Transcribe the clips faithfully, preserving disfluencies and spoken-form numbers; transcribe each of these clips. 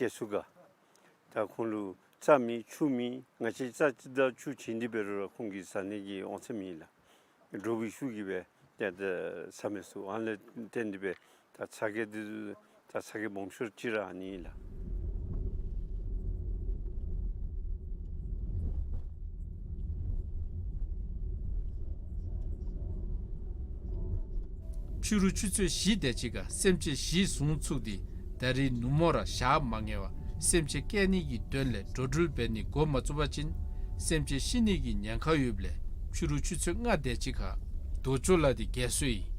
རྒྱལ་ཚུ་ག་ད་ཁོང་ལུ་རྩྭ་མེད་ཆུ་མེད། ང་བཅས་རྩྭ་དང་ཆུ་བྱིན་ཏེ་འབད་རུང་ར་ཁོང་གིས་ཟ་ནི་གི་འོང་ས་མེད་ལགས། འདྲོག་པའི་ཤུགས་ཀྱིས་སྦེ་ཏེ་ད་ཟ་མི་ཚུགས། ཨ་ནི་ལས་བརྟེན་ཏེ་སྦེ་ད་ཚ་གྱང་འདི་ད་ཚ་གྱང་སྦོམ་ཤོས་ཅིག་ར་ཨ་ནི་ལགས། ཕྱི་རུ་ཆུ་ཚོད་བཞི་དེ་ཅིག་ཁར་སེམས་ཅན་བཞི་ཟུང་ཚུགས་ཏེ་ད་རིས་ནུབ་མོ་ར་ཞག་མ་ངན་པར་སེམས་ཅན་སྐྱེལ་ནི་གི་དོན་ལས་འགྲོ་འགྲུལ་འབད་ནི་འགོ་མ་བཙུགས་པ་ཅིན་སེམས་ཅན་ཤི་ནི་གི་ཉེན་ཁ་ཡོདཔ་ལས་ཕྱི་རུ་ཆུ་ཚོད་ལྔ་དེ་ཅིག་ཁར་རྡོ་ཅོག་ལ་དེ་རྒལ་སྲོལ་ཨིན།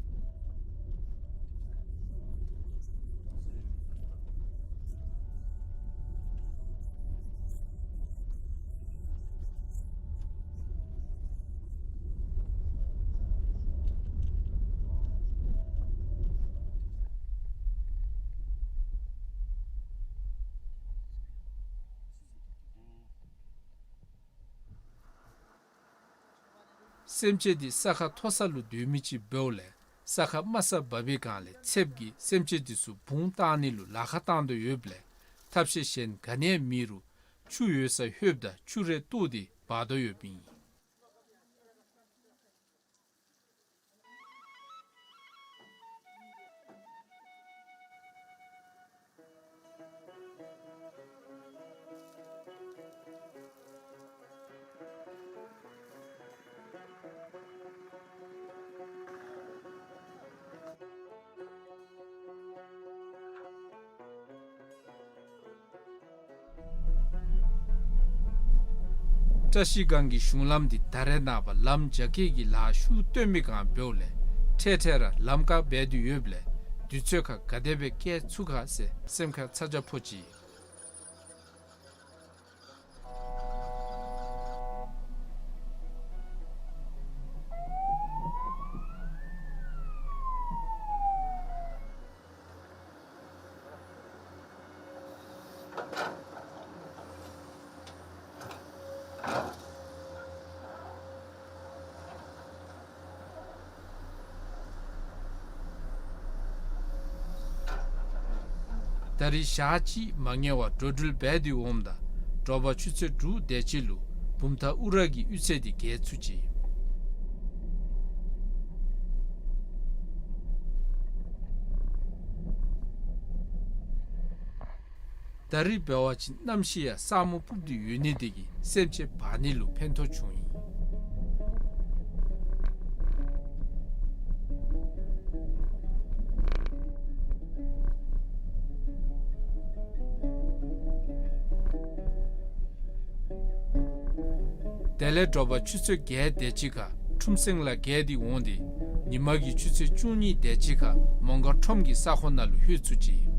སེམས་ཅན་འདི་ས་ཁ་མཐོ་ས་ལུ་སྡོད་མི་ཅིག་འབདཝ་ལས་ས་ཁ་དམའ་ས་འབབ་པའི་སྒང་ལས་ཚདཔ་གིས་སེམས་ཅན་འདི་ཚུ་བུང་བཏང་ནི་ལུ་ལཱ་ཁག་བཏང་དོ་ཡོདཔ་ལས་ཐབས་ཤེས་གཞན་ག་ནི་ཡང་མེད་རུང་ཆུ་ཡོད་སར་ལྷོདཔ་ད་ཆུ་རེ་བཏོག་སྟེ་འབག་དོ་ཡོདཔ་ཨིན། བཀྲ་ཤིས་སྒང་གི་གཞུང་ལམ་འདི་ད་རེས་ནངས་པ་ལམ་རྒྱ་སྐྱེད་ཀྱི་ལཱ་ཤུགས་བཏོན་མི་སྒང་འབདཝ་ལས་འཕྲལ་འཕྲལ་ར་ལམ་བཀག་འབད་དེ་ཡོདཔ་ལས་དུས་ཚོད་ཁར་ག་དེ་སྦེ་བསྐྱལ་ཚུགས་ག་ཟེར་སེམས་ཁར་ཚ་གྱང་ཕོག་ཅི། ད་རིས་ཞག་གཅིག་མ་ཉལ་བར་འགྲོ་འགྲུལ་འབད་དེ་འོངམ་ད་དྲོ་པ་ཆུ་ཚོད་དྲུག་དེ་ཅིག་ལུ་བུམ་ཐང་ཨུ་ར་གི་གཡུས་ཚན་འདི་བརྒལ་ཚུགས་ཅི། ད་རིས་འབད་བ་ཅིན་གནམ་གཤིས་ཡང་སྲ་མོ་སྤུབས་ཏེ་ཡོད་ནི་དེ་གིས་སེམས་ཅན་འབག་ནི་ལུ་ཕན་ཐོགས་བྱུང་ཡི། དེ་ལས་དྲོ་པ་ཆུ་ཚོད་བརྒྱད་དེ་ཅིག་ཁར་ཁྲུམ་སེང་ལ་བརྒལ་ཏེ་འོང་སྟེ་ཉི་མ་གི་ཆུ་ཚོད་བཅུ་གཉིས་དེ་ཅིག་ཁར་མོང་སྒར་ཁྲོམ་གྱི་ས་ཁོངས་ནང་ལུ་ལྷོད་ཚུགས་ཅི།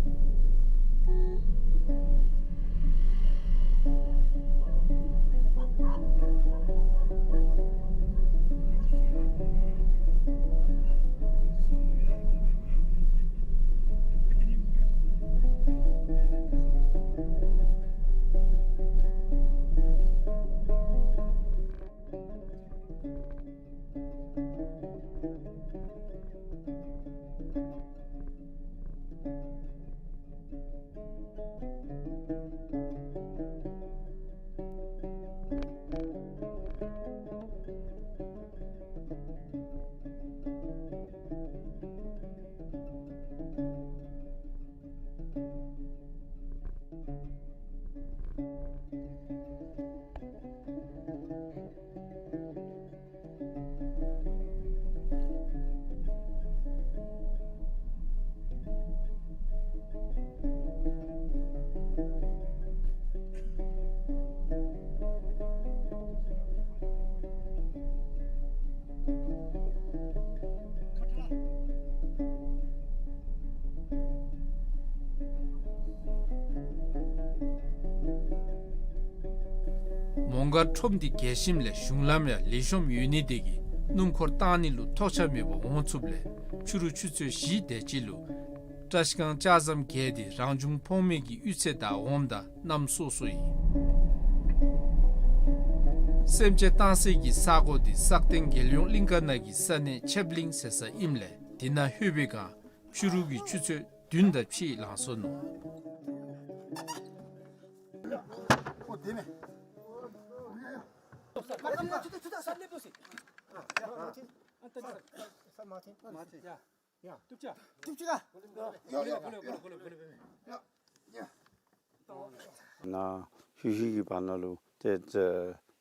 མོང་སྒར་ཁྲོམ་འདི་བརྒལ་ཞིནམ་ལས་གཞུང་ལམ་ཡང་ལེགས་ཤོམ་ཡོད་ནི་དེ་གིས་སྣུམ་འཁོར་བཏང་ནི་ལུ་ཐོགས་ཆགས་མེད་པར་འོང་ཚུགསཔ་ལས་ཕྱི་རུ་ཆུ་ཚོད་བཞི་དེ་ཅིག་ལུ་བཀྲ་ཤིས་སྒང་ལྕགས་ཟམ་བརྒལ་ཏེ་རང་བྱུང་ཕོངས་མེད་ཀྱི་གཡུས་ཚན་དང་འོངམ་ད་གནམ་སྲོ་སྲོ་ཡི། སེམས་ཅན་བཏང་སའི་གི་ས་གོ་འདི་སག་སྟེང་རྒྱལ་ཡོངས་གླིང་ཀ་ནང་གི་ས་གནས་ཆེབ་གླིང་ཟེར་ས་ཨིནམ་ལས་འདི་ནང་ལྷོད་པའི་སྒང་ཕྱི་རུ་གི་ཆུ་ཚོད་བདུན་དང་ཕྱེད་ལང་སོ་ནུག། ཨོ་དེ་མེན། ནཱ་ཧུད་ཧུད་ཀྱི་བར་ན་ལུ་ཏེ་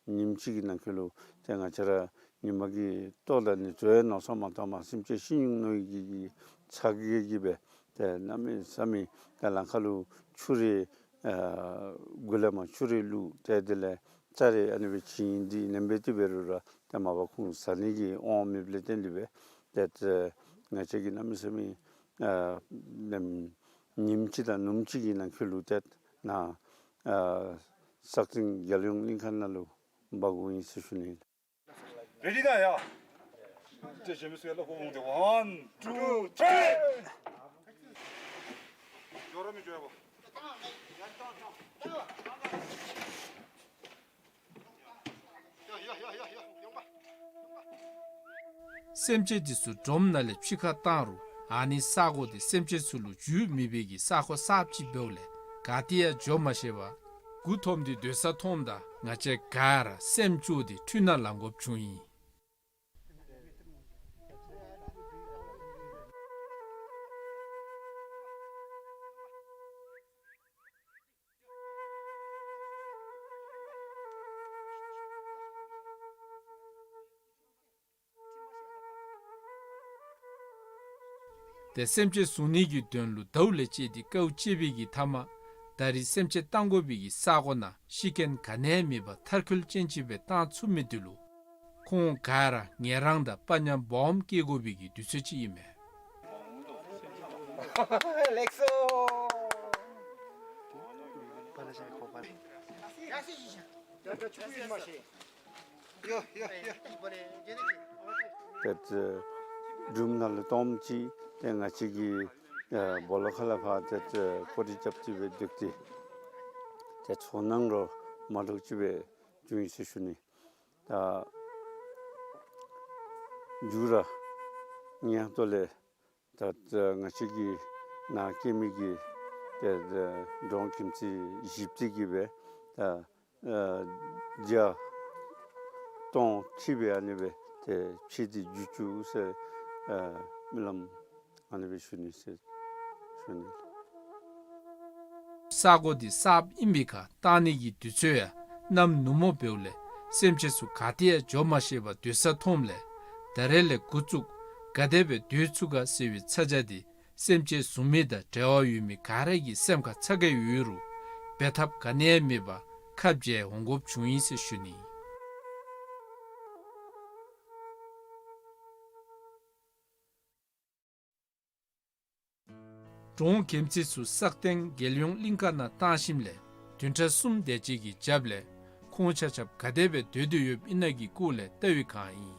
ཉིནམ་གཅིག་གི་ནང་འཁོད་ལུ་ཏེ་ང་བཅས་ར་ཉི་མ་གི་ལྟོ་དང་ནི་བཟོ་ཡི་མནོ་བསམ་མ་བཏང་མ་སེམས་ཅན་ཤི་ནི་གི་ཚ་གྱང་གིས་སྦེ་ཏེ་གནམ་མེད་ས་མེད་ཏེ་ལམ་ཁ་ལུ་ཆུ་རེ་ཨ་གུ་ལས་མར་ཆུ་རེ་བླུགས། ཏེ་དེ་ལས་རྩྭ་རེ་ཨ་ནི་སྦེ་བྱིན་ཏེ་ཨ་ནི་སྦེ་དེ་འབད་རུང་ར་ཏེ་མ་པ་ཁོང་ཟ་ནི་གི་དབང་མེདཔ་ལས་བརྟེན་ཏེ་སྦེ་ཏེ་ཏེ་ང་བཅས་ཀྱིས་གནམ་མེད་ས་མེད་ཨ་ཉིནམ་གཅིག་དང་ནུབ་གཅིག་གི་ནང་འཁོད་ལུ་ཏེ་ནཱ་ཨ་སག་སྟེང་རྒྱལ་ཡོངས་གླིང་ཁ་ནང་ལུ་འབག་དགོཔ་ཨིན་ཟེར་ཞུ་ནི། རེ་ཌི་ད་ཡ། ཏེ་གཞན་མི་ཚུ་ཡང་ལག་པ་བོང་སྟེ། ཝན་ཊུ་ཐི་རི། འགྱོ་ར་མི་འགྱོ་ཡ་བ། སེམས་ཅན་འདི་ཚུ་སྒྲོམ་ནང་ལས་ཕྱི་ཁར་བཏང་རུང་ཨ་ནི་ས་གོ་འདི་སེམས་ཅན་ཚུ་ལུ་འཇུག་མི་འབད་གི་ས་གོ་གསརཔ་ཅིག་འབདཝ་ལས་ག་ཏེ་ཡང་འགྱོ་མ་ཤེས་པར་མགུ་འཐོམས་ཏེ་སྡོད་ས་མཐོངམ་ད་ང་བཅས་ག་ར་སེམས་སྐྱོ་སྟེ་འཁྲུལ་སྣང་ལང་དགོཔ་བྱུང་ཡི། ཏེ་སེམས་ཅན་བཟུང་ནི་གི་དོན་ལུ་ཟླཝ་ལས་བཅད་དེ་དཀའཝ་སྤྱད་པའི་གི་མཐའ་མ་ད་རིས་སེམས་ཅན་བཏང་དགོ་པའི་གི་ས་གོ་ནང་ཤི་རྐྱེན་ག་ནི་ཡང་མེད་པར་མཐར་འཁྱོལ་ཅན་ཅིག་སྦེ་བཏང་ཚུགས་མི་འདི་ལུ་ཁོང་ག་ར་ངལ་རངས་དང་དཔའ་ཉམས་སྦོམ་བསྐྱེད་དགོ་པའི་གི་དུས་ཚོད་ཅིག་ཨིན་མས། ལེགས་སོ། ཏེ་ཏེ་སྒྲུང་ནང་ལུ་སྟོནམ་ཅིག་ཏེ་ང་བཅས་ཀྱིས་ཨེ་སྦོ་ལོགས་ཁ་ལས་ཕར་ཏེ་ཏེ་སྐོར་ར་རྐྱབ་སྟེ་སྦེ་སྡོད་དེ་ཏེ་ཚོར་སྣང་ར་མ་འདྲཝ་ཅིག་སྦེ་བྱུང་ཡི་ཟེར་ཞུ་ནི། ད་མཇུག་ར་ངེའི་ཧོངས་ལས་ད་ང་བཅས་ཀྱི་ནཱ་སྐྱེ་མི་གི་ཏེ་འབྲོང་གེམ་ཚིག་བཞི་པོ་གིས་སྦེ་ད་ཨ་བརྒྱ་སྟོང་ཁྲི་སྦེ་ཨ་ནི་སྦེ་ཏེ་ཕྱེ་སྟེ་འགྱོ་བཅུག་ཟེར་ཨ་སྨོན་ལམ་ཨ་ནི་སྦེ་ཞུ་ནི་ཟེར་ཞུ་ནི། ས་གོ་འདི་གསརཔ་ཨིན་པའི་ཁར་བཏང་ནི་གི་དུས་ཚོད་ཡང་གནམ་ནུབ་མོ་འབདཝ་ལས་སེམས་ཅན་ཚུ་ག་ཏེ་ཡང་འགྱོ་མ་ཤེས་པར་སྡོད་ས་མཐོངམ་ལས་ད་རེས་ལས་འགོ་བཙུགས་ག་དེ་སྦེ་སྡོད་ཚུགས་ག་ཟེར་བའི་ཚ་གྱང་འདི་སེམས་ཅན་བཟུང་མི་དང་འབྲེལ་བ་ཡོད་མི་ག་ར་གི་སེམས་ཁར་ཚ་གྱང་ཡོད་རུང་འབད་ཐབས་ག་ནི་ཡང་མེད་པར་ཁ་འབྱལ་འོང་དགོཔ་བྱུང་ཡི་ཟེར་ཞུ་ནི། འབྲོང་གེམ་ཚིག་ཚུ་སག་སྟེང་རྒྱལ་ཡོངས་གླིང་ཁ་ནང་བཏང་ཞིནམ་ལས་བདུན་ཕྲག་གསུམ་དེ་ཅིག་གི་རྒྱབ་ལས་ཁོང་ཆ་ཁྱབ་ག་དེ་སྦེ་སྡོད་དེ་ཡོདཔ་ཨིན་ན་གི་སྐོར་ལས་བལྟ་བའི་སྒང་ཨིན།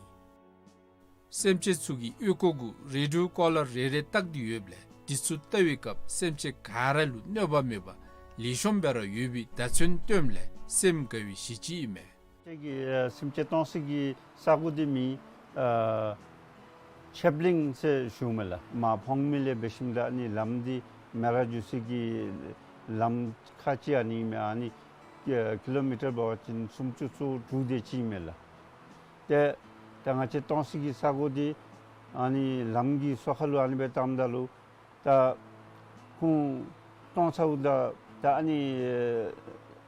སེམས་ཅན་ཚུ་གི་ཨོལ་ལྐོག་གུ་རེ་ཌིའོ་ཀོ་ལར་རེ་རེ་བཏགས་ཏེ་ཡོདཔ་ལས་འདི་ཚུ་བལྟ་བའི་སྐབས་སེམས་ཅན་ག་ར་ལུ་གནོད་པ་མེད་པར་ལེགས་ཤོམ་སྦེ་ར་ཡོད་པའི་བརྡ་མཚོན་སྟོནམ་ལས་སེམས་དགའ་བའི་གཞི་ཅིག་ཨིན་མས། ཏེ་གི་ཨ་སེམས་ཅན་གཏོང་སའི་གི་ས་གོ་འདི་མིང་ཨ་ཆེབ་གླིང་ཟེར་ཞུཝ་མས་ལགས། མར་ཕོངས་མི་ལས་འབད་ཞིནམ་ད་ཨ་ནི་ལམ་འདི་མེ་ར་འགྱོ་སའི་གི་ལམ་ཁ་ཅིག་ཨ་ནི་མས། ཨ་ནི་ཀི་ལོ་མི་ཊར་འབད་བ་ཅིན་སུམ་ཅུ་སོ་དྲུག་དེ་ཅིག་མས་ལགས། ཏེ་ད་ང་བཅས་གཏོང་སའི་གི་ས་གོ་འདི་ཨ་ནི་ལམ་གྱི་སོ་ཁ་ལུ་ཨ་ནི་སྦེ་བཏངམ་ད་ལུ་ད་ཁོང་གཏོང་ཚརཝ་ད་ད་ཨ་ནི་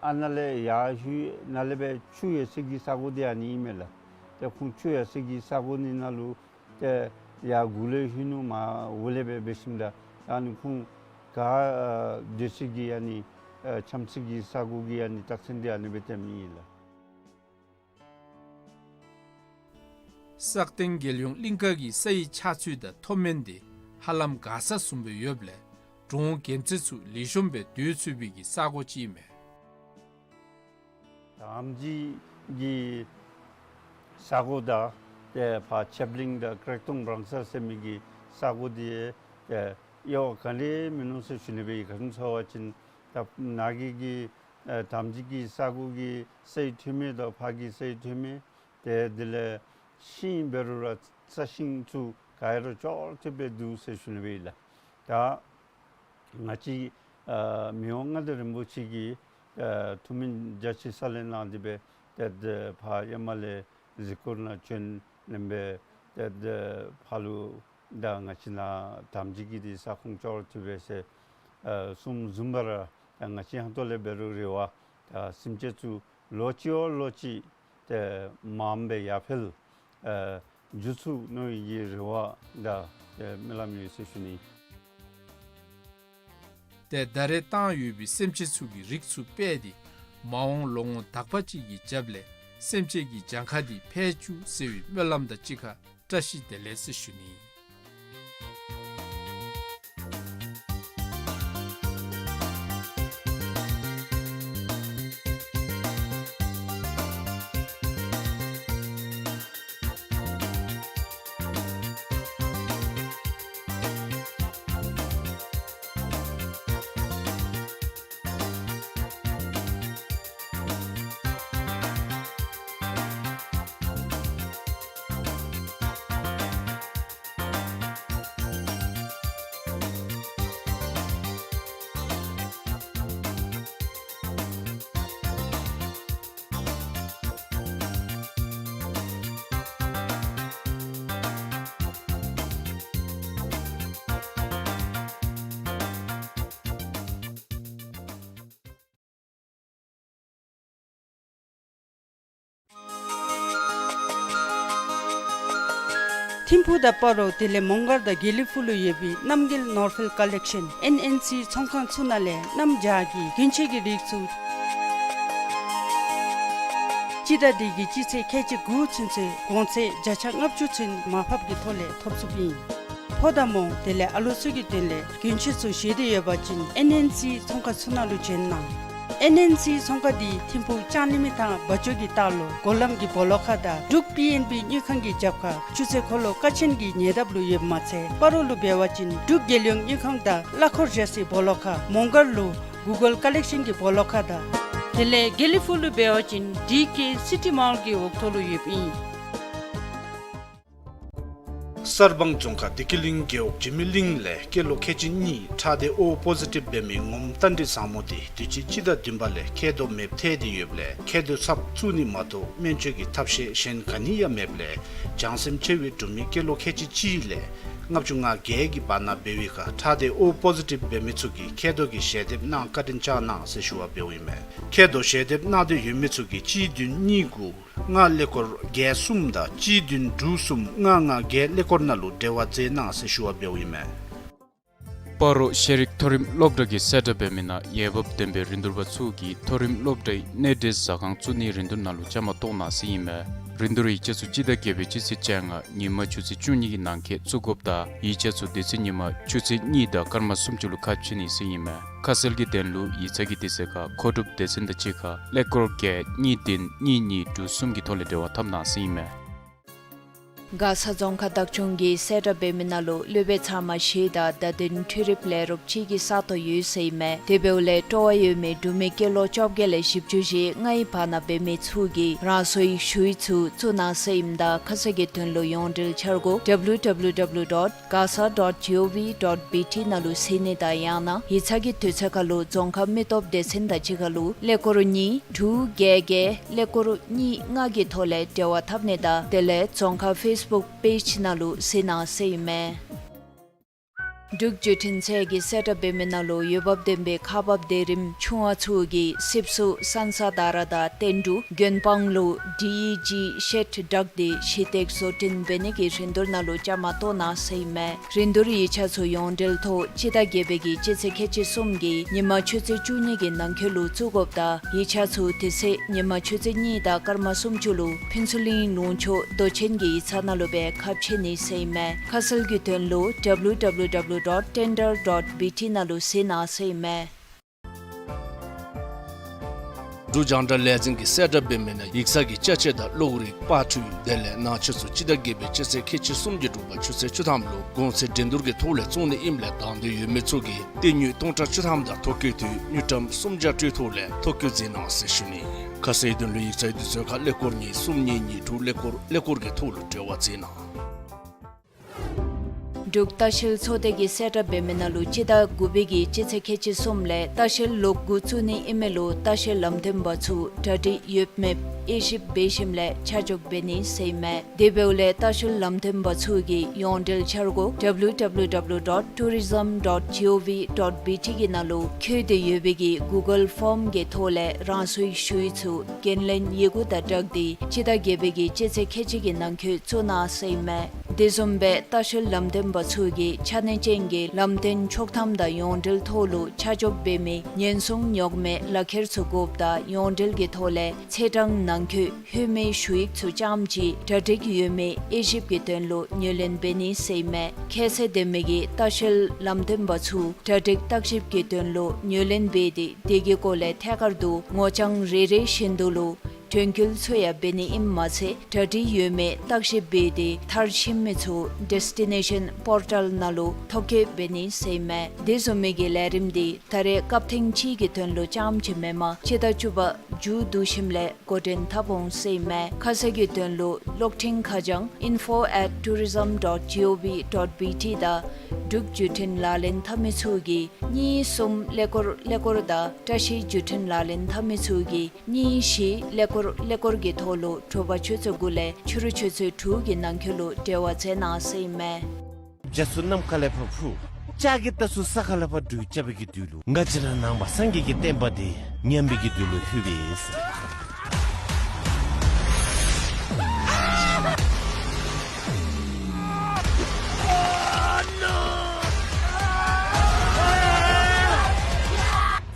ཨ་ནཱ་ལས་ཡར་ལྷོད་ནཱ་ལས་སྦེ་ཆུ་ཡོད་སའི་གི་ས་གོ་འདི་ཨ་ནི་ཨིན་མས་ལགས། ཏེ་ཁོང་ཆུ་ཡོད་སའི་གི་ས་གོ་འདི་ནང་ལུ་ཏེ་ཡར་གུ་ལས་ལྷོད་ནུག། མར་འོག་ལས་སྦེ་འབད་ཞིནམ་ད་ཨ་ནི་ཁོང་ག་ཨ་སྡོད་སའི་གི་ཨ་ནི་ཨ་འཁྱམ་སའི་གི་ས་གོ་གི་ཨ་ནི་རྟགས་མཚན་འདི་ཨ་ནི་སྦེ་སྟོནམ་ཨིན་ལགས། སག་སྟེང་རྒྱལ་ཡོངས་གླིང་ཁ་གི་སའི་ཆགས་ཚུལ་དང་མཐོ་དམན་འདི་ཧ་ལམ་མགར་ས་བཟུམ་སྦེ་ཡོདཔ་ལས་འབྲོང་གེམ་ཚིག་ཚུ་ལེགས་ཤོམ་སྦེ་སྡོད་ཚུགས་པའི་གི་ས་གོ་ཅིག་ཨིན་མས། དམ་སྦྱིས་ཀྱི་ས་གོ་དང་ཏེ་ཕར་ཆེབ་གླིང་དང་ཀྲེག་སྟོང་བྲང་ས་ཟེར་མི་གི་ས་གོ་འདི་ཏེ་དབྱེ་བ་ག་ནི་མིན་ནུག་ཟེར་ཞུ་ནི་སྦེ་ཨིན། ག་ཅི་སྨོ་ཟེར་བ་ཅིན་ད་ནཱ་གི་གི་ཨེ་དམ་སྦྱིས་ཀྱི་ས་གོ་གི་སའི་ཐོན་མི་དང་ཕར་གྱི་སའི་ཐོན་མི་ཏེ་དེ་ལས་ཤིང་འབད་རུང་ར་རྩྭ་ཤིང་ཚུ་ག་ར་ཅོག་ར་འཐདཔ་སྦེ་འདུག་ཟེར་ཞུ་ནི་སྦེ་ཨིན་ལགས། ད་ང་བཅས་ཨ་མི་དབང་མངའ་བདག་རིན་པོ་ཆེ་གིས་ ཨ་ཐུགས་སྨོན་རྒྱ་ཆེ་ས་ལས་གནང་སྟེ་སྦེ་ཏེ་ཕར་ཧེ་མ་ལས་གཟིགས་སྐོར་ནང་བྱོན་ནི་སྦེ་ཏེ་ཕར་ལུ་ད་ང་བཅས་ནཱ་དམ་ཅན་གྱི་ཏེ་ས་ཁོངས་ཅོག་ར་ཐུབ་པས་ཟེར་ཨ་གསུངམ་བཟུམ་སྦེ་ར་ད་ང་བཅས་ཧང་ཏོ་ལས་འབད་རུང་རེ་བ་ད་སེམས་ཅན་ཚུ་ལོ་གཅིག་བ་ལོ་གཅིག་ཏེ་མངམ་སྦེ་ཡར་འཕེལ་ཨ་འགྱོ་ཚུགས་མནོ་བའི་གི་རེ་བ་དང་ཏེ་སྨོན་ལམ་ཡོད་ཟེར་ཞུ་ནི། ཏེ་ད་རེས་བཏང་ཡོད་པའི་སེམས་ཅན་ཚུ་གི་རིགས་ཚུ་སྤེལ་ཏེ་མ་འོངས་ལོ་ངོ་དག་པ་ཅིག་གི་རྒྱབ་ལས་སེམས་ཅན་གྱི་གྱངས་ཁ་འདི་འཕེལ་བཅུག་ཟེར་བའི་སྨོན་ལམ་དང་གཅིག་ཁར་བཀྲ་ཤིས་བདེ་ལེགས་ཟེར་ཞུ་ནི། ཐིམ་ཕུག་དང་སྤ་རོ་དེ་ལས་མོང་སྒར་དང་དགེ་ལེགས་ཕུག་ལུ་ཡོད་པའི་རྣམ་རྒྱལ་ནོར་འཕེལ་ཀ་ལེག་ཤཱན་ཨེན་ཨེན་སི་ཚོང་ཁང་ཚུ་ནང་ལས་གནམ་བྱཱར་གྱི་གྱོན་ཆས་ཀྱི་རིགས་ཚུ་སྤྱི་ཟླ་འདི་གི་སྤྱི་ཚེས་ཁལ་གཅིག་དགུ་ཚུན་ཚོད་གོང་ཚད་བརྒྱ་ཆ་ལྔ་བཅུ་ཚུན་མར་ཕབ་ཀྱི་ཐོག་ལས་ཐོབ་ཚུགསཔ་ཨིན། ཕོ་དང་མོ་དེ་ལས་ཨ་ལོ་ཚུ་གི་དོན་ལས་གྱོན་ཆས་ཚུ་བཞེས་ཏེ་ཡོད་པ་ཅིན་ཨེན་ཨེན་སི་ཚོང་ཁང་ཚུ་ནང་ལུ་བྱོན་གནང་། ཨེན་ཨེན་སི་ཚོང་ཁང་འདི་ཐིམ་ཕུག་ལྕང་གླིང་མི་ཐང་བ་ཅོ་གི་ལྟག་ལུ་སྒོ་ལམ་གྱི་སྦོ་ལོགས་ཁར་དང་འབྲུག་པི་ཨེན་བི་དངུལ་ཁང་གི་རྒྱབ་ཁར་ཆུ་ཚོད་འཁོར་ལོ་ཀ་ཆེན་གྱི་ཉེ་འདབས་ལུ་ཡོདཔ་མ་ཚད་སྤ་རོ་ལུ་འབད་བ་ཅིན་འབྲུག་རྒྱལ་ཡོངས་དངུལ་ཁང་དང་གླ་འཁོར་བཞག་སའི་སྦོ་ལོགས་ཁར་མོང་སྒར་ལུ་གུ་གཱལ་ཀ་ལེག་ཤཱན་གྱི་སྦོ་ལོགས་ཁར་དང་དེ་ལས་དགེ་ལེགས་ཕུག་ལུ་འབད་བ་ཅིན་ཌི་ཀེ་སི་ཊི་མཱོལ་གྱི་འོག་ཐོག་ལུ་ཡོདཔ་ཨིན། གསར་སྤང་རྫོང་ཁག་བདེ་སྐྱིད་གླིང་རྒེད་འོག་འཇིགས་མེད་གླིང་ལས་སྐྱེས་ལོ་ཁལ་གཅིག་གཉིས་ཁྲག་སྡེ་ཨོ་པོ་ཟི་ཊིབ་འབད་མི་ངོམ་རྟ་མགྲིན་བཟང་མོ་དེ་དུས་ཅི་སྤྱི་ཟླ་བདུན་པ་ལས་མཁལ་རྡོག་མེདཔ་ཐལ་ཏེ་ཡོདཔ་ལས་མཁལ་རྡོག་ཚབ་བཙུགས་ནི་མ་གཏོགས་སྨན་བཅོས་ཀྱི་ཐབས་ཤེས་གཞན་ག་ནི་ཡང་མེདཔ་ལས་བྱང་སེམས་ཆེ་བའི་འབྲུག་མི་སྐྱེས་ལོ་ཁལ་གཅིག་གཅིག་ལས་ལྔ་བཅུ་ང་བརྒྱད་ཀྱི་བར་ན་འབད་བའི་ཁར་ཁྲག་སྡེ་ཨོ་པོ་ཟི་ཊིབ་འབད་མི་ཚུ་གིས་མཁལ་རྡོག་གི་ཞལ་འདེབས་གནང་བཀའ་དྲིན་བསྐྱང་གནང་ཟེར་ཞུ་བ་འབདཝ་ཨིན་མས། མཁལ་རྡོག་ཞལ་འདེབས་གནང་སྟེ་ཡོད་མི་ཚུ་གིས་གཅིག་བདུན་གཉིས་དགུ་ལྔ་ཀླད་ཀོར་བརྒྱད་གསུམ་དང་གཅིག་བདུན་དྲུག་གསུམ་ལྔ་ལྔ་བརྒྱད་ཀླད་ཀོར་ནང་ལུ་འབྲེལ་བ་མཛད་གནང་ཟེར་ཞུ་བ་འབདཝ་ཨིན་མས། སྤ་རོ་ཤེས་རིག་མཐོ་རིམ་སློབ་གྲྭ་གིས་གསལ་བསྒྲགས་འབད་མི་ནང་འོས་འབབ་ལྡན་པའི་རིན་བསྡུར་པ་ཚུ་གིས་མཐོ་རིམ་སློབ་གྲྭའི་གནས་འབྲེལ་ཟ་ཁང་བཙུགས་ནིའི་རིན་བསྡུར་ནང་ལུ་བཅའ་མར་གཏོགས་གནང་ཟེར་ཨིན་མས། རིན་བསྡུར་ཡིག་ཆ་ཚུ་སྤྱི་ཟླ་བརྒྱད་པའི་སྤྱི་ཚེས་བཅོ་ལྔ་ཉིན་མ་ཆུ་ཚོད་བཅུ་གཉིས་ཀྱི་ནང་འཁོད་བཙུགས་དགོཔ་དང་ཡིག་ཆ་ཚུ་དེ་ཚེ་ཉིན་མ་ཆུ་ཚོད་གཉིས་དང་སྐར་མ་སུམ་ཅུ་ལུ་ཁ་ཕྱེ་ནི་ཟེར་ཨིན་མས། ཁ་གསལ་གྱི་དོན་ལུ་ཡིག་ཚང་གི་དུས་ཚོད་ཁར་མཁོ་སྒྲུབ་སྡེ་ཚན་དང་གཅིག་ཁར་ཀླད་ཀོར་བརྒྱད་གཉིས་བདུན་གཉིས་གཉིས་དྲུག་གསུམ་གྱི་ཐོག་ལས་འབྲེལ་བ་འཐབ་གནང་ཟེར་ཨིན་མས། མགར་ས་རྫོང་ཁག་བདག་སྐྱོང་གིས་གསལ་བསྒྲགས་འབད་མི་ནང་ལུ་སློབ་དཔོན་ཚང་མ་བཞེས་དང་བརྡ་དོན་འཕྲུལ་རིག་ལས་རོགས་གཅིག་གི་ས་སྟོང་ཡོད་ཟེར་ཨིན་མས། དེ་འབདཝ་ལས་སྤྲོ་བ་ཡོད་མི་འབྲུག་མི་སྐྱེས་ལོ་བཅོ་བརྒྱད་ལས་བཞི་བཅུ་ཞེ་ལྔའི་བར་ན་འབད་མི་ཚུ་གིས་རང་སོའི་ཞུ་ཡིག་ཚུ་བཙུགས་གནང་ཟེར་ཨིནམ་ད་ཁ་གསལ་གྱི་དོན་ལུ་ཡོངས་འབྲེལ་འཆར་སྒོ་W W W dot gasa dot gov dot B T ནང་ལུ་གཟིགས་ནི་དང་ཡང་ན་ཡིག་ཚང་གི་དུས་ཚོད་ཁར་ལུ་རྫོང་ཁག་མི་སྟོབས་སྡེ་ཚན་དང་གཅིག་ཁར་ལུ་ཀླད་ཀོར་གཉིས་དྲུག་བརྒྱད་བརྒྱད་ཀླད་ཀོར་གཉིས་ལྔ་གི་ཐོག་ལས་འབྲེལ་བ་འཐབ་ནི་དང་དེ་ལས་རྫོང་ཁག་ཕེསི་བུཀ་པེཇ་ནང་ལུ་གཟིགས་གནང་ཟེར་ཨིན་མས། འབྲུག་བརྒྱུད་འཕྲིན་ཚད་ཀྱིས་གསལ་བསྒྲགས་འབད་མི་ནང་ལུ་འོས་འབབ་ལྡན་པའི་ཁག་འབག་སྡེ་རིམ་ཆུང་བ་ཚུ་གིས་སིབ་སུ་སན་ས་དྷ་ར་དང་བསྟན་འབྲུག་དགོན་པང་ལུ་ཌི་ཨི་ཇི་ཤེཌ་བསྒྲིགས་ཏེ་ཞི་བདེ་བཟོ་སྐྲུན་འབད་ནི་གི་རིན་བསྡུར་ནང་ལུ་བཅའ་མར་གཏོགས་གནང་ཟེར་ཨིན་མས། རིན་བསྡུར་ཡིག་ཆ་ཚུ་ཡོངས་འབྲེལ་ཐོག་སྤྱི་ཟླ་བརྒྱད་པའི་གི་སྤྱི་ཚེས་ཁལ་གཅིག་གསུམ་གྱི་ཉིན་མ་ཆུ་ཚོད་བཅུ་གཉིས་ཀྱི་ནང་འཁོད་ལུ་བཙུགས་དགོཔ་དང་ཡིག་ཆ་ཚུ་དེ་ཚེ་ཉིན་མ་ཆུ་ཚོད་གཉིས་དང་སྐར་མ་སུམ་ཅུ་ལུ་ཕུན་ཚོགས་གླིང་ལུང་ཕྱོགས་མདོ་ཆེན་གྱི་ཡིག་ཚང་ནང་ལུ་སྦེ་ཁ་ཕྱེ་ནི་ཟེར་ཨིན་མས། ཁ་གསལ་གྱི་དོན་ལུ་W W W dot tender dot B T ནང་ལུ་གཟིགས་གནང་ཟེར་ཨིན་མས། འབྲུག་རྒྱང་བསྒྲགས་ལས་འཛིན་གྱིས་གསལ་བསྒྲགས་འབད་མི་ནང་ཡིག་ཚང་གི་ཅ་ཆས་དང་གློག་རིག་པར་འཕྲུལ་དེ་ལས་ནང་ཆས་ཚུ་སྤྱི་ཟླ་བརྒྱད་པའི་སྤྱི་ཚེས་ཁལ་གཅིག་གསུམ་གྱི་དྲོ་པ་ཆུ་ཚོད་བཅུ་ཐམ་ལུ་གོང་ཚད་འགྲན་བསྡུར་གྱི་ཐོག་ལས་བཙོང་ནི་ཨིནམ་ལས་དང་འདོད་ཡོད་མི་ཚུ་གིས་སྟེར་དངུལ་སྟོང་ཕྲག་བཅུ་ཐམ་དང་ཐོ་བཀོད་དུས་དངུལ་ཀྲམ་སུམ་བརྒྱ་སྤྲོད་ཐོག་ལས་ཐོ་བཀོད་མཛད་གནང་ཟེར་ཞུ་ནི། ཁ་གསལ་དོན་ལུ་ཡིག་ཚང་དུས་ཚོད་ཁར་ཀླད་ཀོར་གཉིས་གསུམ་གཉིས་གཉིས་དྲུག་ཀླད་ཀོར་ཀླད་ཀོར་གྱི་ཐོག་ལུ་འབྲེལ་བ་མཛད་གནང་། འབྲུག་ལྟ་བཤལ་ཚོགས་སྡེ་གིས་གསལ་བསྒྲགས་འབད་མི་ནང་ལུ་སྤྱི་ཟླ་དགུ་པའི་གི་སྤྱི་ཚེས་ཁལ་གཅིག་གསུམ་ལས་ལྟ་བཤལ་ལོག་འགོ་བཙུགས་ནི་ཨིན་མི་ལུ་ལྟ་བཤལ་ལམ་སྟོན་པ་ཚུ་གྲ་སྒྲིག་ཡོདཔ་མེདཔ་དབྱེ་ཞིབ་འབད་ཞིནམ་ལས་ཆ་འཇོག་འབད་ནི་ཟེར་ཨིན་མས། དེ་འབདཝ་ལས་ལྟ་བཤལ་ལམ་སྟོན་པ་ཚུ་གིས་ཡོངས་འབྲེལ་འཆར་སྒོ་W W W dot tourism dot G O V dot B T གི་ནང་ལུ་འཁོད་དེ་ཡོད་པའི་གི་གུ་གཱལ་ཕོརམ་གྱི་ཐོག་ལས་རང་སོའི་ཞུ་ཡིག་ཚུ་འགན་ལེན་ཡི་གུ་དང་སྦྲགས་ཏེ་སྤྱི་ཟླ་བརྒྱད་པའི་གི་སྤྱི་ཚེས་ཁལ་གཅིག་གི་ནང་འཁོད་བཙུགས་གནང་ཟེར་ཨིན་མས། དེ་བཟུམ་སྦེ་ལྟ་བཤལ་ལམ་སྟོན་པ་ཚུ་གིས་ཆ་གནས་ཅན་གྱི་ལམ་སྟོན་ཆོག་ཐམ་དང་ཡོངས་འབྲེལ་ཐོག་ལུ་ཆ་འཇོག་འབད་མི་ཉེན་སྲུང་ཉོག་མེད་ལག་ཁྱེར་ཚུ་དགོཔ་དང་ཡོངས་འབྲེལ་གྱི་ཐོག་ལས་ཚེས་གྲངས་ནང་འཁོད་ལྷོད་མི་ཞུ་ཡིག་ཚུ་རྐྱངམ་ཅིག་གྲ་སྒྲིག་ཡོད་མེད་དབྱེ་ཞིབ་ཀྱི་དོན་ལུ་ངོས་ལེན་འབད་ནི་ཟེར་ཨིན་མས། ཁྱད་ཚད་ལྡན་མི་གི་ལྟ་བཤལ་ལམ་སྟོན་པ་ཚུ་གྲ་སྒྲིག་བརྟག་ཞིབ་ཀྱི་དོན་ལུ་ངོས་ལེན་འབད་དེ་དེ་གི་སྐོར་ལས་ཐད་ཀར་དུ་ངོ་རྐྱང་རེ་རེ་བཞིན་དུ་ལུ་དྲན་སྐུལ་ཚུ་ཡང་འབད་ནི་ཨིནམ་མ་ཚད་གྲ་སྒྲིག་ཡོད་མེད་བརྟག་ཞིབ་འབད་དེ་མཐར་ཕྱིན་མི་ཚུ་ཌེས་ཊི་ནེ་ཤཱན་པོར་ཊལ་ནང་ལུ་ཐོ་བཀོད་འབད་ནི་ཟེར་ཨིན་མས། དེ་བཟུམ་མའི་གི་ལས་རིམ་འདི་ད་རེས་སྐབས་ཐེངས་གཅིག་གི་དོན་ལུ་རྐྱངམ་ཅིག་མེན་པར་སྤྱི་ཟླ་བཅུ་པ་མཇུག་བསྡུ་ཞིནམ་ལས་འགོ་འདྲེན་འཐབ་འོང་ཟེར་ཨིན་མས། ཁ་གསལ་གྱི་དོན་ལུ་གློག་འཕྲིན་ཁ་བྱང་info at tourism dot gov dot bt དང་འབྲུག་བརྒྱུད་འཕྲིན་ལག་ལེན་འཐབ་མི་ཚུ་གིས་གཉིས་གསུམ་ཀླད་ཀོར་ཀླད་ཀོར་དང་བཀྲ་ཤིས་བརྒྱུད་འཕྲིན་ལག་ལེན་འཐབ་མི་ཚུ་གིས་གཉིས་བཞི་ཀླད་ཀོར་ཀླད་ཀོར་གྱི་ཐོག་ལུ་དྲོ་པ་ཆུ་ཚོད་དགུ་ལས་ཕྱི་རུ་ཆུ་ཚོད་དྲུག་གི་ནང་འཁོད་ལུ་འབྲེལ་བ་མཛད་གནང་ཟེར་ཨིན་མས། རྒྱ་མཚོ་ནམ་མཁའ་ལས་ཕར་འཕུར། ལྕགས་ཀྱི་རྟ་ཚུ་ས་ཁ་ལས་ཕར་འགྲོལ་རྐྱབ་པའི་གི་དུས་ལུ་ང་བཅས་ར་ནང་པ་སངས་རྒྱས་ཀྱི་བསྟན་པ་འདི་ཉམས་པའི་གི་དུས་ལུ་ལྷོད་པས་ཟེར།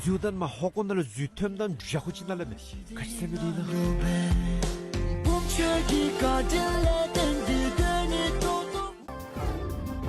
འཛུལ་དོ་མ་ཧོ་ཀོ་ནང་ལུ་འཛུལ་ཐོནམ་ད་འདྲུད་ཞག་ཁུ་ཅིག་ནང་ལས་མེད། ག་ཅི་ཟེར་མི་འདི་ན།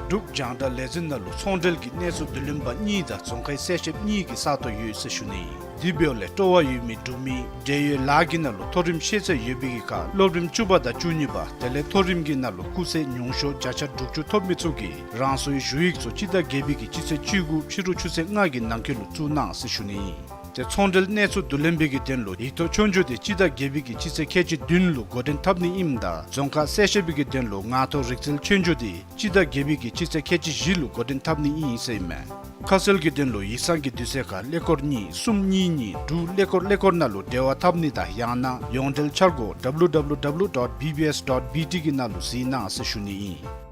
འབྲུག་རྒྱང་བསྒྲགས་ལས་འཛིན་ནང་ལུ་ཚོང་འབྲེལ་གྱི་གནས་ཚུལ་བསྡུ་ལེན་པ་གཉིས་དང་རྫོང་ཁའི་གསལ་བཤད་གཉིས་ཀྱི་ས་སྟོང་ཡོད་ཟེར་ཞུ་ནི། དེ་འབདཝ་ལས་སྤྲོ་བ་ཡོད་མི་འབྲུག་མི་འབྲེལ་ཡོད་ལཱ་གི་ནང་ལུ་མཐོ་རིམ་ཤེས་ཚད་ཡོད་པའི་གི་ཁར་སློབ་རིམ་བཅུ་པ་དང་བཅུ་གཉིས་པ་དེ་ལས་མཐོ་རིམ་གྱི་ནང་ལུ་སྐུགས་ཚད་ཉུང་ཤོས་བརྒྱ་ཆ་དྲུག་ཅུ་ཐོབ་མི་ཚུ་གིས་རང་སོའི་ཞུ་ཡིག་ཚུ་སྤྱི་ཟླ་བརྒྱད་པའི་གི་སྤྱི་ཚེས་བཅུ་དགུ་ཕྱི་རུ་ཆུ་ཚོད་ལྔ་གི་ནང་འཁོད་ལུ་བཙུགས་གནང་ཟེར་ཞུ་ནི་ཨིན། དེ་ཚོང་འབྲེལ་གནས་ཚུལ་བསྡུ་ལེན་པའི་གི་དོན་ལུ་ཡིག་ཐོག་ཆོས་རྒྱུགས་དེ་སྤྱི་ཟླ་བརྒྱད་པའི་གི་སྤྱི་ཚེས་ཁལ་གཅིག་བདུན་ལུ་འགོ་འདྲེན་འཐབ་ནི་ཨིནམ་ད་རྫོང་ཁ་གསལ་བཤད་པའི་གི་དོན་ལུ་ངག་ཐོག་རིག་རྩལ་ཆོས་རྒྱུགས་དེ་སྤྱི་ཟླ་བརྒྱད་པའི་གི་སྤྱི་ཚེས་ཁལ་གཅིག་བཞི་ལུ་འགོ་འདྲེན་འཐབ་ནི་ཨིན་ཟེར་ཨིན་མས། ཁ་གསལ་གྱི་དོན་ལུ་ཡིག་ཚང་གི་དུས་ཚོད་ཁར་ཀླད་ཀོར་གཉིས་གསུམ་གཉིས་གཉིས་དྲུག་ཀླད་ཀོར་ཀླད་ཀོར་ནང་ལུ་འབྲེལ་བ་འཐབ་ནི་དང་ཡང་ན་ཡོངས་འབྲེལ་འཆར་སྒོ་W W W dot B B S dot B T གི་ནང་ལུ་གཟིགས་གནང་ཟེར་ཞུ་ནི་ཨིན།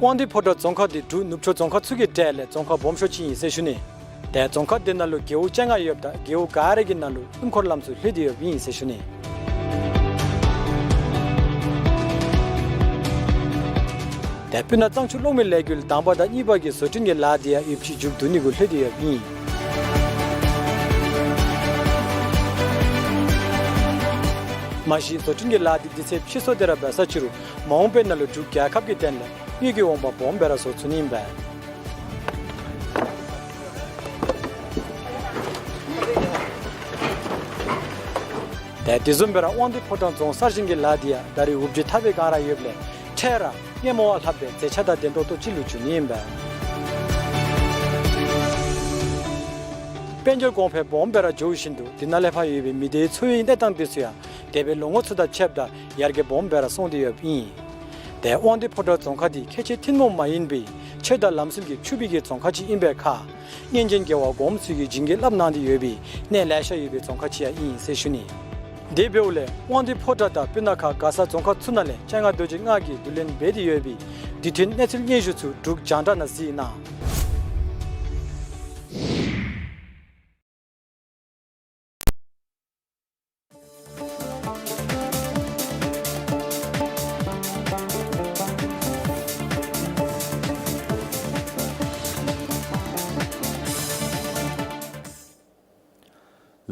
དབང་འདུས་ཕོ་བྲང་རྫོང་ཁག་འདི་འབྲུག་ནུབ་ཕྱོགས་རྫོང་ཁག་ཚུ་གི་གྲས་ལས་རྫོང་ཁག་སྦོམ་ཤོས་ཅིག་ཨིན་ཟེར་ཞུ་ནི། ཏེ་རྫོང་ཁག་འདི་ནང་ལུ་རྒེད་འོག་བཅོ་ལྔ་ཡོདཔ་ད་རྒེད་འོག་ག་ར་གི་ནང་ལུ་ཨིམ་ཁོར་ལམ་ཚུ་ལྷོད་དེ་ཡོདཔ་ཨིན་ཟེར་ཞུ་ནི། ཏེ་སྤུ་ན་གཙང་ཆུ་གློག་མེ་ལས་འགུལ་དང་པ་དང་གཉིས་པ་གི་བཟོ་སྐྲུན་གྱི་ལཱ་འདི་ཡང་ཡོདཔ་ཅིག་མཇུག་བསྡུ་ནི་གུ་ལྷོད་དེ་ཡོདཔ་ཨིན། མ་གཞི་བཟོ་སྐྲུན་གྱི་ལཱ་འདི་དུས་ཚོད་ཕྱིས་སོང་སྟེ་ར་འབད་ས་ཅི་རུང་མ་འོངས་པའི་ནང་ལུ་འབྲུག་རྒྱལ་ཁབ་ཀྱི་དོན་ལས་དངུལ་གྱི་འོང་འབབ་སྦོམ་སྦེ་ར་བཟོ་ཚུགས་ནི་ཨིན་པས། ཏེ་དེ་བཟུམ་སྦེ་ར་དབང་འདུས་ཕོ་བྲང་རྫོང་གསར་བཞེངས་ཀྱི་ལཱ་འདི་ཡང་ད་རེས་འུབ་བརྗིད་ཐག་པའི་སྒང་ར་ཡོདཔ་ལས་འཕྲལ་ར་སྔོན་མ་བ་ལྷག་པའི་མཛེས་ཆ་དང་ལྡན་ཏོག་ཏོ་ཅིག་ལུ་འགྱུར་ནི་ཨིན་པས། དཔལ་འབྱོར་གོང་འཕེལ་སྦོམ་སྦེ་ར་འགྱོ་བཞིན་དུ་དེ་ནང་ལས་ཕར་ཡོད་པའི་མི་སྡེའི་འཚོ་བའི་གནས་སྟངས་འདི་ཚུ་ཡང་འདས་པའི་ལོ་ངོ་ཚུ་དང་ཕྱདཔ་ད་ཡར་རྒྱས་སྦོམ་སྦེ་ར་སོང་སྟེ་ཡོདཔ་ཨིན། ཏེ་དབང་འདུས་ཕོ་བྲང་རྫོང་ཁག་འདི་ཁལ་གཅིག་ཐུན་མོང་མ་ཡིན་པའི་ཆོས་དང་ལམ་སྲོལ་གྱིས་ཕྱུག་པའི་གི་རྫོང་ཁག་ཅིག་ཨིན་པའི་ཁར་སྔོན་བྱོན་རྒྱལ་བ་གོངམ་ཚུ་གིས་བྱིན་གྱིས་བརླབས་གནང་སྟེ་ཡོད་པའི་གནས་ལེ་ཤ་ཡོད་པའི་རྫོང་ཁག་ཅིག་ཡང་ཨིན་ཟེར་ཞུ་ནི། དེ་འབདཝ་ལས་དབང་འདུས་ཕོ་བྲང་དང་སྤུ་ན་ཁ་མགར་ས་རྫོང་ཁག་ཚུ་ནང་ལས་སྤྱན་སྔ་རྡོ་རྗེ་ལྔ་གིས་བསྡུ་ལེན་འབད་དེ་ཡོད་པའི་དུས་མཐུན་གནས་ཚུལ་སྙན་ཞུ་ཚུ་འབྲུག་རྒྱང་བསྒྲགས་ནང་གཟིགས་གནང་།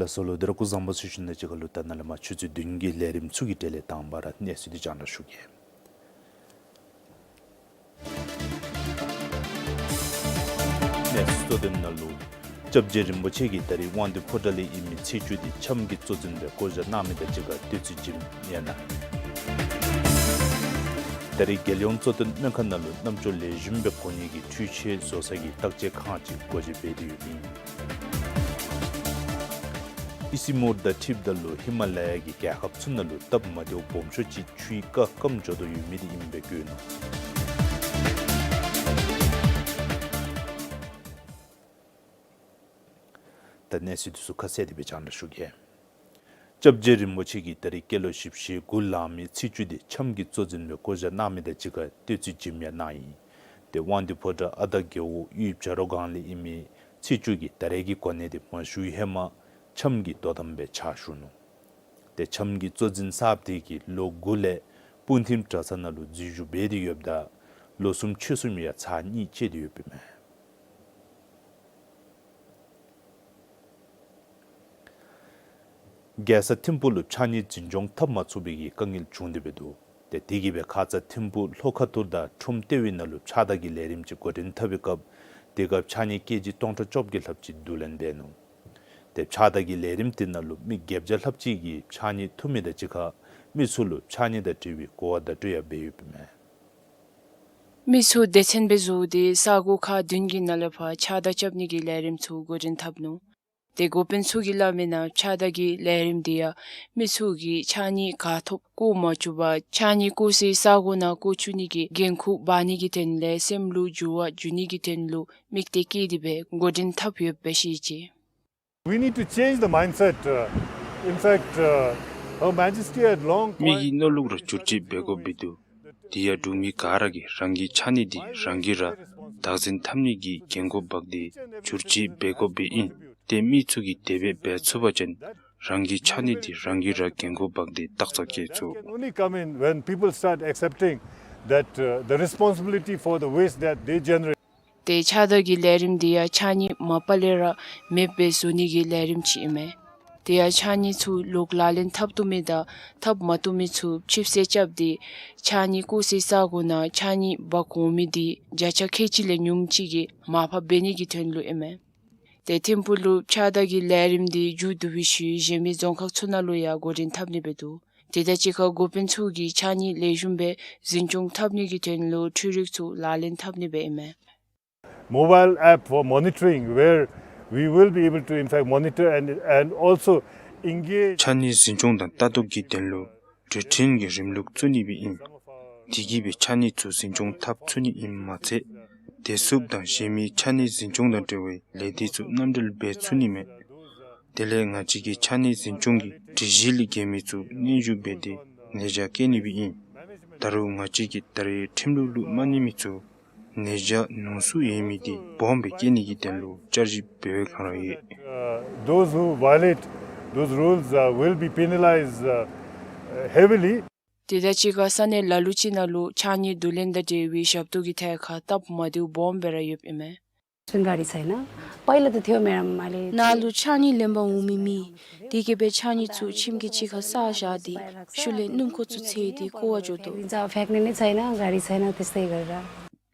ད་ཟུར་ལུ་དེ་ར་སྐུ་གཟུགས་བཟང་པོ་ཟེར་ཞུ་ནི་དང་གཅིག་ཁར་ལུ་ད་ནཱ་ལས་མར་ཆུ་ཚོད་བདུན་གྱི་ལས་རིམ་ཚུ་གི་གྲས་ལས་དང་པ་ར་གནས་ཚུལ་འདི་རྒྱང་བསྒྲགས་ཞུ་གེ། གནས་ཚུལ་གཙོ་དོན་ནང་ལུ། སྐྱབས་རྗེ་རིན་པོ་ཆེ་གིས་ད་རིས་དབང་འདུས་ཕོ་བྲང་ལས་ཨིན་མི་ཚེས་བཅུ་འདི་ཆམ་གྱི་གཙོ་འཛིན་སྦེ་བསྐོ་བཞག་གནང་མི་དང་གཅིག་ཁར་བསྟོད་ཚིག་ཇི་བཞིན་ཡང་གནང་། ད་རིས་རྒྱལ་ཡོངས་གཙོ་བསྟེན་སྨན་ཁང་ནང་ལུ་རྣམ་ཅོ་ལེགས་ཤོམ་སྦེ་གོ་ནི་གི་འཕྲུལ་ཆས་བཟོ་ས་གི་བརྟག་དཔྱད་ཁང་ཅིག་སྒོ་འབྱེད་འབད་དེ་ཡོདཔ་ཨིན། ཨི་སི་མུར་དང་འཁྲིལཝ་ད་ལུ་ཧི་མ་ལ་ཡ་གི་རྒྱལ་ཁབ་ཚུ་ནང་ལུ་སྟབས་མ་བདེཝ་སྦོམ་ཤོས་ཅིག་ཆུའི་བཀག་སྐམ་འགྱོ་དོ་ཡོད་མི་འདི་ཨིནམ་སྦེ་བཀོད་ནུག། ད་གནས་ཚུལ་འདི་ཚུ་ཁ་གསལ་དེ་སྦེ་རྒྱང་བསྒྲགས་ཞུ་གེ། སྐྱབས་རྗེ་རིན་པོ་ཆེ་གིས་ད་རིས་སྐྱེས་ལོ་བཞི་བཅུ་ཞེ་དགུ་ལང་མི་ཚེས་བཅུ་འདི་ཆམ་གྱི་གཙོ་འཛིན་སྦེ་བསྐོ་བཞག་གནང་མི་དང་གཅིག་ཁར་བསྟོད་ཚིག་ཇི་བཞིན་ཡང་གནང་ཡི། ཏེ་དབང་འདུས་ཕོ་བྲང་ཨ་དར་རྒེད་འོག་གཡུས་བྱ་རོག་སྒང་ལས་ཨིན་མི་ཚེས་བཅུ་གིས་ད་རེས་ཀྱི་གོ་གནས་འདི་མ་ཞུ་བའི་ཧེ་མ་ཆམ་གྱི་དོ་དམ་སྦེ་ཕྱག་ཞུ་ནུག། ཏེ་ཆམ་གྱི་གཙོ་འཛིན་གསརཔ་དེ་གིས་ལོ་དགུ་ལས་སྤུངས་ཐིམ་གྲྭ་ཚང་ནང་ལུ་འཛུལ་ཞུགས་འབད་དེ་ཡོདཔ་ད་ལོ་གསུམ་ཕྱོགས་གསུམ་ཡང་ཚར་གཉིས་བཅད་དེ་ཡོདཔ་ཨིན་མས། རྒྱལ་ས་ཐིམ་ཕུག་ལུ་ཕྱགས་སྙིགས་འཛིན་སྐྱོང་འཐབ་མ་ཚུགས་པའི་གི་དཀའ་ངལ་བྱུང་སྟེ་འབད་འདུག། ཏེ་དེ་གིས་སྦེ་ཁ་ཙ་ཐིམ་ཕུག་ལྷོ་ཁ་ཐུར་དང་ཁྲོམ་ལྟེ་བའི་ནང་ལུ་ཕྱགས་བདར་གྱི་ལས་རིམ་ཅིག་འགོ་འདྲེན་འཐབ་པའི་སྐབས་དེ་སྐབས་ཕྱགས་སྙིགས་ཀེ་ཇི་སྟོང་ཕྲག་བཅོ་བརྒྱད་ལྷགཔ་ཅིག་བསྡུ་ལེན་འབད་ནུག། ཏེ་ཕྱགས་བདར་གྱི་ལས་རིམ་དེ་ནང་ལུ་མི་བརྒྱད་བརྒྱ་ལྷགཔ་ཅིག་གིས་ཕྱགས་སྙིགས་འཐུ་མི་དང་གཅིག་ཁར་མི་ཚུ་ལུ་ཕྱགས་སྙིགས་དང་འབྲེལ་བའི་གོ་བ་བརྡ་སྤྲོད་ཡང་འབད་ཡོདཔ་ཨིན་མས། མི་ཚུ་སྡེ་ཚན་སྦེ་བཟོ་སྟེ་ས་གོ་ཁག་བདུན་གྱི་ནང་ལས་ཕར་ཕྱགས་བདར་རྐྱབ་ནི་གི་ལས་རིམ་ཚུ་འགོ་འདྲེན་འཐབ་ནུག། ཏེ་འགོ་དཔོན་ཚུ་གིས་སླབ་མིའི་ནང་ཕྱགས་བདར་གྱི་ལས་རིམ་འདི་ཡང་མི་ཚུ་གིས་ཕྱགས་སྙིགས་ག་ཐོབ་བཀོ་མ་བཅུག་པར་ཕྱགས་སྙིགས་བཀོ་སའི་ས་གོ་ནང་བཀོ་བཅུག་ནི་གི་འགན་ཁུར་འབག་ནི་གི་དོན་ལས་སེམས་ལུ་འགྱུར་བ་འགྱུར་ནི་གི་དོན་ལུ་དམིགས་གཏད་བསྐྱེད་དེ་སྦེ་འགོ་འདྲེན་འཐབ་ཡོདཔ་སྦེ་བཤད་ཅི། We need to change the mindset. Uh, in fact, uh, Her Majesty had long མི་གི་མནོ་ལུགས་ར་བསྒྱུར་བཅོས་འབད་དགོཔ་སྦེ་འདུག། དེ་ཡང་འབྲུག་མི་ག་ར་གིས་རང་གི་ཕྱགས་སྙིགས་འདི་རང་གིས་ར་བདག་འཛིན་འཐབ་ནི་གི་འགན་ཁུར་འབག་སྟེ་བསྒྱུར་བཅོས་འབད་དགོཔ་སྦེ་ཨིན། ཏེ་མི་ཚུ་གིས་དེ་སྦེ་འབད་ཚུགས་པ་ཅིན་རང་གི་ཕྱགས་སྙིགས་འདི་རང་གིས་ར་འགན་ཁུར་འབག་སྟེ་བདག་རྩར་བསྐྱལ་ཚུགས། Can only come in when people start accepting that, uh, the responsibility for the waste that they generate. ཏེ་ཕྱགས་བདར་གྱི་ལས་རིམ་འདི་ཡང་ཕྱགས་སྙིགས་མ་པ་ལས་ར་མེདཔ་སྦེ་བཟོ་ནི་གི་ལས་རིམ་ཅིག་ཨིན་མས། དེ་ཡང་ཕྱགས་སྙིགས་ཚུ་ལོག་ལག་ལེན་འཐབ་བཏུབ་མི་དང་འཐབ་མ་བཏུབ་མི་ཚུ་ཆིབས་བསལ་རྐྱབ་སྟེ་ཕྱགས་སྙིགས་བཀོ་སའི་ས་གོ་ནང་ཕྱགས་སྙིགས་འབག་འོང་མི་འདི་བརྒྱ་ཆ་ཁལ་གཅིག་ལས་ཉུངམ་ཅིག་གིས་མར་ཕབ་འབད་ནི་གི་དོན་ལུ་ཨིན་མས། ཏེ་ཐིམ་ཕུག་ལུ་ཕྱགས་བདར་གྱི་ལས་རིམ་འདི་མཇུག་བསྡུ་བའི་ཤུལ་གཞན་མི་རྫོང་ཁག་ཚུ་ནང་ལུ་ཡང་འགོ་འདྲེན་འཐབ་ནི་སྦེ་འདུག། དེ་དང་གཅིག་ཁར་འགོ་དཔོན་ཚུ་གིས་ཕྱགས་སྙིགས་ལེགས་ཤོམ་སྦེ་འཛིན་སྐྱོང་འཐབ་ནི་གི་དོན་ལུ་འཕྲུལ་རིག་ཚུ་ལག་ལེན་འཐབ་ནི་སྦེ་ཨིན་མས། Mobile app for monitoring, where we will be able to, in fact, monitor and, and also engage. ཕྱགས་སྙིགས་འཛིན་སྐྱོང་དང་ལྟ་རྟོག་གི་དོན་ལུ་གྲོས་འཕྲིན་གྱི་རིམ་ལུགས་བཙུགས་ནི་སྦེ་ཨིན། དེ་གིས་སྦེ་ཕྱགས་སྙིགས་ཚུ་འཛིན་སྐྱོང་འཐབ་ཚུགས་ནི་ཨིནམ་མ་ཚད་བདེ་སྲུངཔ་དང་གཞན་མི་ཕྱགས་སྙིགས་འཛིན་སྐྱོང་དང་འབྲེལ་བའི་ལས་སྡེ་ཚུ་མཉམ་འབྲེལ་འབད་ཚུགས་ནི་མས། དེ་ལས་ང་བཅས་ཀྱིས་ཕྱགས་སྙིགས་འཛིན་སྐྱོང་གི་སྒྲིག་གཞི་ལས་འགལ་མི་ཚུ་སྙན་ཞུ་འབད་དེ་ནན་བརྗོད་བཀལ་ནི་སྦེ་ཨིན། ད་རུང་ང་བཅས་ཀྱིས་ད་རེས་ཁྲིམས་ལུགས་ལུ་མ་གནས་མི་ཚུ་ནན་བརྗོད་ནོར་སུ་ཡོད་མི་འདི་སྦོམ་སྦེ་བཀལ་ནི་གི་དོན་ལུ་བསྐྱར་ཞིབ་འབད་བའི་བསྒང་ར་ཡོད། Uh, those who violate those rules, uh, will be penalized, uh, heavily. དེ་དང་གཅིག་ཁར་ས་གནས་ལ་ལུ་ཅིག་ནང་ལུ་ཕྱགས་སྙིགས་བསྡུ་ལེན་དང་འབྲེལ་བའི་ཞབས་ཏོག་གི་ཐད་ཁར་སྟབས་མ་བདེཝ་སྦོམ་སྦེ་ར་ཡོདཔ་ཨིན་མས། जुन गाडी छैन, पहिला त थियो मेरोमा, अहिले ནཱ་ལུ་ཕྱགས་སྙིགས་ལེན་པར་འོང་མི་མེད། དེ་གིས་སྦེ་ཕྱགས་སྙིགས་ཚུ་ཁྱིམ་གྱི་ཕྱི་ཁར་བསགས་བཞག་སྟེ་ཤུལ་ལས་སྣུམ་འཁོར་ཚུ་འཚོལ་ཏེ་བཀོ་བར་འགྱོ་དོ། जाओ, फ्याँक्ने नै छैन, गाडी छैन, त्यस्तै गरेर।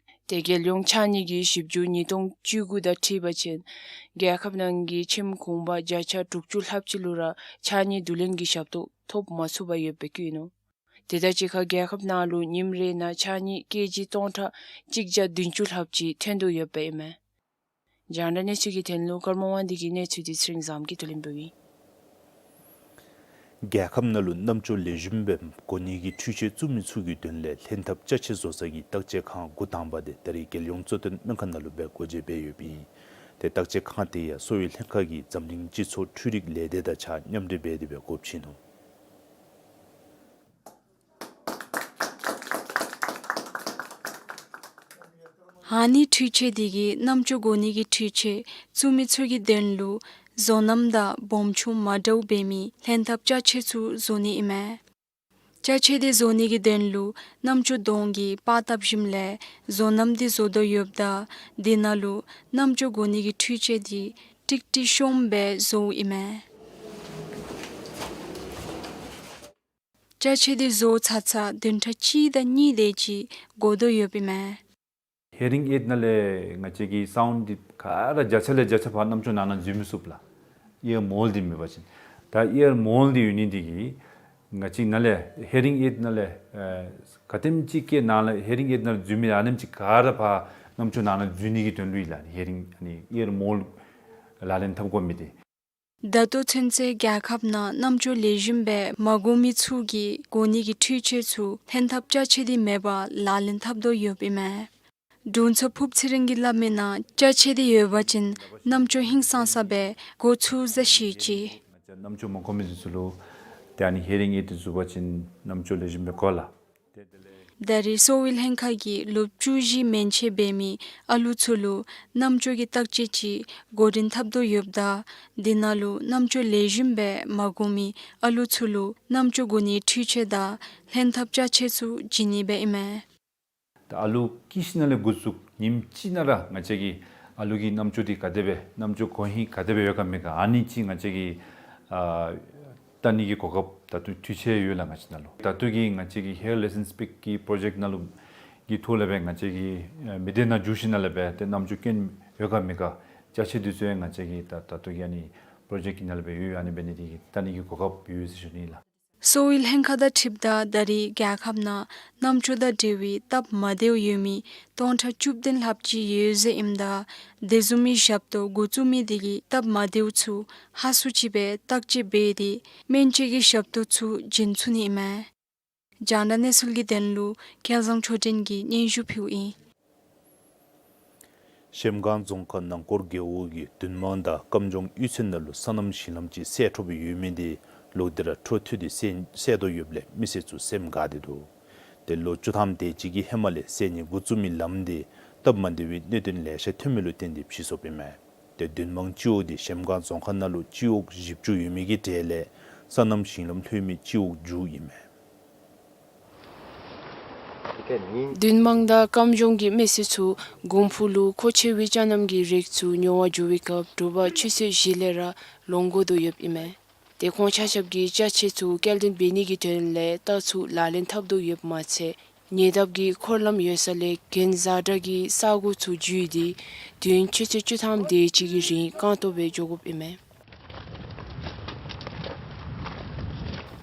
ཏེ་རྒྱལ་ཡོངས་ཕྱགས་སྙིགས་ཀྱི་ཞིབ་འཇུག་ཉིས་སྟོང་བཅུ་དགུ་དང་འཁྲིལ་བ་ཅིན་རྒྱལ་ཁབ་ནང་གི་ཁྱིམ་གུང་པ་བརྒྱ་ཆ་དྲུག་ཅུ་ལྷགཔ་ཅིག་ལུ་ར་ཕྱགས་སྙིགས་བསྡུ་ལེན་གྱི་ཞབས་ཏོག་ཐོབ་མ་ཚུགས་པར་ཡོདཔ་སྦེ་བཀོད་ནུག། དེ་དང་གཅིག་ཁར་རྒྱལ་ཁབ་ནང་ལུ་ཉིནམ་རེ་ནང་ཕྱགས་སྙིགས་ཀེ་ཇི་སྟོང་ཕྲག་གཅིག་བརྒྱ་བདུན་ཅུ་ལྷགཔ་ཅིག་ཐོན་དོ་ཡོདཔ་ཨིན་མས། རྒྱང་བསྒྲགས་གནས་ཚུལ་གྱི་དོན་ལུ་ཀརྨ་དབང་འདུས་ཀྱི་གནས་ཚུལ་འདི་ཚེ་རིང་བཟངམོ་གིས་བསྡུ་ལེན་འབདཝ་ཨིན། རྒྱལ་ཁབ་ནང་ལུ་རྣམ་ཅོ་ལེགས་ཤོམ་སྦེ་གོ་ནི་གི་འཕྲུལ་ཆས་བཙུགས་མི་ཚུ་གི་དོན་ལས་ལྷན་ཐབས་ཅ་ཆས་བཟོ་ས་གི་བརྟག་དཔྱད་ཁང་འགོ་དང་པ་དེ་ད་རིས་རྒྱལ་ཡོངས་གཙོ་བསྟེན་སྨན་ཁང་ནང་ལུ་སྦེ་སྒོ་འབྱེད་འབད་ཡོདཔ་ཨིན། ཏེ་བརྟག་དཔྱད་ཁང་དེ་ཡང་གསོ་བའི་ལྷན་ཁག་གིས་འཛམ་གླིང་སྤྱི་ཚོགས་འཕྲུལ་རིག་ལས་སྡེ་དང་གཅིག་ཁར་མཉམ་འབྲེལ་འབད་དེ་སྦེ་འགོ་བཙུགས་ནུག། ཨ་ནི་འཕྲུལ་ཆས་དེ་གིས་རྣམ་ཅོ་གོ་ནི་གི་འཕྲུལ་ཆས་བཙུགས་མི་ཚུ་གི་དོན་ལུ་བཟོ་རྣམ་དང་སྦོམ་ཆུང་མ་འདྲཝ་འབད་མི་ལྷན་ཐབས་ཅ་ཆས་ཚུ་བཟོ་ནི་ཨིན་མས། ཅ་ཆས་དེ་བཟོ་ནི་གི་དོན་ལུ་རྣམ་ཅོ་གདོང་གི་པར་བཏབ་ཞིནམ་ལས་བཟོ་རྣམ་དེ་བཟོ་དོ་ཡོདཔ་ད་དེ་ནང་ལུ་རྣམ་ཅོ་གོ་ནི་གི་འཕྲུལ་ཆས་དེ་ཀྲིག་ཀྲི་ཤོམ་སྦེ་བཟོཝ་ཨིན་མས། ཅ་ཆས་འདི་བཟོ་ཚར་ཚར་བདུན་ཕྲག་གཅིག་དང་གཉིས་དེ་ཅིག་འགོར་དོ་ཡོདཔ་ཨིན་མས། ཧི་ཡ་རིང་ཨེཌ་ནང་ལས་ང་བཅས་ཀྱི་སའུནཌ་འདི་ག་ར་བརྒྱ་ཆ་ལས་བརྒྱ་ཆ་ཕར་རྣམ་ཅོག་ནང་ན་འཛུལ་མི་ཚུགས་ལགས། ཨིར་མོལ་འདི་མེད་པ་ཅིན། ད་ཨིར་མོལ་འདི་ཡོད་ནི་འདི་གིས་ང་བཅས་ནང་ལས་ཧི་ཡ་རིང་ཨེཌ་ནང་ལས་ཨ་ག་དེམ་ཅིག་གི་ནང་ལས་ཧི་ཡ་རིང་ཨེཌ་ནང་ལས་འཛུལ་མི་ཨ་ནེམ་ཅིག་ག་ར་ཕར་རྣམ་ཅོག་ནང་ན་འཛུལ་ནི་གི་དོན་ལུ་ཨིན་ལགས། ཧི་ཡ་རིང་ཨ་ནི་ཨིར་མོལ་ལག་ལེན་འཐབ་དགོ་མི་འདི། ད་ལྟོ་ཚུན་ཚོད་རྒྱལ་ཁབ་ནང་རྣམ་ཅོག་ལེགས་ཤོམ་སྦེ་མ་གོ་མི་ཚུ་གིས་གོ་ནི་གི་འཕྲུལ་ཆས་ཚུ་ལྷན་ཐབས་ཅ་ཆས་འདི་མེད་པར་ལག་ལེན་འཐབ་དོ་ཡོདཔ་ཨིན་མས། དྲུང་འཚོ་ཕུབ་ཚེ་རིང་གིས་སླབ་མིའི་ནང་ཅ་ཆས་འདི་ཡོད་པ་ཅིན་རྣམ་ཅོག་ཧིང་སངས་ས་སྦེ་གོ་ཚུགས་ཟེར་བཤད་ཅི། རྣམ་ཅོག་མ་གོ་མི་འདི་ཚུ་ལུ་ཏེ་ཨ་ནི་ཧི་ཡ་རིང་ཨེཌ་འདི་བཙུགས་པ་ཅིན་རྣམ་ཅོག་ལེགས་ཤོམ་སྦེ་གོ་ལགས། ད་རེས་གསོ་བའི་ལྷན་ཁག་གིས་ལོ་བཅུ་བཞི་མན་ཆད་འབད་མི་ཨ་ལུ་ཚུ་ལུ་རྣམ་ཅོག་གི་བརྟག་དཔྱད་ཅིག་འགོ་འདྲེན་འཐབ་དོ་ཡོདཔ་ད་དེ་ནང་ལུ་རྣམ་ཅོག་ལེགས་ཤོམ་སྦེ་མ་གོ་མི་ཨ་ལུ་ཚུ་ལུ་རྣམ་ཅོག་གོ་ནིའི་འཕྲུལ་ཆས་དང་ལྷན་ཐབས་ཅ་ཆས་ཚུ་བྱིན་ནི་སྦེ་ཨིན་མས། ད་ཨ་ལུ་སྐྱེས་ཞིནམ་ལས་འགོ་བཙུགས་ཉིནམ་གཅིག་ནང་ར་ང་བཅས་ཀྱིས་ཨ་ལུ་གི་རྣམ་ཅོག་འདི་ག་དེ་སྦེ་རྣམ་ཅོག་གོ་ཧིང་ག་དེ་སྦེ་ཡོད་ག་མེད་ག་ཨ་ནི་ཅིག་ང་བཅས་ཀྱིས་ཨ་བལྟ་ནི་གི་གོ་སྐབས་ད་ལྟོ་དུས་ཚོད་ཡོད་ལགས། ང་བཅས་ནང་ལུ་ད་ལྟོ་གི་ང་བཅས་ཀྱི་ཧེར་ལེ་སེནསི་པིཀ་གི་པྲོ་ཇེཀཊ་ནང་ལུ་གི་ཐོག་ལས་སྦེ་ང་བཅས་ཀྱིས་ཨ་མི་སྡེ་ནང་འགྱོ་ཞིནམ་ལས་སྦེ་ཏེ་རྣམ་ཅོག་སྐྱོན་ཡོད་ག་མེད་ག་ཅ་ཆས་འདི་ཚུ་ཡང་ང་བཅས་ཀྱིས་ད་ད་ལྟོ་གི་ཨ་ནི་པྲོ་ཇེཀཊ་ནང་ལས་སྦེ་ཡོད་ཡོད་ཨ་ནི་འབད་ནི་འདི་གིས་བལྟ་ནི་གི་གོ་སྐབས་ཡོད་ཟེར་ཞུ་ནི་ལགས། གསོ་བའི་ལྷན་ཁག་དང་འཁྲིལཝ་ད་ད་རེས་རྒྱལ་ཁབ་ནང་རྣམ་ཅོག་དང་འབྲེལ་བའི་སྟབས་མ་བདེཝ་ཡོད་མི་སྟོང་ཕྲག་བཅུ་བདུན་ལྷགཔ་ཅིག་ཡོད་ཟེར་ཨིནམ་ད་དེ་བཟུམ་མའི་ཞབས་ཏོག་འགོ་བཙུགས་མི་དེ་གིས་སྟབས་མ་བདེཝ་ཚུ་ཧ་སུ་ཅིག་སྦེ་བརྟག་དཔྱད་འབད་དེ་སྨན་བཅོས་ཀྱི་ཞབས་ཏོག་ཚུ་བྱིན་ཚུགས་ནི་ཨིན་མས། རྒྱང་བསྒྲགས་གནས་ཚུལ་གྱི་དོན་ལུ་སྐལ་བཟང་ཆོས་སྒྲོན་གྱིས་སྙན་ཞུ་ཕུལཝ་ཨིན། གཞལམ་སྒང་རྫོང་ཁག་ནང་སྐོར་རྒེད་འོག་གི་མདུན་མང་དང་སྐམ་ལྗོངས་གཡུས་ཚན་ནང་ལུ་སོ་ནམ་ཞིང་ལམ་ཅིག་སེལ་འཕྲོ་སྦེ་ཡོད་མི་འདི་ལོག་སྟེ་ར་འཕྲོ་མཐུད་དེ་སེལ་སེལ་དོ་ཡོདཔ་ལས་མི་སེར་ཚུ་སེམས་དགའ་སྟེ་འདུག། ཏེ་ལོ་བཅུ་ཐམ་དེ་ཅིག་གི་ཧེ་མ་ལས་སེལ་ནི་འགོ་བཙུགས་མི་ལམ་འདི་སྟབས་མ་བདེ་བའི་གནད་དོན་ལེ་ཤ་ཐོན་མི་ལུ་བརྟེན་ཏེ་ཕྱིས་སོཔ་ཨིན་མས། ཏེ་མདུན་མང་སྤྱི་འོག་འདི་གཞལམ་སྒང་རྫོང་ཁག་ནང་ལུ་སྤྱི་འོག་བཞི་བཅུ་ཡོད་མི་གི་གྲས་ལས་སོ་ནམ་ཞིང་ལམ་ལྷོད་མི་སྤྱི་འོག་མཇུག་ཨིན་མས། མདུན་མང་དང་སྐམ་ལྗོངས་ཀྱི་མི་སེར་ཚུ་གོང་ཕུ་ལུ་མཁོ་ཆེ་བའི་ཅ་ནམ་གྱི་རིགས་ཚུ་ཉོ་བར་འགྱོ་བའི་སྐབས་དྲོ་པ་ཆུ་ཚོད་བཞི་ལས་ར་ལོང་དགོ་དོ་ཡོདཔ་ཨིན་མས། ཏེ་ཁོང་ཆ་ཁྱབ་ཀྱིས་ཅ་ཆས་ཚུ་སྐྱེལ་འདྲེན་འབད་ནི་གི་དོན་ལས་རྟ་ཚུ་ལག་ལེན་འཐབ་དོ་ཡོདཔ་མ་ཚད་ཉེ་འདབས་ཀྱི་འཁོར་ལམ་ཡོད་ས་ལས་གྱེན་འཛེག་དྲག་གི་ས་གོ་ཚུ་བརྒྱུད་དེ་དུས་ཡུན་ཆུ་ཚོད་བཅུ་ཐམ་དེ་ཅིག་གི་རིང་རྐང་སྟོང་སྦེ་འགྱོ་དགོཔ་ཨིན་མས།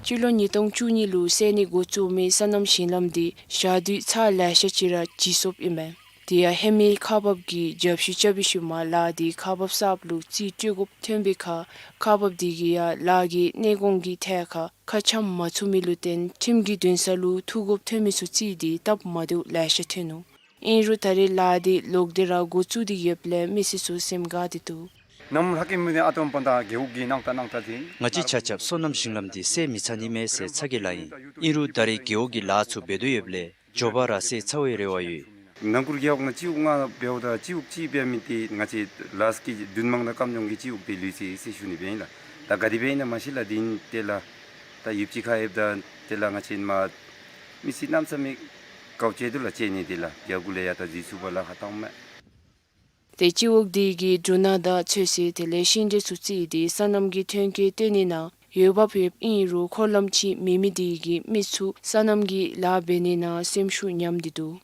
སྤྱི་ལོ་ཉིས་སྟོང་བཅུ་གཉིས་ལུ་སེལ་ནི་འགོ་བཙུགས་མི་སོ་ནམ་ཞིང་ལམ་འདི་ཞག་དུས་ཚར་ལེ་ཤ་ཅིག་ར་བརྗེ་སོཔ་ཨིན་མས། དེ་ཡང་ཧེ་མའི་ཁག་འབགཔ་གིས་རྒྱབ་བཤུད་རྐྱབ་པའི་ཤུལ་མ་ལཱ་འདི་ཁག་འབགཔ་གསརཔ་ལུ་རྩིས་སྤྲོད་དགོཔ་ཐོན་པའི་ཁར་ཁག་འབགཔ་དེ་གིས་ཡང་ལཱ་གི་གནས་གོང་གི་ཐད་ཁར་ཁ་འཆམ་མ་ཚུགས་མི་ལུ་བརྟེན་ཁྲིམས་ཀྱི་འདུན་ས་ལུ་ཐུག་དགོཔ་ཐོན་མི་ཚུ་བརྩིས་ཏེ་སྟབས་མ་བདེཝ་ལེ་ཤ་ཐོན་ནུག། ཨིན་རུང་ད་རེས་ལཱ་འདི་ལོག་སྟེ་ར་འགོ་བཙུགས་ཏེ་ཡོདཔ་ལས་མི་སེར་ཚུ་སེམས་དགའ་སྟེ་འདུག། ནམ་ལྷག་གི་མི་དེ་ཨ་དོམ་པོ་དང་རྒེད་འོག་གི་ནང་ད་ནང་ད་དེ། ང་བཅས་ཆ་ཁྱབ་སོ་ནམ་ཞིང་ལམ་འདི་སེལ་མི་ཚར་ནི་མས་ཟེར་ཚ་གྱང་ལང་ཡི། ཨིན་རུང་ད་རེས་རྒེད་འོག་གི་ལཱ་ཚུ་འབད་དོ་ཡོདཔ་ལས་མགྱོགས་པ་ར་སེལ་ཚར་བའི་རེ་བ་ཡོད། ནང་སྐོར་རྒེད་འོག་ནང་སྤྱི་འོག་ལྔ་འབདཝ་ད་སྤྱི་འོག་གཅིག་འབད་མི་དེ་ང་བཅས་ལཱ་ཀི་མདུན་མང་དང་སྐམ་ལྗོངས་ཀྱི་སྤྱི་འོག་དེ་ལུས་ཅི་ཟེར་ཞུ་ནི་སྦེ་ཨིན་ལགས། ད་ག་དེ་སྦེ་ཨིན་ན་མ་ཤེས་ལགས། དེ་ཨིན་དེ་ལགས། ད་ཡོདཔ་ཅིག་ཁར་ཡོདཔ་ད་དེ་ལགས་ང་བཅས་མ་མི་སེར་གནམ་མེད་ས་མེད་དགའཝ་སྐྱེས་འདུག་ལགས། ཅིག་ནི་དེ་ལགས་རྒྱ་གུ་ལས་ཡར་ད་འཛུལ་ཚུགས་པར་ལཱ་ཁག་བཏངམ་མས། ཏེ་སྤྱི་འོག་དེ་གིས་འབྲུ་སྣ་དང་ཚོད་བསྲེ་དེ་ལས་ཤིང་འབྲས་ཚུ་བརྩིས་ཏེ་སོ་ནམ་གྱི་ཐོན་སྐྱེད་བཏོན་ནི་ནང་འོས་འབབ་ཡོདཔ་ཨིན་རུང་འཁོར་ལམ་ཅིག་མེད་མི་དེ་གིས་མི་ཚུ་སོ་ནམ་གྱི་ལཱ་འབད་ནི་ནང་སེམས་ཤུགས་ཉམས་ཏེ་འདུག།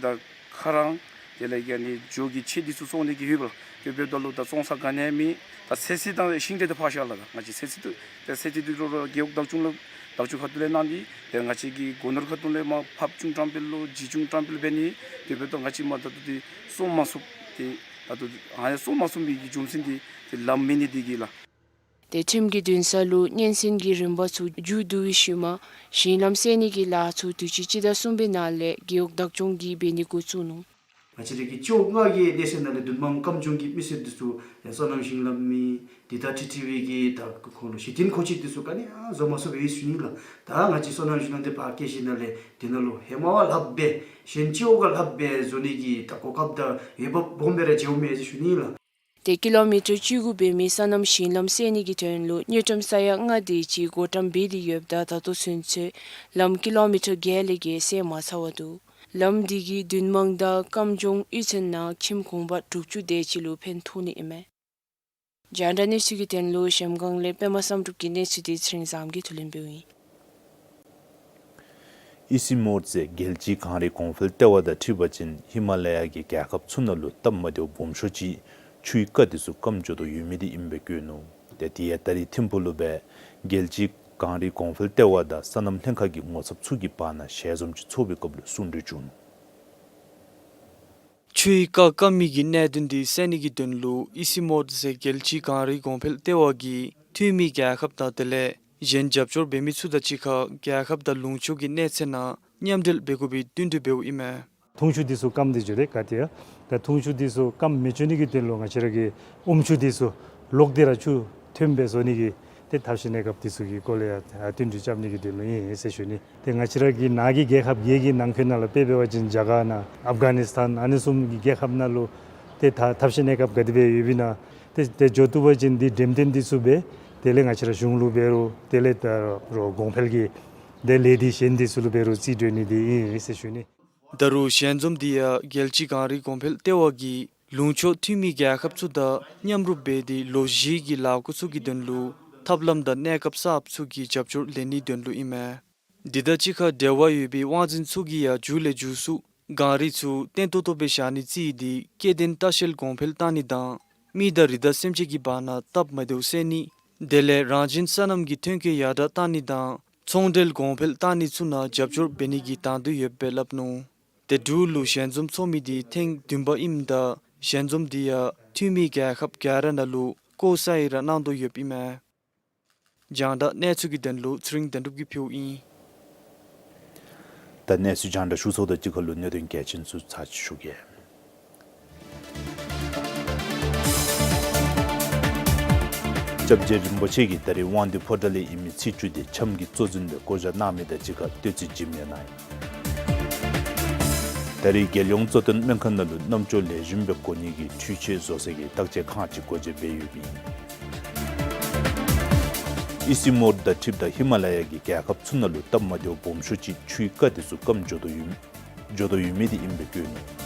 ད་ཁ་རང་དེ་ལས་ཀྱི་ཨ་ནི་ཇོ་གི་ཕྱེ་འདི་ཚུ་བཙོང་ནི་གི་ཡོད་པ་ལགས། དེ་འབདཝ་ད་ལུ་ད་བཙོང་ས་ག་ནི་ཡང་མེད། ད་ཚོད་བསྲེ་དང་ཤིང་འབྲས་དེ་ཕར་བཞག་ལགས། ད་ང་བཅས་ཚོད་བསྲེ་དེ་ད་ཚོད་བསྲེ་དེ་རོགས་རོགས་རྒེད་འོག་བདག་སྐྱོང་ལུ་བདག་སྐྱོང་ཁ་ཐུག་ལས་གནང་སྟེ་དེ་ང་བཅས་ཀྱི་སྒོ་ནོར་ཁ་ཐུག་ལས་མར་ཕབ་ཅུང་དྲང་པེ་ལོ་བརྗེ་ཅུང་དྲང་པེ་ལོ་འབད་ནི། དེ་འབདཝ་ད་ང་བཅས་མ་ད་ལྟོ་དེ་བཙོང་མ་ཚུགས། དེ་ད་ལྟོ་ཨ་ནི་བཙོང་མ་ཚུགས་མི་གི་རྒྱུ་མཚན་དེ་དེ་ལམ་མེད་ནི་དེ་གིས་ལགས། ཏེ་ཁྲིམས་ཀྱི་འདུན་ས་ལུ་སྙན་གསན་གྱི་རིམ་པ་ཚུ་མཇུག་བསྡུ་བའི་ཤུལ་མ་ཞིང་ལམ་སེལ་ནི་གི་ལཱ་ཚུ་དུས་ཅི་སྤྱི་ཟླ་གསུམ་པའི་ནང་ལས་རྒེད་འོག་བདག་སྐྱོང་གིས་འབད་ནི་འགོ་བཙུགས་ནུག། ང་བཅས་ར་གི་སྤྱི་འོག་ལྔ་གི་གནས་ཚད་ནང་ལས་མདུན་མང་སྐམ་ལྗོངས་ཀྱི་མི་སེར་འདི་ཚུ་ཡང་སོ་ནམ་ཞིང་ལམ་མེད་དེ་དང་འཁྲིལ་འཁྲིལ་བའི་གི་ད་ཁོང་ལུ་གཞི་རྟེན་མཁོ་ཆས་འདི་ཚུ་ག་ནི་ཡང་བཟོ་མ་ཚུགས་པས་ཟེར་ཞུ་ནི་ལགས། ད་ང་བཅས་སོ་ནམ་ཞིང་ལམ་འདི་ཕར་བསྐྱལ་ཞིནམ་ལས་དེ་ནང་ལུ་ཧེ་མ་བ་ལྷགཔ་སྦེ་གཞན་སྤྱི་འོག་ག་ལྷགཔ་སྦེ་བཟོ་ནི་གི་ད་གོ་སྐབས་དང་འོས་འབབ་སྦོམ་སྦེ་ར་མཇལཝ་མས་ཟེར་ཞུ་ནི་ལགས། ཏེ་ཀི་ལོ་མི་ཊར་བཅུ་དགུ་འབད་མི་སོ་ནམ་ཞིང་ལམ་སེལ་ནི་གི་དོན་ལུ་དངུལ་ཀྲམ་ས་ཡ་ལྔ་དེ་ཅིག་བགོ་བཀྲམ་འབད་དེ་ཡོདཔ་ད་ད་ལྟོ་ཚུན་ཚོད་ལམ་ཀི་ལོ་མི་ཊར་བརྒྱད་ལས་བརྒལ་སེལ་མ་ཚར་བར་འདུག། ལམ་འདི་གིས་མདུན་མང་དང་སྐམ་ལྗོངས་གཡུས་ཚན་ནང་ཁྱིམ་གུང་པ་དྲུག་ཅུ་དེ་ཅིག་ལུ་ཕན་ཐོགས་ནི་ཨིན་མས། རྒྱང་བསྒྲགས་གནས་ཚུལ་གྱི་དོན་ལུ་གཞལམ་སྒང་ལས་པདྨ་བསམ་གྲུབ་ཀྱི་གནས་ཚུལ་དེ་ཚེ་རིང་བཟངམོ་གིས་ཐུགས་ལན་འབདཝ་ཨིན། ཨི་སི་མོར་ཟེར་རྒྱལ་སྤྱིའི་གངས་རིའི་གོང་འཕེལ་ལྟེ་བ་དང་འཁྲིལ་བ་ཅིན་ཧི་མ་ལ་ཡ་གི་རྒྱལ་ཁབ་ཚུ་ནང་ལུ་སྟབས་མ་བདེཝ་སྦོམ་ཤོས་ཅིག་ཆུའི་རྐ་དེ་ཚུ་སྐམ་འགྱོ་དོ་ཡོད་མི་དེ་ཨིནམ་སྦེ་བཀོད་ནུག། ཏེ་དེ་ཡང་ད་རིས་ཐིམ་ཕུག་ལུ་སྦེ་རྒྱལ་སྤྱིའི་གངས་རིའི་གོང་འཕེལ་ལྟེ་བ་དང་སོ་ནམ་ལྷན་ཁག་གི་ངོ་ཚབ་ཚུ་གི་བར་ན་ཞལ་འཛོམས་ཅིག་ཚོགས་པའི་སྐབས་ལུ་གསུང་གྲོས་བྱུང་ནུག། ཆུའི་རྐ་སྐམ་མི་གི་གནད་དོན་དེ་སེལ་ནི་གི་དོན་ལུ་ཨི་སི་མོར་ཟེར་རྒྱལ་སྤྱིའི་གངས་རིའི་གོང་འཕེལ་ལྟེ་བ་གིས་འཐུས་མི་རྒྱལ་ཁབ་དང་དེ་ལས་གཞན་རྒྱབ་སྐྱོར་འབད་མི་ཚུ་དང་གཅིག་ཁར་རྒྱལ་ཁབ་དང་ལུང་ཕྱོགས་ཀྱི་གནས་ཚད་ནང་མཉམ་འབྲེལ་འབད་དགོ་པའི་བསྟུན་གྲོས་འབདཝ་ཨིན་མས། འཐུང་ཆུ་དེ་ཚུ་སྐམ་སྟེ་འགྱོ་དེས། ག་ཏེ་ཡང་ད་འཐུང་ཆུ་དེ་ཚུ་སྐམ་མི་འགྱོ་ནི་གི་དོན་ལུ་ང་བཅས་ར་གི་ཨུམ་ཆུ་དེ་ཚུ་ལོག་སྟེ་ར་ཆུ་ཐོནམ་སྦེ་བཟོ་ནི་གི་ཏེ་ཐབས་ཤེས་གནས་སྐབས་དེ་ཚུ་གི་སྐོར་ལས་ཡང་བསྟུན་གྲོས་རྐྱབ་ནི་གི་དོན་ལུ་ཨིན་ཟེར་ཞུ་ནི། ཏེ་ང་བཅས་ར་གི་ནཱ་གི་རྒྱལ་ཁབ་བརྒྱད་ཀྱི་ནང་འཁོད་ནང་ལུ་དཔེ་འབད་བ་ཅིན་རྒྱ་གར་ནང་ཨབ་གྷ་ནིས་ཐཱན་ཨ་ནི་བཟུམ་གྱི་རྒྱལ་ཁབ་ནང་ལུ་ཏེ་ད་ཐབས་ཤེས་གནས་སྐབས་ག་དེ་སྦེ་ཡོདཔ་ཨིན་ན་ཏེ་ཏེ་འགྱོ་བཏུབ་པ་ཅིན་དེ་འགྲེམས་སྟོན་དེ་ཚུ་འབད་དེ་ལས་ང་བཅས་ར་གཞུང་ལུ་འབད་རུང་དེ་ལས་ད་རུང་གོང་འཕེལ་གྱི་ཏེ་ལས་སྡེ་གཞན་དེ་ཚུ་ལུ་འབད་རུང་རྩིས་སྤྲོད་ནི་དེ་ཨིན་ཟེར་ཞུ་ནི། ད་རུང་ཞལ་འཛོམས་དེ་ཡང་རྒྱལ་སྤྱིའི་གངས་རིའི་གོང་འཕེལ་ལྟེ་བ་གིས་ལུང་ཕྱོགས་འཐུས་མི་རྒྱལ་ཁབ་ཚུ་དང་མཉམ་རུབ་འབད་དེ་ལོ་བཞི་གི་ལཱ་འགོ་ཚུ་གི་དོན་ལུ་ཐབས་ལམ་དང་གནས་སྐབས་གསརཔ་ཚུ་གི་རྒྱབ་སྐྱོར་ལེན་ནིའི་དོན་ལུ་ཨིན་མས། དེ་དང་གཅིག་ཁར་འབྲེལ་བ་ཡོད་པའི་དབང་འཛིན་ཚུ་གིས་ཡང་མཇུག་ལས་མཇུག་སུ་གངས་རི་ཚུ་བརྟན་ཏོག་ཏོ་སྦེ་བཞག་ནི་རྩིས་ཏེ་སྐྱེ་ལྡན་ལྟ་བཤལ་གོང་འཕེལ་གཏང་ནི་དང་མི་དང་རི་དྭགས་སེམས་ཅན་གྱི་བར་ན་སྟབས་མ་བདེཝ་སེལ་ནི་དེ་ལས་རང་བཞིན་སོ་ནམ་གྱི་ཐོན་སྐྱེད་ཡར་དྲག་གཏང་ནི་དང་ཚོང་འབྲེལ་གོང་འཕེལ་གཏང་ནི་ཚུ་ནང་རྒྱབ་སྐྱོར་འབད་ནི་གི་དང་འདོད་ཡོདཔ་སྦེ་སླབ་ནུག། ཏེ་འབྲུག་ལུ་ཞལ་འཛོམས་ཚོགས་མི་དེ་ཐེངས་བདུན་པ་ཨིནམ་ད་ཞལ་འཛོམས་དེ་ཡང་འཐུས་མི་རྒྱལ་ཁབ་ག་ར་ནང་ལུ་ལྐོག་ཟ་ཡི་ར་གནང་དོ་ཡོདཔ་ཨིན་མས། རྒྱང་བསྒྲགས་གནས་ཚུལ་གྱི་དོན་ལུ་ཚེ་རིང་དོན་གྲུབ་ཀྱིས་ཕུལཝ་ཨིན། ད་གནས་ཚུལ་རྒྱང་བསྒྲགས་ཞུ་ཚརཝ་དང་གཅིག་ཁར་ལུ་གནད་དོན་གལ་ཆེན་ཚུ་ཚར་གཅིག་ཞུ་གེ། སྐྱབས་རྗེ་རིན་པོ་ཆེ་གིས་ད་རིས་དབང་འདུས་ཕོ་བྲང་ལས་ཨིན་མི་ཚེས་བཅུ་དེ་འཆམ་གྱི་གཙོ་འཛིན་སྦེ་བསྐོ་བཞག་གནང་མི་དང་གཅིག་ཁར་བསྟོད་ཚིག་བགྱིམ་ཡང་གནང་ཡི། ད་རིས་རྒྱལ་ཡོངས་གཙོ་བསྟེན་སྨན་ཁང་ནང་ལུ་རྣམ་ཅོ་ལེགས་ཤོམ་སྦེ་སྐྱོང་ནི་གི་འཕྲུལ་ཆས་བཟོ་སའི་བརྟག་དཔྱད་ཁང་ཅིག་སྒོ་འབྱེད་འབད་ཡོདཔ་ཨིན། ཨི་སི་མོར་དང་འཁྲིལཝ་ད་ཧི་མ་ལ་ཡ་གི་རྒྱལ་ཁབ་ཚུ་ནང་ལུ་སྟབས་མ་བདེཝ་སྦོམ་ཤོས་ཅིག་ཆུའི་རྐ་དེ་ཚུ་སྐམ་འགྱོ་དོ་ཡོད་འགྱོ་དོ་ཡོད་མི་དེ་ཨིནམ་སྦེ་བཀོད་ནུག།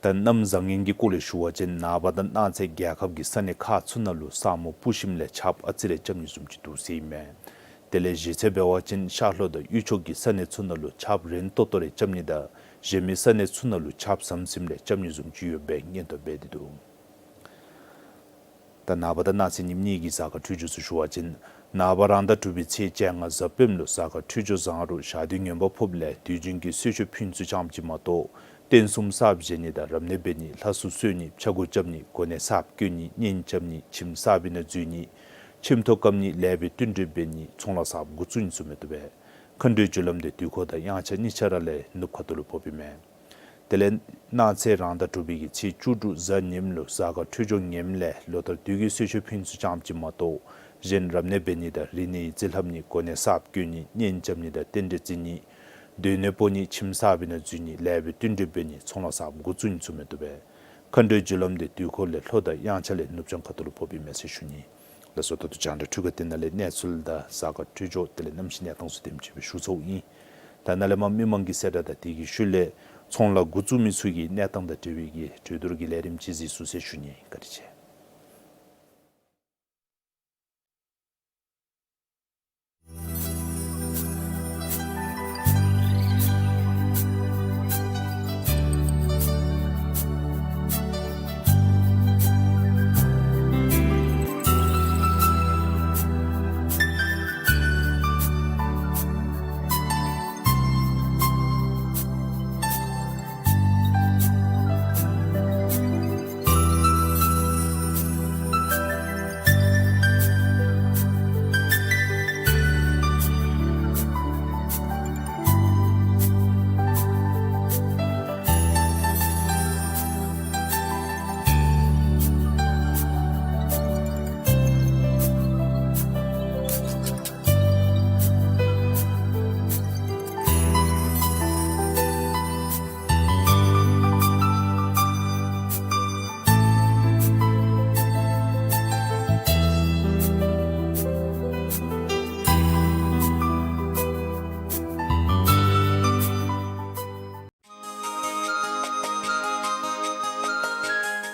ད་གནམ་བཟང་ངན་གྱི་སྐོར་ལས་ཞུ་བ་ཅིན་ནངས་པ་དང་གནངས་ཚེ་རྒྱལ་ཁབ་ཀྱི་ས་གནས་ཁག་ཚུ་ནང་ལུ་ས་སྨུག་སྤུབས་ཞིནམ་ལས་ཆརཔ་ཨ་ཙི་རེ་རྐྱབ་ནི་བཟུམ་ཅིག་འདུག་ཟེར་ཨིན་མས། དེ་ལས་གཞི་རྩ་འབད་བ་ཅིན་ཤར་ལྷོ་དང་དབུས་ཕྱོགས་ཀྱི་ས་གནས་ཚུ་ནང་ལུ་ཆརཔ་རན་ཏོག་ཏོ་རེ་རྐྱབ་ནི་དང་གཞན་མི་ས་གནས་ཚུ་ནང་ལུ་ཆརཔ་ཟམ་ཟིམ་རེ་རྐྱབ་ནི་བཟུམ་ཅིག་ཡོདཔ་སྦེ་སྙན་ཐོ་འབད་དེ་འདུག། ད་ནངས་པ་དང་གནངས་ཚེ་ཉིནམ་གཉིས་ཀྱི་གཟའ་སྐར་འཕྲོད་སྦྱོར་ཚུ་ཞུ་བ་ཅིན་ནངས་པ་རང་ཟླ་དྲུག་པའི་ཚེས་བཅོ་ལྔ་གཟའ་སྤེནམ་ལུ་གཟའ་སྐར་འཕྲོད་སྦྱོར་བཟང་རུང་ཞག་དུས་ངན་པ་ཕོགཔ་ལས་དུས་རྒྱུན་གྱི་གསོལ་མཆོད་ཕུལ་ཚུ་ཙམ་ཅིག་མ་གཏོགས་རྟེན་གསུམ་གསརཔ་བཞེངས་ནི་དང་རབ་གནས་འབད་ནི་ལྷ་སྲུང་གསོལ་ནི་ཕྱག་འགུགས་རྐྱབ་ནི་གོ་གནས་གསརཔ་བསྐོ་ནི་གཉེན་རྐྱབ་ནི་ཁྱིམ་གསརཔ་ནང་འཛུལ་ནི་ཁྱིམ་ཐོག་བཀབ་ནི་ལེགས་པའི་བསྟུན་གྲོས་འབད་ནི་ཚོང་ལཱ་གསརཔ་འགོ་བཙུགས་ནི་ཚུ་མི་བཏུབ་པས། མཁའ་འགྲོའི་རྒྱུ་ལམ་དེ་དུས་འཁོར་དང་དབྱངས་འཆར་གཉིས་ཆ་ར་ལས་ནུབ་ཁ་ཐུག་ལུ་ཕོགཔ་ཨིན་མས། དེ་ལས་གནངས་ཚེ་རང་ཟླ་དྲུག་པའི་གི་ཚེས་བཅུ་དྲུག་གཟའ་ཉིམ་ལུ་གཟའ་སྐར་འཕྲོད་སྦྱོར་ངནམ་ལས་ལོ་ལྟར་དུས་ཀྱི་གསོལ་མཆོད་ཕུལ་ཚུ་ཙམ་ཅིག་མ་གཏོགས་གཞན་རབ་གནས་འབད་ནི་དང་རིག་གནས་ཡིག་རྩིས་ལྷབ་ནི་གོ་གནས་གསརཔ་བསྐོ་ནི་གཉེན་རྐྱབ་ནི་དང་རྟེན་འབྲེལ་བརྩི་ནི་སྡོད་གནས་སྤོ་ནི་ཁྱིམ་གསརཔ་ནང་འཛུལ་ནི་ལེགས་པའི་བསྟུན་གྲོས་འབད་ནི་ཚོང་ལཱ་གསརཔ་འགོ་བཙུགས་ནི་ཚུ་མི་བཏུབ་པས། མཁའ་འགྲོའི་རྒྱུ་ལམ་དེ་དུས་འཁོར་ལས་ལྷོ་དང་དབྱངས་འཆར་ལས་ནུབ་བྱང་ཁ་ཐུག་ལུ་ཕོགཔ་ཨིན་མས་ཟེར་ཞུ་ནི། ལགས་སོ། ད་ལྟོ་རྒྱང་བསྒྲགས་འཕྲུལ་ཁང་འདི་ནང་ལས་གནས་ཚུལ་དང་གཟའ་སྐར་འཕྲོད་སྦྱོར་དེ་ལས་གནམ་གཤིས་གནས་སྟངས་ཚུ་དེམ་ཅིག་སྦེ་ཞུ་ཚརཝ་ཨིན། ད་ནཱ་ལས་མར་མི་མང་གི་གསལ་བསྒྲགས་དང་དེ་གི་ཤུལ་ལས་ཚོང་ལཱ་འགོ་བཙུགས་མི་ཚུ་གི་གནས་སྟངས་དང་འབྲེལ་བའི་གི་གྲོས་བསྡུར་གྱི་ལས་རིམ་ཅིག་གཟིགས་ཚུགས་ཟེར་ཞུ་ནི། བཀའ་དྲིན་ཆེ།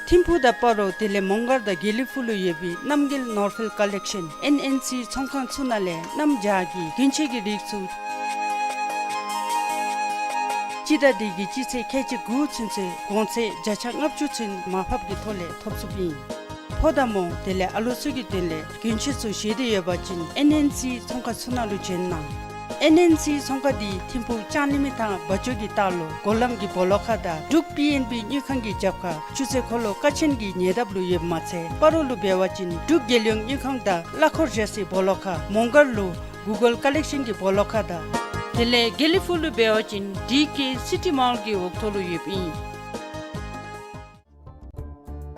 ཐིམ་ཕུག་དང་སྤ་རོ་དེ་ལས་མོང་སྒར་དང་དགེ་ལེགས་ཕུག་ལུ་ཡོད་པའི་རྣམ་རྒྱལ་ནོར་ཕུལ་ཀ་ལེག་ཤཱན་ཨེན་ཨེན་སི་ཚོང་ཁང་ཚུ་ནང་ལས་གནམ་བྱཱར་གྱི་གྱོན་ཆས་ཀྱི་རིགས་ཚུ་སྤྱི་ཟླ་འདི་གི་སྤྱི་ཚེས་ཁལ་གཅིག་དགུ་ཚུན་ཚོད་གོང་ཚད་བརྒྱ་ཆ་ལྔ་བཅུ་ཚུན་མར་ཕབ་ཀྱི་ཐོག་ལས་ཐོབ་ཚུགསཔ་ཨིན། ཕོ་དང་མོ་དེ་ལས་ཨ་ལོ་ཚུ་གི་དོན་ལས་གྱོན་ཆས་ཚུ་བཞེས་ཏེ་ཡོད་པ་ཅིན་ཨེན་ཨེན་སི་ཚོང་ཁང་ཚུ་ནང་ལུ་བྱོན་གནང་། ཨེན་ཨེན་སི་ཚོང་ཁང་འདི་ཐིམ་ཕུག་ལྕང་གླིང་མི་ཐང་བ་ཇོ་གི་ལྟག་ལུ་སྒོ་ལམ་གྱི་སྦོ་ལོགས་ཁར་དང་འབྲུག་པི་ཨེན་བི་དངུལ་ཁང་གི་རྒྱབ་ཁར་ཆུ་ཚོད་འཁོར་ལོ་ཀ་ཆེན་གྱི་ཉེ་འདབས་ལུ་ཡོདཔ་མ་ཚད་སྤ་རོ་ལུ་འབད་བ་ཅིན་འབྲུག་རྒྱལ་ཡོངས་དངུལ་ཁང་དང་གླ་འཁོར་རྒྱལ་སའི་སྦོ་ལོགས་ཁར། མོང་སྒར་ལུ་གུ་གཱལ་ཀ་ལེག་ཤཱན་གྱི་སྦོ་ལོགས་ཁར་དང་། དེ་ལས་དགེ་ལེགས་ཕུག་ལུ་འབད་བ་ཅིན་ཌི་ཀེ་སི་ཊི་མཱལ་གྱི་འོག་ཐོག་ལུ་ཡོདཔ་ཨིན།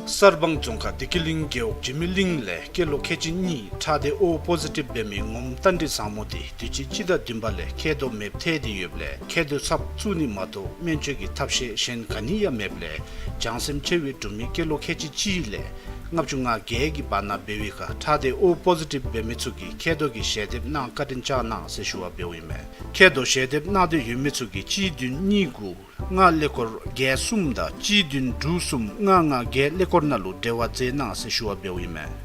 གསར་སྤང་རྫོང་ཁག་བདེ་སྐྱིད་གླིང་རྒེད་འོག་འཇིགས་མེད་གླིང་ལས་སྐྱེས་ལོ་ཁལ་གཅིག་གཉིས་ཁྲག་སྡེ་ཨོ་པོ་ཟི་ཊིབ་འབད་མི་ངོམ་རྟ་མགྲིན་བཟང་མོ་དེ་དུས་ཅི་སྤྱི་ཟླ་བདུན་པ་ལས་མཁལ་རྡོག་མེདཔ་ཐལ་ཏེ་ཡོདཔ་ལས་མཁལ་རྡོག་ཚབ་བཙུགས་ནི་མ་གཏོགས་སྨན་བཅོས་ཀྱི་ཐབས་ཤེས་གཞན་ག་ནི་ཡང་མེདཔ་ལས་བྱང་སེམས་ཆེ་བའི་འབྲུག་མི་སྐྱེས་ལོ་ཁལ་གཅིག་གཅིག་ལས་ལྔ་བཅུ་ང་བརྒྱད་ཀྱི་བར་ན་འབད་བའི་ཁར་ཁྲག་སྡེ་ཨོ་པོ་ཟི་ཊིབ་འབད་མི་ཚུ་གིས་མཁལ་རྡོག་གི་ཞལ་འདེབས་གནང་བཀའ་དྲིན་བསྐྱང་གནང་ཟེར་ཞུ་བ་འབདཝ་ཨིན་མས། མཁལ་རྡོག་ཞལ་འདེབས་གནང་སྟེ་ཡོད་མི་ཚུ་གིས་གཅིག་བདུན་གཉིས་དགུ་ལྔ་ཀླད་ཀོར་བརྒྱད་གསུམ་དང་གཅིག་བདུན་དྲུག་གསུམ་ལྔ་ལྔ་བརྒྱད་ཀླད་ཀོར་ནང་ལུ་འབྲེལ་བ་མཛད་གནང་ཟེར་ཞུ་བ་འབདཝ་ཨིན་མས།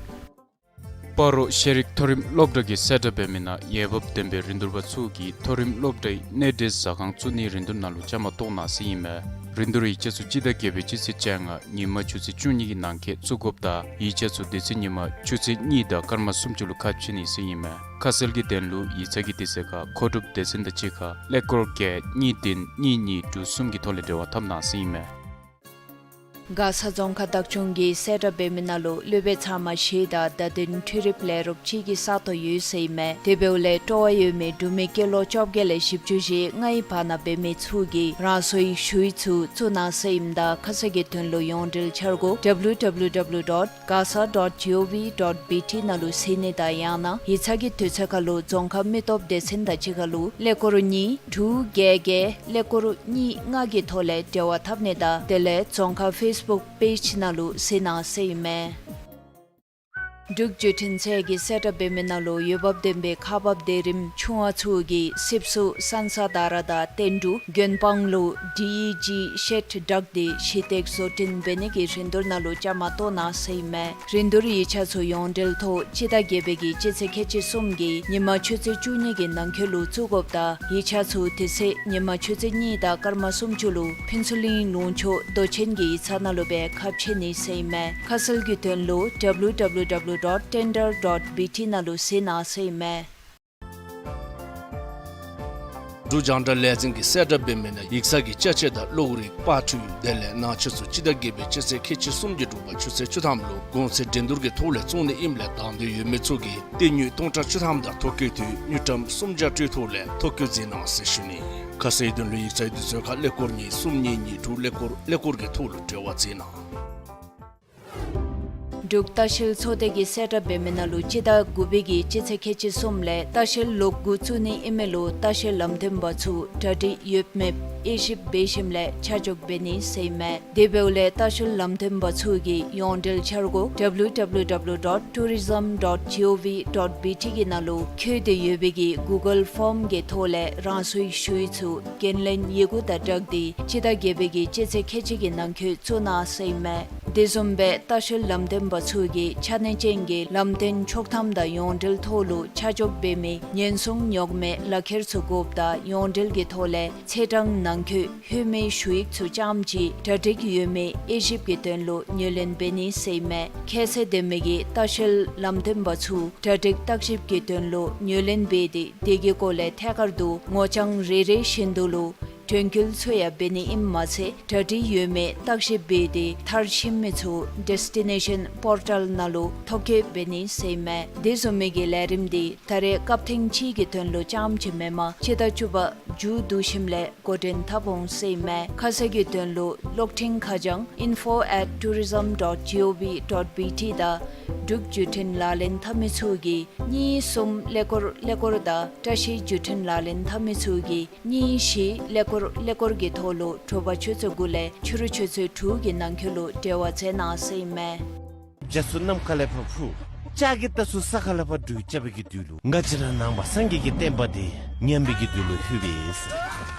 སྤ་རོ་ཤེས་རིག་མཐོ་རིམ་སློབ་གྲྭ་གིས་གསལ་བསྒྲགས་འབད་མི་ནང་འོས་འབབ་ལྡན་པའི་རིན་བསྡུར་པ་ཚུ་གིས་མཐོ་རིམ་སློབ་གྲྭའི་གནས་འབྲེལ་ཟ་ཁང་བཙུགས་ནིའི་རིན་བསྡུར་ནང་ལུ་བཅའ་མར་གཏོགས་གནང་ཟེར་ཨིན་མས། རིན་བསྡུར་ཡིག་ཆ་ཚུ་སྤྱི་ཟླ་བརྒྱད་པའི་སྤྱི་ཚེས་བཅོ་ལྔ་ཉིན་མ་ཆུ་ཚོད་བཅུ་གཉིས་ཀྱི་ནང་འཁོད་བཙུགས་དགོཔ་དང་ཡིག་ཆ་ཚུ་དེ་ཚེ་ཉིན་མ་ཆུ་ཚོད་གཉིས་དང་སྐར་མ་སུམ་ཅུ་ལུ་ཁ་ཕྱེ་ནི་ཟེར་ཨིན་མས། ཁ་གསལ་གྱི་དོན་ལུ་ཡིག་ཚང་གི་དུས་ཚོད་ཁར་མཁོ་སྒྲུབ་སྡེ་ཚན་དང་གཅིག་ཁར་ཀླད་ཀོར་བརྒྱད་གཉིས་བདུན་གཉིས་གཉིས་དྲུག་གསུམ་གྱི་ཐོག་ལས་འབྲེལ་བ་འཐབ་གནང་ཟེར་ཨིན་མས། མགར་ས་རྫོང་ཁག་བདག་སྐྱོང་གིས་གསལ་བསྒྲགས་འབད་མི་ནང་ལུ་སློབ་དཔོན་ཚང་མ་བཞེས་དང་བརྡ་དོན་འཕྲུལ་རིག་ལས་རོགས་གཅིག་གི་ས་སྟོང་ཡོད་ཟེར་ཨིན་མས། དེ་འབདཝ་ལས་སྤྲོ་བ་ཡོད་མི་འབྲུག་མི་སྐྱེས་ལོ་བཅོ་བརྒྱད་ལས་བཞི་བཅུ་ཞེ་ལྔའི་བར་ན་འབད་མི་ཚུ་གིས་རང་སོའི་ཞུ་ཡིག་ཚུ་བཙུགས་གནང་ཟེར་ཨིནམ་ད་ཁ་གསལ་གྱི་དོན་ལུ་ཡོངས་འབྲེལ་འཆར་སྒོ་W W W dot gasa dot gov dot B T ནང་ལུ་གཟིགས་ནི་དང་ཡང་ན་ཡིག་ཚང་གི་དུས་ཚོད་ཁར་ལུ་རྫོང་ཁག་མི་སྟོབས་སྡེ་ཚན་དང་གཅིག་ཁར་ལུ་ཀླད་ཀོར་གཉིས་དྲུག་བརྒྱད་བརྒྱད་ཀླད་ཀོར་གཉིས་ལྔ་གི་ཐོག་ལས་འབྲེལ་བ་འཐབ་ནི་དང་དེ་ལས་རྫོང་ཁག་ཕེསི་བུཀ་པེཇ་ནང་ལུ་གཟིགས་གནང་ཟེར་ཨིན་མས། འབྲུག་བརྒྱུད་འཕྲིན་ཚད་ཀྱིས་གསལ་བསྒྲགས་འབད་མི་ནང་ལུ་འོས་འབབ་ལྡན་པའི་ཁག་འབག་སྡེ་རིམ་ཆུང་བ་ཚུ་གིས་སྲིབ་སུ་སན་ས་དྷ་ར་དང་བསྟན་འབྲུག་དགོན་པང་ལུ་ཌི་ཨི་ཇི་ཤེཌ་བསྒྲིགས་ཏེ་ཞི་སྟེགས་བཟོ་སྐྲུན་འབད་ནི་གི་རིན་བསྡུར་ནང་ལུ་བཅའ་མར་གཏོགས་གནང་ཟེར་ཨིན་མས། རིན་བསྡུར་ཡིག་ཆ་ཚུ་ཡོངས་འབྲེལ་ཐོག་སྤྱི་ཟླ་བརྒྱད་པའི་གི་སྤྱི་ཚེས་ཁལ་གཅིག་གསུམ་གྱི་ཉིན་མ་ཆུ་ཚོད་བཅུ་གཉིས་ཀྱི་ནང་འཁོད་ལུ་བཙུགས་དགོཔ་དང་ཡིག་ཆ་ཚུ་དེ་ཚེ་ཉིན་མ་ཆུ་ཚོད་གཉིས་དང་སྐར་མ་སུམ་ཅུ་ལུ་ཕུན་ཚོགས་གླིང་ལུང་ཕྱོགས་མདོ་ཆེན་གྱི་ཡིག་ཚང་ནང་ལུ་སྦེ་ཁ་ཕྱེ་ནི་ཟེར་ཨིན་མས། ཁ་གསལ་གྱི་དོན་ལུ་W W W dot tender dot B T ནང་ལུ་གཟིགས་གནང་ཟེར་ཨིན་མས། འབྲུག་རྒྱང་བསྒྲགས་ལས་འཛིན་གྱིས་གསལ་བསྒྲགས་འབད་མི་ནང་ཡིག་ཚང་གི་ཅ་ཆས་དང་གློག་རིག་པར་འཕྲུལ་དེ་ལས་ནང་ཆས་ཚུ་སྤྱི་ཟླ་བརྒྱད་པའི་སྤྱི་ཚེས་ཁལ་གཅིག་གསུམ་གྱི་དྲོ་པ་ཆུ་ཚོད་བཅུ་ཐམ་ལུ་གོང་ཚད་འགྲན་བསྡུར་གྱི་ཐོག་ལས་བཙོང་ནི་ཨིནམ་ལས་དང་འདོད་ཡོད་མི་ཚུ་གིས་སྟེར་དངུལ་སྟོང་ཕྲག་བཅུ་ཐམ་དང་ཐོ་བཀོད་དུས་དངུལ་ཀྲམ་སུམ་བརྒྱ་སྤྲོད་ཐོག་ལས་ཐོ་བཀོད་མཛད་གནང་ཟེར་ཞུ་ནི། ཁ་གསལ་དོན་ལུ་ཡིག་ཚང་དུས་ཚོད་ཁར་ཀླད་ཀོར་གཉིས་གསུམ་གཉིས་གཉིས་དྲུག་ཀླད་ཀོར་ཀླད་ཀོར་གྱི་ཐོག་ལུ་འབྲེལ་བ་མཛད་གནང་། འབྲུག་ལྟ་བཤལ་ཚོགས་སྡེ་གིས་གསལ་བསྒྲགས་འབད་མི་ནང་ལུ་སྤྱི་ཟླ་དགུ་པའི་གི་སྤྱི་ཚེས་ཁལ་གཅིག་གསུམ་ལས་ལྟ་བཤལ་ལོག་འགོ་བཙུགས་ནི་ཨིན་མི་ལུ་ལྟ་བཤལ་ལམ་སྟོན་པ་ཚུ་གྲ་སྒྲིག་ཡོད་མེད་དབྱེ་ཞིབ་འབད་ཞིནམ་ལས་ཆ་འཇོག་འབད་ནི་ཟེར་ཨིན་མས། དེ་འབདཝ་ལས་ལྟ་བཤལ་ལམ་སྟོན་པ་ཚུ་གིས་ཡོངས་འབྲེལ་འཆར་སྒོ་W W W dot tourism dot gov dot B T གི་ནང་ལུ་བཀོད་དེ་ཡོད་པའི་གི་གུ་གཱལ་ཕོརམ་གྱི་ཐོག་ལས་རང་སོའི་ཞུ་ཡིག་ཚུ་འགན་ལེན་ཡི་གུ་དང་སྦྲགས་ཏེ་སྤྱི་ཟླ་བརྒྱད་པའི་གི་སྤྱི་ཚེས་ཁལ་གཅིག་གི་ནང་འཁོད་བཙུགས་གནང་ཟེར་ཨིན་མས། དེ་བཟུམ་སྦེ་ལྟ་བཤལ་ལམ་སྟོན་པ་ཚུ་གིས་ཆ་གནས་ཅན་གྱི་ལམ་སྟོན་ཆོག་ཐམ་དང་ཡོངས་འབྲེལ་ཐོག་ལུ་ཆ་འཇོག་འབད་མི་ཉེན་སྲུང་རྙོག་མེད་ལག་ཁྱེར་ཚུ་དགོཔ་དང་ཡོངས་འབྲེལ་གྱི་ཐོག་ལས་ཚེས་གྲངས་ནང་འཁོད་ལྷོད་མེད་ཞུ་ཡིག་ཚུ་རྐྱངམ་ཅིག་གྲ་སྒྲིག་ཡོད་མེད་དབྱེ་ཞིབ་ཀྱི་དོན་ལུ་ངོས་ལེན་འབད་ནི་ཟེར་ཨིན་མས། ཁྱད་ཚད་ལྡན་མི་གི་ལྟ་བཤལ་ལམ་སྟོན་པ་ཚུ་གྲ་སྒྲིག་བརྟག་ཞིབ་ཀྱི་དོན་ལུ་ངོས་ལེན་འབད་དེ་དེ་གི་སྐོར་ལས་ཐད་ཀར་དུ་ངོ་རྐྱང་རེ་རེ་བཞིན་དུ་ལུ་དྲན་སྐུལ་ཚུ་ཡང་འབད་ནི་ཨིནམ་མ་ཚད་གྲ་སྒྲིག་ཡོད་མེད་བརྟག་ཞིབ་འབད་དེ་མཐར་ཕྱིན་མི་ཚུ་ཌེསི་ཊི་ནེ་ཤཱན་པོར་ཊལ་ནང་ལུ་ཐོ་བཀོད་འབད་ནི་ཟེར་ཨིན་མས། དེ་བཟུམ་མའི་གི་ལས་རིམ་འདི་ད་རེས་སྐབས་ཐེངས་གཅིག་གི་དོན་ལུ་རྐྱངམ་ཅིག་མེན་པར་སྤྱི་ཟླ་བཅུ་པ་མཇུག་བསྡུ་ཞིནམ་ལས་འགོ་འདྲེན་འཐབ་འོང་ཟེར་ཨིན་མས། ཁ་གསལ་གྱི་དོན་ལུ་གློག་འཕྲིན་ཁ་བྱང་info at tourism dot gov dot B T དང་འབྲུག་བརྒྱུད་འཕྲིན་ལག་ལེན་འཐབ་མི་ཚུ་གིས་གཉིས་གསུམ་ཀླད་ཀོར་ཀླད་ཀོར་དང་བཀྲ་ཤིས་བརྒྱུད་འཕྲིན་ལག་ལེན་འཐབ་མི་ཚུ་གིས་གཉིས་བཞི་ཀླད་ཀོར་ཀླད་ཀོར་གྱི་ཐོག་ལུ་དྲོ་པ་ཆུ་ཚོད་དགུ་ལས་ཕྱི་རུ་ཆུ་ཚོད་དྲུག་གི་ནང་འཁོད་ལུ་འབྲེལ་བ་མཛད་གནང་ཟེར་ཨིན་མས། རྒྱ་མཚོ་ནམ་མཁའ་ལས་ཕར་འཕུར། ལྕགས་ཀྱི་རྟ་ཚུ་ས་ཁ་ལས་ཕར་འགྲོ་རྐྱབ་པའི་གི་དུས་ལུ་ང་བཅས་ར་ནང་པ་སངས་རྒྱས་ཀྱི་བསྟན་པ་འདི་ཉམས་པའི་གི་དུས་ལུ་ལྷོད་པས།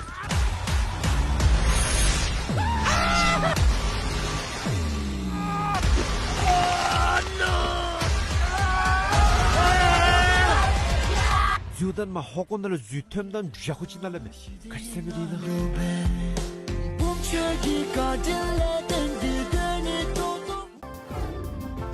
འཛུལ་དོ་མ་ཧོ་ཀོ་ནང་ལུ་འཛུལ་ཐོནམ་ད་ཡག་ཤོས་ཅིག་ནང་ལས་མེན། ག་ཅི་ཟེར་མི་འདི་ན།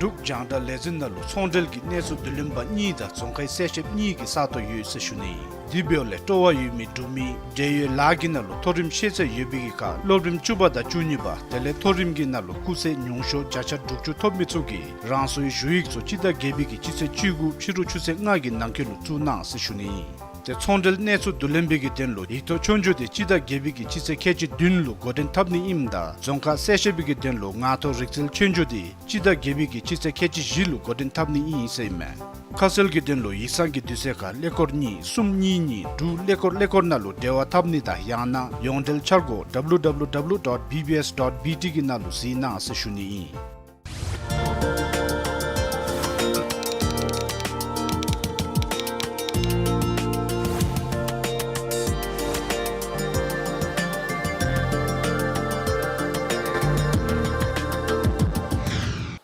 འབྲུག་རྒྱང་བསྒྲགས་ལས་འཛིན་ནང་ལུ་ཚོང་འབྲེལ་གྱི་གནས་ཚུལ་བསྡུ་ལེན་པ་གཉིས་དང་རྫོང་ཁའི་གསལ་བཤདཔ་གཉིས་ཀྱི་ས་སྟོང་ཡོད་ཟེར་ཞུ་ནི། དེ་འབདཝ་ལས་སྤྲོ་བ་ཡོད་མི་འབྲུག་མི་འབྲེལ་ཡོད་ལཱ་གི་ནང་ལུ་མཐོ་རིམ་ཤེས་ཚད་ཡོད་པའི་གི་ཁར་སློབ་རིམ་བཅུ་པ་དང་བཅུ་གཉིས་པ་དེ་ལས་མཐོ་རིམ་གྱི་ནང་ལུ་སྐུགས་ཚད་ཉུང་ཤོས་བརྒྱ་ཆ་དྲུག་ཅུ་ཐོབ་མི་ཚུ་གིས་རང་སོའི་ཞུ་ཡིག་ཚུ་སྤྱི་ཟླ་བརྒྱད་པའི་གི་སྤྱི་ཚེས་བཅུ་དགུ་ཕྱི་རུ་ཆུ་ཚོད་ལྔ་གི་ནང་འཁོད་ལུ་བཙུགས་གནང་ཟེར་ཞུ་ནི་ཨིན། ཏེ་ཚོང་འབྲེལ་གནས་ཚུལ་བསྡུ་ལེན་པའི་གི་དོན་ལུ་ཡིག་ཐོག་ཆོས་རྒྱུགས་དེ་སྤྱི་ཟླ་བརྒྱད་པའི་གི་སྤྱི་ཚེས་ཁལ་གཅིག་བདུན་ལུ་འགོ་འདྲེན་འཐབ་ནི་ཨིནམ་ད་རྫོང་ཁ་གསལ་བཤད་པའི་གི་དོན་ལུ་ངག་ཐོག་རིག་རྩལ་ཆོས་རྒྱུགས་དེ་སྤྱི་ཟླ་བརྒྱད་པའི་གི་སྤྱི་ཚེས་ཁལ་གཅིག་བཞི་ལུ་འགོ་འདྲེན་འཐབ་ནི་ཨིན་ཟེར་ཨིན་མས། ཁ་གསལ་གྱི་དོན་ལུ་ཡིག་ཚང་གི་དུས་ཚོད་ཁར་ཀླད་ཀོར་གཉིས་གསུམ་གཉིས་གཉིས་དྲུག་ཀླད་ཀོར་ཀླད་ཀོར་ནང་ལུ་འབྲེལ་བ་འཐབ་ནི་དང་ཡང་ན་ཡོངས་འབྲེལ་འཆར་སྒོ་W W W dot B B S dot B T གི་ནང་ལུ་གཟིགས་གནང་ཟེར་ཞུ་ནི་ཨིན།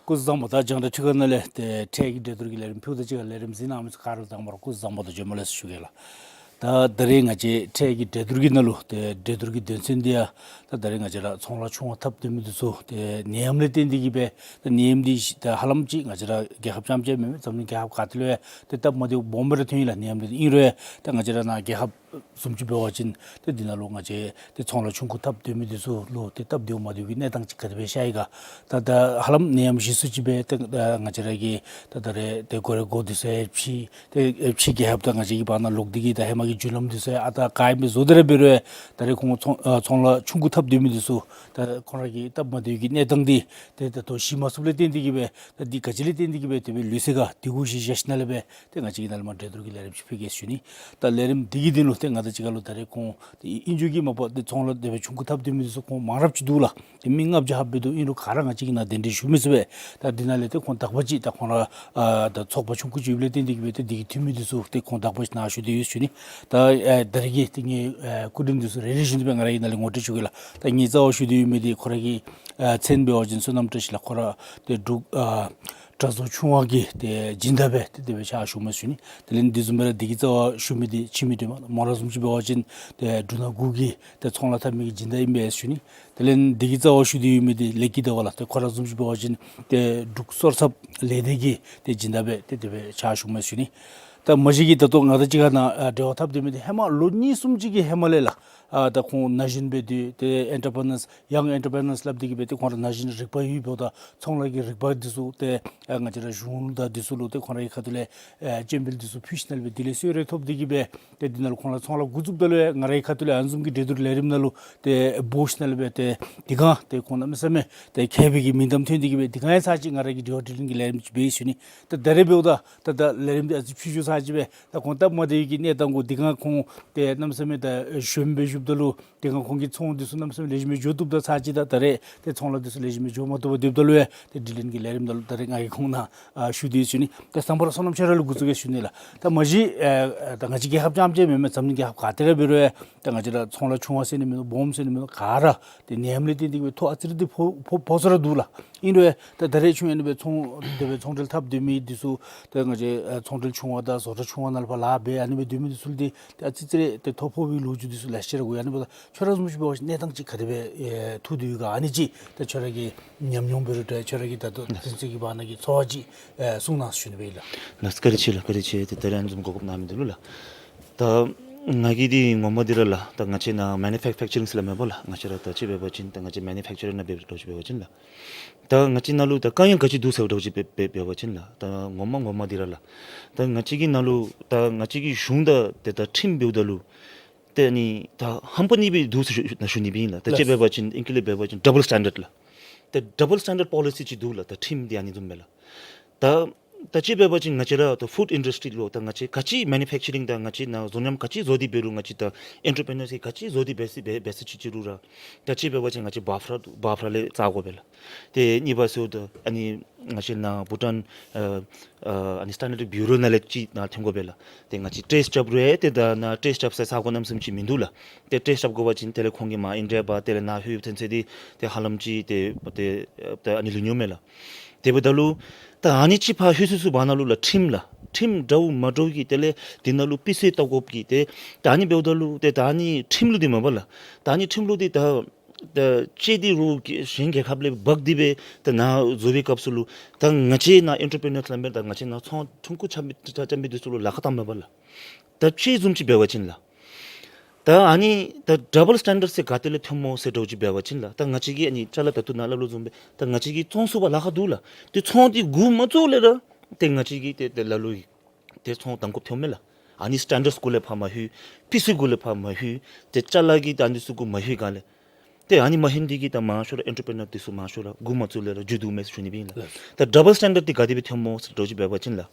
སྐུ་གཟུགས་བཟང་པོ། ད་རྒྱང་བསྒྲགས་ཁྲི་ཁ་ནང་ལས་ཏེ་འཕྲལ་གྱི་འགྲན་བསྡུར་གྱི་ལས་རིམ་ཕུལཝ་ད་གཅིག་ཁར་ལས་རིམ་གཟིགས་གནང་མི་ཚུ་ག་ར་ལུ་དང་པ་ར་སྐུ་གཟུགས་བཟང་པོ་དང་བྱོན་པ་ལེགས་སོ་ཞུ་གེ་ལགས། ད་ད་རེས་ང་བཅས་འཕྲལ་གྱི་འགྲན་བསྡུར་གྱི་ནང་ལུ་ཏེ་འགྲན་བསྡུར་གྱི་དོན་ཚན་འདི་ཡང་ད་ད་རེས་ང་བཅས་ར་ཚོང་ལཱ་ཆུང་བ་འཐབ་སྡོད་མི་འདི་ཚུ་ཏེ་ནད་ཡམས་ལས་བརྟེན་ཏེ་གིས་སྦེ་ད་ནད་ཡམས་འདི་ད་ཧ་ལམ་ཅིག་ང་བཅས་ར་རྒྱལ་ཁབ་རྐྱངམ་གཅིག་མེན་མེན་འཛམ་གླིང་རྒྱལ་ཁབ་ག་ཏེ་ལུ་ཡང་ཏེ་སྟབས་མ་བདེཝ་སྦོམ་སྦེ་ར་ཐོན་ཡི་ལགས། ནད་ཡམས་འདི་ཨིན་རུང་ཡང་ད་ང་བཅས་ར་ནཱ་རྒྱལ་ཁབ་བཟུམ་ཅིག་འབད་བ་ཅིན་ཏེ་འདི་ནང་ལུ་ང་བཅས་ཏེ་ཚོང་ལཱ་ཆུང་ཀུ་འཐབ་སྡོད་མི་འདི་ཚུ་ལུ་ཏེ་སྟབས་བདེཝ་མ་བདེཝ་གི་གནས་སྟངས་ཅིག་ག་དེ་སྦེ་ཤར་ཡི་ག། ད་ད་ཧ་ལམ་ནད་ཡམས་ཞི་སུ་ཅིག་སྦེ་ཏེ་ད་ང་བཅས་ར་གི་ད་ད་རེས་ཏེ་སྒོ་ར་སྒོ་འདི་ཚུ་ཡང་ཕྱེ་ཏེ་ཕྱི་རྒྱལ་ཁབ་དང་ང་བཅས་ཀྱི་བར་ན་ལོག་སྟེ་གིས་ད་ཧེ་མ་གི་བརྒྱུད་ལམ་འདི་ཚུ་ཡང་ཨ་རྟག་ག་ཨིནམ་སྦེ་བཟོ་སྟེ་ར་འབད་རུང་ཡང་ད་རེས་ཁོང་ཚོང་ཨ་ཚོང་ལཱ་ཆུང་ཀུ་འཐབ་སྡོད་མི་འདི་ཚུ་ད་ཁོང་ར་གི་སྟབས་མ་བདེཝ་གི་གནས་སྟངས་འདི་ཏེ་ད་ལྟོ་ཞི་མ་ཚུགསཔ་ལས་བརྟེན་ཏེ་གིས་སྦེ་ད་འདི་ག་ཅི་ལས་བརྟེན་ཏེ་གིས་སྦེ་དེ་སྦེ་ལུས་ཟེར་ག་འདི་གུ་གཞི་བཞག་ཞིནམ་ལས་སྦེ་ཏེ་ང་བཅས་ཀྱིས་ནཱ་ལས་མར་འགྲན་བསྡུར་གྱི་ལས་རིམ་ཅིག་ཕུལ་གེ་ཟེར་ཞུ་ནི། ད་ལས་རིམ་འདི་གི་དོན་ལུ་ཏེ་ང་དང་གཅིག་ཁར་ལུ་ད་རེས་ཁོང་ཏེ་ཨིན་ཅི་གིས་མ་པ་ཏེ་ཚོང་ལཱ་དེ་སྦེ་ཆུང་ཀུ་འཐབ་སྡོད་མི་འདི་ཚུ་ཁོང་མང་རབས་ཅིག་འདུག་ལགས། ཏེ་མི་ལྔ་བརྒྱ་ལྷགཔ་སྦེ་འདུག། ཨིན་རུང་ག་ར་ང་བཅས་ཀྱིས་ནཱ་གདན་འདྲེན་ཞུ་མི་ཚུགས་པས། ད་འདི་ནང་ལས་ཏེ་ཁོང་དག་པ་ཅིག་ད་ཁོང་ར་ཨ་ད་ཚོགས་པ་ཆུང་ཀུ་ཅིག་ཡོདཔ་ལས་བརྟེན་ཏེ་གིས་སྦེ་ཏེ་འདི་གི་འཐུས་མི་འདི་ཚུ་ཏེ་ཁོང་དག་པ་ཅིག་ནཱ་ཞུ་སྟེ་ཡོད་ཞུ་ནི། ད་ཨེ་ད་རེས་ཀྱི་ཏེ་ངེའི་ཨེ་སྐུ་མགྲོན་འདི་ཚུ་རེ་རེ་བཞིན་དུ་སྦེ་ང་ར་གིས་ནཱ་ལས་ངོ་སྤྲོད་ཞུ་གེ་ལགས། ད་ངེའི་རྩ་བར་ཞུ་སྟེ་ཡོད་མི་འདི་ཁོ་ར་གི་ཨ་མཚན་འབད་བ་ཅིན་བསོད་ནམས་བཀྲ་ཤིས་ལགས། ཁོ་ར་ཏེ་འབྲུག་ཨ་གྲྭ་ཚང་ཆུང་བ་གི་ཏེ་སྦྱིན་བདག་སྦེ་ཏེ་དེ་སྦེ་ཕྱག་ཞུཝ་མས་ཞུ་ནི། དེ་ལས་འདི་བཟུམ་སྦེ་ར་འདི་གི་རྩ་བར་ཞུ་མི་འདི་ཕྱི་མི་འདི་མ་མོ་ར་བཟུམ་ཅིག་འབད་བ་ཅིན་ཏེ་འབྲུག་ནང་འགོ་གི་ཏེ་ཚོང་ལཱ་འཐབ་མི་གི་སྦྱིན་བདག་ཨིན་པས་ཞུ་ནི། དེ་ལས་འདི་གི་རྩ་བར་ཞུ་སྟེ་ཡོད་མི་འདི་ལེགས་སྐྱིད་ཟླ་བ་ལགས། ཏེ་ཁོ་ར་བཟུམ་ཅིག་འབད་བ་ཅིན་ཏེ་འབྲུག་སོར་ཚབ་ལས་སྡེ་གི་ཏེ་སྦྱིན་བདག་སྦེ་ཏེ་དེ་སྦེ་ཕྱག་ཞུཝ་མས་ཞུ་ནི། ད་མ་གཞི་གི་ད་ལྟོ་ང་དང་གཅིག་ཁར་ནཱ་ཨ་འབྲེལ་བ་འཐབ་སྡོད་མི་འདི་ཧེ་མ་ལོ་གཉིས་གསུམ་ཅིག་གི་ཧེ་མ་ལས་ལགས། ཨ་ད་ཁོང་ན་གཞོན་སྦེ་སྡོད་ཏེ་ཨེན་ཊར་པི་རི་ནརསི་ཡང་ཨེན་ཊར་པི་རི་ནརསི་སླབ་སྟེ་གིས་སྦེ་ཏེ་ཁོང་ར་ན་གཞོན་རིག་པ་ཡོདཔ་ད་ཚོང་ལཱ་གི་རིག་པ་འདི་ཚུ་ཏེ་ཨ་ང་བཅས་ར་གཞུང་དང་འདི་ཚུ་ལུ་ཏེ་ཁོང་རའི་ཁ་ཐུག་ལས་ཨེ་སྤྱན་འབུལ་འདི་ཚུ་ཕུལ་ཞིནམ་ལས་སྦེ་དེ་ལས་གསོལ་རས་ཐོབ་སྟེ་གིས་སྦེ་ཏེ་འདི་ནང་ལུ་ཁོང་ར་ཚོང་ལཱ་འགོ་བཙུགསཔ་ད་ལུ་ཡང་ང་རའི་ཁ་ཐུག་ལས་ཨ་ནི་བཟུམ་གྱི་འགྲན་བསྡུར་ལས་རིམ་ནང་ལུ་ཏེ་འབོ་ཞིནམ་ལས་སྦེ་ཏེ་འདི་གང་ཏེ་ཁོང་གནམ་མེད་ས་མེད་ཏེ་མཁས་པའི་གི་མིང་གཏམ་ཐོན་ཏེ་གིས་སྦེ་འདི་གང་ཡང་ཚར་ཅིག་ང་ར་གིས་དྲི་བ་དྲིས་ལན་གྱི་ལས་རིམ་ཅིག་འབད་ཞུ་ནི། ད་ད་རེས་འབདཝ་ད་ད་ད་ལས་རིམ་འདི་ཨ་ཙི་ཕྱི་འགྱུར་ཚར་ཅིག་སྦེ་ད་ཁོང་སྟབས་མ་བདེ་བའི་གི་གནས་སྟངས་གུ་འདི་གང་ཁོང་ཏེ་གནམ་མེད་ས་མེད་ད་གཞོནམ་སྦེ་བཞུགསཔ་ད་ལུ་དེ་སྒང་ཁོང་གི་ཚོང་འདི་ཚུ་གནམ་མེད་ས་མེད་ལེགས་ཤོམ་སྦེ་འགྱོ་བཏུབ་ད་ཚར་ཅིག་ད་ད་རེས་ཏེ་ཚོང་ལཱ་འདི་ཚུ་ལེགས་ཤོམ་སྦེ་འགྱོ་མ་བཏུབ་པར་སྡོདཔ་ད་ལུ་ཡང་ཏེ་དྲི་ལན་གྱི་ལས་རིམ་ནང་ལུ་ད་རེས་ང་གིས་ཁོང་ནཱ་ཨ་ཞུ་སྟེ་ཡོད་ཞུ་ནི། ད་ཟམ་པ་ར་བསོད་ནམས་ཁྱོད་ར་ལུ་འགོ་བཙུགས་གེ་ཞུ་ནི་ལགས། ད་མ་གཞི་ཨ་ད་ང་བཅས་རྒྱལ་ཁབ་རྐྱངམ་གཅིག་མེན་མེན་འཛམ་གླིང་རྒྱལ་ཁབ་ག་ཏེ་ར་འབད་རུང་ཡང་ད་ང་བཅས་ར་ཚོང་ལཱ་ཆུང་བ་ཟེར་ནི་མིན་འདུག་སྦོམ་ཟེར་ནི་མིན་འདུག་ག་ར་ཏེ་ནད་ཡམས་ལས་བརྟེན་ཏེ་གིས་སྦེ་ཐོ་ཨ་ཙི་རེ་འདི་ཕོག་ཕོག་ཕོག་སོ་ར་འདུག་ལགས། ཨིན་རུང་ཡང་ད་ད་རེས་ཆུང་ཡང་ཨ་ནི་སྦེ་ཚོང་དེ་སྦེ་ཚོང་འབྲེལ་འཐབ་སྡོད་མི་འདི་ཚུ་ད་ང་བཅས་ཨ་ཚོང་འབྲེལ་ཆུང་བ་དང་བཟོ་གྲྭ་ཆུང་བ་ནང་ལུ་ཕར་ལཱ་འབད་ཨ་ནི་སྦེ་སྡོད་མི་འདི་ཚུ་ལུ་ཏེ་ཏེ་ཨ་ཙི་ཙི་རེ་ཏེ་ཐོ་ཕོག་པའི་ལོ་རྒྱུས་འདི་ཚུ་ལེ་ཤ་ར་གོ་ཡི། ཨ་ནི་འབདཝ་ད་ཁྱོད་ར་བཟུམ་ཅིག་འབད་བ་ཅིན་གནས་སྟངས་ཅིག་ག་དེ་སྦེ་ཨེ་ཐུག་དོ་ཡོད་ག། ཨ་ནི་ཅིག་ད་ཁྱོད་ར་གི་ཉམས་མྱོང་འབད་རུང་ད་ཁྱོད་ར་གི་ད་ལྟོ་དེ་ཚུ་གི་བར་ན་གི་ཚོར་བ་ཅིག་ཨེ་གསུང་གནང་ཞུ་ནི་སྦེ་ཨིན་ལགས། ལགས་བཀའ་དྲིན་ཆེ་ལགས། བཀའ་དྲིན་ཆེ། ཏེ་ད་རེས་ཨ་ནི་བཟུམ་གོ་སྐབས་གནང་མི་འདི་ལུ་ལགས། ད་ང་གིས་འདི་ངོ་མ་འདི་ར་ལགས་ད་ང་བཅས་ནཱ་མེ་ནུ་ཕེག་ཅར་རིང་ཟེར་སླབ་མས་པ་ལགས། ང་བཅས་ར་ད་ཅི་འབད་བ་ཅིན་ད་ང་བཅས་མེ་ནུ་ཕེག་ཅར་རིང་ནང་འབད་འབདཝ་ཅིག་འབད་བ་ཅིན་ལགས། ད་ང་བཅས་ནང་ལུ་ད་དཀའ་ངལ་ག་ཅི་འདུག་ཟེར་འབདཝ་ཅིག་འབད་འབད་འབད་བ་ཅིན་ལགས། ད་ངོ་མ་ངོ་མ་འདི་ར་ལགས། ད་ང་བཅས་ཀྱི་ནང་ལུ་ད་ང་བཅས་ཀྱི་གཞུང་དང་ཏེ་ད་ཁྲིམས་འབདཝ་ད་ལུ་ཏེ་ཨ་ནི་ད་ཧམ་པ་གཉིས་སྦེ་འདུག་ཟེར་ཞུ་ནི་སྦེ་ཨིན་ལགས། ད་ཅི་འབད་བ་ཅིན་ཨིང་སྐད་ལས་འབད་བ་ཅིན་ཌབ་བཱལ་སི་ཊེན་ཌརཌ་ལགས། ད་ཌབ་བཱལ་སི་ཊེན་ཌརཌ་པོ་ལི་སི་ཅིག་འདུག་ལགས། ད་ཁྲིམས་འདི་ཨ་ནི་བཟུམ་སྦེ་ལགས། ད་ད་ཅི་འབད་བ་ཅིན་ང་བཅས་ར་ད་ཕུཌ་ཨིན་ཌསི་ཊི་ལུ་ད་ང་བཅས་ག་ཅི་མེ་ནུ་ཕེག་ཅར་རིང་དང་ང་བཅས་ནཱ་བཟོ་ཉམས་ག་ཅི་བཟོ་སྟེ་འབད་རུང་ང་བཅས་ད་ཨེན་ཊར་པི་རི་ནར་སི་ག་ཅི་བཟོ་སྟེ་འབད་ས་འབད་འབད་ས་ཅིག་ཅིག་རུང་ར་ད་ཅི་འབད་བ་ཅིན་ང་བཅས་བཱ་ཕ་ར་བཱ་ཕ་ར་ལས་བཙག་དགོ་པས་ལགས། ཏེ་གཉིས་པ་ཟེརཝ་ད་ཨ་ནི་ང་བཅས་ནཱ་བྷུ་ཊཱན་ཨ་ཨ་ཨ་ནི་སི་ཊེན་ཌརཌ་བིའུ་རོ་ནང་ལས་ཅིག་ནཱ་ཐོན་དགོ་པས་ལགས། ཏེ་ང་བཅས་ཊེསཊ་རྐྱབ་རུང་ཏེ་ད་ནཱ་ཊེསཊ་རྐྱབ་ས་ས་གོ་གནམ་མེད་ས་མེད་ཅིག་མིན་འདུག་ལགས། ཏེ་ཊེསཊ་རྐྱབ་དགོ་པ་ཅིན་དེ་ལས་ཁོང་གིས་མར་ཨིན་ཌི་ཡ་འབག་དེ་ལས་ནཱ་ལྷོད་ཡོདཔ་ཐོན་ཚེ་འདི་ཏེ་ཧ་ལམ་ཅིག་ཏེ་ཏེ་ཏེ་ཨ་ནི་ལུས་ནི་མས་ལགས། དེ་འབདཝ་ད་ལུ་ད་ཨ་ནི་ཅིག་ཕར་ལྷོད་སོང་སོང་བར་ན་ལུ་ལགས་ཁྲིམས་ལགས། ཁྲིམས་འདྲཝ་མ་འདྲཝ་གི་དེ་ལས་དེ་ནང་ལུ་པི་སི་ལྟ་དགོཔ་གི་ཏེ་ད་ཨ་ནི་འབདཝ་ད་ལུ་ཏེ་ད་ཨ་ནི་ཁྲིམས་ལུགས་འདི་མ་པ་ལགས། ད་ཨ་ནི་ཁྲིམས་ལུགས་འདི་ད་ད་ཅིག་འདི་རུང་གཞན་རྒྱལ་ཁབ་ལས་འབག་སྟེ་སྦེ་ད་ནཱ་བཟོ་བའི་སྐབས་སུ་ལུ་ད་ང་བཅས་ནཱ་ཨེན་ཊར་པི་རི་ནར་སླབ་མི་ད་ང་བཅས་ནཱ་ཚོང་ཐོན་ཁུངས་རྐྱབ་མི་རྐྱབ་མི་འདི་ཚུ་ལུ་ལཱ་ཁག་བཏངམ་མ་པ་ལགས། ད་ཅིག་བཟུམ་ཅིག་འབད་བ་ཅིན་ལགས། ད་ཨ་ནི་ད་ཌབ་བཱལ་སི་ཊེན་ཌརཌ་ཟེར་ག་ཏེ་ལས་ཐོནམ་སྨོ་ཟེར་འདྲཝ་ཅིག་འབད་བ་ཅིན་ལགས། ད་ང་བཅས་ཀྱིས་ཨ་ནི་ཅ་ལ་ད་ལྟོ་ནཱ་སླབ་དོ་བཟུམ་སྦེ་ད་ང་བཅས་ཀྱིས་བཙོང་ཚུགས་པར་ལཱ་ཁག་འདུག་ལགས། ཏེ་ཚོང་འདི་འགོ་མ་བཙུགས་ལས་ར་ཏེ་ང་བཅས་ཀྱིས་ཏེ་ཏེ་ལ་ལུ་ཏེ་ཚོང་བཏང་དགོཔ་ཐོནམ་མས་ལགས། ཨ་ནི་སི་ཊེན་ཌརཌ་གུ་ལས་ཕར་མ་ལྷོད། པི་སི་གུ་ལས་ཕར་མ་ལྷོད། ཏེ་ཅ་ལ་གི་ད་ཨ་ནི་ཚུ་གུ་མ་ལྷོད་ག་ལས། ཏེ་ཨ་ནི་མ་ལྷོད་འདི་གིས་ད་མང་ཤོས་ར་ཨེན་ཊར་པི་རི་ནར་འདི་ཚུ་མང་ཤོས་ར་འགོ་མ་བཙུགས་ལས་ར་འགྱོ་དོ་མས་ཟེར་ཞུ་ནི་སྦེ་ཨིན་ལགས། ལགས། ད་ཌབ་བཱལ་སི་ཊེན་ཌརཌ་འདི་ག་དེ་སྦེ་ཐོནམ་སྨོ་ཟེར་འདྲཝ་ཅིག་འབད་བ་ཅིན་ལགས།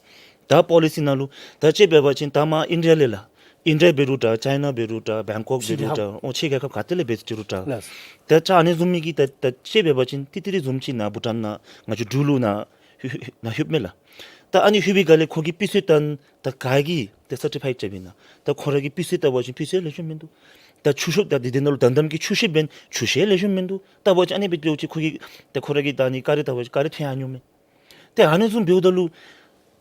ད་པོ་ལི་སི་ནང་ལུ་ད་ཅིག་འབད་བ་ཅིན་ད་མར་ཨིན་ཌི་ཡ་ལས་ལགས། ཨིན་ཌི་ཡ་འབད་རུང་འདྲ་ཅའི་ན་འབད་རུང་འདྲ་བེང་ཀོག་འབད་རུང་འདྲ་ཕྱི་རྒྱལ་ཁབ་ཨོ་ཕྱི་རྒྱལ་ཁབ་ག་ཏེ་ལས་འབད་ཅི་རུང་འདྲ། ལགས། ད་ཅ་ཨ་ནི་བཟུམ་མའི་གི་ད་ད་ཅིག་འབད་བ་ཅིན་ཏི་ཏི་རི་བཟུམ་ཅིག་ནཱ་བྷུ་ཊཱན་ནང་ང་བཅས་འབྲུག་ལུ་ནཱ་ལྷོད་ལྷོད་ནཱ་ལྷོདཔ་མས་ལགས། ད་ཨ་ནི་ལྷོད་པའི་སྒང་ལས་ཁོ་གིས་པི་སི་བཏང་ད་ག་གིས་ཏེ་སར་ཊི་ཕའིཌ་རྐྱབ་ཨིན་ན། ད་ཁོ་ར་གིས་པི་སི་བལྟ་བ་ཅིན་པི་སི་ལེགས་ཤོམ་མིན་འདུག། ད་ཆུ་ཤོག་ད་འདི་འདི་ནང་ལུ་དམ་དམ་གྱི་ཆུ་ཤེལ་འབད་ན་ཆུ་ཤེལ་ལེགས་ཤོམ་མིན་འདུག། བལྟ་བ་ཅིན་ཨ་ནི་སྦེ་འདྲཝ་ཅིག་ཁོ་གིས་ད་ཁོ་ར་གིས་ད་ཨ་ནི་ཀ་རི་བལྟ་བ་ཅིན་ཀ་རི་ཐོན་ཡར་འགྱོཝ་མས། ཏེ་ཨ་ནི་བཟུམ་འབདཝ་ད་ལུ་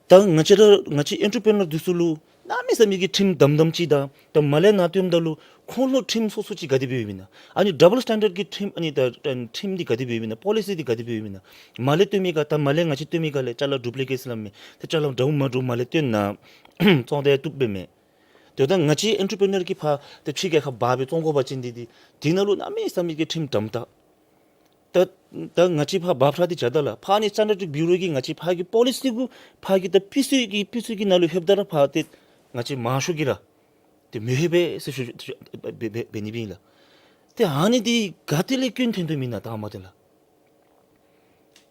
ད་ང་བཅས་ར་ང་བཅས་ཨེན་ཊར་པི་རི་ནར་འདི་ཚུ་ལུ་གནམ་མེད་ས་མེད་ཀྱི་ཁྲིམས་དམ་དམ་ཅིག་དང་ད་མར་ལས་ནཱ་བཏོནམ་ད་ལུ་ཁོང་ལུ་ཁྲིམས་སོ་སོ་ཅིག་ག་དེ་སྦེ་ཡོདཔ་ཨིན་ན། ཨ་ནི་ཌབ་བཱལ་སི་ཊེན་ཌརཌ་ཀྱི་ཁྲིམས་ཨ་ནི་ད་ད་ཁྲིམས་འདི་ག་དེ་སྦེ་ཡོདཔ་ཨིན་ན། པོ་ལི་སི་འདི་ག་དེ་སྦེ་ཡོདཔ་ཨིན་ན། མར་ལས་བཏོན་མི་ག་ད་མར་ལས་ང་བཅས་བཏོན་མི་ག་ལས་ཅ་ལ་ཌུབ་ལི་ཀེཊ་སླབ་མི་ད་ཅ་ལ་འདྲཝ་མ་འདྲཝ་མར་ལས་བཏོན་ནཱ་བཙོང་སྟེ་བཏུབ་པས་མས། དེ་ད་ང་བཅས་ཨེན་ཊར་པི་རི་ནར་གྱིས་ཕར་ཏེ་ཕྱི་རྒྱལ་ཁབ་འབག་སྦེ་བཙོང་དགོ་པ་ཅིན་འདི་འདི་འདི་ནང་ལུ་གནམ་མེད་ས་མེད་ཀྱི་ཁྲིམས་དམ་ད། ད་ད་ང་བཅས་ཕར་འབག་ཕྲག་སྟེ་བྱ་ད་ལགས། ཕར་ནི་སི་ཊེན་ཌརཌ་བིའུ་རོ་གིས་ང་བཅས་ཕར་གྱི་པོ་ལི་སི་གུ་ཕར་གྱི་ད་པི་སི་གི་པི་སི་གི་ནང་ལུ་ལྷོདཔ་ད་ར་ཕར་ཏེ་ང་བཅས་མང་ཤོས་ཀྱིས་ར་ཏེ་མི་ལྷོད་པས་ཟེར་ཞུ་ཞུ་འབད་འབད་འབད་ནི་སྦེ་ཨིན་ལགས། ཏེ་ཨ་ནི་འདི་ག་ཏེ་ལས་སྐྱོན་ཐོན་དོ་མེན་ན་ད་མ་ཏེ་ལགས།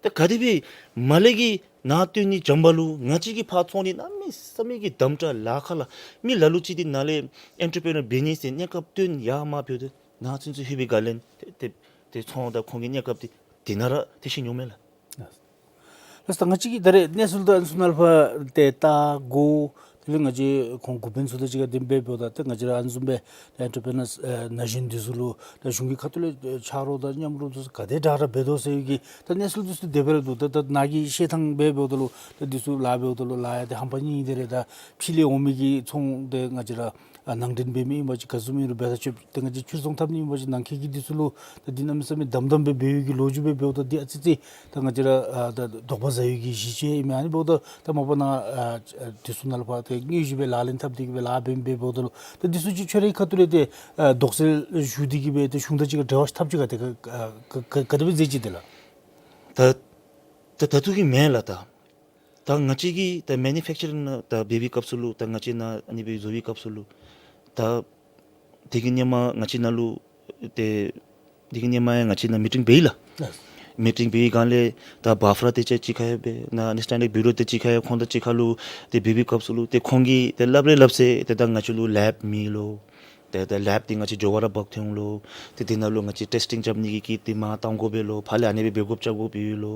ད་ག་དེ་སྦེ་མར་ལས་ཀྱི་ནཱ་བཏོན་ནི་འཇམ་པ་ལུ་ང་བཅས་ཀྱིས་ཕར་བཙོང་ནི་གནམ་མེད་ས་མེད་ཀྱི་དམ་དྲག་ལཱ་ཁག་ལགས། མི་ལ་ལུ་ཅིག་འདི་ནཱ་ལས་ཨེན་ཊར་པི་རི་ནར་འབད་ནི་ཟེར་གནས་སྐབས་བཏོན་ཡར་མར་འབདཝ་ད་ནཱ་ཚུན་ཚོད་ལྷོད་པའི་སྒང་ལས་ཏེ་ཏེ་ཏེ་ཚོང་དང་ཁོང་གི་གནས་སྐབས་འདི་འདི་ནང་ར་ཏེ་ཤི་འགྱོཝ་མས་ལགས། ལགས་སོ། ད་ང་བཅས་ཀྱིས་ད་རེས་གནས་ཚུལ་དང་ཚུ་ནང་ལུ་ཕར་ཏེ་ལྟ་དགོ། དེ་ལས་ང་བཅས་ཁོང་འགོ་དཔོན་ཚུ་དང་གཅིག་ཁར་གདམ་འབད་འབདཝ་ད་ཏེ་ང་བཅས་ར་ཨ་ནི་བཟུམ་སྦེ་ཏེ་ཨེན་ཊར་པི་རི་ནར་ཨེ་ན་གཞོན་འདི་ཚུ་ལུ་ད་གཞུང་གི་ཁ་ཐུག་ལས་ཨེ་ཕྱག་རོགས་དང་མཉམ་རོགས་འདི་ཚུ་ག་དེ་དྲག་དྲག་འབད་དོ་ཟེར་བའི་གི་ད་གནས་ཚུལ་འདི་ཚུ་དེ་སྦེ་ར་འདུག། ད་ད་ནཱ་གིས་བཤད་ཐངས་འབད་འབདཝ་ད་ལུ་ད་འདི་ཚུ་ལཱ་འབདཝ་ད་ལུ་ལཱ་ཡང་ཏེ་ཧམ་པ་ནི་ཨིན། དེ་རེ་ད་ཕྱི་ལས་འོང་མི་གི་ཚོང་འདི་ང་བཅས་ར་ཨ་ནང་འདྲེན་འབད་མི་ཨིན་པ་ཅིན་ག་བཟུམ་ཨིན་རུང་འབད་ས་ཆོག། ཏེ་ང་བཅས་ཕྱིར་ཚོང་འཐབ་ནི་ཨིན་པ་ཅིན་ནང་འཁོད་ཀྱི་འདི་ཚུ་ལུ་ད་འདི་གནམ་མེད་ས་མེད་དམ་དམ་སྦེ་འབད་བའི་གི་ལོ་རྒྱུས་སྦེ་འབདཝ་ད་འདི་ཨ་ཙི་ཙི་ད་ང་བཅས་ར་ཨ་ད་དོགས་པ་ཟ་བའི་གི་གཞི་ཅིག་ཨིན་མས། ཨ་ནི་འབདཝ་ད་ད་མ་པ་ནཱ་ཨ་ཨ་འདི་ཚུ་ནང་ལུ་ཕར་ཏེ་དངོས་གཞི་སྦེ་ལག་ལེན་འཐབ་སྟེ་གི་སྦེ་ལཱ་འབད་འབད་འབདཝ་ད་ལུ་ད་འདི་ཚུ་ཅིག་ཁྱོད་རའི་ཁ་ཐུག་ལས་ཏེ་ཨ་དོགས་སེལ་ཞུ་སྟེ་གི་སྦེ་ཏེ་གཞུང་དང་གཅིག་ཁར་འབྲེལ་བ་འཐབ་ཅི་ག་ཏེ་ག་ག་ག་ག་དེ་སྦེ་མཛད་ཅི་དེ་ལགས། ད་ད་ད་ལྟོ་གི་མེན་ལགས། ད་ད་ང་བཅས་ཀྱིས་ད་མེ་ནུ་ཕེཀ་ཅར་ནང་ད་འབད་བའི་སྐབས་སུ་ལུ་ད་ང་བཅས་ནཱ་ཨ་ནི་སྦེ་བཟོ་བའི་སྐབས་སུ་ལུ་ད་དེ་གི་སྔོན་མ་ང་བཅས་ནཱ་ལུ་ཏེ་དེ་གི་སྔོན་མ་ཡང་ང་བཅས་ནཱ་མི་ཊིང་འབད་ཡི་ལགས། ལགས། མི་ཊིང་འབད་བའི་སྒང་ལས་ད་བཱ་ཕ་ར་དེ་ཅིག་གཅིག་ཁར་ཡང་འབད་ནཱ་ཨན་ཌར་སི་ཊེན་ཌིང་བིའུ་རོ་དེ་གཅིག་ཁར་ཡང་ཁོང་དང་གཅིག་ཁར་ལུ་ཏེ་འབད་བའི་སྐབས་སུ་ལུ་ཏེ་ཁོང་གིས་ཏེ་སླབ་རེ་སླབ་ཚེ་ཏེ་ད་ང་བཅས་ལུ་ལེབ་མེད་ལོ། ཏེ་ད་ལེབ་འདི་ང་བཅས་འགྱོ་བར་འབག་འཐོན་ལོ། ཏེ་དེ་ནང་ལུ་ང་བཅས་ཊེསི་ཊིང་རྐྱབ་ནི་གི་ཀིཊ་འདི་མར་བཏང་དགོ་པས་ལོ། ཕར་ལས་ཨ་ནི་སྦེ་འབད་དགོཔ་རྐྱབ་དགོཔ་ཡོད་ལོ།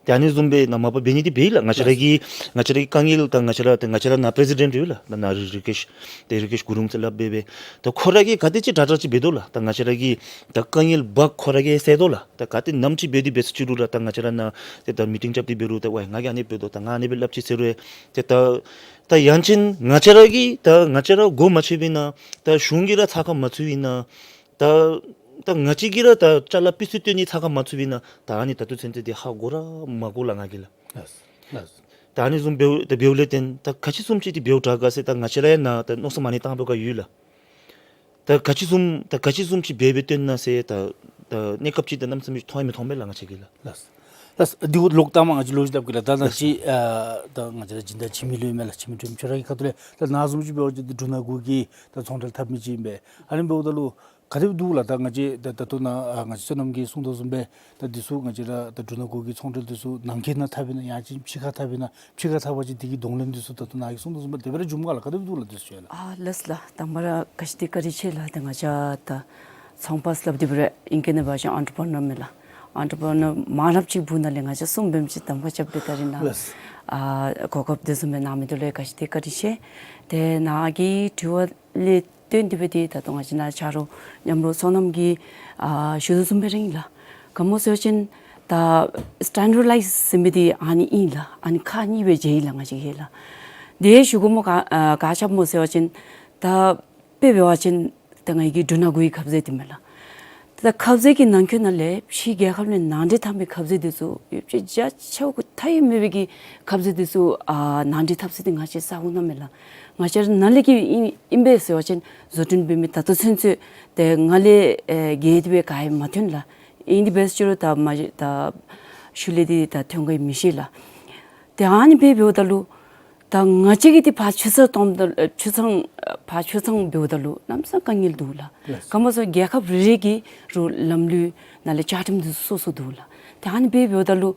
ཏེ་ཨ་ནི་བཟུམ་སྦེ་ནཱ་མ་པ་འབད་ནི་འདི་འབད་ཡི་ལགས། ང་བཅས་ར་གི་ང་བཅས་ར་གི་དཀའ་ངལ་ད་ང་བཅས་ར་ད་ང་བཅས་ར་ནཱ་པི་རེ་སི་ཌེནཊ་ཡོད་ལགས། ད་ནཱ་རི་རི་ཀེཤ་ཏེ་རི་ཀེཤ་གུ་རུང་ཟེར་སླབ་སྦེ་སྦེ། ད་ཁོ་ར་གིས་ག་དེ་ཅིག་དྲག་དྲག་ཅིག་འབད་དོ་ལགས། ད་ང་བཅས་ར་གི་ད་དཀའ་ངལ་འབག་ཁོ་ར་གིས་སེལ་དོ་ལགས། ད་ག་ཏེ་ནམ་ཅིག་འབད་དེ་འབད་ས་ཅིག་རུང་ར་ད་ང་བཅས་ར་ནཱ་ཏེ་ད་མི་ཊིང་རྐྱབ་སྟེ་འབད་རུང་ད་ཝའི་ང་གིས་ཨ་ནི་འབད་དོ་ད་ང་ཨ་ནི་སྦེ་སླབ་ཅི་ཟེར་རུང་ཏེ་ད་ད་ཡང་ཅིན་ང་བཅས་ར་གིས་ད་ང་བཅས་ར་མགུ་མ་ཆོད་པས་ན་ད་གཞུང་གིས་ར་ཚགས་ཁར་མ་ཚུད་པས་ན་ད་ད་ང་བཅས་ཀྱིས་ར་ད་ཅ་ལ་པི་སི་བཏོན་ནི་ཚགས་ཁར་མ་ཚུད་པས་ན་ད་ཨ་ནི་ད་ལྟོ་ཚུན་ཚོད་འདི་ཧ་གོ་ར་མ་གོ་ལགས་ང་གིས་ལགས། ལགས། ལགས། ད་ཨ་ནི་བཟུམ་འབདཝ་ད་འབདཝ་ལས་བརྟེན་ད་ག་ཅི་བཟུམ་ཅིག་འདི་འབདཝ་དྲག་ག་ཟེར་ད་ང་བཅས་ར་ཡང་ནཱ་ད་མནོ་བསམ་ཨ་ནི་བཏང་དགོཔ་ཡོད་ལགས། ད་ག་ཅི་བཟུམ་ད་ག་ཅི་བཟུམ་ཅིག་འབད་འབད་བཏོན་ན་ཟེར་ད་ད་གནས་སྐབས་ཅིག་ད་གནམ་མེད་ས་མེད་མཐོང་ཡང་མི་མཐོང་པས་ལགས་ང་བཅས་ཀྱིས་ལགས། ལགས། ལགས། འདི་ལོག་ལྟ་མ་ང་བཅས་ལོག་ཅིག་ལྟ་བུ་ལགས། ད་ད་ལགས། ཅི་ཨ་ད་ང་བཅས་ར་སྦྱིན་བདག་འཆི་མེད་ལུ་ཨིན་མས་ལགས། འཆི་མེད་སྒྲོལ་མ་ཁྱོད་ར་གི་ཁ་ཐུག་ལས་ད་ནཱ་བཟུམ་ཅིག་འབད་བ་ཅིན་འབྲུ་སྣ་དགུ་གི་ད་ཚོང་འབྲེལ་འཐབ་མི་ཅིག་ཨིན་པས། ཨ་ནི་འབདཝ་ད་ལུ་ག་དེ་སྦེ་འདུག་ལགས། ད་ང་བཅས་ད་ད་ལྟོ་ནཱ་ཨ་ང་བཅས་བསོད་ནམས་ཀྱིས་གསུང་དོ་བཟུམ་སྦེ་ད་འདི་ཚུ་ང་བཅས་ར་ད་འབྲུ་སྣ་དགུ་གི་ཚོང་འབྲེལ་འདི་ཚུ་ནང་འཁོད་ནང་འཐབ་པས་ན་ཡང་ཅིན་ཕྱི་ཁར་འཐབ་པས་ན་ཕྱི་ཁར་འཐབ་པ་ཅིན་དེ་གི་གདོང་ལེན་འདི་ཚུ་ད་ལྟོ་ནཱ་གིས་གསུང་དོ་བཟུམ་སྦེ་དེ་སྦེ་ར་འབྱུངམ་ག་ལགས། ག་དེ་སྦེ་འདུག་ལགས་འདི་ཚུ་ཡང་ལགས། ཨ་ལགས་ལགས། དང་པ་ར་ག་ཅི་དེ་བཀའ་དྲིན་ཆེ་ལགས། ད་ང་བཅས་ད་ཚོང་པ་ཟེར་སླབ་སྟེ་འབད་རུང་ཨིང་སྐད་ནང་འབད་བ་ཅིན་ཨེན་ཊར་པི་རི་ནར་མས་ལགས། ཨེན་ཊར་པི་རི་ནར་མང་རབས་ཅིག་སྦུག་ནང་ལས་ང་བཅས་གསུམ་འབད་མི་ཅིག་དང་པ་རྐྱབ་སྦེ་ད་རིས་ནཱ་ལགས། ཨ་གོ་སྐབས་དེ་བཟུམ་སྦེ་གནང་མི་འདི་ལུ་ག་ཅི་དེ་བཀའ་དྲིན་ཆེ། ཏེ་ནཱ་གི་དྲི་བ་ལས་བརྟེན་ཏེ་སྦེ་ཏེ་ད་ལྟོ་ང་བཅས་ནཱ་ཆ་རོགས་མཉམ་རོགས་བསོད་ནམས་ཀྱིས་ཨ་ཞུ་དོ་བཟུམ་སྦེ་ར་ཨིན་ལགས། ག་སྨོ་ཟེར་བ་ཅིན་ད་སི་ཊེན་ཌར་ཌའིཛ་ཟེར་མི་འདི་ཨ་ནི་ཨིན་ལགས། ཨ་ནི་ཁག་གཉིས་སྦེ་མཇལ་ཡི་ལགས་ང་བཅས་ཀྱིས་ལགས། དེ་ཞུ་དགོཔ་སྨོ་ག་ཨ་ག་ཅི་སྨོ་ཟེར་བ་ཅིན་ད་དཔེ་འབད་བ་ཅིན་ད་ང་གི་འབྲུ་ནག་གུའི་ཁབ་ཟས་འདི་མས་ལགས། ད་ཁབ་ཟས་ཀྱི་ནང་འཁོད་ནང་ལས་ཕྱིའི་རྒྱལ་ཁབ་ལས་ནང་འདྲེན་འཐབ་མི་ཁབ་ཟས་འདི་ཚུ་ཡོད་ཚད་བརྒྱ་ཆ་བརྒྱ་མཐའ་ཡས་མེད་པའི་གི་ཁབ་ཟས་འདི་ཚུ་ཨ་ནང་འདྲེན་འཐབ་ས་འདི་ང་བཅས་ས་གོ་ནང་མས་ལགས། ང་བཅས་ར་ནང་ལས་ཀྱི་ཨིན་ཨིན་པས་ཟེར་བ་ཅིན་བཟོ་སྐྲུན་འབད་མི་ད་ལྟོ་ཚུན་ཚོད་ཏེ་ང་ལས་ཨེ་རྒྱལ་ཏེ་སྦེ་ག་ཡང་མ་ཐོན་ལགས། ཨིན་དེ་འབད་ཟེར་རུང་ད་མ་ད་ཤུལ་ལས་འདི་ད་ཐོན་ག་ཡང་མི་ཤེས་ལགས། ཏེ་ཨ་ནི་སྦེ་འབདཝ་ད་ལུ་ད་ང་བཅས་ཀྱིས་འདི་ཕར་ཆུ་ཚང་གཏངམ་ད་ཨེ་ཆུ་ཚང་ཕར་ཆུ་ཚང་འབདཝ་ད་ལུ་གནམ་མེད་ས་མེད་དཀའ་ངལ་འདུག་ལགས། ལགས། ག་སྨོ་ཟེར་རྒྱལ་ཁབ་རེ་རེ་གི་རུང་ལམ་ལུགས་ནང་ལས་བཅའ་ཁྲིམས་འདི་ཚུ་སོ་སོ་འདུག་ལགས། ཏེ་ཨ་ནི་སྦེ་འབདཝ་ད་ལུ་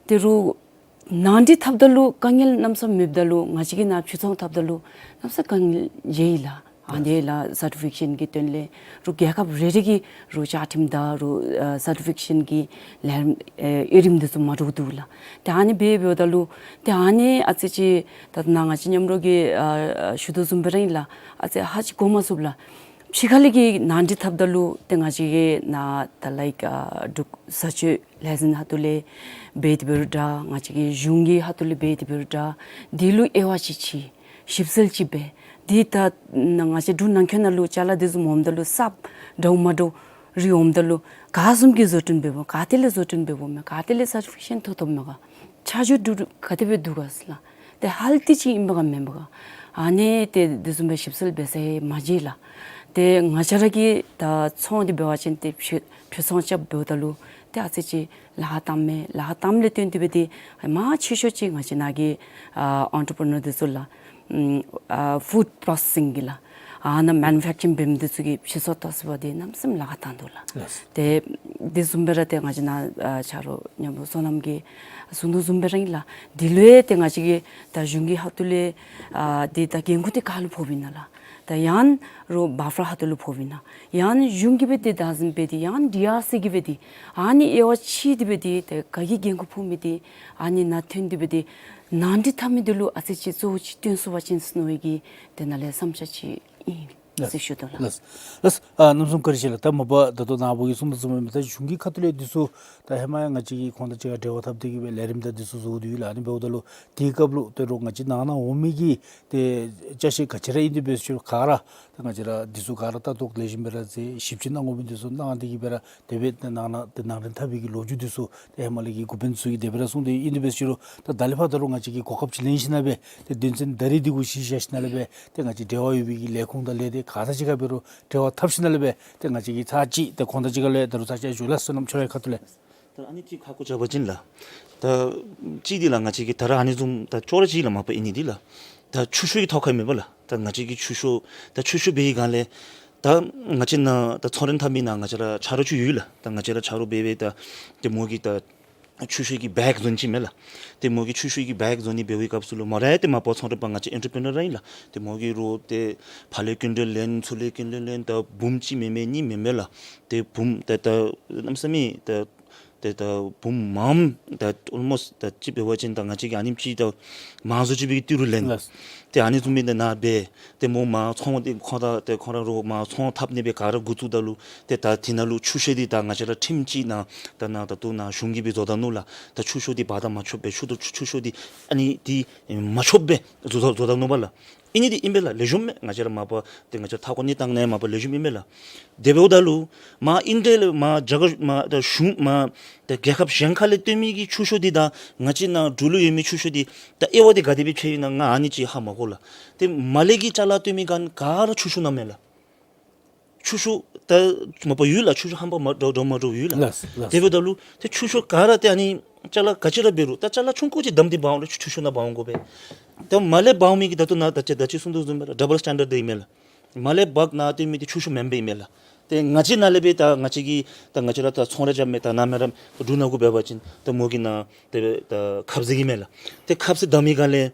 ཏེ་རུང་ནང་འདྲེན་འཐབ་ད་ལུ་དཀའ་ངལ་གནམ་མེད་ས་མེད་མེདཔ་ད་ལུ་ང་བཅས་ཀྱིས་ནཱ་ཆུ་ཚང་འཐབ་ད་ལུ་གནམ་མེད་ས་མེད་དཀའ་ངལ་འཇལ་ཡི་ལགས། ཨ་ནི་ལགས་སར་ཊི་ཕི་ཀེ་ཤཱན་གྱི་དོན་ལས་རུང་རྒྱལ་ཁབ་རེ་རེ་གི་རུང་བཅའ་ཁྲིམས་དང་རུང་ཨ་སར་ཊི་ཕི་ཀེ་ཤཱན་གྱི་ལས་རིམ་ཨེ་དབྱེ་རིམ་འདི་ཚུ་མ་འདྲཝ་འདུག་ལགས། ཏེ་ཨ་ནི་སྦེ་འབདཝ་ད་ལུ་ཏེ་ཨ་ནི་ཨ་ཙི་ཅིག་ད་ནཱ་ང་བཅས་མཉམ་རོགས་ཀྱིས་ཨ་ཨ་ཞུ་དོ་བཟུམ་སྦེ་ར་ཨིན་ལགས། ཨ་ཙི་ཧ་ཅིག་གོ་མ་ཚུགས་ལགས། ཕྱི་ཁ་ལས་ཀྱི་ནང་འདྲེན་འཐབ་ད་ལུ་ཏེ་ང་བཅས་ཀྱིས་ནཱ་ད་ལའིཀ་ཨ་འབྲུག་བཟའ་སྤྱོད་ལས་འཛིན་ཁ་ཐུག་ལས་འབད་དེ་འབད་རུང་འདྲ། ང་བཅས་ཀྱི་གཞུང་གི་ཁ་ཐུག་ལས་འབད་དེ་འབད་རུང་འདྲ། འདི་ལུ་དབྱེ་བ་ཅིག་ཕྱེ། ཞིབ་འཚོལ་ཅིག་འབད། འདི་ད་ང་བཅས་འབྲུག་ནང་འཁོད་ནང་ལུ་ཅ་ལ་འདི་ཚུ་མངམ་ད་ལུ་གསརཔ་འདྲཝ་མ་འདྲཝ་རེ་འོངམ་ད་ལུ་ག་བཟུམ་གྱི་བཟོ་སྐྲུན་འབདཝ་ག་ཏེ་ལས་བཟོ་སྐྲུན་འབདཝ་མས། ག་ཏེ་ལས་སར་ཊི་ཕི་ཀེ་ཤཱན་ཐོབ་ཐོབ་མས་ག། ཆ་འཇོག་འདི་ག་དེ་སྦེ་འདུག་ག་ཟེར་ལགས། ཏེ་ཧལ་ཏེ་ཅིག་ཨིན་པས་ག་མེན་པས་ག། ཨ་ནི་ཏེ་འདི་བཟུམ་སྦེ་ཞིབ་འཚོལ་འབད་ས་ཡང་མ་མཇལ་ལགས། ཏེ་ང་བཅས་ར་གི་ད་ཚོང་འདི་འབད་བ་ཅིན་ཏེ་ཕྱིར་ཕྱིར་ཚོང་རྐྱབ་འབདཝ་ད་ལུ་ཏེ་ཨ་ཙི་ཅིག་ལཱ་ཁག་བཏངམ་མས། ལཱ་ཁག་བཏངམ་ལས་བརྟེན་ཏེ་སྦེ་འདི་མང་ཆེ་ཤོས་ཅིག་ང་བཅས་ནཱ་གི་ཨ་ཨེན་ཊི་པི་རི་ནར་འདི་ཚུ་ལགས། ཨམ་ཨ་ཕུཌ་པྲོ་སེ་སིང་གི་ལགས། ཨ་ནཱ་མེ་ནུ་ཕེཀ་ཅརིང་འབད་མི་འདི་ཚུ་གིས་ཕྱིར་ཚོང་བཏང་ཚུགསཔ་འདི་གནམ་མེད་ས་མེད་ལཱ་ཁག་བཏང་འདུག་ལགས། ལགས། ཏེ་འདི་བཟུམ་སྦེ་ར་ཏེ་ང་བཅས་ནཱ་ཨ་ཆ་རོགས་མཉམ་པོ་བསོད་ནམས་ཀྱིས་གསུང་དོ་བཟུམ་སྦེ་ར་ཨིན་ལགས། འདི་ལུ་ཡང་ཏེ་ང་བཅས་ཀྱིས་ད་གཞུང་གི་ཁ་ཐུག་ལས་ཨ་འདི་ད་འགན་ཁུར་འདི་ག་ལུ་ཕོགཔ་ཨིན་ན་ལགས། ད་ཡང་རོགས་བཱ་ཕ་ར་ཁ་ཐུག་ལུ་ཕོགཔ་ཨིན་ན། ཡང་གཞུང་གིས་སྦེ་འདི་བདག་འཛིན་འབད་དེ་ཡང་ཌི་ཨར་སི་གིས་སྦེ་འདི་ཨ་ནི་དབྱེ་བ་ཕྱེ་སྟེ་སྦེ་འདི་ཏེ་ག་གིས་འགན་ཁུར་ཕོག་མི་འདི་ཨ་ནི་ནང་ཐོན་ཏེ་སྦེ་འདི་ནང་འདྲེན་འཐབ་མི་འདི་ལུ་ཨ་ཙི་ཅིག་གཙོ་བོ་ཅིག་བཏོན་ཚུགས་པ་ཅིན་ཟེར་མནོ་བའི་གི་ཏེ་ནཱ་ལས་བསམ་འཆར་ཅིག་ཨིན་ཟེར་ཞུ་དོ་ལགས། ལགས། ལགས། ཨ་རྣམ་གསུམ་བཀའ་དྲིན་ཆེ་ལགས། ད་མ་པ་ད་ལྟོ་ནཱ་བུ་གིས་གསུངས་དོ་བཟུམ་སྦེ་ད་གཞུང་གི་ཁ་ཐུག་ལས་འདི་ཚུ་ད་ཧེ་མ་ཡང་ང་བཅས་ཀྱིས་ཁོང་དང་གཅིག་ཁར་འབྲེལ་བ་འཐབ་སྟེ་གི་སྦེ་ལས་རིམ་དང་འདི་ཚུ་བཟོ་སྟེ་ཡོད་ལགས། ཨ་ནི་འབདཝ་ད་ལུ་དེའི་སྐབས་ལུ་ད་རུང་ང་བཅས་ནང་ན་འོང་མི་གི་ཏེ་ཅ་ཆས་ག་ཅི་ར་ཨིན་ཏེ་འབད་ཟེར་ཞུ་རུང་ག་ར་ད་ང་བཅས་ར་འདི་ཚུ་ག་ར་ལྟ་རྟོག་ལེགས་ཤོམ་སྦེ་ར་མཛད། ཞིབ་དཔྱད་གནང་དགོ་མི་འདི་ཚུ་གནང་སྟེ་གི་སྦེ་ར་དེ་སྦེ་ཏེ་ནང་ན་ཏེ་ནང་འདྲེན་འཐབ་པའི་གི་ལོ་རྒྱུས་འདི་ཚུ་ཏེ་ཧེ་མ་ལས་ཀྱི་འགོ་དཔོན་ཚུ་གིས་དེ་སྦེ་ར་གསུངས་ཏེ་ཨིན་ཏེ་འབད་ཟེར་ཞུ་རུང་ད་ད་ལས་ཕར་ད་རུང་ང་བཅས་ཀྱིས་གོ་སྐབས་ཅིག་ལེན་ཞིནམ་ལས་སྦེ་ཏེ་དོན་ཚན་ད་རེས་འདི་གུ་གཞི་བཞག་ཞིནམ་ལས་སྦེ་ཏེ་ང་བཅས་འབྲེལ་བ་ཡོད་པའི་གི་ལས་ཁུངས་དང་ལས་སྡེ་ག་ས་ཅིག་ཁར་འབད་རུང་འབྲེལ་བ་འཐབ་ཞིནམ་ལས་སྦེ་ཏེ་ང་བཅས་ཀྱིས་ཚར་གཅིག་ཏེ་ཁོང་དང་གཅིག་ཁར་ལས་ད་རུང་ཚར་གཅིག་ཞུ་ལགས། བསོད་ནམས་ཁྱོད་རའི་ཁ་ཐུག་ལས། ད་ཨ་ནི་ཅིག་ཁ་སྐོང་རྐྱབ་པ་ཅིན་ལགས། ད་གཅིག་འདི་ལགས་ང་བཅས་ཀྱིས་ད་ར་ཨ་ནི་བཟུམ་ད་ཅོག་ར་གཅིག་ལགས་མ་པ་ཨིན་ནི་འདི་ལགས། ད་ཆུ་ཤོག་གི་ཐོག་ཁར་མེན་པ་ལགས། ད་ང་བཅས་ཀྱིས་ཆུ་ཤོག་ད་ཆུ་ཤོག་འབད་བའི་སྒང་ལས་ད་ང་བཅས་ནཱ་ད་ཚོང་འབྲེལ་འཐབ་མི་ནང་ང་བཅས་ར་ཆ་རོགས་ཅིག་ཡོད་ལགས། ད་ང་བཅས་ར་ཆ་རོགས་འབད་འབད་ད་ཏེ་མོ་གིས་ད་ཆུ་ཤོག་གི་བེག་བཟོ་ནི་ཅིག་མས་ལགས། ཏེ་མོ་གིས་ཆུ་ཤོག་གི་བེག་བཟོ་ནི་འབད་བའི་སྐབས་སུ་ལུ་མོ་ར་ཏེ་མ་པ་ཚོང་འབྲེལ་པ་ང་བཅས་ཨེན་ཊར་པི་རི་ནར་ར་ཨིན་ལགས། ཏེ་མོ་གིས་རོགས་ཏེ་ཕར་ལས་སྐྱིན་འགྲུལ་ལེན་ཚུར་ལས་སྐྱིན་འགྲུལ་ལེན་ད་འབུམ་གཅིག་མེན་མས་གཉིས་མེན་མས་ལགས། ཏེ་འབུམ་ད་ད་གནམ་མེད་ས་མེད་ད་ཏེ་ད་འབུམ་མངམ་ད་ཨོལ་མོསཊ་ད་ཅིག་འབད་བ་ཅིན་ད་ང་བཅས་ཀྱིས་ཨ་ནེམ་ཅིག་ད་མང་སུ་ཅིག་སྦེ་ཏི་རུ་ལེན། ལགས། ཏེ་ཨ་ནི་བཟུམ་སྦེ་ཏེ་ནཱ་འབད་ཏེ་མོ་མར་ཚོང་འདི་ཁོང་དང་ཏེ་ཁོང་ར་རོགས་མར་ཚོང་འཐབ་ནི་སྦེ་ག་ར་འགོ་བཙུགས་ད་ལུ་ཏེ་ད་དེ་ནང་ལུ་ཆུ་ཤོག་འདི་ད་ང་བཅས་ར་ཁྲིམས་ཅིག་ནང་ད་ནཱ་ད་ལྟོ་ནཱ་གཞུང་གིས་སྦེ་བཟོ་ད་ནུག་ལགས། ད་ཆུ་ཤོག་འདི་འབག་ད་མ་ཆོགཔ་སྦེ་ཆུ་ཏོ་ཆུ་ཆུ་ཤོག་འདི་ཨ་ནི་འདི་མ་ཆོགཔ་སྦེ་བཟོ་ད་བཟོ་ད་ནུག་པ་ལགས། ཨིན་ནི་འདི་ཨིན་པས་ལགས། ལེགས་ཤོམ་མས། ང་བཅས་ར་མ་པ་ཏེ་ང་བཅས་མཐའ་འཁོར་གནས་སྟངས་ནང་མ་པ་ལེགས་ཤོམ་ཨིན་པས་ལགས། དེ་འབདཝ་ད་ལུ་མར་ཨིན་ཊར་ལས་མར་རྒྱ་གར་མར་ད་གཞུང་མར་ད་རྒྱལ་ཁབ་གཞན་ཁ་ལས་བཏོན་མི་གི་ཆུ་ཤོག་འདི་དང་ང་བཅས་ནཱ་འབྲུག་ལུ་ཡོད་མི་ཆུ་ཤོག་འདི་ད་དབྱེ་བ་འདི་ག་དེ་སྦེ་ཕྱེ་ཡི་ན་ང་ཨ་ནི་ཅིག་ཧ་མ་གོ་ལགས། ཏེ་མར་ལས་ཀྱི་ཅ་ལ་བཏོན་མི་ག་ག་ར་ཆུ་ཤོག་ནང་མས་ལགས། ཆུ་ཤོག་ད་མ་པ་ཡོད་ལགས། ཆུ་ཤོག་རྣམ་པ་མ་འདྲཝ་འདྲཝ་མ་འདྲཝ་ཡོད་ལགས། ལགས་ལགས། དེ་འབདཝ་ད་ལུ་ཏེ་ཆུ་ཤོག་ག་ར་ཏེ་ཨ་ནི་ཅ་ལ་ག་ཅི་ར་འབད་རུང་ད་ཅ་ལ་ཆུང་ཀུ་ཅིག་བསྡམས་ཏེ་འབག་འོང་ལགས། ཆུ་ཆུ་ཤོག་ནང་འབག་འོང་དགོ་པས། ད་མར་ལས་འབག་འོང་མི་གི་ད་ལྟོ་ནཱ་ད་ཅི་ད་ཅི་གསུང་དོ་བཟུམ་སྦེ་ར་ཌབ་བཱལ་སི་ཊེན་ཌརཌ་འདི་ཨིན་མས་ལགས། མར་ལས་འབག་ནཱ་བཏོན་མི་འདི་ཆུ་ཤོག་མེན་པས་ཨིན་མས་ལགས། ཏེ་ང་བཅས་ནཱ་ལས་འབད་ད་ང་བཅས་ཀྱིས་ད་ང་བཅས་ར་ད་ཚོང་ར་རྐྱབ་མི་ད་ནཱ་མེན་ར་འབྲུག་ནང་གུ་འབད་བ་ཅིན་ད་མོ་གིས་ནཱ་ཏེ་ད་ཁབ་ཟས་ཀྱི་མས་ལགས། ཏེ་ཁབ་ཟས་བསྡམ་མི་ག་ལས་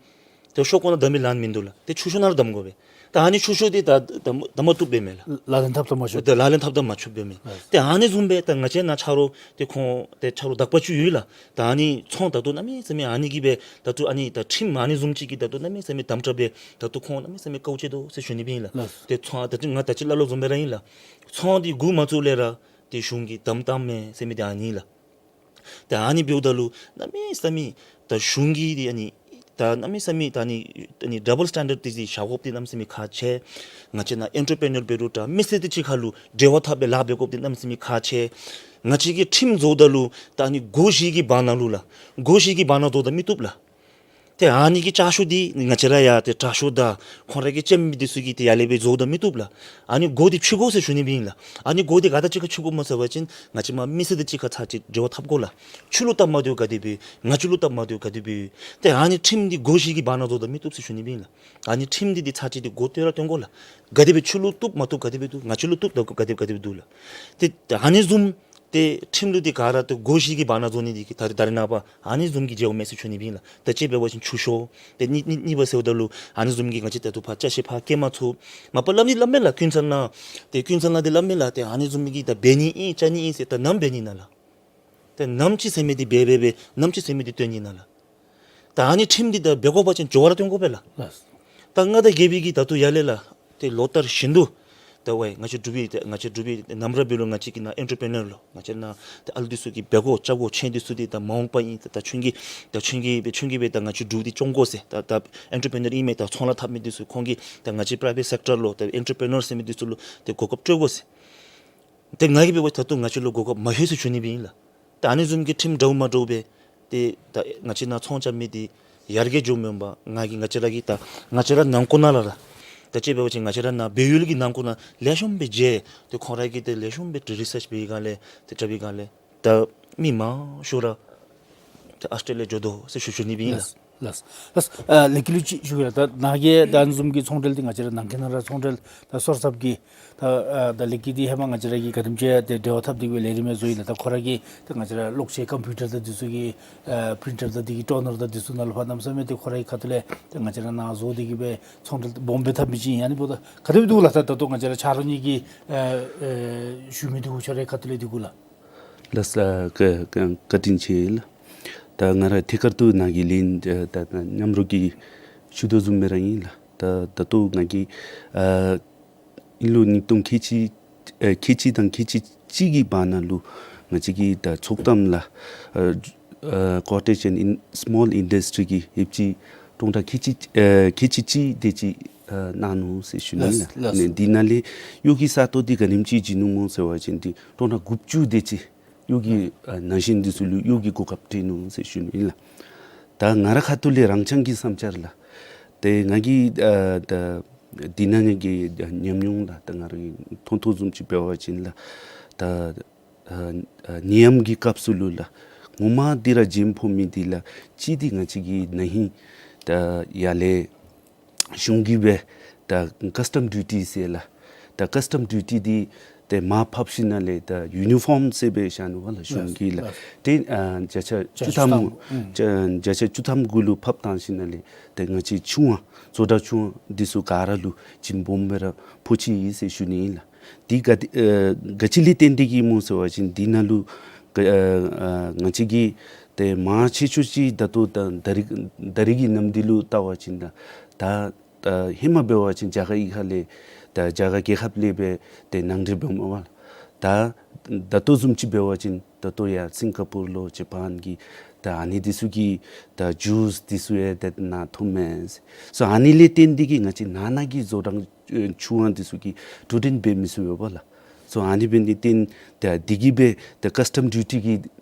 ཏེ་ཤོག་ཀོ་ནང་བསྡམ་མི་ལན་མིན་འདུག་ལགས། ཏེ་ཆུ་ཤོག་ནང་ར་བསྡམ་དགོ་པས། ད་ཨ་ནི་ཆུ་ཤོག་འདི་ད་ད་ད་མ་བཏུབ་པས་མས་ལགས། ལག་ལེན་འཐབ་ད་མ་ཆོག། ད་ལག་ལེན་འཐབ་ད་མ་ཆོགཔ་སྦེ་མས། ལགས། ཏེ་ཨ་ནི་བཟུམ་སྦེ་ད་ང་བཅས་ནཱ་ཆ་རོགས་ཏེ་ཁོང་ཏེ་ཆ་རོགས་དག་པ་ཅིག་ཡོད་ལགས། ད་ཨ་ནི་ཚོང་ད་ལྟོ་གནམ་མེད་ས་མེད་ཨ་ནི་གིས་སྦེ་ད་ལྟོ་ཨ་ནི་ད་ཁྲིམས་ཨ་ནི་བཟུམ་ཅིག་གིས་ད་ལྟོ་གནམ་མེད་ས་མེད་དམ་དྲག་སྦེ་ད་ལྟོ་ཁོང་གནམ་མེད་ས་མེད་དཀའཝ་སྤྱད་དོ་ཟེར་ཞུ་ནི་སྦེ་ཨིན་ལགས། ལགས། ཏེ་ཚོང་ད་ཅི་ང་ད་ཅི་སླབ་སླབ་བཟུམ་སྦེ་ར་ཨིན་ལགས། ཚོང་འདི་འགོ་མ་བཙུགས་ལས་ར་ཏེ་གཞུང་གིས་དམ་བཏང་མས་ཟེར་མི་འདི་ཨ་ནི་ལགས། ཏེ་ཨ་ནི་འབདཝ་ད་ལུ་གནམ་མེད་ས་མེད་ད་གཞུང་གིས་འདི་ཨ་ནི་ ད་གནམ་མེད་ས་མེད་ད་ཨ་ནི་ཨ་ནི་ཌབ་བཱལ་སི་ཊེན་ཌརཌ་འདི་བཞག་དགོཔ་འདི་གནམ་མེད་ས་མེད་ཁག་ཆེ། ང་བཅས་ནང་ཨེན་ཊར་པི་རི་ནར་འབད་རུང་འདྲ་མི་སེར་འདི་གཅིག་ཁར་ལུ་འབྲེལ་བ་འཐབ་སྦེ་ལཱ་འབད་དགོཔ་འདི་གནམ་མེད་ས་མེད་ཁག་ཆེ། ང་བཅས་ཀྱིས་ཁྲིམས་བཟོཝ་ད་ལུ་ད་ཨ་ནི་སྒོ་བཞི་གི་བར་ན་ལུ་ལགས། སྒོ་བཞི་གི་བར་ན་བཟོ་ད་མི་བཏུབ་ལགས། ཏེ་ཨ་ནི་གི་ལྕགས་ཤོག་འདི་ང་བཅས་ར་ཡང་ཏེ་དྲག་ཤོས་དང་ཁོང་ར་གིས་བཅོམ་མི་འདི་ཚུ་གིས་ཏེ་ཡར་ལས་སྦེ་བཟོ་ད་མི་བཏུབ་ལགས། ཨ་ནི་སྒོ་འདི་ཕྱེ་དགོ་ཟེར་ཞུ་ནི་སྦེ་ཨིན་ལགས། ཨ་ནི་སྒོ་འདི་ག་དང་གཅིག་ཁར་ཕྱེ་དགོཔ་སྨོ་ཟེར་བ་ཅིན་ང་བཅས་མ་མི་སེར་འདི་གཅིག་ཁར་ཚར་གཅིག་འབྲེལ་བ་འཐབ་དགོ་ལགས། ཁྱོད་ལུ་སྟབས་མ་བདེཝ་ག་དེ་སྦེ་ཡོད། ང་བཅས་ལུ་སྟབས་མ་བདེཝ་ག་དེ་སྦེ་ཡོད། ཏེ་ཨ་ནི་ཁྲིམས་འདི་སྒོ་བཞི་གི་བར་ན་བཟོ་ད་མི་བཏུབ་ཟེར་ཞུ་ནི་སྦེ་ཨིན་ལགས། ཨ་ནི་ཁྲིམས་འདི་འདི་ཚར་གཅིག་འདི་སྒོ་བཏོན་ར་བཏོན་དགོ་ལགས། ག་དེ་སྦེ་ཁྱོད་ལུ་བཏུབ་མ་བཏུབ་ག་དེ་སྦེ་འདུག། ང་བཅས་ལུ་བཏུབ་དང་ག་དེ་ག་དེ་སྦེ་འདུག་ལགས། ཏེ་ཨ་ནི་བཟུམ་ཏེ་ཁྲིམས་ལུགས་འདི་ག་ར་ཏེ་སྒོ་བཞི་གི་བར་ན་བཟོ་ནི་འདི་གིས་ད་རེས་ད་རེས་ནངས་པ་ཨ་ནི་བཟུམ་གྱི་འབྱུང་མས་ཟེར་ཞུ་ནི་སྦེ་ཨིན་ལགས། ད་དཔྱེ་འབད་བ་ཅིན་ཆུ་ཤོག། ཏེ་གཉིས་གཉིས་གཉིས་པ་ཟེརཝ་ད་ལུ་ཨ་ནི་བཟུམ་གྱི་ང་བཅས་ད་ལྟོ་ཕར་ཅ་ཆས་ཕར་སྐྱེལ་མ་ཚུགས། མ་པ་སླབ་ནི་སླབ་མས་ལགས། ཀུན་བཙན་ནང་ཏེ་ཀུན་བཙན་ནང་འདི་སླབ་མས་ལགས། ཏེ་ཨ་ནི་བཟུམ་གྱི་ད་འབད་ནི་ཨིན་བཅའ་ནི་ཨིན་ཟེར། ད་ནམ་འབད་ནི་ན་ལགས། ཏེ་ནམ་ཅིག་ཟེར་མི་འདི་འབད་འབད་འབད་ནམ་ཅིག་ཟེར་མི་འདི་བཏོན་ནི་ན་ལགས། ད་ཨ་ནི་ཁྲིམས་འདི་ད་འབད་དགོ་པ་ཅིན་མགྱོགས་པ་ར་བཏོན་དགོ་པས་ལགས། ལགས། ད་མངའ་བདག་རྒྱལ་པོ་གིས་ད་ལྟོ་ཡར་ལས་ལགས་ཏེ་ལོ་ལྟར་བཞིན་དུ་ད་ཝའི་ང་བཅས་འབྲུག་པའི་ཏེ་ང་བཅས་འབྲུག་པའི་ནམ་ར་འབད་རུང་ང་བཅས་ཀྱི་ནང་ཨེན་ཊར་པི་རི་ནར་ལུ་ང་བཅས་ནང་ཏེ་ཨ་ལུ་འདི་ཚུ་གིས་འབད་དགོ་བཅའ་དགོ། ཁྱེད་འདི་ཚུ་འདི་ད་མ་འོངས་པ་ཨིན། ད་ད་ཁྱོད་ཀྱིས་ད་ཁྱོད་ཀྱིས་འབད་ཁྱོད་ཀྱིས་འབད་ད་ང་བཅས་འབྲུག་འདི་སྐྱོང་དགོ་ཟེར། ད་ད་ཨེན་ཊར་པི་རི་ནར་ཨིན་མས། ད་ཚོང་ལཱ་འཐབ་མི་འདི་ཚུ་ཁོང་གིས་ད་ང་བཅས་པ་རའི་ཝེཊ་སེཀ་ཊར་ལུ་ད་ཨེན་ཊར་པི་རི་ནར་ཟེར་མི་འདི་ཚུ་ལུ་ཏེ་གོ་སྐབས་སྤྲོད་དགོ་ཟེར། ཏེ་ང་གིས་འབད་བ་ད་ལྟོ་ང་བཅས་ལུ་གོ་སྐབས་མ་ལྷོད་ཟེར་ཞུ་ནི་སྦེ་ཨིན་ལགས། ཏེ་ཨ་ནི་བཟུམ་གྱི་ཁྲིམས་འདྲཝ་མ་འདྲཝ་སྦེ་ཏེ་ད་ང་བཅས་ནང་ཚོང་རྐྱབ་མི་འདི་ཡར་རྒྱས་འགྱོཝ་མེན་པར་ང་གིས་ང་བཅས་ར་གི་ད་ང་བཅས་ར་ནང་འཁོད་ནང་ལགས་ལགས། ད་དཔྱེ་འབད་བ་ཅིན་ང་བཅས་ར་ནང་སྦས་ཡུལ་གྱི་ནང་འཁོད་ནང་ལེགས་ཤོམ་སྦེ་མཇལ། ཏེ་ཁོང་ར་གིས་ཏེ་ལེགས་ཤོམ་སྦེ་ཏེ་རི་སརཆ་འབད་བའི་སྒང་ལས་ཏེ་འཁྲབ་པའི་སྒང་ལས་ད་མི་མང་ཤོས་ར་ཏེ་ཨཱོས་ཊྲེ་ལི་ཡ་འགྱོ་དོ་ཟེར་ཞུ་ཞུ་ནི་སྦེ་ཨིན་ལགས། ལགས། ལགས། ལགས། ཨ་ལེགས་སྐྱེས་ལུ་ཅིག་ཞུ་གེ་ལགས། ད་ནཱ་གིས་ད་ཨ་ནི་བཟུམ་གྱི་ཚོང་འབྲེལ་འདི་ང་བཅས་ར་ནང་འཁོད་ནང་ར་ཚོང་འབྲེལ་ད་སོར་སོར་གྱི་ད་ཨ་ད་ལེགས་སྐྱེས་འདི་ཧེ་མ་ང་བཅས་ར་གིས་ག་དེམ་ཅིག་ཏེ་འབྲེལ་བ་འཐབ་སྟེ་གི་སྦེ་ལས་རིམ་ཡང་བཟོ་ཡི་ལགས། ད་ཁོ་ར་གིས་ད་ང་བཅས་ར་གློག་ཆས་ཀམ་པིའུ་ཊར་དང་འདི་ཚུ་གི་ཨ་པི་རིན་ཊར་དང་འདི་གི་ཊོ་ནར་དང་འདི་ཚུ་ནང་ལུ་ཕར་གནམ་མེད་ས་མེད་ཏེ་ཁོ་རའི་ཁ་ཐུག་ལས་ད་ང་བཅས་ར་ནཱ་བཟོ་སྟེ་གི་སྦེ་ཚོང་འབྲེལ་སྦོམ་སྦེ་འཐབ་མི་ཅིག་ཨིན། ཨ་ནི་འབདཝ་ད་ག་དེ་སྦེ་འདུག་ལགས། ད་ད་ལྟོ་ང་བཅས་ར་ཆ་རོགས་གཉིས་ཀྱིས་ཨ་ཨ་ཞུ་མི་འདི་གུ་ཁྱོད་རའི་ཁ་ཐུག་ལས་འདི་གུ་ལགས། ལགས་སོ། བཀའ་བཀའ་བཀའ་དྲིན་ཆེ་ལགས། ད་ང་ར་ཐད་ཀར་དུ་ནཱ་གི་ལན་ད་ད་མཉམ་རོགས་ཀྱིས་ཞུ་དོ་བཟུམ་སྦེ་ར་ཨིན་ལགས། ད་ད་ལྟོ་ང་གིས་ཨ་ཨིན་ལུ་ཉིས་སྟོང་ཁལ་གཅིག་ཨ་ཁལ་གཅིག་དང་ཁལ་གཅིག་གཅིག་གི་བར་ན་ལུ་ང་བཅས་ཀྱི་ད་ཚོགས་གཏམ་ལགས་ཨ་ཨ་ཀོ་ཊེ་ཇི་ཨེནཌ་ཨིན་སི་མོལ་ཨིན་ཌསི་ཊི་རི་གི་ཡོདཔ་ཅིག་སྟོང་ཕྲག་ཁལ་གཅིག་ཨ་ཁལ་གཅིག་གཅིག་དེ་ཅིག་ཨ་གནང་ནུག་ཟེར་ཞུ་ནི་ལགས། ལགས་ལགས། ནི་འདི་ནང་ལས་གཡོག་གི་ས་སྟོང་འདི་ག་དེམ་ཅིག་བྱིན་ནུག་སྨོ་ཟེར་བ་ཅིན་འདི་སྟོང་ཕྲག་དགུ་བཅུ་དེ་ཅིག་གཡོག་གི་ཨ་ན་གཞོན་འདི་ཚུ་ལུ་གཡོག་གི་གོ་སྐབས་སྤྲོད་ནུག་ཟེར་ཞུ་ནི་ལགས། ད་ང་ར་ཁ་ཐུག་ལས་རང་རྐྱང་གི་བསམ་འཆར་ལགས། ཏེ་ང་གིས་ཨ་ད་འདི་ནང་གི་ཉམས་མྱོང་ལགས། ད་ང་ར་གིས་མཐོང་མཐོང་བཟུམ་ཅིག་འབད་བ་ཅིན་ལགས། ད་ཨ་ཨ་ནད་ཡམས་ཀྱི་སྐབས་སུ་ལུ་ལགས་ངོ་མ་འདི་ར་རྒྱན་ཕོག་མི་འདི་ལགས་གཅིག་འདི་ང་བཅས་ཀྱི་ན་ཧིང་ད་ཡར་ལས་གཞུང་གིས་སྦེ་ད་ཀཱས་ཊམ་ཌིའུ་ཊི་ཟེར་ལགས། ད་ཀཱས་ཊམ་ཌིའུ་ཊི་འདི་ཏེ་མར་ཕབ་ཞིནམ་ལས་ད་ཡུ་ནི་ཕོརམ་ཟེར་སྦེ་བཞག་ནུག་པ་ལགས་གཞུང་གིས་ལགས། ལགས། ཏེ་ཨ་བརྒྱ་ཆ་བརྒྱ་ཆ་བཅུ་ཐམ་བཅུ་ཐམ་ཨུམ་བརྒྱ་བརྒྱ་ཆ་བཅུ་ཐམ་གུ་ལུ་ཕབ་བཏང་ཞིནམ་ལས་ཏེ་ང་བཅས་ཆུ་དབང་བཟོ་གྲྭ་ཆུ་དབང་འདི་ཚུ་ག་ར་ལུ་བྱིན་སྦོམ་སྦེ་ར་ཕོག་ཅི་ཟེར་ཞུ་ནི་ཨིན་ལགས། འདི་ག་ཏེ་ཨ་ག་ཅི་ལས་བརྟེན་ཏེ་གིས་སྨོ་ཟེར་བ་ཅིན་འདི་ནང་ལུ་ག་ཨ་ཨ་ང་བཅས་ཀྱིས་ཏེ་མང་ཆེ་ཤོས་ཅིག་ད་ལྟོ་ད་ད་རིས་ད་རིས་ཀྱི་ནམ་དུས་ལུ་བལྟ་བ་ཅིན་ད་ད་ད་ཧེ་མ་འབད་བ་ཅིན་རྒྱ་གར་གཡུས་ཁ་ལས་ད་རྒྱ་གར་རྒྱལ་ཁབ་ལས་སྦེ་ཏེ་ནང་འདྲེན་འབདཝ་མས་པ་ལགས། ད་ད་ལྟོ་བཟུམ་ཅིག་འབད་བ་ཅིན་ད་ལྟོ་ཡར་སིང་ག་པུར་ལོ་ཇ་པཱན་གྱི་ད་ཨ་ནི་འདི་ཚུ་གི་ད་ཇུས་འདི་ཚུ་ཡང་ད་ནཱ་ཐོབ་མས་ཟེར། སོ་ཨ་ནི་ལས་བརྟེན་ཏེ་གིས་ང་བཅས་ནང་ན་གི་བཟོ་གྲྭ་ཨེ་ཆུ་དབང་འདི་ཚུ་གིས་འགྲོ་འགྲུལ་འབད་མི་ཚུགས་པས་པ་ལགས། སོ་ཨ་ནི་འབད་ནི་བརྟེན་ད་འདི་གིས་སྦེ་ད་ཀཱས་ཊམ་ཌིའུ་ཊི་གི་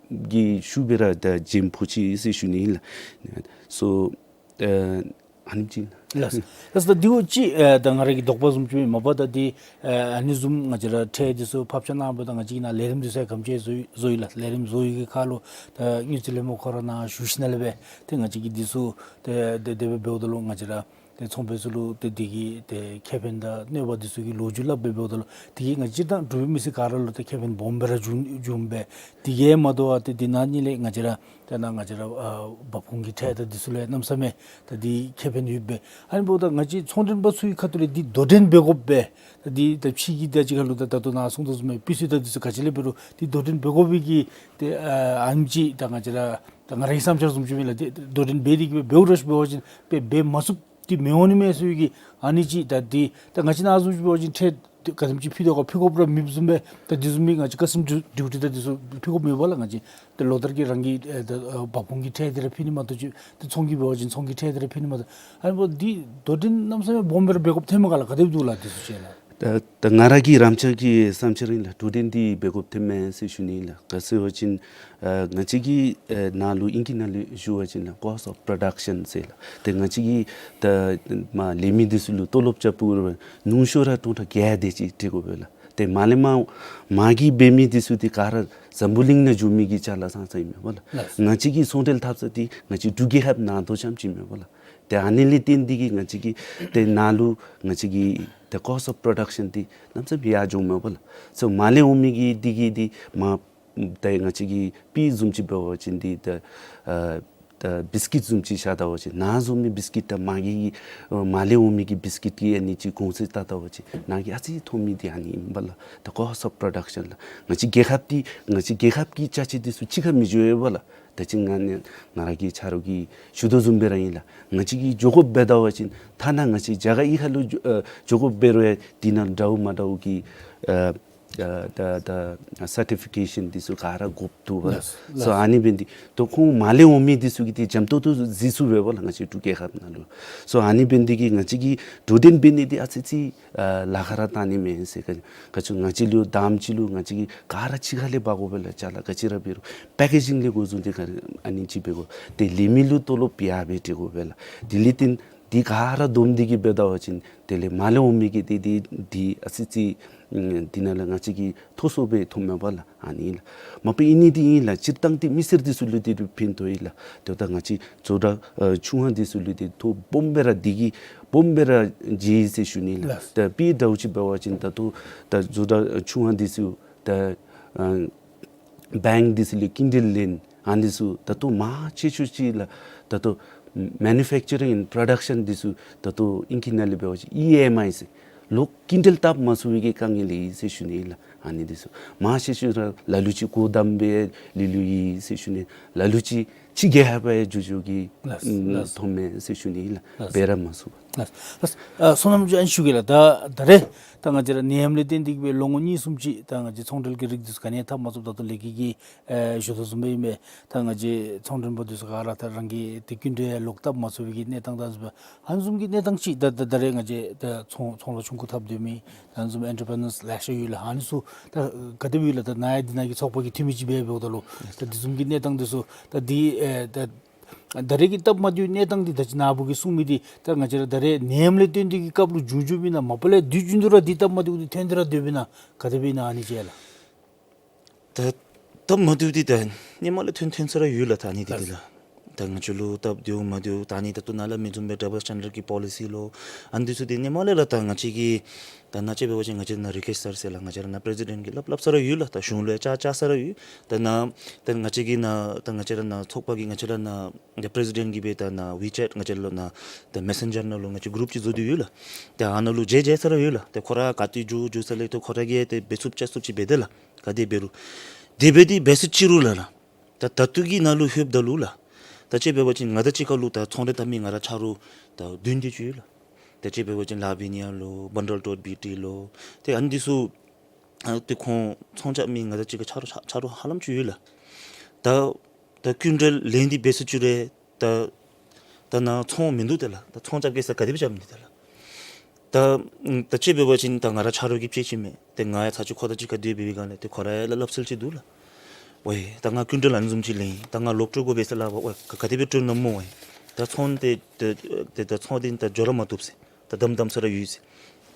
གི་ཤུགས་སྦེ་ར་ད་རྒྱན་ཕོག་ཅི་ཟེར་ཞུ་ནི་ཨིན་ལགས། སོ་ཨ་ཨ་ནེམ་ཅིག་ལགས། ལགས། ལགས་ད་འདི་འོ་ཅིག་ཨ་ད་ང་ར་གི་དོགས་པ་བཟུམ་ཅིག་མ་པ་ད་འདི་ཨ་ཨ་ནི་བཟུམ་ང་བཅས་ར་ཁྲལ་འདི་ཚུ་ཕབ་ཆ་གནངམ་ད་ང་བཅས་ཀྱིས་ནཱ་ལས་རིམ་འདི་ཚུ་ག་དེམ་ཅིག་བཟོ་བཟོ་ཡི་ལགས། ལས་རིམ་བཟོ་ཡི་གི་ཁར་ལུ་ད་དངུལ་རྩིས་ལས་སྨོ་ཁོ་ར་ནཱ་བཞུགས་ཞིནམ་ལས་སྦེ་ཏེ་ང་བཅས་ཀྱིས་འདི་ཚུ་ཏེ་དེ་དེ་སྦེ་འབདཝ་ད་ལུ་ང་བཅས་ར་ཏེ་ཚོང་པ་ཚུ་ལུ་ཏེ་འདི་གི་ཏེ་ཁེ་ཕན་དང་གནོད་པ་འདི་ཚུ་གི་ལོ་རྒྱུས་སླབ་སྦེ་འབདཝ་ད་ལུ་དེ་གིས་ང་བཅས་དང་འབྲུག་པའི་མི་སེར་ག་ར་ལུ་ཏེ་ཁེ་ཕན་སྦོམ་སྦེ་ར་བྱུང་བྱུངམ་སྦེ། དེ་གིས་མ་དོ་བར་ཏེ་འདི་ནང་ཨ་ནི་ལས་ང་བཅས་ར་ཏེ་ནཱ་ང་བཅས་ར་ཨ་འབབ་ཁུངས་ཀྱི་ཁྲལ་དང་འདི་ཚུ་ལས་གནམ་མེད་ས་མེད་ད་འདི་ཁེ་ཕན་ཡོདཔ་སྦེ། ཨ་ནི་འབདཝ་ད་ང་བཅས་ཚོང་མགྲོན་པ་ཚུ་གི་ཁ་ཐུག་ལས་འདི་དོ་འགྲན་འབད་དགོཔ་སྦེ་ད་འདི་ད་ཕྱི་གི་ད་ཅི་ཁ་ལུ་ད་ད་ལྟོ་ནཱ་གསུངས་དོ་བཟུམ་སྦེ་པི་སི་ད་འདི་ཚུ་ག་ཅི་ལས་འབད་རུང་འདི་དོ་འགྲན་འབད་དགོ་པའི་གི་ཏེ་ཨ་ཨ་ནེམ་ཅིག་ད་ང་བཅས་ར་ད་ང་རའི་བསམ་འཆར་བཟུམ་ཅིག་ཨིན་ལགས། ཏེ་དོ་འགྲན་འབད་དེ་གི་སྦེ་འབདཝ་ར་འབད་བ་ཅིན་སྦེ་འབད་མ་ཚུགསཔ་འདི་མི་འོང་ནི་མས་ཟེར་བའི་གི་ཨ་ནི་ཅིག་ད་འདི་ད་ང་བཅས་ནཱ་བཟུམ་ཅིག་འབད་བ་ཅིན་ཁྲལ་ ག་དེམ་ཅིག་ཕུལ་དོ་ག་ཕུལ་དགོཔ་ར་མེདཔ་བཟུམ་སྦེ་ད་དེ་བཟུམ་མའི་ང་བཅས་ཀ་སི་ཊམ་ཌིའུ་ཊི་ད་དེ་ཚུ་ཕུལ་དགོཔ་མེད་པས་ལགས། ང་བཅས་ད་ལོ་ལྟར་གྱི་རང་གི་ཨེ་ད་ཨ་འབབ་ཁུངས་ཀྱི་ཁྲལ་དེ་ར་ཕུལ་ནི་མ་གཏོགས་ཅིག་ད་ཚོང་གི་འབད་བ་ཅིན་ཚོང་གི་ཁྲལ་དེ་ར་ཕུལ་ནི་མ་གཏོགས། ཨ་ནི་འབདཝ་ད་འདི་དོ་འགྲན་གནམ་མེད་ས་མེད་སྦོམ་སྦེ་ར་འབད་དགོཔ་ཐོནམ་མས་ག་ལགས། ག་དེ་སྦེ་འདུག་ལགས་དེ་ཚུ་ཅིག་ལགས། ད་ད་ང་ར་གི་རམ་འཆར་གྱི་བསམ་འཆར་ཨིན་ལགས། དོ་འགྲན་འདི་འབད་དགོཔ་ཐོནམ་མས་ཟེར་ཞུ་ནི་ལགས། ག་ཅི་ཟེར་བ་ཅིན་ཨ་ང་བཅས་ཀྱི་ཨ་ནང་ལུ་ཨིང་སྐད་ནང་ལུ་ཞུ་བ་ཅིན་ལགས་cost of production ཟེར་ལགས། ཏེ་ང་བཅས་ཀྱིས་ད་མ་ལས་མི་འདི་ཚུ་ལུ་ཏོ་ལོབ་རྐྱབ་པ་ར་ཉུང་ཤོས་ར་སྟོང་ཕྲག་བརྒྱད་དེ་ཅིག་སྤྲོད་དགོ་པས་ལགས། ཏེ་མར་ལས་མར་མར་གྱི་འབད་མི་འདི་ཚུ་འདི་ག་ར་འཛམ་བུ་གླིང་ནང་འགྱོ་མི་གི་ཅ་ལ་ཙང་ཙང་ཨིན་མས་པ་ལགས། ལགས། ང་བཅས་ཀྱིས་ཚོང་འབྲེལ་འཐབ་ས་འདི་ང་བཅས་འབྲུག་རྒྱལ་ཁབ་ནང་དོ་རྐྱངམ་ཅིག་ཨིན་མས་པ་ལགས། ཏེ་ཨ་ནི་ལས་བརྟེན་ཏེ་གིས་ང་བཅས་ཀྱི་ཏེ་ནཱ་ལུ་ང་བཅས་ཀྱི་ད་cost of production འདི་གནམ་མེད་ས་མེད་ཡར་འགྱོཝ་མས་པ་ལགས། སོ་མར་ལས་འོང་མི་གི་འདི་གིས་འདི་མ་ད་ང་བཅས་ཀྱི་དཔེ་བཟུམ་ཅིག་འབད་བ་ཅིན་འདི་ད་ཨ་ད་བིསི་ཀིཊ་བཟུམ་ཅིག་བཞག་ད་པ་ཅིན་ནཱ་བཟོ་མི་བིསི་ཀིཊ་དང་མར་གྱི་ཨ་མར་ལས་འོང་མི་གི་བིསི་ཀིཊ་གི་ཨ་ནི་ཅིག་གོང་ཚད་བལྟ་ད་པ་ཅིན་ནཱ་གིས་ཨ་ཙི་མཐོ་མི་འདི་ཨ་ནི་ཨིན་པ་ལགས། ད་cost of production ལགས། ང་བཅས་རྒྱལ་ཁབ་འདི་ང་བཅས་རྒྱལ་ཁབ་ཀྱི་ཅ་ཆས་འདི་ཚུ་ཕྱི་ཁར་མི་འགྱོ་བས་པ་ལགས། ད་ཅི་ང་ནི་ང་ར་གི་ཆ་རོགས་ཀྱིས་ཞུ་དོ་བཟུམ་སྦེ་ར་ཨིན་ལགས། ང་བཅས་ཀྱིས་འགྱོ་དགོཔ་འབད་ད་པ་ཅིན་ཐ་ན་ང་བཅས་རྒྱ་གར་གཡུས་ཁ་ལུ་འགྱོ་ཨ་འགྱོ་དགོཔ་འབད་རུང་ཡང་འདི་ནང་འདྲཝ་མ་འདྲཝ་གི་ཨ་ཨ་ད་ད་སར་ཊི་ཕི་ཀེ་ཤཱན་འདི་ཚུ་ག་ར་དགོཔ་འདུག་པ་ལགས། ལགས། སོ་ཨ་ནི་འབད་ནི་འདི་ད་ཁོང་མར་ལས་འོང་མི་འདི་ཚུ་གིས་འདི་འཇམ་ཏོང་ཏོ་གཟིགས་ཚུགས་པས་པ་ལགས། ང་བཅས་འབྲུག་རྒྱལ་ཁབ་ནང་ལུ། སོ་ཨ་ནི་འབད་ནི་འདི་གིས་ང་བཅས་ཀྱིས་དོ་འགྲན་འབད་ནི་འདི་ཨ་ཙི་ཙི་ཨ་ལཱ་ཁག་ར་བཏང་ནི་མེན་ཟེར། ག་ག་ཅི་ང་བཅས་ལུ་དང་པ་ཅིག་ལུ་ང་བཅས་ཀྱིས་ག་ར་ཕྱི་ཁ་ལས་འབག་དགོ་པས་ལགས། ཅ་ལ་ག་ཅི་ར་འབད་རུང་པེ་ཀེ་ཇིང་ལས་འགོ་བཟུང་སྟེ་ག་ར་ཨ་ནི་ཅིག་འབད་དགོ། ཏེ་ལས་མི་ལུ་ཏོ་ལོབ་ཡར་སྦེ་སྤྲོད་དགོ་པས་ལགས། དེ་ལས་བརྟེན་འདི་ག་ར་བསྡོམས་ཏེ་གིས་འབད་ད་པ་ཅིན་དེ་ལས་མར་ལས་འོང་མི་གི་འདི་འདི་འདི་ཨ་ཙི་ཙི་ཨམ་འདི་ནང་ལུ་ང་བཅས་ཀྱིས་མཐོ་སུ་སྦེ་མཐོངམ་མས་པ་ལགས། ཨ་ནི་ལགས། མ་པ་ཨིན་ནི་འདི་ཨིན་ལགས། སྤྱིར་བཏང་འདི་མི་སེར་འདི་ཚུ་ལུ་འདི་ཕན་ཐོགས་ཡི་ལགས། དེ་ད་ང་བཅས་བཟོ་གྲྭ་ཨ་ཆུང་བ་འདི་ཚུ་ལུ་འདི་ཐོག་སྦོམ་སྦེ་ར་འདི་གིས་སྦོམ་སྦེ་ར་མཇལ་ཡི་ཟེར་ཞུ་ནི་ལགས། ལགས། ད་དཔེ་འདྲཝ་ཅིག་འབད་བ་ཅིན་ད་ལྟོ་ད་བཟོ་གྲྭ་ཆུང་བ་འདི་ཚུ་ད་ཨ་བེངཀ་འདི་ཚུ་ལས་སྐྱིན་འགྲུལ་ལེན། ཨ་ནི་ཚུ་ད་ལྟོ་མང་ཆེ་ཤོས་ཅིག་ལགས། ད་ལྟོ་མེ་ནུ་ཕེཀ་ཅ་རིང་ཨེནཌ་པྲོ་ཌག་ཤཱན་འདི་ཚུ་ད་ལྟོ་ཨིང་སྐད་ནང་ལས་འབད་བ་ཅིན་ཨི་ཨེམ་ཨའི་ཟེར་ལོག་སྐྱིན་འགྲུལ་བཏབ་མ་ཚུགས་པའི་གི་དཀའ་ངལ་ཡོད་ཟེར་ཞུ་ནི་ལགས། ཨ་ནི་འདི་ཚུ་མང་ཆེ་ཤོས་ར་ལ་ལུ་ཅིག་སྒོ་བསྡམས་སྦེ་ལུས་ལུས་ཡི་ཟེར་ཞུ་ནི། ལ་ལུ་ཅིག་ཕྱི་རྒྱལ་ཁབ་ཡང་འགྱོ་འགྱོ་གི་ལགས། ཨམ་ལགས། མཐོངམ་མས་ཟེར་ཞུ་ནི་ལགས། ལགས། འབད་ར་མ་ཚུགས། ལགས། ལགས། ཨ་བསོད་ནམས་ཅན་ཞུ་གེ་ལགས། ད་ད་རེས་ད་ང་བཅས་ར་ནད་ཡམས་ལས་བརྟེན་ཏེ་གིས་སྦེ་ལོ་ངོ་གཉིས་གསུམ་ཅིག་ད་ང་བཅས་ཚོང་འབྲེལ་གྱི་རིགས་འདི་ཚུ་ག་ནི་ཡང་འཐབ་མ་ཚུགསཔ་ད་ལྟོ་ལས་ཀྱི་གི་ཨེ་ཞུ་དོ་བཟུམ་སྦེ་ཨིན་མས། ད་ང་བཅས་ཚོང་མགྲོན་པ་འདི་ཚུ་ག་ར་ད་རང་གི་ཏེ་སྐྱིན་འགྲུལ་ལོག་བཏབ་མ་ཚུགས་པའི་གི་གནས་སྟངས་དང་འདྲཝ་ཨ་ནི་བཟུམ་གྱི་གནས་སྟངས་ཅིག་ད་ད་ད་རེས་ང་བཅས་ད་ཚོང་ཚོང་ལཱ་ཆུང་ཀུ་འཐབ་སྡོད་མི་ད་ཨ་ནི་བཟུམ་ཨེནཊ་པི་རི་ནརསི་ལེ་ཤ་ཡོད་ལགས། ཨ་ནི་ཚུ་ད་ག་དེ་སྦེ་ཡོད་ལགས། ད་ནཱ་ཡང་འདི་ནང་གི་ཚོགས་པ་གི་འཐུས་མི་ཅིག་སྦེ་འབདཝ་ད་ལུ་ད་དེ་བཟུམ་གྱི་གནས་སྟངས་འདི་ཚུ་ད་འདི་ཨེ་ད་ད་རེས་ཀྱི་སྟབས་མ་བདེཝ་གནས་སྟངས་འདི་ད་ཅི་ནཱ་བུ་གིས་གསུངས་མི་འདི་ད་ང་བཅས་ར་ད་རེས་ནད་ཡམས་ལས་བརྟེན་ཏེ་གིས་སྐབས་ལུ་བྱུང་བྱུངམ་ཨིན་ན་མ་པ་ལས་དུས་རྒྱུན་དུ་ར་འདི་སྟབས་མ་བདེཝ་འདི་ཐོན་ཏེ་ར་སྡོདཔ་ཨིན་ན་ག་དེ་སྦེ་ཨིན་ན་ཨ་ནི་ཅིག་ལགས། ད་སྟབས་མ་བདེཝ་འདི་ད་སྔོན་མ་ལས་ཐོན་ཐོན་ས་ར་ཡོད་ལགས། ད་ཨ་ནི་འདི་འདི་ལགས། ད་ང་བཅས་ལུ་སྟབས་བདེཝ་མ་བདེཝ་ད་ཨ་ནི་ད་ལྟོ་ནཱ་ལས་མི་བཟུམ་སྦེ་ཌབ་བཱལ་སི་ཊེན་ཌརཌ་གི་པོ་ལི་སི་ལོ་ཨ་ནི་འདི་ཚུ་འདི་སྔོན་མ་ལས་ར་ད་ང་བཅས་ཀྱིས་ད་ནཱ་ཅིག་འབད་བ་ཅིན་ང་བཅས་ནཱ་རི་ཀེསཊ་ཟེར་ལགས། ང་བཅས་ར་ནཱ་པི་རེ་སི་ཌེནཊ་གིས་སླབ་སླབ་ས་ར་ཡོད་ལགས། ད་གཞུང་ལུ་ཡང་བཅར་བཅར་ས་ར་ཡོད། ད་ནཱ་ད་ང་བཅས་ཀྱིས་ནཱ་ད་ང་བཅས་ར་ནཱ་ཚོགས་པ་གིས་ང་བཅས་ར་ནཱ་ད་པི་རེ་སི་ཌེནཊ་གིས་སྦེ་ད་ནཱ་ཝི་ཅེཊ་ང་བཅས་ལུ་ནཱ་ད་མེ་སེན་ཇར་ནང་ལུ་ང་བཅས་གུ་རུབ་ཅིག་བཟོ་སྟེ་ཡོད་ལགས། ད་ཨ་ནཱ་ལུ་མཇལ་མཇལ་ས་ར་ཡོད་ལགས། ད་ཁོ་ར་ག་ཏེ་འགྱོ་འགྱོ་ས་ལས་ད་ཁོ་ར་གིས་ཏེ་འབད་ཚུགསཔ་བཅའ་ཚུགསཔ་ཅིག་འབད་དེ་ལགས། ག་དེ་འབད་རུང་དེ་འབད་དེ་འབད་ས་ཅིག་རུང་ལགས་ལགས། ད་ད་ལྟོ་གི་ནང་ལུ་ལྷོདཔ་ད་ལུ་ལགས། ད་ཅིག་འབད་བ་ཅིན་ང་དང་གཅིག་ཁར་ལུ་ད་ཚོང་འབྲེལ་འཐབ་མི་ང་ར་ཆ་རོགས་ད་བདུན་དེ་ཅིག་ཡོད་ལགས། ད་ཅིག་འབད་བ་ཅིན་ལ་བི་ནི་ཡ་ལོ་བཱན་ཌལ་ཊོཌ་བི་ཊི་ལོ་ཏེ་ཨ་ནི་འདི་ཚུ་ཨ་ཏེ་ཁོང་ཚོང་རྐྱབ་མི་ང་དང་གཅིག་ཁར་ཆ་རོགས་ཆ་ཆ་རོགས་ཧ་ལམ་ཅིག་ཡོད་ལགས། ད་ད་སྐྱིན་འགྲུལ་ལེན་ཏེ་འབད་ས་ཅིག་རུང་ད་ད་ནཱ་ཚོང་མིན་འདུག་ཏེ་ལགས། ད་ཚོང་རྐྱབ་གེ་ཟེར་ག་དེ་སྦེ་རྐྱབ་ནི་ཏེ་ལགས། ད་ད་ཅིག་འབད་བ་ཅིན་ད་ང་ར་ཆ་རོགས་ཀྱིས་དཔྱད་ཅི་མས། ཏེ་ང་ཡང་ཚར་ཅིག་ཁོ་དང་གཅིག་ཁར་སྡོད་པའི་སྒང་ལས་ཏེ་ཁོ་ར་ཡང་སླབ་སླབ་སྲོལ་ཅིག་འདུག་ལགས། ཝའེ་ད་ང་སྐྱིན་འགྲུལ་ཨ་ནི་བཟུམ་ཅིག་ལེན་ཡི། ད་ང་ལོག་སྤྲོད་དགོ་པས་ཟེར་སླབ་པ། ཝའེ་ག་ག་དེ་སྦེ་སྤྲོད་ནི་སྨོ་ཝའེ། ད་ཚོང་འདི་ད་ད་ད་ཚོང་འདི་ད་འགྱོ་ར་མ་བཏུབ་ཟེར། ད་དམ་དམ་ས་ར་ཡོད་ཟེར།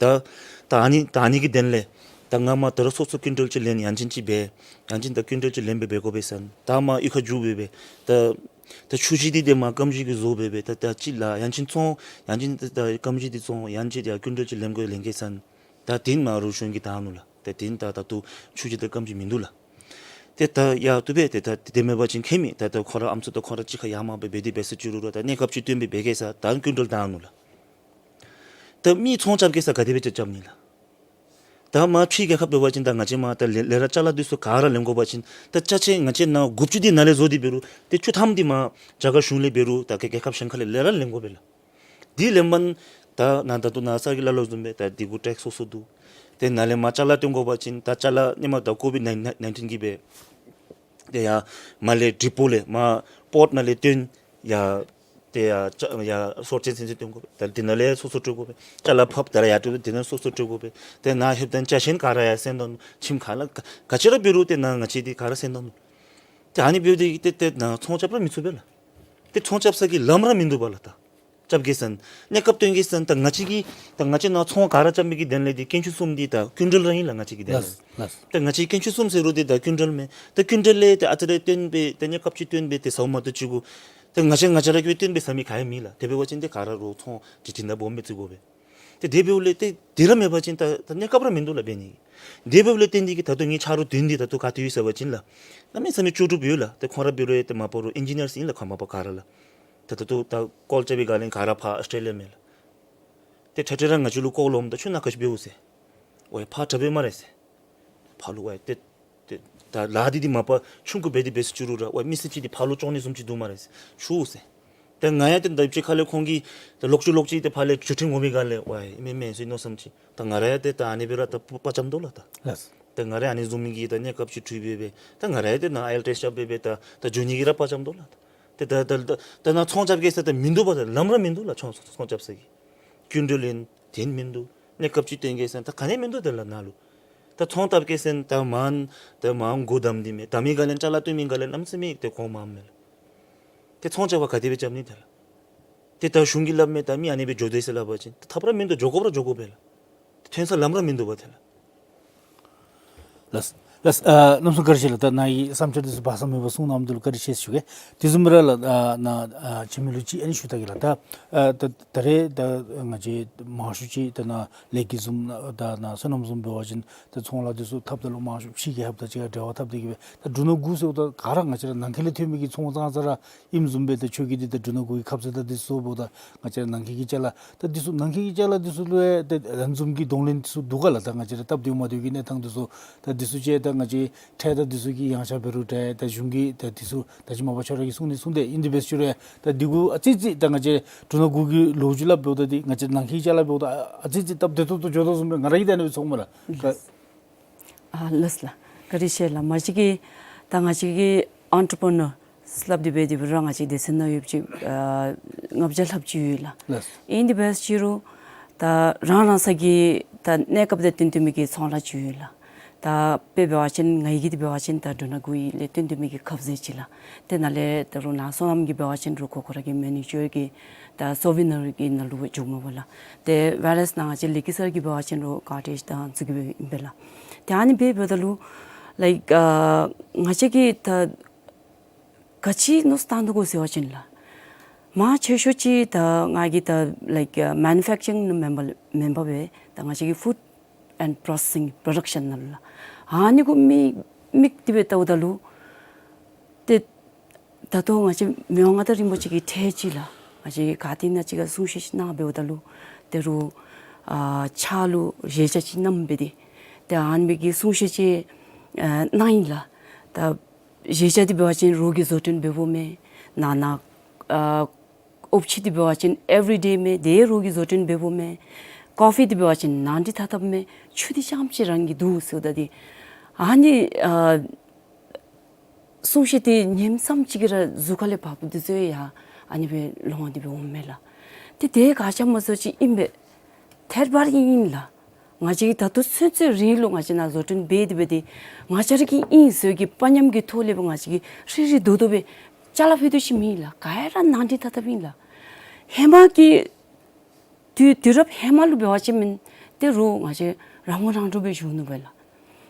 ད་ད་ཨ་ནི་ད་ཨ་ནི་གི་དོན་ལས་ད་ང་མ་ད་རུང་སོ་སོ་སྐྱིན་འགྲུལ་ཅིག་ལེན་ཡང་ཅིན་ཅིག་འབད་ཡང་ཅིན་ད་སྐྱིན་འགྲུལ་ཅིག་ལེན་སྦེ་འབད་དགོ་པས་ཟེར། ད་མ་གཡུས་ཁར་འགྱོ་སྦེ་སྦེ་ད་ད་ཆུ་ཞིང་འདི་ཏེ་མ་རྐངམ་ཅིག་གིས་བཟོ་སྦེ་སྦེ་ད་ད་ཅིག་ལགས་ཡང་ཅིན་བཙོང་ཡང་ཅིན་ད་ད་རྐངམ་ཅིག་འདི་བཙོང་ཡང་ཅིན་ཡར་སྐྱིན་འགྲུལ་ཅིག་ལེན་དགོ་ལེན་གེ་ཟེར། ད་དེ་ནི་མ་རུང་གཞུང་གིས་བཏང་ནུག་ལགས། ད་དེ་ནི་ད་ད་ལྟོ་ཆུ་ཞིང་ད་རྐངམ་ཅིག་མིན་འདུག་ལགས། ཏེ་ད་ཡར་ལྟོ་སྦེ་ཏེ་ད་དེ་མེན་པ་ཅིན་ཁྱད་མེད། ད་ད་ཁོ་ར་ཨམ་སྲུ་དང་ཁོ་ར་གཅིག་ཁར་ཡར་མར་སྦེ་འབད་དེ་འབད་ས་ཅིག་རུང་ར་ད་གནས་སྐབས་ཅིག་བཏོན་སྦེ་འབད་གེ་ཟེར་ད་སྐྱིན་འགྲུལ་བཏང་ནུག་ལགས། ད་མི་ཚོང་རྐྱབ་གེ་ཟེར་ག་དེ་སྦེ་རྐྱབ་རྐྱབ་ནི་ལགས། ད་མ་ཕྱི་རྒྱལ་ཁབ་འབད་བ་ཅིན་ད་ང་བཅས་མར་ད་ལས་ལས་ར་ཅ་ལ་འདི་ཚུ་ག་ར་ལེན་དགོ་པ་ཅིན་ད་ཅ་ཆས་ང་བཅས་ནཱ་དགུ་བཅུ་འདི་ནཱ་ལས་བཟོ་སྟེ་འབད་རུང་ཏེ་བཅུ་ཐམ་འདི་མར་རྒྱ་གར་གཞུང་ལས་འབད་རུང་ད་རྒྱལ་ཁབ་གཞན་ཁ་ལས་ལས་ར་ལེན་དགོ་པས་ལགས། འདི་ལེན་མ་ན་ ད་ནཱ་ད་ལྟོ་ནཱ་སར་གྱིས་སླབ་དོ་བཟུམ་སྦེ་ད་འདི་གུ་ཊེགསི་སོ་སོ་འདུག། ཏེ་ནཱ་ལས་མར་ཅ་ལ་བཏོན་དགོ་པ་ཅིན་ད་ཅ་ལ་ཧེ་མ་ད་ཀོ་ཝིཌ་ནའིན་ཊིན་གྱིས་སྦེ་ཏེ་ཡར་མར་ལས་ཌི་པོ་ལས་མར་པོརཊ་ནང་ལས་བཏོན་ཡར་ཏེ་ཡར་ཅ་ཡར་སོར་ཅན་ཚུན་ཚོད་བཏོན་དགོ་པས། ད་དེ་ནང་ལས་སོ་སོ་སྤྲོད་དགོ་པས། ཅ་ལ་ཕབ་ད་ར་ཡར་སྤྲོད་དེ་ནང་སོ་སོ་སྤྲོད་དགོ་པས། ཏེ་ནཱ་ལྷོདཔ་ད་ཅ་ཆས་ག་ར་ཡར་སེང་བཏང་ནུག། ཁྱིམ་ག་ལ་ག་ག་ཅི་ར་འབད་རུང་ཏེ་ནཱ་ང་བཅས་འདི་ག་ར་སེང་བཏང་ནུག། ཏེ་ཨ་ནི་འབདཝ་ད་ཏེ་ཏེ་ནཱ་ཚོང་རྐྱབ་ར་མི་ཚུགས་པས་ལགས། ཏེ་ཚོང་རྐྱབ་ས་གི་ལམ་ར་མིན་འདུག་པ་ལགས། ད་རྐྱབ་གེ་ཟེར་ན་གནས་སྐབས་བཏོན་གེ་ཟེར་ན་ད་ང་བཅས་ཀྱི་ད་ང་བཅས་ནཱ་ཚོང་ག་ར་རྐྱབ་མི་གི་དོན་ལས་འདི་དཀོན་མཆོག་གསུམ་འདི་ད་སྐྱིན་འགྲུལ་ར་ཨིན་ལགས། ང་བཅས་ཀྱི་དོན་ལས། ལགས་ལགས། ད་ང་བཅས་དཀོན་མཆོག་གསུམ་ཟེར་རུང་འདི་ད་སྐྱིན་འགྲུལ་མས། ད་སྐྱིན་འགྲུལ་ལས་ཏེ་ཨ་ཙི་རེ་བཏོན་སྦེ་ཏེ་གནས་སྐབས་ཅིག་བཏོན་སྦེ་ཏེ་ཟཝ་མ་གཏོགས་ཅིག་གུ་ད་ང་བཅས་ང་བཅས་ར་གིས་བཏོན་སྦེ་ཟ་མི་ག་ཡང་མེད་ལགས། དེ་འབད་བ་ཅིན་ཏེ་ག་ར་རོགས་ཚོང་ཅིག་ཁྲིམས་ད་སྦོམ་སྦེ་བརྩི་དགོ་པས། ཏེ་དེ་འབདཝ་ལས་ཏེ་དེ་ར་མེད་པ་ཅིན་ད་ད་གནས་སྐབས་ར་མིན་འདུག་ལགས་འབད་ནི། དེ་འབདཝ་ལས་བརྟེན་ཏེ་གིས་ད་ལྟོ་ངེའི་ཆ་རོགས་བདུན་འདི་ད་ལྟོ་ག་ཏེ་ཡོད་ཟེར་བ་ཅིན་ལགས། གནམ་མེད་ས་མེད་ལྕོགས་གྲུབ་ཡོད་ལགས། ཏེ་ཁོང་ར་འབད་རུང་ཏེ་མ་པ་རོགས་ཨིན་ཇི་ནི་ཡར་ཨིན་ལགས། ཁོང་མ་པ་ག་ར་ལགས། ད་ད་ལྟོ་ད་ཀོལ་རྐྱབ་པའི་སྒང་ལས་ག་ར་ཕར་ཨོསི་ཊྲེ་ལི་ཡ་མས་ལགས། ཏེ་ཁྲ་ཁྲ་ར་ང་བཅས་ལུ་ཀོལ་འོངམ་ད་ཁྱོད་ནཱ་ག་ཅི་འབདཝ་ཟེར། ཝའི་ཕར་དྲག་པས་སྨ་རེ་ཟེར། ཕར་ལུ་ཝའི་ཏེ་ཏེ་ད་ལཱ་འདི་འདི་མ་པ་ཆུང་ཀུ་འབད་དེ་འབད་ཟེར་ཅི་རུང་ར་ཝའི་མི་སེར་ཅིག་འདི་ཕར་ལུ་བཅོ་ནི་བཟུམ་ཅིག་འདུག་སྨ་རེ་ཟེར་ཞུ་ཟེར། ཏེ་ང་ཡང་ཏེ་ད་ཅི་ཁ་ལས་ཁོང་གིས་ཏེ་ལོག་ཅི་ལོག་ཅི་ཏེ་ཕར་ལས་ཅིག་ཁྲིམས་འོང་མི་སྒང་ལས་ཝའི་མེན་མེན་ཟེར་མནོ་བསམ་ཅིག། ད་ང་ར་ཡང་ཏེ་ད་ཨ་ནི་སྦེ་ར་ད་དཔའ་བཅམ་དོ་ལགས་ད། ལགས། ཏེ་ང་ར་ཨ་ནི་བཟུམ་མའི་གི་ད་གནས་སྐབས་ཅིག་འཁྲུལ་སྦེ་སྦེ་ད་ང་ར་ཡང་ཏེ་ནཱ་ཨའི་ཨེལ་ཊེསཊ་རྐྱབ་སྦེ་སྦེ་ད་ད་འགྱོ་ནི་གི་ར་དཔའ་བཅམ་དོ་ལགས་ད། ཏེ་ད་ད་ད་ད་ནཱ་ཚོང་རྐྱབ་གེ་ཟེར་ད་མིན་འདུག་པ་ད་ལམ་ར་མིན་འདུག་ལགས། ཚོང་ཚོང་རྐྱབ་ས་གི་སྐྱིན་འགྲུལ་ཨིན། དེ་མིན་འདུག། གནས་སྐབས་ཅིག་བཏོན་གེ་ཟེར་ན་ད་ག་ནི་མིན་འདུག། དེ་ལགས་ནཱ་ལུ་ད་ཚོང་བཏབ་གེ་ཟེར་ན་ད་མང་ད་མང་སྒོ་བསྡམས་ཏེ་མས། ད་མི་སྒང་ལས་ཅ་ལ་བཏོན་མི་སྒང་ལས་གནམ་མེད་ས་མེད་ཏེ་གོང་མ་མས་ལགས། ཏེ་ཚོང་རྐྱབ་པར་ག་དེ་སྦེ་རྐྱབ་ནི་དེ་ལགས། ཏེ་ད་གཞུང་གིས་སླབ་མས། ད་མི་ཨ་ནི་སྦེ་འགྱོ་དོ་ཟེར་སླབ་པ་ཅིན་ད་ཐབས་ར་མིན་འདུག། འགྱོ་དགོཔ་ར་འགྱོ་དགོ་པས་ལགས། ཏེ་ཐོན་ས་ལམ་ར་མིན་འདུག་པ་དེ་ལགས། ལགས་ལགས། ཨ་རྣམ་གསུམ་བཀའ་དྲིན་ཆེ་ལགས། ད་ནཱ་གི་བསམ་འཆར་འདི་ཚུ་སྦ་གསང་མེད་པར་གསུངས་གནང་མི་འདི་ལུ་བཀའ་དྲིན་ཆེ་ཞུ་གེ། དེ་བཟུམ་ར་ལགས་ཨ་ནཱ་ཨ་འཆི་མེད་ལུ་ཅིག་ཨ་ནི་ཞུ་ད་གེ་ལགས། ད་ཨ་ད་ད་རེས་ད་ང་བཅས་མང་ཤོས་ཅིག་ད་ནཱ་ལས་ཀྱི་བཟུམ་ད་ནཱ་སོ་ནམ་བཟུམ་འབད་བ་ཅིན་ད་ཚོང་ལཱ་འདི་ཚུ་འཐབ་ད་ལུ་མང་ཤོས་ཕྱི་རྒྱལ་ཁབ་དང་གཅིག་ཁར་འབྲེལ་བ་འཐབ་སྟེ་གིས་སྦེ་ད་འབྲུ་སྣ་དགུ་ཟེརཝ་ད་ག་ར་ང་བཅས་ར་ནང་འཁོད་ལས་ཐོན་མི་གི་ཚོང་ཙང་ཙ་ར་ཨིནམ་བཟུམ་སྦེ་ད་ཁྱོད་ཀྱིས་འདི་ད་འབྲུ་སྣ་དགུ་གི་ཁབ་ཟས་དང་འདི་ཚུ་འབདཝ་ད་ང་བཅས་ར་ནང་འཁོད་ཀྱི་ཅ་ལ་ད་འདི་ཚུ་ནང་འཁོད་ཀྱི་ཅ་ལ་འདི་ཚུ་ལུ་ཡང་ད་ཨ་ནི་བཟུམ་གྱི་གདོང་ལེན་འདི་ཚུ་འདུག་ག་ལགས། ད་ང་བཅས་ར་སྟབས་བདེཝ་མ་བདེཝ་གི་གནས་སྟངས་འདི་ཚུ་ད་འདི་ཚུ་ཅིག་ད་ང་བཅས་ཁྲལ་དང་འདི་ཚུ་གི་ཡངས་ཆག་འབད་རུང་ད་ད་གཞུང་གིས་ད་འདི་ཚུ་ད་ཅི་མ་པ་ཁྱོད་ར་གིས་གསུངས་ནི་གསུངས་ཏེ་ཨིན། དེ་འབད་ཟེར་རུང་ད་འདི་གུ་ཨ་ཙི་ཙི་ད་ང་བཅས་འབྲུ་སྣ་དགུ་གི་ལོ་རྒྱུས་སླབ་འབདཝ་ད་འདི་ང་བཅས་ནང་འཁོད་ཀྱི་ཅ་ལ་འབདཝ་ད་ཨ་ཙི་ཙི་སྟབས་བདེ་ཏོག་ཏོ་འགྱོ་དོ་བཟུམ་སྦེ་ང་ར་གིས་ད་ཨ་ནི་སྦེ་ཚོརཝ་མས་ལགས། ཨ་ལགས་ལགས། བཀའ་དྲིན་ཆེ་ལགས། མ་གཞི་གིས་ད་ང་བཅས་ཀྱི་ཨེན་ཊར་པི་རི་ནར་སླབ་སྟེ་འབད་དེ་འབད་རུང་ང་བཅས་སྡེ་ཚན་ནང་ཡོདཔ་ཅིག་ཨ་ལྔ་བརྒྱ་ལྷགཔ་ཅིག་ཡོད་ལགས། ལགས། ཨིན་དེ་འབད་ཟེར་རུང་ད་རང་རང་སོ་གི་ད་གནས་སྐབས་དང་བསྟུན་ཏེ་མི་གི་ཚོང་ལཱ་ཅིག་ཡོད་ལགས། ད་དཔེ་འབད་བ་ཅིན་ང་གིས་འདི་འབད་བ་ཅིན་ད་འབྲུ་སྣ་དགུ་ཡི་ལས་བཏོན་ཏེ་མི་གི་ཁབ་ཟས་ཅིག་ལགས། དེ་ནང་ལས་ད་རུང་ནཱ་སོ་ནམ་གྱི་འབད་བ་ཅིན་རུང་ཁོ་ཁོ་ར་གི་མེ་ནི་ཀྱུར་གྱི་ད་སོ་བི་ནིར་གྱི་ནང་ལུ་འཇུག་མས་པ་ལགས། ཏེ་ཝེར་ཨེས་ནཱ་ང་བཅས་ལེགས་སྐྱིད་གསར་གྱི་འབད་བ་ཅིན་རུང་ཀོ་ཊེཇ་དང་ཚུ་གི་སྦེ་ཨིན་པས་ལགས། ཏེ་ཨ་ནི་སྦེ་འབདཝ་ད་ལུ་ལའིཀ་ཨ་ང་བཅས་ཀྱིས་ད་ག་ཅི་མནོ་བསམ་བཏང་དོ་གོ་ཟེར་བ་ཅིན་ལགས། མང་ཆེ་ཤོས་ཅིག་ད་ང་གིས་ད་ལའིཀ་ཨ་མེ་ནུ་ཕེཀ་ཅར་རིང་ནང་མེན་པར་མེན་པར་སྦེ་ད་ང་བཅས་ཀྱི་ཕུཌ་ཨེནཌ་པོརོ་སེ་སིང་པྲོ་ཌག་ཤཱན་ནང་ལུ་ལགས། ཨ་ནི་གུ་དམིགས་དམིགས་ཏེ་སྦེ་བལྟཝ་ད་ལུ་ཏེ་ད་ལྟོ་ང་བཅས་མི་དབང་མངའ་བདག་རིན་པོ་ཆེ་གི་ཐད་ཅིག་ལགས། ང་བཅས་ག་ཏེ་ན་ཅིག་ཁར་གསུང་བཤད་ཅིག་གནང་འབདཝ་ད་ལུ་ད་རུང་ཨ་ཕྱག་ལུ་བཞེས་ཆས་ཅིག་བསྣམས་སྦེ་ཏེ་ཏེ་ཨ་ནི་སྦེ་གི་གསུང་བཤད་ཅིག་ཨ་གནང་ཡི་ལགས། ད་བཞེས་ཆས་འདི་འབད་བ་ཅིན་རོགས་ཀྱིས་བཟོ་སྐྲུན་འབད་འབདཝ་མས། ནང་ན་ཨ་ཨོམ་ཕྱེ་འདི་འབད་བ་ཅིན་ཨེ་བི་རི་ཌེ་མས། དེ་རོགས་ཀྱིས་བཟོ་སྐྲུན་འབད་འབདཝ་མས། ཀོ་ཕི་འདི་འབད་བ་ཅིན་ནང་འགྲིག་ཐག་ཐག་མས། ཆུ་འདི་རྐྱངམ་ཅིག་རང་གིས་བསྡུ་ཟེརཝ་ད་འདི་ཨ་ནི་ཨ་གསུང་བཤད་འདི་ཉིནམ་གཅིག་གི་ར་གཟུགས་ཁ་ལས་འབག་འབགཔ་འདི་ཚུ་ཡང་ཨ་ནི་སྦེ་ལོང་སྟེ་སྦེ་འོངམ་མས་ལགས། ཏེ་དེ་ག་ཅི་སྨོ་ཟེར་བ་ཅིན་ཨིན་པས། ཐད་པ་ར་ཨིན་ལགས། ང་བཅས་ཀྱིས་ད་ལྟོ་ཚུན་ཚོད་རིང་ལུ་ང་བཅས་ནཱ་བཟོ་སྐྲུན་འབད་དེ་འབད་དེ་ང་བཅས་ར་གི་ཨིན་ཟེར་གྱི་དཔའ་ཉམས་ཀྱི་ཐོག་ལས་སྦེ་ང་བཅས་ཀྱིས་ཧྲིལ་ཧྲིལ་རྡོག་རྡོག་སྦེ་ཅ་ལ་ཕུལ་དོ་ཅིག་མེད་ལགས། ག་ར་ནང་འགྲིག་ཐག་ཐག་ཨིན་ལགས། ཧེ་མ་གི་དུས་དུས་རབས་ཧེ་མ་ལུ་འབད་བ་ཅིན་མེན་ཏེ་རོགས་ང་བཅས་རང་ངོ་རང་འདྲོངས་སྦེ་བཞུགས་ནུག་པས་ལགས།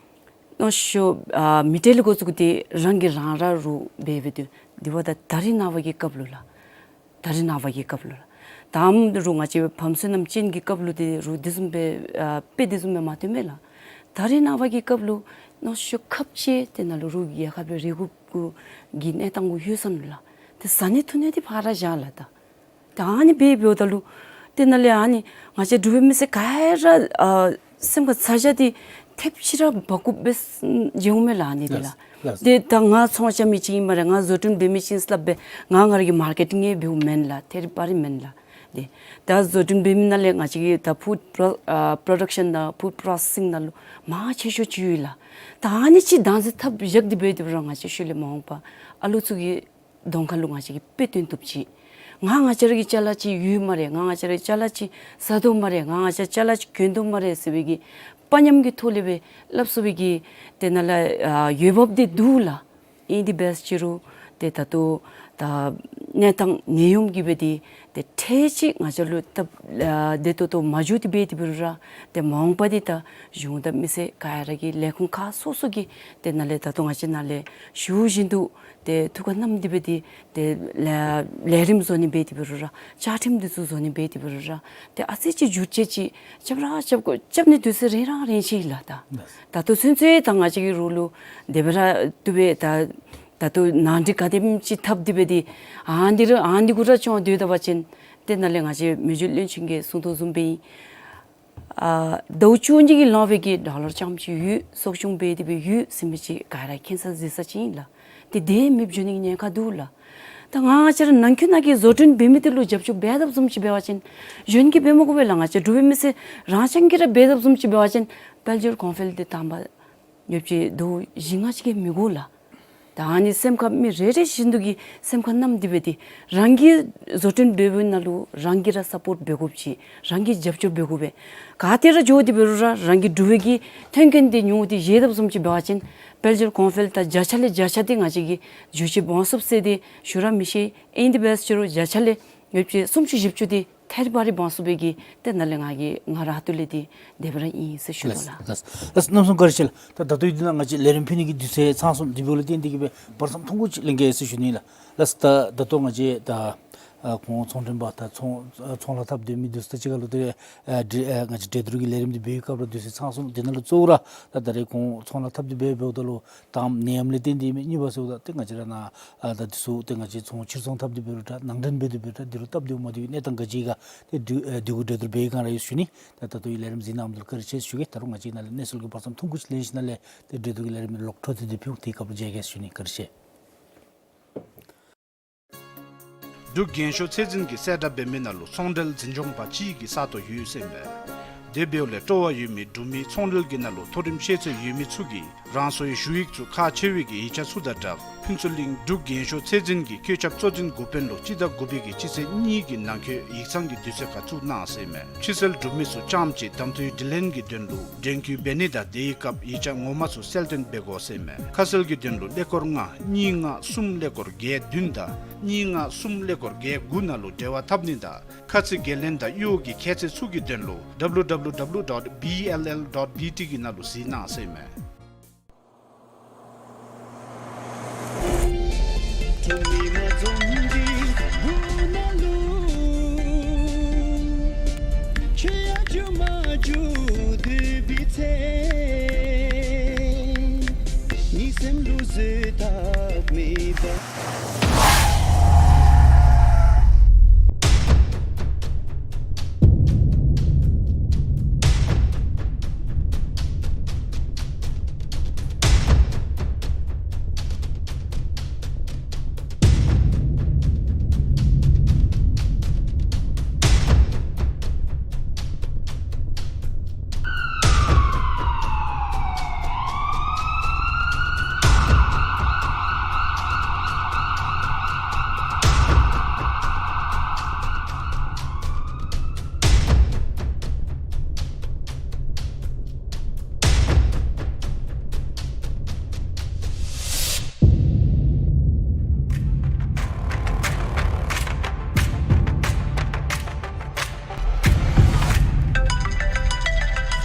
ནོ་ཤོ་ཨ་མི་གྲལ་ལས་འགོ་བཙུགས་ཏེ་རང་གིས་རང་ར་རོགས་འབད་འབད་དེ་འདི་འབདཝ་ད་ད་རིས་ནངས་པ་གི་སྐབས་ལུ་ལགས། ད་རིས་ནངས་པ་གི་སྐབས་ལུ་ལགས། ད་ཨམ་རོགས་ང་བཅས་ཕམ་བསོད་ནམས་ཅན་གྱི་སྐབས་ལུ་ཏེ་རོགས་དེ་བཟུམ་སྦེ་ཨ་དཔེ་དེ་བཟུམ་སྦེ་མ་སྟོན་མས་ལགས། ད་རིས་ནངས་པ་གི་སྐབས་ལུ་ནོ་ཤོ་ཁབ་ཅིག་དེ་ནང་ལུ་རོགས་ཀྱི་རྒྱལ་ཁབ་ལས་རེ་སྒུག་གུ་གི་གནས་སྟངས་གུ་ལྷོད་སོང་ནུག་ལགས། ཏེ་བཟའ་ནི་འཐུང་ནི་འདི་ཕར་བཞག་ལགས། ད་ད་ཨ་ནི་སྦེ་འབདཝ་ད་ལུ་ཏེ་ནཱ་ལས་ཨ་ནི་ང་བཅས་འབྲུག་པའི་མི་སེར་ག་ར་ཨ་སེམས་ཁར་ཚ་གྱང་འདི་ཐེབས་ཅིག་ར་འབག་དགོཔ་སྦེ་མཇལཝ་མས་ལགས། ཨ་ནི་འདི་ལགས། ལགས། ཏེ་ད་ང་ཚོང་རྐྱབ་མི་ཅིག་ཨིན་སྨ་རེ། ང་བཟོ་སྐྲུན་འབད་མི་ཅིག་ཨིན་ཟེར་སླབ་སྦེ་ང་ང་ར་གི་མར་ཀེཊ་ངེ་འབདཝ་མེན་ལགས། ཐད་རི་བ་རི་མེན་ལགས། ཏེ་ད་བཟོ་སྐྲུན་འབད་མི་ནང་ལས་ང་བཅས་ཀྱི་ད་ཕུཌ་པོ་རོ་ཨ་པོ་རོ་ཌག་ཤཱན་དང་ཕུཌ་པོ་རོ་སེ་སིང་ནང་ལུ་མང་ཆེ་ཤོས་ཅིག་ཡོད་ལགས། ད་ཨ་ནི་ཅིག་བདག་འཛིན་འཐབ་བཞག་སྟེ་འབད་དེ་འབད་རུང་ང་བཅས་ཤུལ་ལས་མ་འོངས་པ་ཨ་ལུ་ཚུ་གི་གདོང་ཁ་ལུ་ང་བཅས་ཀྱིས་དཔེ་སྟོན་བཏུབ་ཅིག། ང་ང་བཅས་ར་གི་ཅ་ལ་ཅིག་ཡོད་སྨ་རེ། ང་ང་བཅས་ར་གི་ཅ་ལ་ཅིག་ཟ་དོ་སྨ་རེ། ང་ང་བཅས་ཅ་ལ་ཅིག་གྱོན་དོ་སྨ་རེ་ཟེར་བའི་གི་དཔའ་ཉམས་ཀྱི་ཐོག་ལས་སྦེ་སླབ་སོང་བའི་གི་དེ་ནང་ལས་ཨ་འོས་འབབ་འདི་འདུག་ལགས། ཨིན་དེ་འབད་ཅི་རུང་ཏེ་ད་ལྟོ་ད་གནས་སྟངས་ནད་ཡམས་ཀྱིས་འབད་དེ་ཏེ་འཕྲལ་ཅིག་ང་བཅས་ལུ་སྟབས་ཨ་བདེ་ཏོག་ཏོ་མ་འགྱོ་སྟེ་འབད་དེ་འབད་རུང་ར་ཏེ་མ་འོངས་པ་འདི་ད་གཞུང་དང་མི་སེར་ག་ར་གི་ལས་ཁུངས་ཁག་སོ་སོ་གི་དེ་ནང་ལས་ད་ལྟོ་ང་བཅས་ནང་ལས་ཞུ་བཞིན་དུ་ཏེ་ཐུགས་ཁར་བསྣམས་ཏེ་འབད་དེ་ཏེ་ལས་ལས་རིམ་བཟོ་ནི་འབད་དེ་འབད་རུང་ར་བཅའ་ཁྲིམས་འདི་ཚུ་བཟོ་ནི་འབད་དེ་འབད་རུང་ར་ཏེ་ཨ་ཙི་ཅིག་འགྱུར་བཅོས་ཅིག་རྐྱབ་ར་རྐྱབ་དགོ་རྐྱབ་ནི་དུས་ཚོད་རན་ར་རན་ཅི་ལགས། ད་ད་ལྟོ་ཚུན་ཚོད་ད་ང་བཅས་ཀྱི་རོགས་ལུ་དེ་སྦེ་ར་བཏུབ་པས། ད་ད་ལྟོ་ནང་འགྲིག་ག་དེམ་ཅིག་འཐབ་སྟེ་འབད་དེ་ཨ་འདི་རུ་ཨ་འདི་གུ་ར་བྱོན་སྡོད་ད་པ་ཅིན་དེ་ནང་ལས་ང་བཅས་མི་རྗེ་བློན་ཆེན་གྱིས་གསུང་དོ་བཟུམ་སྦེ་ཨིན། ཨ་ཟླཝ་བཅུ་གཉིས་ཀྱི་ལང་པའི་གི་ཌོ་ལར་རྐྱངམ་ཅིག་ཡོད། གསོ་སྐྱོང་འབད་དེ་སྦེ་ཡོད་ཟེར་མི་ཅིག་ག་ར་མཁྱེན་གསལ་གཟིགས་གསལ་ཅིག་ཨིན་ལགས། ཏེ་དེ་མེདཔ་འགྱོ་ནི་གི་ཉེན་ཁ་འདུག་ལགས། ད་ང་བཅས་ར་ནང་འཁོད་ནང་གི་བཟོ་སྐྲུན་འབད་མི་དེ་ལུ་རྒྱབ་སྐྱོར་འབད་དཔ་བཟུམ་ཅིག་འབད་བ་ཅིན་གཞན་གྱིས་འབད་མ་དགོ་པས་ལགས། ང་བཅས་འབྲུག་པའི་མི་སེར་རང་རྐྱང་གིས་ར་འབད་དཔ་བཟུམ་ཅིག་འབད་བ་ཅིན་དཔལ་འབྱོར་གོང་འཕེལ་དེ་དང་པ་ཡོདཔ་ཅིག་ཟླཝ་བཞི་ལྔ་ཅིག་གིས་མི་འགོར་ལགས། ད་ཨ་ནི་སེམས་ཁར་མི་རེ་རེ་བཞིན་དུ་གིས་སེམས་ཁར་བསྣམས་ཏེ་འབད་དེ་རང་གིས་བཟོ་སྐྲུན་འབད་བའི་ནང་ལུ་རང་གིས་ར་སཔོརཊ་འབད་དགོཔ་ཅིག་རང་གིས་རྒྱབ་སྐྱོར་འབད་དགོ་པས། ག་ཏེ་ར་འགྱོ་སྟེ་འབད་རུང་ར་རང་གི་འབྲུག་པའི་གི་ཐོན་ཁུངས་དེ་ཉོ་སྟེ་བཞེས་དཔ་བཟུམ་ཅིག་འབད་བ་ཅིན་དཔལ་འབྱོར་གོང་འཕེལ་ད་བརྒྱ་ཆ་ལས་བརྒྱ་ཆ་དེ་ང་བཅས་ཀྱིས་འགྱོ་ཅི་འབད་ཚུགས་ཟེར་དེ་ཞུ་ར་མི་ཤེས། ཨིན་དེ་འབད་ཅི་རུང་བརྒྱ་ཆ་ལས་ཡོདཔ་ཅིག་སུམ་ཅུ་བཞི་བཅུ་དེ་ཐད་རི་བ་རི་འབད་ཚུགས་པའི་གི་དེ་ནང་ལས་ང་གིས་ང་ར་ཐུགས་ལས་དེ་དེ་སྦེ་ར་ཨིན་ཟེར་ཞུ་དོ་ལགས། ལགས་ལགས། ལགས་རྣམ་གསུམ་བཀའ་དྲིན་ཆེ་ལགས། ད་ད་ལྟོ་ཡོད་དེ་ནང་ང་བཅས་ལས་རིམ་ཕུལ་ནི་གི་དུས་ཚོད་ཚང་སོང་། དེ་འབདཝ་ལས་བརྟེན་ཏེ་གིས་སྦེ་བར་མཚམས་ཐུང་ཀུ་ཅིག་ལེན་གེ་ཟེར་ཞུ་ནི་ལགས། ལགས་ད་ད་ལྟོ་ང་བཅས་ད་ཨ་ཁོང་ཚོང་མགྲོན་པ་དང་ཚོང་ཚོང་ལཱ་འཐབ་སྡོད་མི་འདི་ཚུ་དང་གཅིག་ཁར་ལུ་ཏེ་ཨ་འདི་ཨ་ང་བཅས་གྲོས་བསྡུར་གྱི་ལས་རིམ་འདི་འབད་བའི་སྐབས་ལུ་དུས་ཚོད་ཚང་སོང་། དེ་ནང་ལུ་གཙོ་བོ་ར་ད་ད་རེས་ཁོང་ཚོང་ལཱ་འཐབ་སྟེ་འབད་འབདཝ་ད་ལུ་དང་པ་ནད་ཡམས་ལས་བརྟེན་ཏེ་མི་གཉིས་པ་ཟེརཝ་ད་ཏེ་ང་བཅས་ར་ནཱ་ཨ་ད་འདི་ཚུ་ཏེ་ང་བཅས་ཚོང་ཕྱིར་ཚོང་འཐབ་སྟེ་འབད་རུང་འདྲ་ནང་འདྲེན་འབད་དེ་འབད་རུང་འདྲ་འདི་ལུ་སྟབས་བདེཝ་མ་བདེཝ་གནས་སྟངས་ག་ཅི་ག་ཏེ་འདི་ཨ་འདི་གུ་གྲོས་བསྡུར་འབད་བའི་སྒང་ར་ཡོད་ཞུ་ནི། ད་ད་ལྟོ་ཡི་ལས་རིམ་གཟིགས་གནང་མི་འདི་ལུ་བཀའ་དྲིན་ཆེ་ཞུ་གེ། ད་རུང་ང་བཅས་ནཱ་ལས་གནས་ཚུལ་གྱི་བར་མཚམས་ཐུང་ཀུ་ཅིག་ལེན་ཞིནམ་ལས་ཏེ་གྲོས་བསྡུར་གྱི་ལས་རིམ་ལོག་འཕྲོ་མཐུད་དེ་ཕུལ། དེའི་སྐབས་ལུ་མཇལ་གེ་ཞུ་ནི། བཀའ་དྲིན་ཆེ། འབྲུག་རྒྱན་ཤོག་ཚད་འཛིན་གྱིས་གསལ་བསྒྲགས་འབད་མི་ནང་ལུ་ཚོང་འབྲེལ་འཛིན་སྐྱོང་པ་གཅིག་གི་ས་སྟོང་ཡོད་ཟེར་མས། དེ་འབདཝ་ལས་སྤྲོ་བ་ཡོད་མི་འབྲུག་མི་ཚོང་འབྲེལ་གྱི་ནང་ལུ་མཐོ་རིམ་ཤེས་ཚད་ཡོད་མི་ཚུ་གིས་རང་སོའི་ཞུ་ཡིག་ཚུ་ཁག་ཆེ་བའི་གི་ཡིག་ཆ་ཚུ་དང་སྦྲགས་ཕུན་ཚོགས་གླིང་འབྲུག་རྒྱན་ཤོག་ཚད་འཛིན་གྱི་བཀོད་ཁྱབ་གཙོ་འཛིན་འགོ་དཔོན་ལུ་སྤྱི་ཟླ་དགུ་པའི་གི་སྤྱི་ཚེས་གཉིས་ཀྱི་ནང་འཁོད་ཡིག་ཚང་གི་དུས་ཚོད་ཁར་བཙུགས་གནང་ཟེར་མས། ཕྱི་སེལ་འབྲུག་མི་ཚུ་རྐྱངམ་གཅིག་གདམ་འཐུའི་དྲི་ལན་གྱི་དོན་ལུ་འགྲན་བསྐུལ་འབད་ནི་དང་དེའི་སྐབས་ཡིག་ཆ་ངོ་མ་ཚུ་གསལ་སྟོན་འབད་དགོ་ཟེར་མས། ཁ་གསལ་གྱི་དོན་ལུ་ཀླད་ཀོར་ལྔ་གཉིས་ལྔ་གསུམ་ཀླད་ཀོར་བརྒྱད་བདུན་དང་གཉིས་ལྔ་གསུམ་ཀླད་ཀོར་བརྒྱད་དགུ་ནང་ལུ་འབྲེལ་བ་འཐབ་ནི་དང་ཁ་ཚིག་འགན་ལེན་དང་གཡོག་གི་ཁྱད་ཚད་ཚུ་གི་དོན་ལུ་W W W dot B L L dot B T གི་ནང་ལུ་གཟིགས་གནང་ཟེར་མས།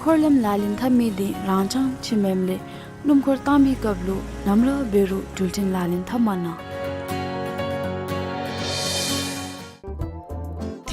འཁོར་ལམ་ལག་ལེན་འཐབ་མི་དེ་རང་རྐྱང་ཅིག་མེནམ་ལས་སྣུམ་འཁོར་བཏང་མིའི་སྐབས་ལུ་ནམ་ར་འབད་རུང་འགྲུལ་འཕྲིན་ལག་ལེན་འཐབ་མ་གནང་།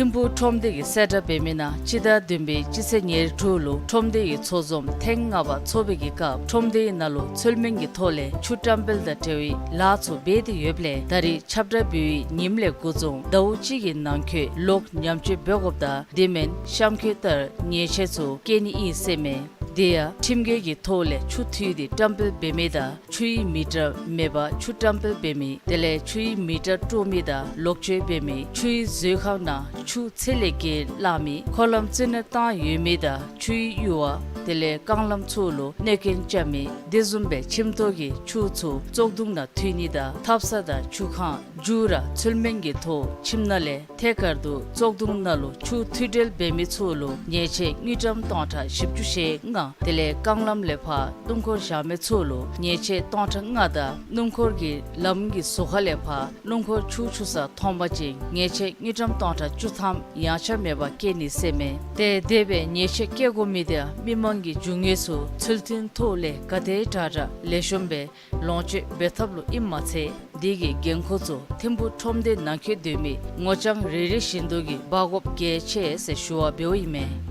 ཐིམ་ཕུག་ཁྲོམ་སྡེ་གིས་གསལ་བསྒྲགས་འབད་མི་ནང་སྤྱི་ཟླ་བདུན་པའི་སྤྱི་ཚེས་ཉེར་དྲུག་ལུ་ཁྲོམ་སྡེ་གི་ཚོགས་འཛོམས་ཐེངས་ལྔ་པ་ཚོགས་པའི་གི་སྐབས་ཁྲོམ་སྡེའི་ནང་ལུ་ཚུལ་མིན་གྱི་ཐོག་ལས་ཆུ་བཀྲམ་སྤེལ་དང་འབྲེལ་བའི་ལཱ་ཚུ་འབད་དེ་ཡོདཔ་ལས་ད་རེས་ཁྱབ་བསྒྲགས་འབད་བའི་ཉིནམ་ལས་འགོ་བཟུང་ཟླཝ་གཅིག་གི་ནང་འཁོད་ལོག་ཉམས་བཅོས་འབད་དགོཔ་དང་དེ་མེན་གཤམ་འཁོད་ལྟར་ཉེས་ཆད་ཚུ་བཀལ་ནི་ཨིན་ཟེར་མས། དེ་ཡང་ཁྲིམས་འགལ་གྱི་ཐོག་ལས་ཆུ་འཐུས་ཏེ་བཀྲམ་སྤེལ་འབད་མི་དང་ཆུའི་མི་ཊར་མེད་པར་ཆུ་བཀྲམ་སྤེལ་འབད་མི་དེ་ལས་ཆུའི་མི་ཊར་དཀྲོག་མི་དང་ལོག་སྤྱོད་འབད་མི་ཆུའི་མཛོད་ཁང་ནང་ཆུ་ཚད་ལས་བརྒལ་བླངས་མི་འཁོར་ལམ་རྩིས་ནོར་བཏང་ཡོད་མི་དང་ཆུའི་གཡུར་བ་དེ་ལས་རྐང་ལམ་ཚུ་ལུ་གནོད་སྐྱོན་རྐྱབ་མི་དེ་བཟུམ་སྦེ་ཁྱིམ་ཐོག་གི་ཆུ་ཚུ་བཙོག་དུང་ནང་འཐུས་ནི་དང་ཐབ་ཚང་དང་ཆུ་ཁང་རྒྱུ་ར་ཚུལ་མིན་གྱི་ཐོག་ཁྱིམ་ནང་ལས་ཐད་ཀར་དུ་བཙོག་དུང་ནང་ལུ་ཆུ་འཐུས་འབྲེལ་འབད་མི་ཚུ་ལུ་ཉེས་ཆད་དངུལ་ཀྲམ་སྟོང་ཕྲག་བཞི་བཅུ་ཞེ་ལྔ་དེ་ལས་རྐང་ལམ་ལས་ཕར་སྣུམ་འཁོར་བཞག་མི་ཚུ་ལུ་ཉེས་ཆད་སྟོང་ཕྲག་ལྔ་དང་སྣུམ་འཁོར་གྱི་ལམ་གྱི་ཟུར་ཁ་ལས་ཕར་སྣུམ་འཁོར་ཆུ་འཁྱུ་ས་མཐོང་པ་ཅིན་ཉེས་ཆད་དངུལ་ཀྲམ་སྟོང་ཕྲག་བཅུ་ཐམ་ཡངས་ཆག་མེད་པར་བཀལ་ནི་ཟེར་མས། ཏེ་དེ་སྦེ་ཉེས་ཆད་བཀལ་དགོ་མི་དེ་མི་མང་གི་རྒྱུ་དངོས་ཚུ་ཚུལ་མཐུན་ཐོག་ལས་ག་དེ་དྲག་དྲག་ལེགས་ཤོམ་སྦེ་ལོངས་སྤྱོད་འབད་ཐབས་ལུ་ཨིནམ་མ་ཚད་དེ་གི་འགན་ཁུར་ཚུ་ཐིམ་ཕུག་ཁྲོམ་སྡེ་ནང་འཁོད་སྡོད་མི་ངོ་རྐྱང་རེ་རེ་བཞིན་དུ་གིས་འབག་དགོཔ་གལ་ཆེ་ཟེར་ཞུ་བ་འབདཝ་ཨིན་མས།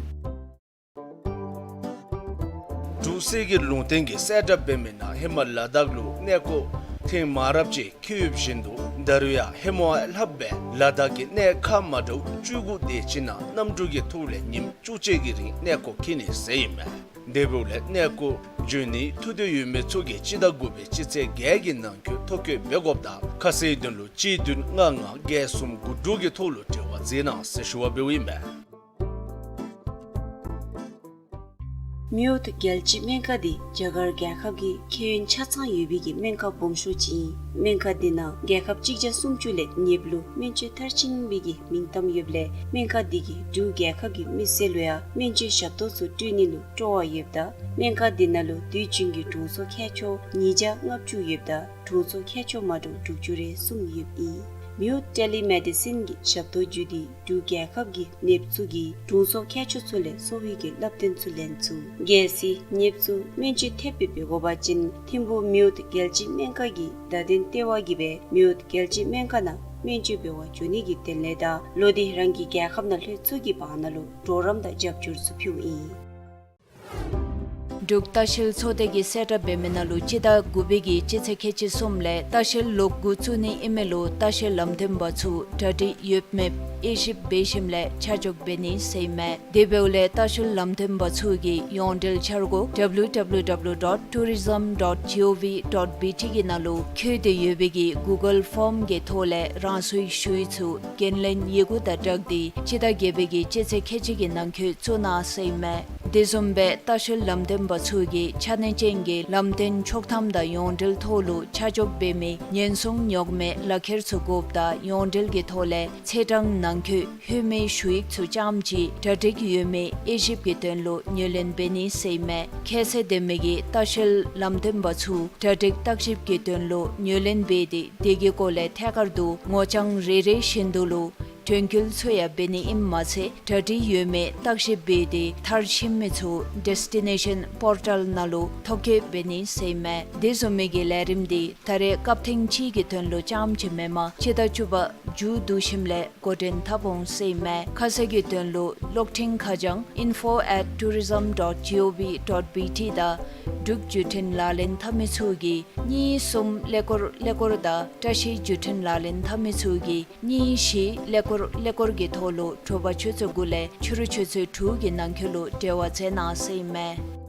འབྲུག་སྲིད་ཀྱི་ལུང་བསྟན་གྱིས་གསལ་བསྒྲགས་འབད་མི་ནང་ཧེ་མ་ལ་དྭགས་ལུ་གནས་སྐོར་ཐེངས་མང་རབས་ཅིག་འཁྱིད་ཡོདཔ་བཞིན་དུ་ད་རུང་ཡང་ཧེ་མ་ལྷགཔ་སྦེ་ལ་དྭགས་ཀྱི་གནས་ཁག་མ་འདྲཝ་བཅུ་དགུ་དེ་ཅིག་ནང་གནམ་གྲུ་གི་ཐོག་ལས་ཉིནམ་བཅུ་གཅིག་གི་རིང་གནས་སྐོར་འཁྱིད་ནི་ཟེར་ཨིན་མས། དེ་འབདཝ་ལས་གནས་སྐོར་འབྱོན་ནིའི་ཐུགས་འདོད་ཡོད་མི་ཚུ་གིས་སྤྱི་ཟླ་དགུ་པའི་སྤྱི་ཚེས་བརྒྱད་ཀྱི་ནང་འཁོད་ཐོ་བཀོད་འབད་དགོཔ་དང་ཁ་གསལ་དོན་ལུ་གཅིག་བདུན་ལྔ་ལྔ་བརྒྱད་གསུམ་དགུ་དྲུག་གི་ཐོག་ལུ་འབྲེལ་བ་མཛད་གནང་ཟེར་ཞུ་བ་འབདཝ་ཨིན་མས། མིའུ་ཐུ་རྒྱལ་སྤྱིའི་སྨན་ཁང་འདི་རྒྱ་གར་རྒྱལ་ཁབ་ཀྱི་ཁྱད་ཡོན་ཆ་ཚང་ཡོད་པའི་གི་སྨན་ཁང་སྦོམ་ཤོས་ཅིག་ཨིན། སྨན་ཁང་འདི་ནང་རྒྱལ་ཁབ་གཅིག་བརྒྱ་སུམ་ཅུ་ལས་ཉེཔ་ལུ་སྨན་བཅོས་མཐར་ཕྱིན་པའི་གི་མིང་གཏམ་ཡོདཔ་ལས་སྨན་ཁང་འདི་གིས་འབྲུག་རྒྱལ་ཁབ་ཀྱི་མི་སེར་ལུ་ཡང་སྨན་བཅོས་ཞབས་ཏོག་ཚུ་སྤྲོད་ནི་ལུ་སྤྲོ་བ་ཡོདཔ་ད་སྨན་ཁང་འདི་ནང་ལུ་དུས་རྒྱུན་གྱི་དྲུང་འཚོ་མཁས་མཆོག་ཉིས་བརྒྱ་ལྔ་བཅུ་ཡོདཔ་ད་དྲུང་འཚོ་མཁས་མཆོག་མ་འདྲཝ་དྲུག་ཅུ་རེ་གསུམ་ཡོདཔ་ཨིན། མིའུ་ཐུ་ཊེ་ལི་མེ་ཌི་སིན་གྱི་ཞབས་ཏོག་བརྒྱུད་དེ་འབྲུག་རྒྱལ་ཁབ་ཀྱི་ནདཔ་ཚུ་གིས་དྲུང་འཚོ་མཁས་མཆོག་ཚུ་ལས་གསོ་བའི་གི་བསླབ་སྟོན་ཚུ་ལེན་ཚུགས། གལ་སྲིད་ནདཔ་ཚུ་སྨན་བཅོས་ཐེབས་སྦེ་འབད་དགོ་པ་ཅིན་ཐིམ་ཕུག་མིའུ་ཐུ་རྒྱལ་སྤྱིའི་སྨན་ཁང་གི་བརྡ་དོན་ལྟེ་བ་གིས་སྦེ་མིའུ་ཐུ་རྒྱལ་སྤྱིའི་སྨན་ཁང་ནང་སྨན་བཅོས་འབད་བར་འགྱོ་ནི་གི་དོན་ལས་དང་བློ་བདེ་རང་གི་རྒྱལ་ཁབ་ནང་ལྷོད་ཚུགས་ཀྱི་བར་ན་ལུ་གྲོགས་རམ་དང་རྒྱབ་སྐྱོར་ཚུ་ཕུལཝ་ཨིན། འབྲུག་ལྟ་བཤལ་ཚོགས་སྡེ་གིས་གསལ་བསྒྲགས་འབད་མི་ནང་ལུ་སྤྱི་ཟླ་དགུ་པའི་གི་སྤྱི་ཚེས་ཁལ་གཅིག་གསུམ་ལས་ལྟ་བཤལ་ལོག་སྒུག་བཙུགས་ནི་ཨིན་མི་ལུ་ལྟ་བཤལ་ལམ་སྟོན་པ་ཚུ་གྲ་སྒྲིག་ཡོདཔ་མེདཔ་དབྱེ་ཞིབ་འབད་ཞིནམ་ལས་ཆ་འཇོག་འབད་ནི་ཟེར་ཨིན་མས། དེ་འབདཝ་ལས་ལྟ་བཤལ་ལམ་སྟོན་པ་ཚུ་གིས་ཡོངས་འབྲེལ་འཆར་སྒོ་W W W dot tourism dot gov dot B T གི་ནང་ལུ་བཀོད་དེ་ཡོད་པའི་གི་གུ་གཱལ་ཕོརམ་གི་ཐོག་ལས་རང་སོའི་ཞུ་ཡིག་ཚུ་འགན་ལེན་ཡི་གུ་དང་སྦྲགས་ཏེ་སྤྱི་ཟླ་བརྒྱད་པའི་གི་སྤྱི་ཚེས་ཁལ་གཅིག་གི་ནང་འཁོད་བཙུགས་གནང་ཟེར་ཨིན་མས། དེ་བཟུམ་སྦེ་ལྟ་བཤལ་ལམ་སྟོན་པ་ཚུ་གིས་ཆ་གནས་ཅན་གྱི་ལམ་སྟོན་ཆོག་ཐམ་དང་ཡོངས་འབྲེལ་ཐོག་ལུ་ཆ་འཇོག་འབད་མི་ཉེན་སྲུང་རྙོག་མེད་ལག་ཁྱེར་ཚུ་དགོཔ་དང་ཡོངས་འབྲེལ་གྱི་ཐོག་ལས་ཚེས་གྲངས་ནང་འཁོད་ལྷོད་མི་ཞུ་ཡིག་ཚུ་རྐྱངམ་ཅིག་གྲ་སྒྲིག་ཡོད་མེད་དབྱེ་ཞིབ་ཀྱི་དོན་ལུ་ངོས་ལེན་འབད་ནི་ཟེར་ཨིན་མས། ཁྱད་ཚད་ལྡན་མི་གི་ལྟ་བཤལ་ལམ་སྟོན་པ་ཚུ་གྲ་སྒྲིག་བརྟག་ཞིབ་ཀྱི་དོན་ལུ་ངོས་ལེན་འབད་དེ་དེ་གི་སྐོར་ལས་ཐད་ཀར་དུ་ངོ་རྐྱང་རེ་རེ་བཞིན་དུ་ལུ་དྲན་སྐུལ་ཚུ་ཡང་འབད་ནི་ཨིནམ་མ་ཚད་གྲ་སྒྲིག་ཡོད་མེད་བརྟག་ཞིབ་འབད་དེ་མཐར་ཕྱིན་མི་ཚུ་ཌེས་ཊི་ནེ་ཤཱན་པོར་ཊལ་ནང་ལུ་ཐོ་བཀོད་འབད་ནི་ཟེར་ཨིན་མས། དེ་བཟུམ་མའི་གི་ལས་རིམ་འདི་ད་རེས་སྐབས་ཐེངས་གཅིག་གི་དོན་ལུ་རྐྱངམ་ཅིག་མེན་པར་སྤྱི་ཟླ་བཅུ་པ་མཇུག་བསྡུ་ཞིནམ་ལས་འགོ་འདྲེན་འཐབ་འོང་ཟེར་ཨིན་མས། ཁ་གསལ་གྱི་དོན་ལུ་གློག་འཕྲིན་ཁ་བྱང་info at tourism dot gov dot B T དང་འབྲུག་བརྒྱུད་འཕྲིན་ལག་ལེན་འཐབ་མི་ཚུ་གིས་གཉིས་གསུམ་ཀླད་ཀོར་ཀླད་ཀོར་དང་བཀྲ་ཤིས་བརྒྱུད་འཕྲིན་ལག་ལེན་འཐབ་མི་ཚུ་གིས་གཉིས་བཞི་ཀླད་ཀོར་ཀླད་ཀོར་གྱི་ཐོག་ལུ་དྲོ་པ་ཆུ་ཚོད་དགུ་ལས་ཕྱི་རུ་ཆུ་ཚོད་དྲུག་གི་ནང་འཁོད་ལུ་འབྲེལ་བ་མཛད་གནང་ཟེར་ཨིན་མས།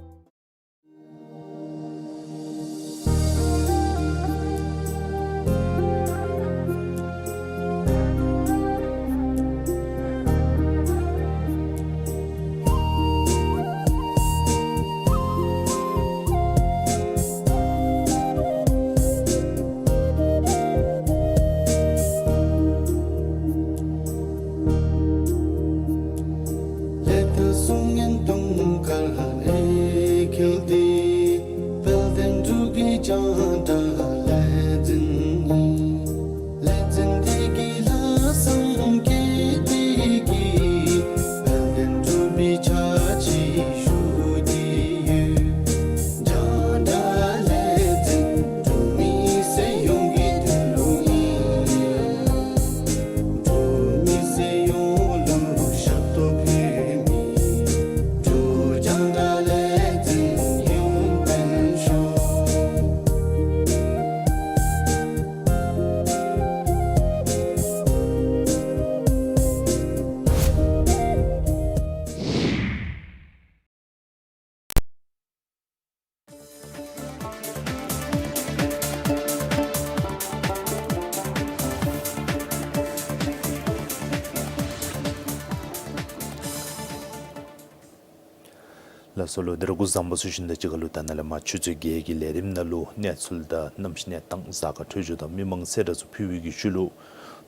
ལགས་སོ་ལགས། དེ་རིང་སྐུ་གཟུགས་བཟང་པོ་ཞུ་ཞིནམ་ད་ཅིག་ཁར་ལུ་ད་ནཱ་ལས་མར་ཆུ་ཚོད་བརྒྱད་ཀྱི་ལས་རིམ་ནང་ལུ་གནས་ཚུལ་དང་གནམ་གཤིས་གནས་སྟངས་གཟའ་སྐར་འཕྲོད་སྦྱོར་དང་མི་མང་གསལ་བསྒྲགས་ཚུ་ཕུལ་བའི་གི་ཤུལ་ལུ་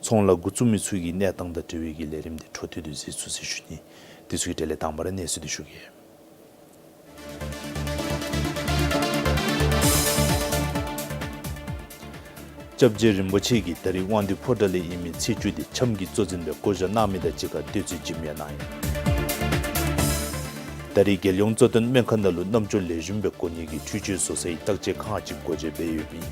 ཚོང་ལཱ་འགོ་བཙུགས་མི་ཚུ་གི་གནས་སྟངས་དང་འབྲེལ་བའི་གི་ལས་རིམ་འདི་འཕྲོ་མཐུད་དེ་གཟིགས་ཚུགས་ཟེར་ཞུ་ནི། དེ་ཚུ་གི་གྲས་ལས་དང་པ་ར་གནས་ཚུལ་འདི་ཞུ་གེ། སྐྱབས་རྗེ་རིན་པོ་ཆེ་གིས་ད་རིས་དབང་འདུས་ཕོ་བྲང་ལས་ཨིན་མི་ཚེས་བཅུ་འདི་ཆམ་གྱི་གཙོ་འཛིན་སྦེ་བསྐོ་བཞག་གནང་མི་དང་གཅིག་ཁར་བསྟོད་ཚིག་ཅིག་ཡང་གནང་ཡི། ད་རིས་རྒྱལ་ཡོངས་གཙོ་བསྟེན་སྨན་ཁང་ནང་ལུ་རྣམ་ཅོ་ལེགས་ཤོམ་སྦེ་གོ་ནི་གི་འཕྲུལ་ཆས་བཟོ་སའི་བརྟག་དཔྱད་ཁང་ཅིག་སྒོ་འབྱེད་འབད་ཡོདཔ་ཨིན།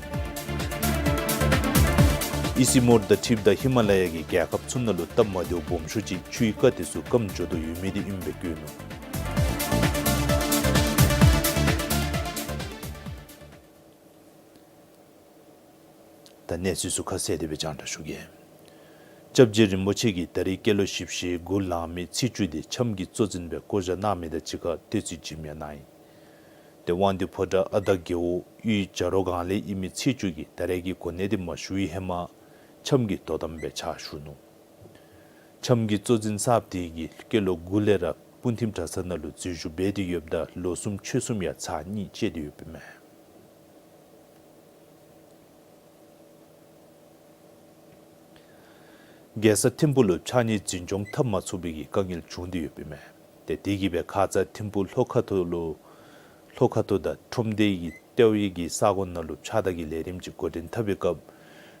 ཨི་སི་མོར་དང་ཁྲིབ་དང་ཧི་མ་ལ་ཡ་གི་རྒྱལ་ཁབ་ཚུ་ནང་ལུ་སྟབས་མ་བདེཝ་སྦོམ་ཤོས་ཅིག་ཆུའི་རྐ་དེ་ཚུ་སྐམ་འགྱོ་དོ་ཡོད་མི་འདི་ཨིནམ་སྦེ་བཀོད་ནུག། ད་གནས་ཚུལ་ཚུ་ཁ་གསལ་དེ་སྦེ་རྒྱང་བསྒྲགས་ཞུ་གེ། སྐྱབས་རྗེ་རིན་པོ་ཆེ་གིས་ད་རིས་སྐྱེས་ལོ་བཞི་བཅུ་ཞེ་དགུ་ལང་མི་ཚེས་བཅུ་འདི་ཆམ་གྱི་གཙོ་འཛིན་སྦེ་བསྐོ་བཞག་གནང་མི་དང་གཅིག་ཁར་བསྟོད་ཚིག་ཅིག་ཡང་གནང་ཡི། ཏེ་དབང་འདུས་ཕོ་བྲང་ཨ་དར་རྒེད་འོག་གཡུས་བྱ་རོག་སྒང་ལས་ཨིན་མི་ཚེས་བཅུ་གིས་ད་རེས་ཀྱི་གོ་གནས་འདི་མ་ཞུ་བའི་ཧེ་མ་ཆམ་གྱིས་དོ་དམ་སྦེ་ཕྱག་ཞུ་ནུག། ཆམ་གྱི་གཙོ་འཛིན་གསརཔ་དེ་གིས་སྐྱེས་ལོ་དགུ་ལས་ར་སྤུངས་ཐིམ་གྲྭ་ཚང་ནང་ལུ་འཛུལ་ཞུགས་འབད་དེ་ཡོདཔ་ད་ལོ་གསུམ་ཕྱོགས་གསུམ་ཡང་ཚར་གཉིས་བཅད་དེ་ཡོདཔ་ཨིན་མས། རྒྱལ་ས་ཐིམ་ཕུག་ལུ་ཕྱགས་སྙིགས་འཛིན་སྐྱོང་འཐབ་མ་ཚུགས་པའི་གི་དཀའ་ངལ་བྱུང་སྟེ་ཡོདཔ་ཨིན་མས། ཏེ་དེ་གིས་སྦེ་ཁ་ཙ་ཐིམ་ཕུག་ལྷོ་ཁ་ཐུག་ལུ་ལྷོ་ཁ་ཐུག་དང་ཁྲོམ་སྡེ་གི་ལྟེ་བའི་གི་ས་གོ་ནང་ལུ་ཕྱགས་བདའ་གི་ལས་རིམ་ཅིག་འགོ་འདྲེན་འཐབ་པའི་སྐབས་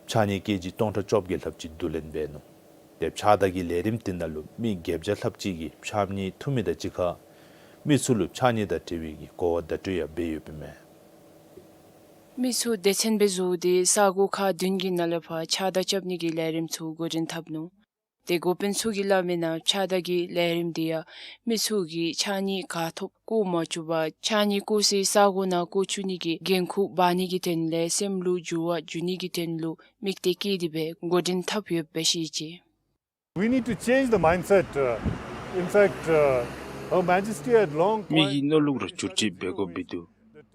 ཕྱགས་སྙིགས་ཀེ་ཇི་སྟོང་ཕྲག་བཅོ་བརྒྱད་ལྷགཔ་ཅིག་བསྡུ་ལེན་འབད་ནུག། ཏེ་ཕྱགས་བདའ་གི་ལས་རིམ་དེ་ནང་ལུ་མི་བརྒྱད་བརྒྱ་ལྷགཔ་ཅིག་གིས་ཕྱགས་སྙིགས་འཐུ་མི་དང་གཅིག་ཁར་མི་ཚུ་ལུ་ཕྱགས་སྙིགས་དང་འབྲེལ་བའི་གི་གོ་བ་བརྡ་སྤྲོད་ཡང་འབད་ཡོདཔ་ཨིན་མས། མི་ཚུ་སྡེ་ཚན་སྦེ་བཟོ་སྟེ་ས་གོ་ཁག་བདུན་གྱི་ནང་ལས་ཕར་ཕྱགས་བདའ་རྐྱབ་ནི་གི་ལས་རིམ་ཚུ་འགོ་འདྲེན་འཐབ་ནུག། ཏེ་འགོ་དཔོན་ཚུ་གིས་སླབ་མིའི་ནང་ཕྱགས་བདའ་གི་ལས་རིམ་འདི་ཡང་མི་ཚུ་གིས་ཕྱགས་སྙིགས་ག་ཐོབ་བཀོ་མ་བཅུག་པར་ཕྱགས་སྙིགས་བཀོ་སའི་ས་གོ་ནང་བཀོ་བཅུག་ནི་གི་འགན་ཁུར་འབག་ནི་གི་དོན་ལས་སེམས་ལུ་འགྱུར་བ་འགྱོ་ནི་གི་དོན་ལུ་དམིགས་གཏད་བསྐྱེད་དེ་སྦེ་འགོ་འདྲེན་འཐབ་ཡོདཔ་སྦེ་བཤད་ཅི། We need to change the mindset. Uh, in fact, uh, Her Majesty had long མི་གི་མནོ་ལུགས་ར་བསྒྱུར་བཅོས་འབད་དགོཔ་སྦེ་འདུག།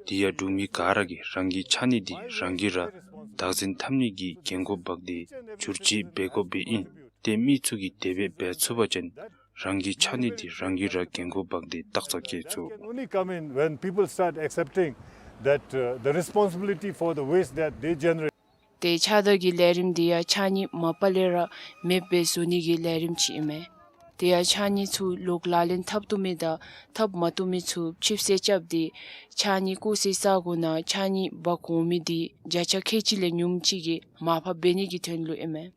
དེ་ཡང་འབྲུག་མི་ག་ར་གིས་རང་གི་ཕྱགས་སྙིགས་འདི་རང་གིས་ར་བདག་འཛིན་འཐབ་ནི་གི་འགན་ཁུར་འབག་སྟེ་བསྒྱུར་བཅོས་འབད་དགོཔ་སྦེ་ཨིན། ཏེ་མི་ཚུ་གིས་དེ་སྦེ་འབད་ཚུགས་པ་ཅིན་རང་གི་ཕྱགས་སྙིགས་འདི་རང་གིས་ར་འགན་ཁུར་འབག་སྟེ་བརྟག་དཔྱད་བཀལ་ཚུགས། Only come in when people start accepting that, uh, the responsibility for the waste that they generate. ཏེ་ཕྱགས་བདའ་གི་ལས་རིམ་འདི་ཡང་ཕྱགས་སྙིགས་མ་པ་ལས་ར་མེདཔ་སྦེ་བཟོ་ནི་གི་ལས་རིམ་ཅིག་ཨིན་མས། དེ་ཡང་ཕྱགས་སྙིགས་ཚུ་ལོག་ལག་ལེན་འཐབ་བཏུབ་མི་དང་འཐབ་མ་བཏུབ་མི་ཚུ་ཆིབས་བསལ་རྐྱབ་སྟེ་ཕྱགས་སྙིགས་བཀོ་སའི་ས་གོ་ནང་ཕྱགས་སྙིགས་འབག་འོང་མི་འདི་བརྒྱ་ཆ་ཁལ་གཅིག་ལས་ཉུངམ་ཅིག་གིས་མར་ཕབ་འབད་ནི་གི་དོན་ལུ་ཨིན་མས།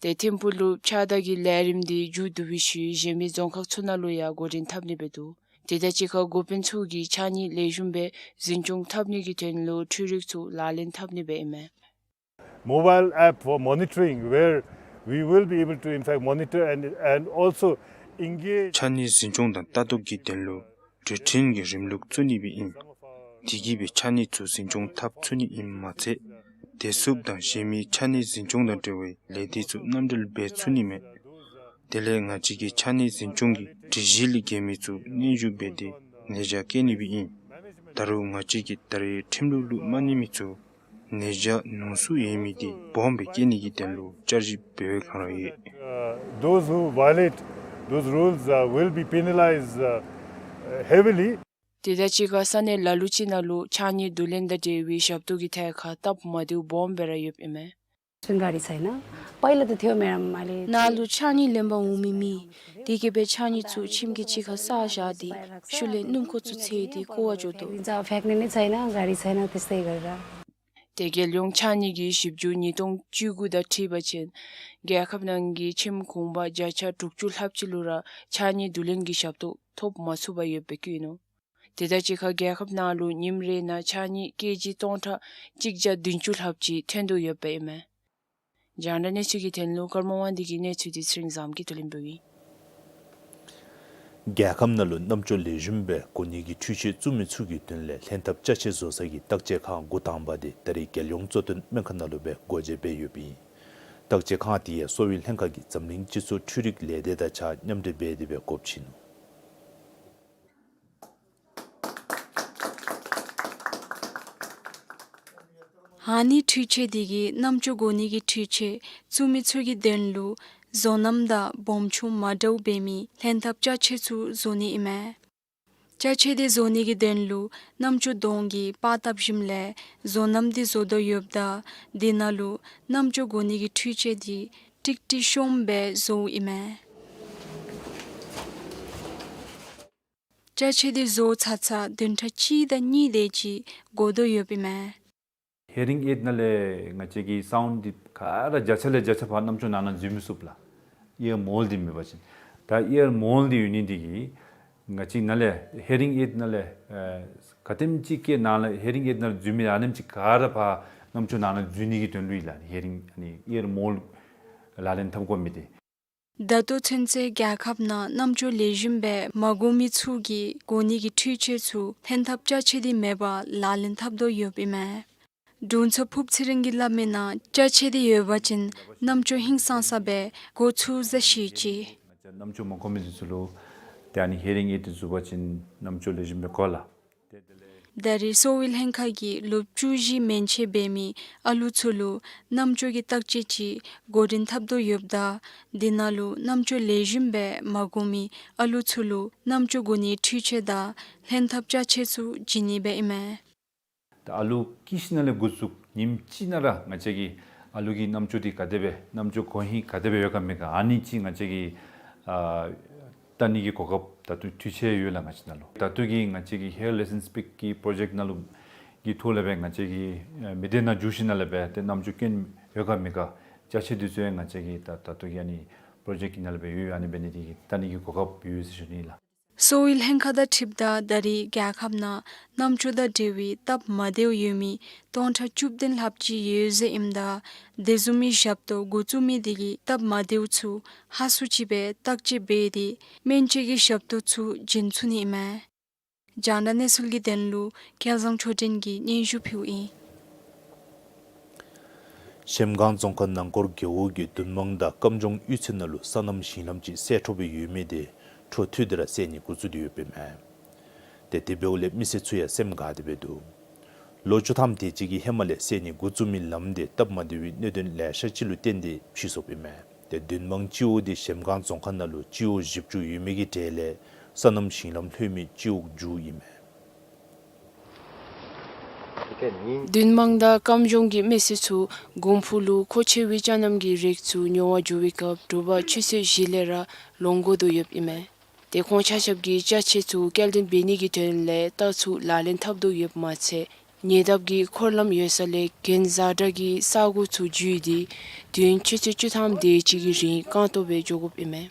ཏེ་ཐིམ་ཕུག་ལུ་ཕྱགས་བདའ་གི་ལས་རིམ་འདི་མཇུག་བསྡུ་བའི་ཤུལ་གཞན་མི་རྫོང་ཁག་ཚུ་ནང་ལུ་ཡང་འགོ་འདྲེན་འཐབ་ནི་སྦེ་འདུག། དེ་དང་གཅིག་ཁར་འགོ་དཔོན་ཚུ་གིས་ཕྱགས་སྙིགས་ལེགས་ཤོམ་སྦེ་འཛིན་སྐྱོང་འཐབ་ནི་གི་དོན་ལུ་འཕྲུལ་རིག་ཚུ་ལག་ལེན་འཐབ་ནི་སྦེ་ཨིན་མས། Mobile app for monitoring, where we will be able to, in fact, monitor and, and also engage. ཕྱགས་སྙིགས་འཛིན་སྐྱོང་དང་ལྟ་རྟོག་གི་དོན་ལུ་གྲོས་མཐུན་གྱི་རིམ་ལུགས་བཙུགས་ནི་སྦེ་ཨིན། དེ་གིས་སྦེ་ཕྱགས་སྙིགས་ཚུ་འཛིན་སྐྱོང་འཐབ་ཚུགས་ནི་ཨིནམ་མ་ཚད་བདེ་སྲུངཔ་དང་གཞན་མི་ཕྱགས་སྙིགས་འཛིན་སྐྱོང་དང་འབྲེལ་བའི་ལས་སྡེ་ཚུ་མཉམ་འབྲེལ་འབད་ཚུགས་ནི་མས། དེ་ལས་ང་བཅས་ཀྱི་ཕྱགས་སྙིགས་འཛིན་སྐྱོང་གི་སྒྲིག་གཞི་ལས་འགལ་མི་ཚུ་སྙན་ཞུ་འབད་དེ་ནན་དགའ་བསྐྱེད་ནི་སྦེ་ཨིན། ད་རུང་ང་བཅས་ཀྱིས་ད་རེས་ཁྲིམས་ལུགས་ལུ་མ་གནས་མི་ཚུ་ནན་དགའ་ནོར་སུ་ཡོད་མི་འདི་སྦོམ་སྦེ་བསྐྱེད་ནི་གི་དོན་ལུ་བསྐྱར་ཞིབ་འབད་བའི་བསྒང་ར་ཡོད། Uh, those who violate those rules, uh, will be penalized, uh, heavily. དེ་དང་གཅིག་ཁར་ས་གནས་ལ་ལུ་ཅིག་ནང་ལུ་ཕྱགས་སྙིགས་བསྡུ་ལེན་དང་འབྲེལ་བའི་ཞབས་ཏོག་གི་ཐད་ཁར་སྟབས་མ་བདེཝ་སྦོམ་སྦེ་ར་ཡོདཔ་ཨིན་མས། जुन गाडी छैन, पहिला त थियो मेरोमा, अहिले ནཱ་ལུ་ཕྱགས་སྙིགས་ལེན་པར་འོང་མི་མེད། དེ་གིས་སྦེ་ཕྱགས་སྙིགས་ཚུ་ཁྱིམ་གྱི་ཕྱི་ཁར་བསགས་བཞག་སྟེ་ཤུལ་ལས་སྣུམ་འཁོར་ཚུ་འཚོལ་ཏེ་བཀོ་བར་འགྱོ་དོ། लिन्छ, फ्याँक्ने नै छैन, गाडी छैन, त्यस्तै गरेर। ཏེ་རྒྱལ་ཡོངས་ཕྱགས་སྙིགས་ཀྱི་ཞིབ་འཇུག་ཉིས་སྟོང་བཅུ་དགུ་དང་འཁྲིལ་བ་ཅིན་རྒྱལ་ཁབ་ནང་གི་ཁྱིམ་གུང་པ་བརྒྱ་ཆ་དྲུག་ཅུ་ལྷགཔ་ཅིག་ལུ་ར་ཕྱགས་སྙིགས་བསྡུ་ལེན་གྱི་ཞབས་ཏོག་ཐོབ་མ་ཚུགས་པར་ཡོདཔ་སྦེ་བཀོད་ནུག། དེ་དང་གཅིག་ཁར་རྒྱལ་ཁབ་ནང་ལུ་ཉིནམ་རེ་ནང་ཕྱགས་སྙིགས་ཀེ་ཇི་སྟོང་ཕྲག་གཅིག་བརྒྱ་བདུན་ཅུ་ལྷགཔ་ཅིག་ཐོན་དོ་ཡོདཔ་ཨིན་མས། རྒྱང་བསྒྲགས་གནས་ཚུལ་གྱི་དོན་ལུ་ཀརྨ་དབང་འདུས་ཀྱི་གནས་ཚུལ་འདི་ཚེ་རིང་བཟངམོ་གིས་བསྡུ་ལེན་འབདཝ་ཨིན། རྒྱལ་ཁབ་ནང་ལུ་རྣམ་ཅོ་ལེགས་ཤོམ་སྦེ་གོ་ནི་གི་འཕྲུལ་ཆས་བཙུགས་མི་ཚུ་གི་དོན་ལས་ལྷན་ཐབས་ཅ་ཆས་བཟོ་ས་གི་བརྟག་དཔྱད་ཁང་འགོ་དང་པ་དེ་ད་རེས་རྒྱལ་ཡོངས་གཙོ་བསྟེན་སྨན་ཁང་ནང་ལུ་སྦེ་སྒོ་འབྱེད་འབད་ཡོདཔ་ཨིན། བརྟག་དཔྱད་ཁང་དེ་ཡང་གསོ་བའི་ལྷན་ཁག་གིས་འཛམ་གླིང་སྤྱི་ཚོགས་འཕྲུལ་རིག་ལས་སྡེ་དང་གཅིག་ཁར་མཉམ་འབྲེལ་འབད་དེ་སྦེ་འགོ་བཙུགས་ནུག། ཨ་ནི་འཕྲུལ་ཆས་དེ་གིས་རྣམ་ཅོ་གོ་ནི་གི་འཕྲུལ་ཆས་བཙུགས་མི་ཚུ་གི་དོན་ལུ་བཟོ་རྣམ་དང་སྦོམ་ཆུང་མ་འདྲཝ་འབད་མི་ལྷན་ཐབས་ཅ་ཆས་ཚུ་བཟོ་ནི་ཨིན་མས། ཅ་ཆས་འདི་བཟོ་ནི་གི་དོན་ལུ་རྣམ་ཅོ་དོང་གི་པར་བཏབ་ཞིནམ་ལས་བཟོ་རྣམ་འདི་བཟོ་དོ་ཡོདཔ་ད་དེ་ནང་ལུ་རྣམ་ཅོ་གོ་ནི་གི་འཕྲུལ་ཆས་འདི་ཀྲིག་ཀྲི་ཤོངམ་སྦེ་བཟོཝ་ཨིན་མས། ཅ་ཆས་འདི་བཟོ་ཚར་ཚར་བདུན་ཕྲག་གཅིག་དང་གཉིས་དེ་ཅིག་འགོར་དོ་ཡོདཔ་ཨིན་མས། ཧི་ཡ་རིང་ཨེཌ་ནང་ལས་ང་བཅས་ཀྱི་སའུནཌ་འདི་ག་ར་བརྒྱ་ཆ་ལས་བརྒྱ་ཆ་ཕར་རྣམ་ཅོ་ནང་ན་འཛུལ་མི་ཚུགས་ལགས། ཨི་ཡར་མོལཌ་འདི་མེད་པ་ཅིན། ད་ཨི་ཡར་མོལཌ་འདི་ཡོད་ནི་འདི་གིས་ང་བཅས་ནང་ལས་ཧི་ཡ་རིང་ཨེཌ་ནང་ལས་ཨ་ག་དེམ་ཅིག་སྐད་ནང་ལས་ཧི་ཡ་རིང་ཨེཌ་ནང་ལས་འཛུལ་མི་ཨ་ནེམ་ཅིག་ག་ར་ཕར་རྣམ་ཅོ་ནང་ན་འཛུལ་ནི་གི་དོན་ལུ་ཨིན་ལགས། ཧི་ཡ་རིང་ཨ་ནི་ཨི་ཡར་མོལཌ་ལག་ལེན་འཐབ་དགོ་མི་འདི། ད་ལྟོ་ཚུན་ཚོད་རྒྱལ་ཁབ་ནང་རྣམ་ཅོ་ལེགས་ཤོམ་སྦེ་མ་གོ་མི་ཚུ་གིས་གོ་ནི་གི་འཕྲུལ་ཆས་ཚུ་ལྷན་ཐབས་ཅ་ཆས་འདི་མེད་པར་ལག་ལེན་འཐབ་དོ་ཡོདཔ་ཨིན་མས། དྲུང་འཚོ་ཕུབ་ཚེ་རིང་གིས་སླབ་མིའི་ནང་ཅ་ཆས་འདི་ཡོད་པ་ཅིན་རྣམ་ཅོ་ཧིང་སངས་ས་སྦེ་གོ་ཚུགས་ཟེར་བཤད་ཅི། རྣམ་ཅོ་མ་གོ་མི་ཚུ་ལུ་ཏེ་ཨ་ནི་ཧི་ཡ་རིང་ཨེཌ་འདི་བཙུགས་པ་ཅིན་རྣམ་ཅོ་ལེགས་ཤོམ་སྦེ་གོ་ལགས། ད་རེས་གསོ་བའི་ལྷན་ཁག་གིས་ལོ་བཅུ་བཞི་མན་ཆད་འབད་མི་ཨ་ལུ་ཚུ་ལུ་རྣམ་ཅོ་གི་བརྟག་དཔྱད་ཅིག་འགོ་འདྲེན་འཐབ་དོ་ཡོདཔ་ད་དེ་ནང་ལུ་རྣམ་ཅོ་ལེགས་ཤོམ་སྦེ་མ་གོ་མི་ཨ་ལུ་ཚུ་ལུ་རྣམ་ཅོ་གོ་ནི་འཕྲུལ་ཆས་དང་ལྷན་ཐབས་ཅ་ཆས་ཚུ་བྱིན་ནི་སྦེ་ཨིན་མས། ད་ཨ་ལུ་སྐྱེས་ཞིནམ་ལས་འགོ་བཙུགས་ཉིནམ་གཅིག་ནང་ར་ང་བཅས་ཀྱིས་ཨ་ལུ་གི་རྣམ་ཅོ་འདི་ག་དེ་སྦེ་རྣམ་ཅོ་གོ་ཧིང་ག་དེ་སྦེ་ཡོད་ག་མེད་ག་ཨ་ནི་ཅིག་ང་བཅས་ཀྱིས་ཨ་བལྟ་ནི་གི་གོ་སྐབས་ད་ལྟོ་དུས་ཚོད་ཡོད་ལགས། ང་བཅས་ནང་ལུ་ད་ལྟོ་གི་ང་བཅས་ཀྱི་Hear Listen Speak གི་པྲོ་ཇེཀཊ་ནང་ལུ་གི་ཐོག་ལས་སྦེ་ང་བཅས་ཀྱིས་ཨ་མི་སྡེ་ནང་འགྱོ་ཞིནམ་ལས་སྦེ་ཏེ་རྣམ་ཅོ་སྐྱོན་ཡོད་ག་མེད་ག་ཅ་ཆས་འདི་ཚུ་ཡང་ང་བཅས་ཀྱིས་ད་ད་ལྟོ་གི་ཨ་ནི་པྲོ་ཇེཀཊ་ནང་ལས་སྦེ་ཡོད། ཨ་ནི་འབད་ནི་འདི་གིས་བལྟ་ནི་གི་གོ་སྐབས་ཡོད་ཟེར་ཞུ་ནི་ལགས། གསོ་བའི་ལྷན་ཁག་དང་འཁྲིལཝ་ད་ད་རེས་རྒྱལ་ཁབ་ནང་རྣམ་ཅོ་དང་འབྲེལ་བའི་སྟབས་མ་བདེཝ་ཡོད་མི་སྟོང་ཕྲག་བཅུ་བདུན་ལྷགཔ་ཅིག་ཡོད་ཟེར་ཨིནམ་ད་དེ་བཟུམ་མའི་ཞབས་ཏོག་འགོ་བཙུགས་མི་འདི་གིས་སྟབས་མ་བདེཝ་ཚུ་ཧ་སུ་ཅིག་སྦེ་བརྟག་དཔྱད་འབད་དེ་སྨན་བཅོས་ཀྱི་ཞབས་ཏོག་ཚུ་བྱིན་ཚུགས་ནི་ཨིན་མས། རྒྱང་བསྒྲགས་གནས་ཚུལ་གྱི་དོན་ལུ་སྐལ་བཟང་ཆོས་སྒྲོན་གྱིས་སྙན་ཞུ་ཕུལཝ་ཨིན། གཞལམ་སྒང་རྫོང་ཁག་ནང་སྐོར་རྒེད་འོག་གི་མདུན་མང་དང་སྐམ་ལྗོངས་གཡུས་ཚན་ནང་ལུ་སོ་ནམ་ཞིང་ལམ་ཅིག་སེལ་འཕྲོ་སྦེ་ཡོད་མི་འདི་འཕྲོ་མཐུད་དེ་ར་སེལ་ནི་འགོ་བཙུགས་ཏེ་ཡོདཔ་ཨིན་མས། ཏེ་དེ་འབདཝ་ལས་མི་སེར་ཚུ་ཡང་སེམས་དགའ་སྟེ་སྦེ་འདུག། ལོ་བཅུ་ཐམ་དེ་ཅིག་གི་ཧེ་མ་ལས་སེལ་ནི་འགོ་བཙུགས་མི་ལམ་འདི་སྟབས་མ་བདེ་བའི་གནད་དོན་ལེ་ཤ་ཅིག་ལུ་བརྟེན་ཏེ་ཕྱིས་སོཔ་ཨིན་མས། ཏེ་མདུན་མང་སྤྱི་འོག་འདི་གཞལམ་སྒང་རྫོང་ཁག་ནང་ལུ་སྤྱི་འོག་བཞི་བཅུ་ཡོད་མི་གི་གྲས་ལས་སོ་ནམ་ཞིང་ལམ་ལྷོད་མི་སྤྱི་འོག་མཇུག་ཨིན་མས། མདུན་མང་དང་སྐམ་ལྗོངས་ཀྱི་མི་སེར་ཚུ་གོང་ཕུ་ལུ་མཁོ་ཆེ་བའི་ཅ་ནམ་གྱི་རིགས་ཚུ་ཉོ་བར་འགྱོ་བའི་སྐབས་དྲོ་པ་ཆུ་ཚོད་བཞི་ལས་ར་ལོང་དགོ་དོ་ཡོདཔ་ཨིན་མས། ཏེ་ཁོང་ཆ་ཁྱབ་ཀྱིས་ཅ་ཆས་ཚུ་སྐྱེལ་འདྲེན་འབད་ནི་གི་དོན་ལས་རྟ་ཚུ་ལག་ལེན་འཐབ་དོ་ཡོདཔ་མ་ཚད་ཉེ་འདབས་ཀྱི་འཁོར་ལམ་ཡོད་ས་ལས་གྱེན་འཛེག་དྲག་གི་ས་གོ་ཚུ་འཛུལ་ཏེ་དུས་ཡུན་ཆུ་ཚོད་བཅུ་ཐམ་དེ་ཅིག་གི་རིང་རྐང་སྟོང་སྦེ་འགྱོ་དགོཔ་ཨིན་མས།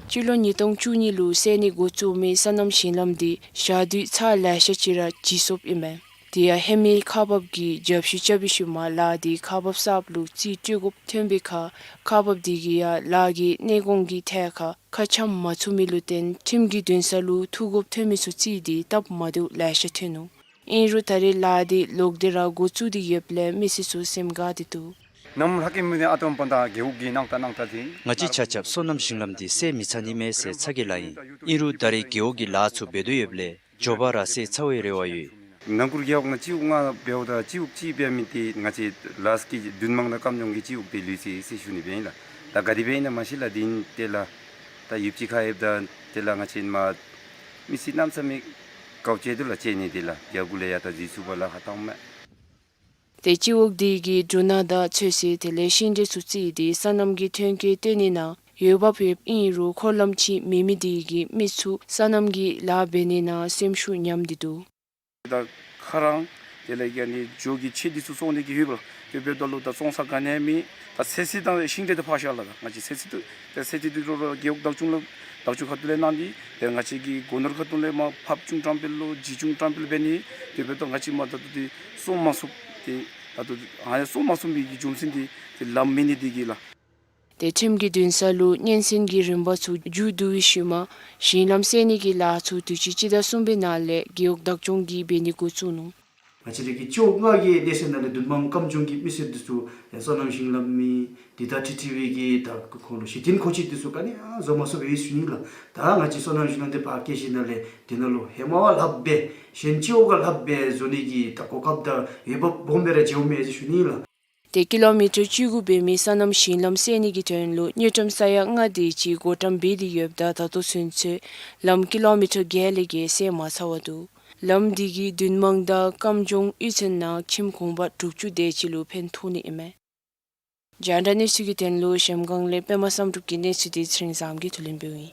སྤྱི་ལོ་ཉིས་སྟོང་བཅུ་གཉིས་ལུ་སེལ་ནི་འགོ་བཙུགས་མི་སོ་ནམ་ཞིང་ལམ་འདི་ཞག་དུས་ཚར་ལེ་ཤ་ཅིག་ར་འགྱིས་སོཔ་ཨིན་མས། དེ་ཡང་ཧེ་མའི་ཁག་འབགཔ་གིས་རྒྱབ་བཤུད་རྐྱབ་པའི་ཤུལ་མ་ལཱ་འདི་ཁག་འབགཔ་གསརཔ་ལུ་རྩིས་སྤྲོད་དགོཔ་ཐོན་པའི་ཁར་ཁག་འབགཔ་དེ་གིས་ཡང་ལཱ་གི་གནས་སྐོང་གི་ཐད་ཁར་ཁ་འཆམ་མ་ཚུགས་མི་ལུ་བརྟེན་ཁྲིམས་ཀྱི་འདུན་ས་ལུ་ཐུག་དགོཔ་ཐོན་མི་ཚུ་རྩིས་ཏེ་སྟབས་མ་བདེཝ་ལེ་ཤ་ཐོན་ནུག། ཨིན་རུང་ད་རེས་ལཱ་འདི་ལོག་སྟེ་ར་འགོ་བཙུགས་ཏེ་ཡོདཔ་ལས་མི་སེར་ཚུ་སེམས་དགའ་སྟེ་འདུག། ནམ་ལྷག་གི་མི་ནི་ཨ་དོམ་པ་དང་རྒེད་འོག་གི་ནང་ད་ནང་ད་དེ། ང་བཅས་ཆ་ཁྱབ་སོ་ནམ་ཞིང་ལམ་འདི་སེལ་མི་ཚར་ནི་མས་ཟེར་ཚ་གྱང་ལང་ཡི། ཨིན་རུང་ད་རེས་རྒེད་འོག་གི་ལཱ་ཚུ་འབད་དོ་ཡོདཔ་ལས་མགྱོགས་པ་ར་སེལ་ཚར་བའི་རེ་བ་ཡོད། ནང་སྐོར་རྒེད་འོག་ནང་སྤྱི་འོག་ལྔ་འབདཝ་ད་སྤྱི་འོག་གཅིག་འབད་མི་འདི་ང་བཅས་ལཱ་གི་མདུན་མང་དང་སྐམ་ལྗོངས་ཀྱི་སྤྱི་འོག་འདི་ལུས་ཅི་ཟེར་ཞུ་ནི་སྦེ་ཨིན་ལགས། ད་ག་དེ་སྦེ་ཨིན་ན་མ་ཤེས་ལགས། འདི་ཏེ་ལགས་ད་ཡུདཔ་ཅིག་ཁར་ཡོདཔ་ད་ཏེ་ལགས་ང་བཅས་མ་མི་སེར་གནམ་མེད་ས་མེད་དཀའཝ་སྤྱད་དོ་ལགས། སྤྱད་ནི་འདི་ལགས་རྒྱ་གུ་ལས་ཡར་ད་འཛུལ་ཚུགས་པར་ལཱ་ཁག་བཏངམ་མས། ཏེ་སྤྱི་འོག་འདི་གིས་འབྲུ་སྣ་དང་ཚོད་བསྲེ་དེ་ལས་ཤིང་འབྲས་ཚུ་བརྩིས་ཏེ་སོ་ནམ་གྱི་ཐོན་སྐྱེད་བཏོན་ནི་ནང་འོས་འབབ་ཡོདཔ་ཨིན་རུང་འཁོར་ལམ་ཅིག་མེད་མི་འདི་གིས་མི་ཚུ་སོ་ནམ་གྱི་ལཱ་འབད་ནི་ནང་སེམས་ཤུགས་ཉམས་ཏེ་འདུག། ད་ཁ་རང་དེ་ལས་ཀྱི་ཨ་ནི་འགྱོ་གི་ཆས་འདི་ཚུ་བཙོང་ནི་གི་ཧུད་པ་ལགས། དེ་འབདཝ་ད་ལུ་ད་བཙོང་ས་ག་ནི་ཡང་མེད། ད་ཚོད་བསྲེ་དང་ཤིང་འབྲས་དེ་ཕར་བཞག་ལགས། ད་ང་བཅས་ཚོད་བསྲེ་དེ་ད་ཚོད་བསྲེ་དེ་རོགས་རོགས་རྒེད་འོག་བདག་སྐྱོང་ལུ་བདག་སྐྱོང་ཁ་ཐུག་ལས་གནང་སྟེ་ཏེ་ང་བཅས་ཀྱི་སྒོ་ནོར་ཁ་ཐུག་ལས་མར་ཕབ་ཅུང་བཀྲམ་སྤེལ་ལུ་བརྗེ་ཅུང་བཀྲམ་སྤེལ་འབད་ནི་དེ་འབདཝ་ད་ང་བཅས་མ་ད་ལྟོ་འདི་བཙོང་མ་ཚུགས། ཏེ་ད་ལྟོ་ཨ་ནི་བཙོང་མ་ཚུགས་མི་གི་རྒྱུ་མཚན་འདི་ཏེ་ལམ་མེད་ནི་འདི་གིས་ལགས། ཏེ་ཁྲིམས་ཀྱི་འདུན་ས་ལུ་སྙན་གསན་གྱི་རིམ་པ་ཚུ་མཇུག་བསྡུ་བའི་ཤུལ་མ་ཞིང་ལམ་སེལ་ནི་གི་ལཱ་ཚུ་དུས་ཅི་སྤྱི་ཟླ་གསུམ་པའི་ནང་ལས་རྒེད་འོག་བདག་སྐྱོང་གིས་འབད་ནི་འགོ་བཙུགས་ནུག། ང་བཅས་ར་གི་སྤྱི་འོག་ལྔ་གི་སྡེ་ཚན་ནང་ལས་མདུན་མང་སྐམ་ལྗོངས་ཀྱི་མི་སེར་འདི་ཚུ་ཡང་སོ་ནམ་ཞིང་ལམ་མི་འདི་དང་འཁྲིལ་འཁྲིལ་བའི་གི་ད་ཁོང་ལུ་གཞི་རྟེན་མཁོ་ཆས་འདི་ཚུ་ག་ནི་ཡང་བཟོ་མ་ཚུགས་པས་ཟེར་ཞུ་ནི་ལགས། ད་ང་བཅས་སོ་ནམ་ཞིང་ལམ་འདི་ཕར་བསྐྱལ་ཞིནམ་ལས་འདི་ནང་ལུ་ཧེ་མ་བ་ལྷགཔ་སྦེ་གཞན་སྤྱི་འོག་ག་ལྷགཔ་སྦེ་བཟོ་ནི་གི་ད་གོ་སྐབས་དང་འོས་འབབ་སྦོམ་སྦེ་ར་མཇལཝ་མས་ཟེར་ཞུ་ནི་ལགས། ཏེ་ཀི་ལོ་མི་ཊར་བཅུ་དགུ་འབད་མི་སོ་ནམ་ཞིང་ལམ་སེལ་ནི་གི་དོན་ལུ་དངུལ་ཀྲམ་ས་ཡ་ལྔ་དེ་ཅིག་བགོ་བཀྲམ་འབད་དེ་ཡོདཔ་ད་ད་ལྟོ་ཚུན་ཚོད་ལམ་ཀི་ལོ་མི་ཊར་བརྒྱད་ལས་བརྒལ་སེལ་མ་ཚརཝ་འདུག། ལམ་དེ་གིས་བདུད་དམངས་དང་སྐམ་ལྗོངས་གཡུས་ཚན་ནང་ཁྱིམ་གུང་པ་དྲུག་ཅུ་དེ་ཅིག་ལུ་ཕན་ཐོགས་ནི་ཨིན་མས། རྒྱང་བསྒྲགས་གནས་ཚུལ་གྱི་དོན་ལུ་གཞལམ་སྒང་ལས་པདྨ་བསམ་གྲུབ་ཀྱི་གནས་ཚུལ་དེ་ཚེ་རིང་བཟངམོ་གིས་ཐུགས་ལན་འབདཝ་ཨིན།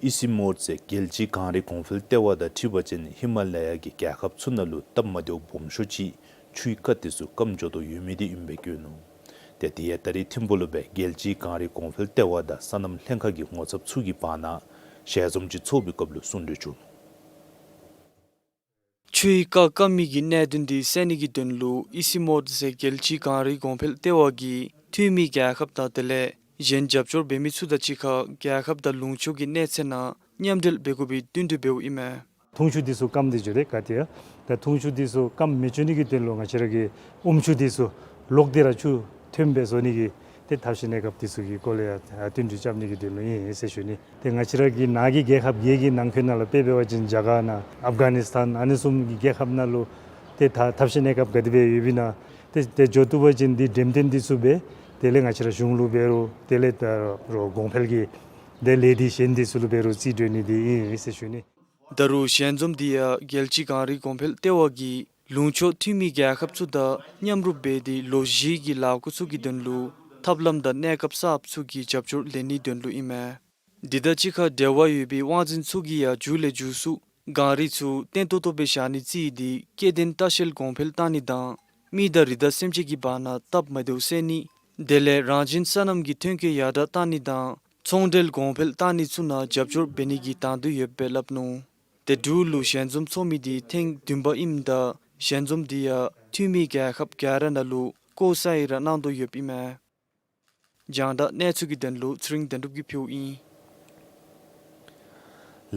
ཨི་སི་མོར་ཟེར་རྒྱལ་སྤྱིའི་གངས་རི་གོང་འཕེལ་ལྟེ་བ་དང་འཁྲིལ་བ་ཅིན་ཧི་མ་ལ་ཡ་གི་རྒྱལ་ཁབ་ཚུ་ནང་ལུ་སྟབས་མ་བདེཝ་སྦོམ་ཤོས་ཅིག་ཆུའི་རྐ་དེ་ཚུ་སྐམ་འགྱོ་དོ་ཡོད་མི་དེ་ཨིནམ་སྦེ་བཀོད་ནུག། ཏེ་དེ་ཡང་ད་རིས་ཐིམ་ཕུག་ལུ་སྦེ་རྒྱལ་སྤྱིའི་གངས་རི་གོང་འཕེལ་ལྟེ་བ་དང་སོ་ནམ་ལྷན་ཁག་གི་ངོ་ཚབ་ཚུ་གི་བར་ན་ཞལ་འཛོམས་ཅིག་ཚོགས་པའི་སྐབས་ལུ་གསུང་གྲོས་བྱུང་ནུག། ཆུའི་རྐ་སྐམ་མི་གི་གནད་དོན་དེ་སེལ་ནི་གི་དོན་ལུ་ཨི་སི་མོར་ཟེར་རྒྱལ་སྤྱིའི་གངས་རི་གོང་འཕེལ་ལྟེ་བ་གིས་འཐུས་མི་རྒྱལ་ཁབ་དང་དེ་ལས་གཞན་རྒྱབ་སྐྱོར་འབད་མི་ཚུ་དང་གཅིག་ཁར་རྒྱལ་ཁབ་དང་ལུང་ཕྱོགས་ཀྱི་གནས་ཚད་ནང་མཉམ་འབྲེལ་འབད་དགོ་པའི་བསྟུན་གྲོས་འབདཝ་ཨིན་མས། འཐུང་ཆུ་དེ་ཚུ་སྐམ་སྟེ་འགྱོ་དེས་ག་ཏེ་ཡང་། ད་འཐུང་ཆུ་དེ་ཚུ་སྐམ་མི་འགྱོ་ནི་གི་དོན་ལུ་ང་བཅས་ར་གིས་ཨུམ་ཆུ་དེ་ཚུ་ལོག་སྟེ་ར་ཆུ་ཐོན་པའི་བཟོ་ནི་གི་ཏེ་ཐབས་ཤེས་གནས་སྐབས་དེ་ཚུ་གི་སྐོར་ལས་ཡང་བསྟུན་གྲོས་རྐྱབ་ནི་གི་དོན་ལུ་ཨིན་ཟེར་ཞུ་ནི། ཏེ་ང་བཅས་ར་གི་ནཱ་གི་རྒྱལ་ཁབ་བརྒྱད་ཀྱི་ནང་འཁོད་ནང་ལུ་དཔེ་འབད་བ་ཅིན་རྒྱ་གར་ནང་ཨབ་གྷ་ནི་སི་ཐན་ཨ་ནི་བཟུམ་གྱི་རྒྱལ་ཁབ་ནང་ལུ་ཏེ་ད་ཐབས་ཤེས་གནས་སྐབས་ག་དེ་སྦེ་ཡོདཔ་ཨིན་ན། ཏེ་ཏེ་འགྱོ་བཏུབ་པ་ཅིན་དེ་འགྲེམས་སྟོན་དེ་ཚུ་འབད། དེ་ལས་ང་བཅས་ར་གཞུང་ལུ་འབད་རུང་དེ་ལས་ད་རུང་གོང་འཕེལ་གྱི་དེ་ལས་དེ་གཞན་དེ་ཚུ་ལུ་འབད་རུང་རྩིས་སྤྲོད་ནི་དེ་ཨིན་ཟེར་ཞུ་ནི། ད་རུང་ཞལ་འཛོམས་དེ་ཡང་རྒྱལ་སྤྱིའི་གངས་རི་གོང་འཕེལ་ལྟེ་བ་གིས་ལུང་ཕྱོགས་འཐུས་མི་རྒྱལ་ཁབ་ཚུ་དང་མཉམ་རུབ་འབད་དེ་ལོ་བཞི་གི་ལཱ་འགོ་ཚུགས་ཀྱི་དོན་ལུ་ཐབས་ལམ་དང་གནས་སྐབས་གསརཔ་ཚུ་གི་རྒྱབ་སྐྱོར་ལེན་ནིའི་དོན་ལུ་ཨིན་མས། དེ་དང་གཅིག་ཁར་འབྲེལ་བ་ཡོད་པའི་དབང་འཛིན་ཚུ་གིས་ཡང་མཇུག་ལས་མཇུག་སུ་གངས་རི་ཚུ་བརྟན་ཏོག་ཏོ་སྦེ་བཞག་ནིའི་རྩིས་ཡིག་དེ་སྐྱེ་ལྡན་ལྟ་བཤལ་གོང་འཕེལ་བཏང་ནི་དང་མི་དང་རི་དྭགས་སེམས་ཅན་གྱི་བར་ན་སྟབས་མ་བདེཝ་སེལ་ནི། དེ་ལས་རང་བཞིན་སོ་ནམ་གྱི་ཐོན་སྐྱེད་ཡར་དྲག་བཏང་ནི་དང་ཚོང་འབྲེལ་གོང་འཕེལ་བཏང་ནི་ཚུ་ནང་རྒྱབ་སྐྱོར་འབད་ནི་གི་དང་འདོད་ཡོདཔ་སྦེ་སླབ་ནུག། ཏེ་འབྲུག་ལུ་ཞལ་འཛོམས་ཚོགས་མི་དེ་ཐེངས་བདུན་པ་ཨིནམ་ད་ཞལ་འཛོམས་དེ་ཡང་འཐུས་མི་རྒྱལ་ཁབ་ག་ར་ནང་ལུ་ལྐོག་ཟ་ཡི་ར་གནང་དོ་ཡོདཔ་ཨིན་མས། རྒྱང་བསྒྲགས་གནས་ཚུལ་གྱི་དོན་ལུ་ཚེ་རིང་དོན་གྲུབ་ཀྱིས་ཕུལཝ་ཨིན།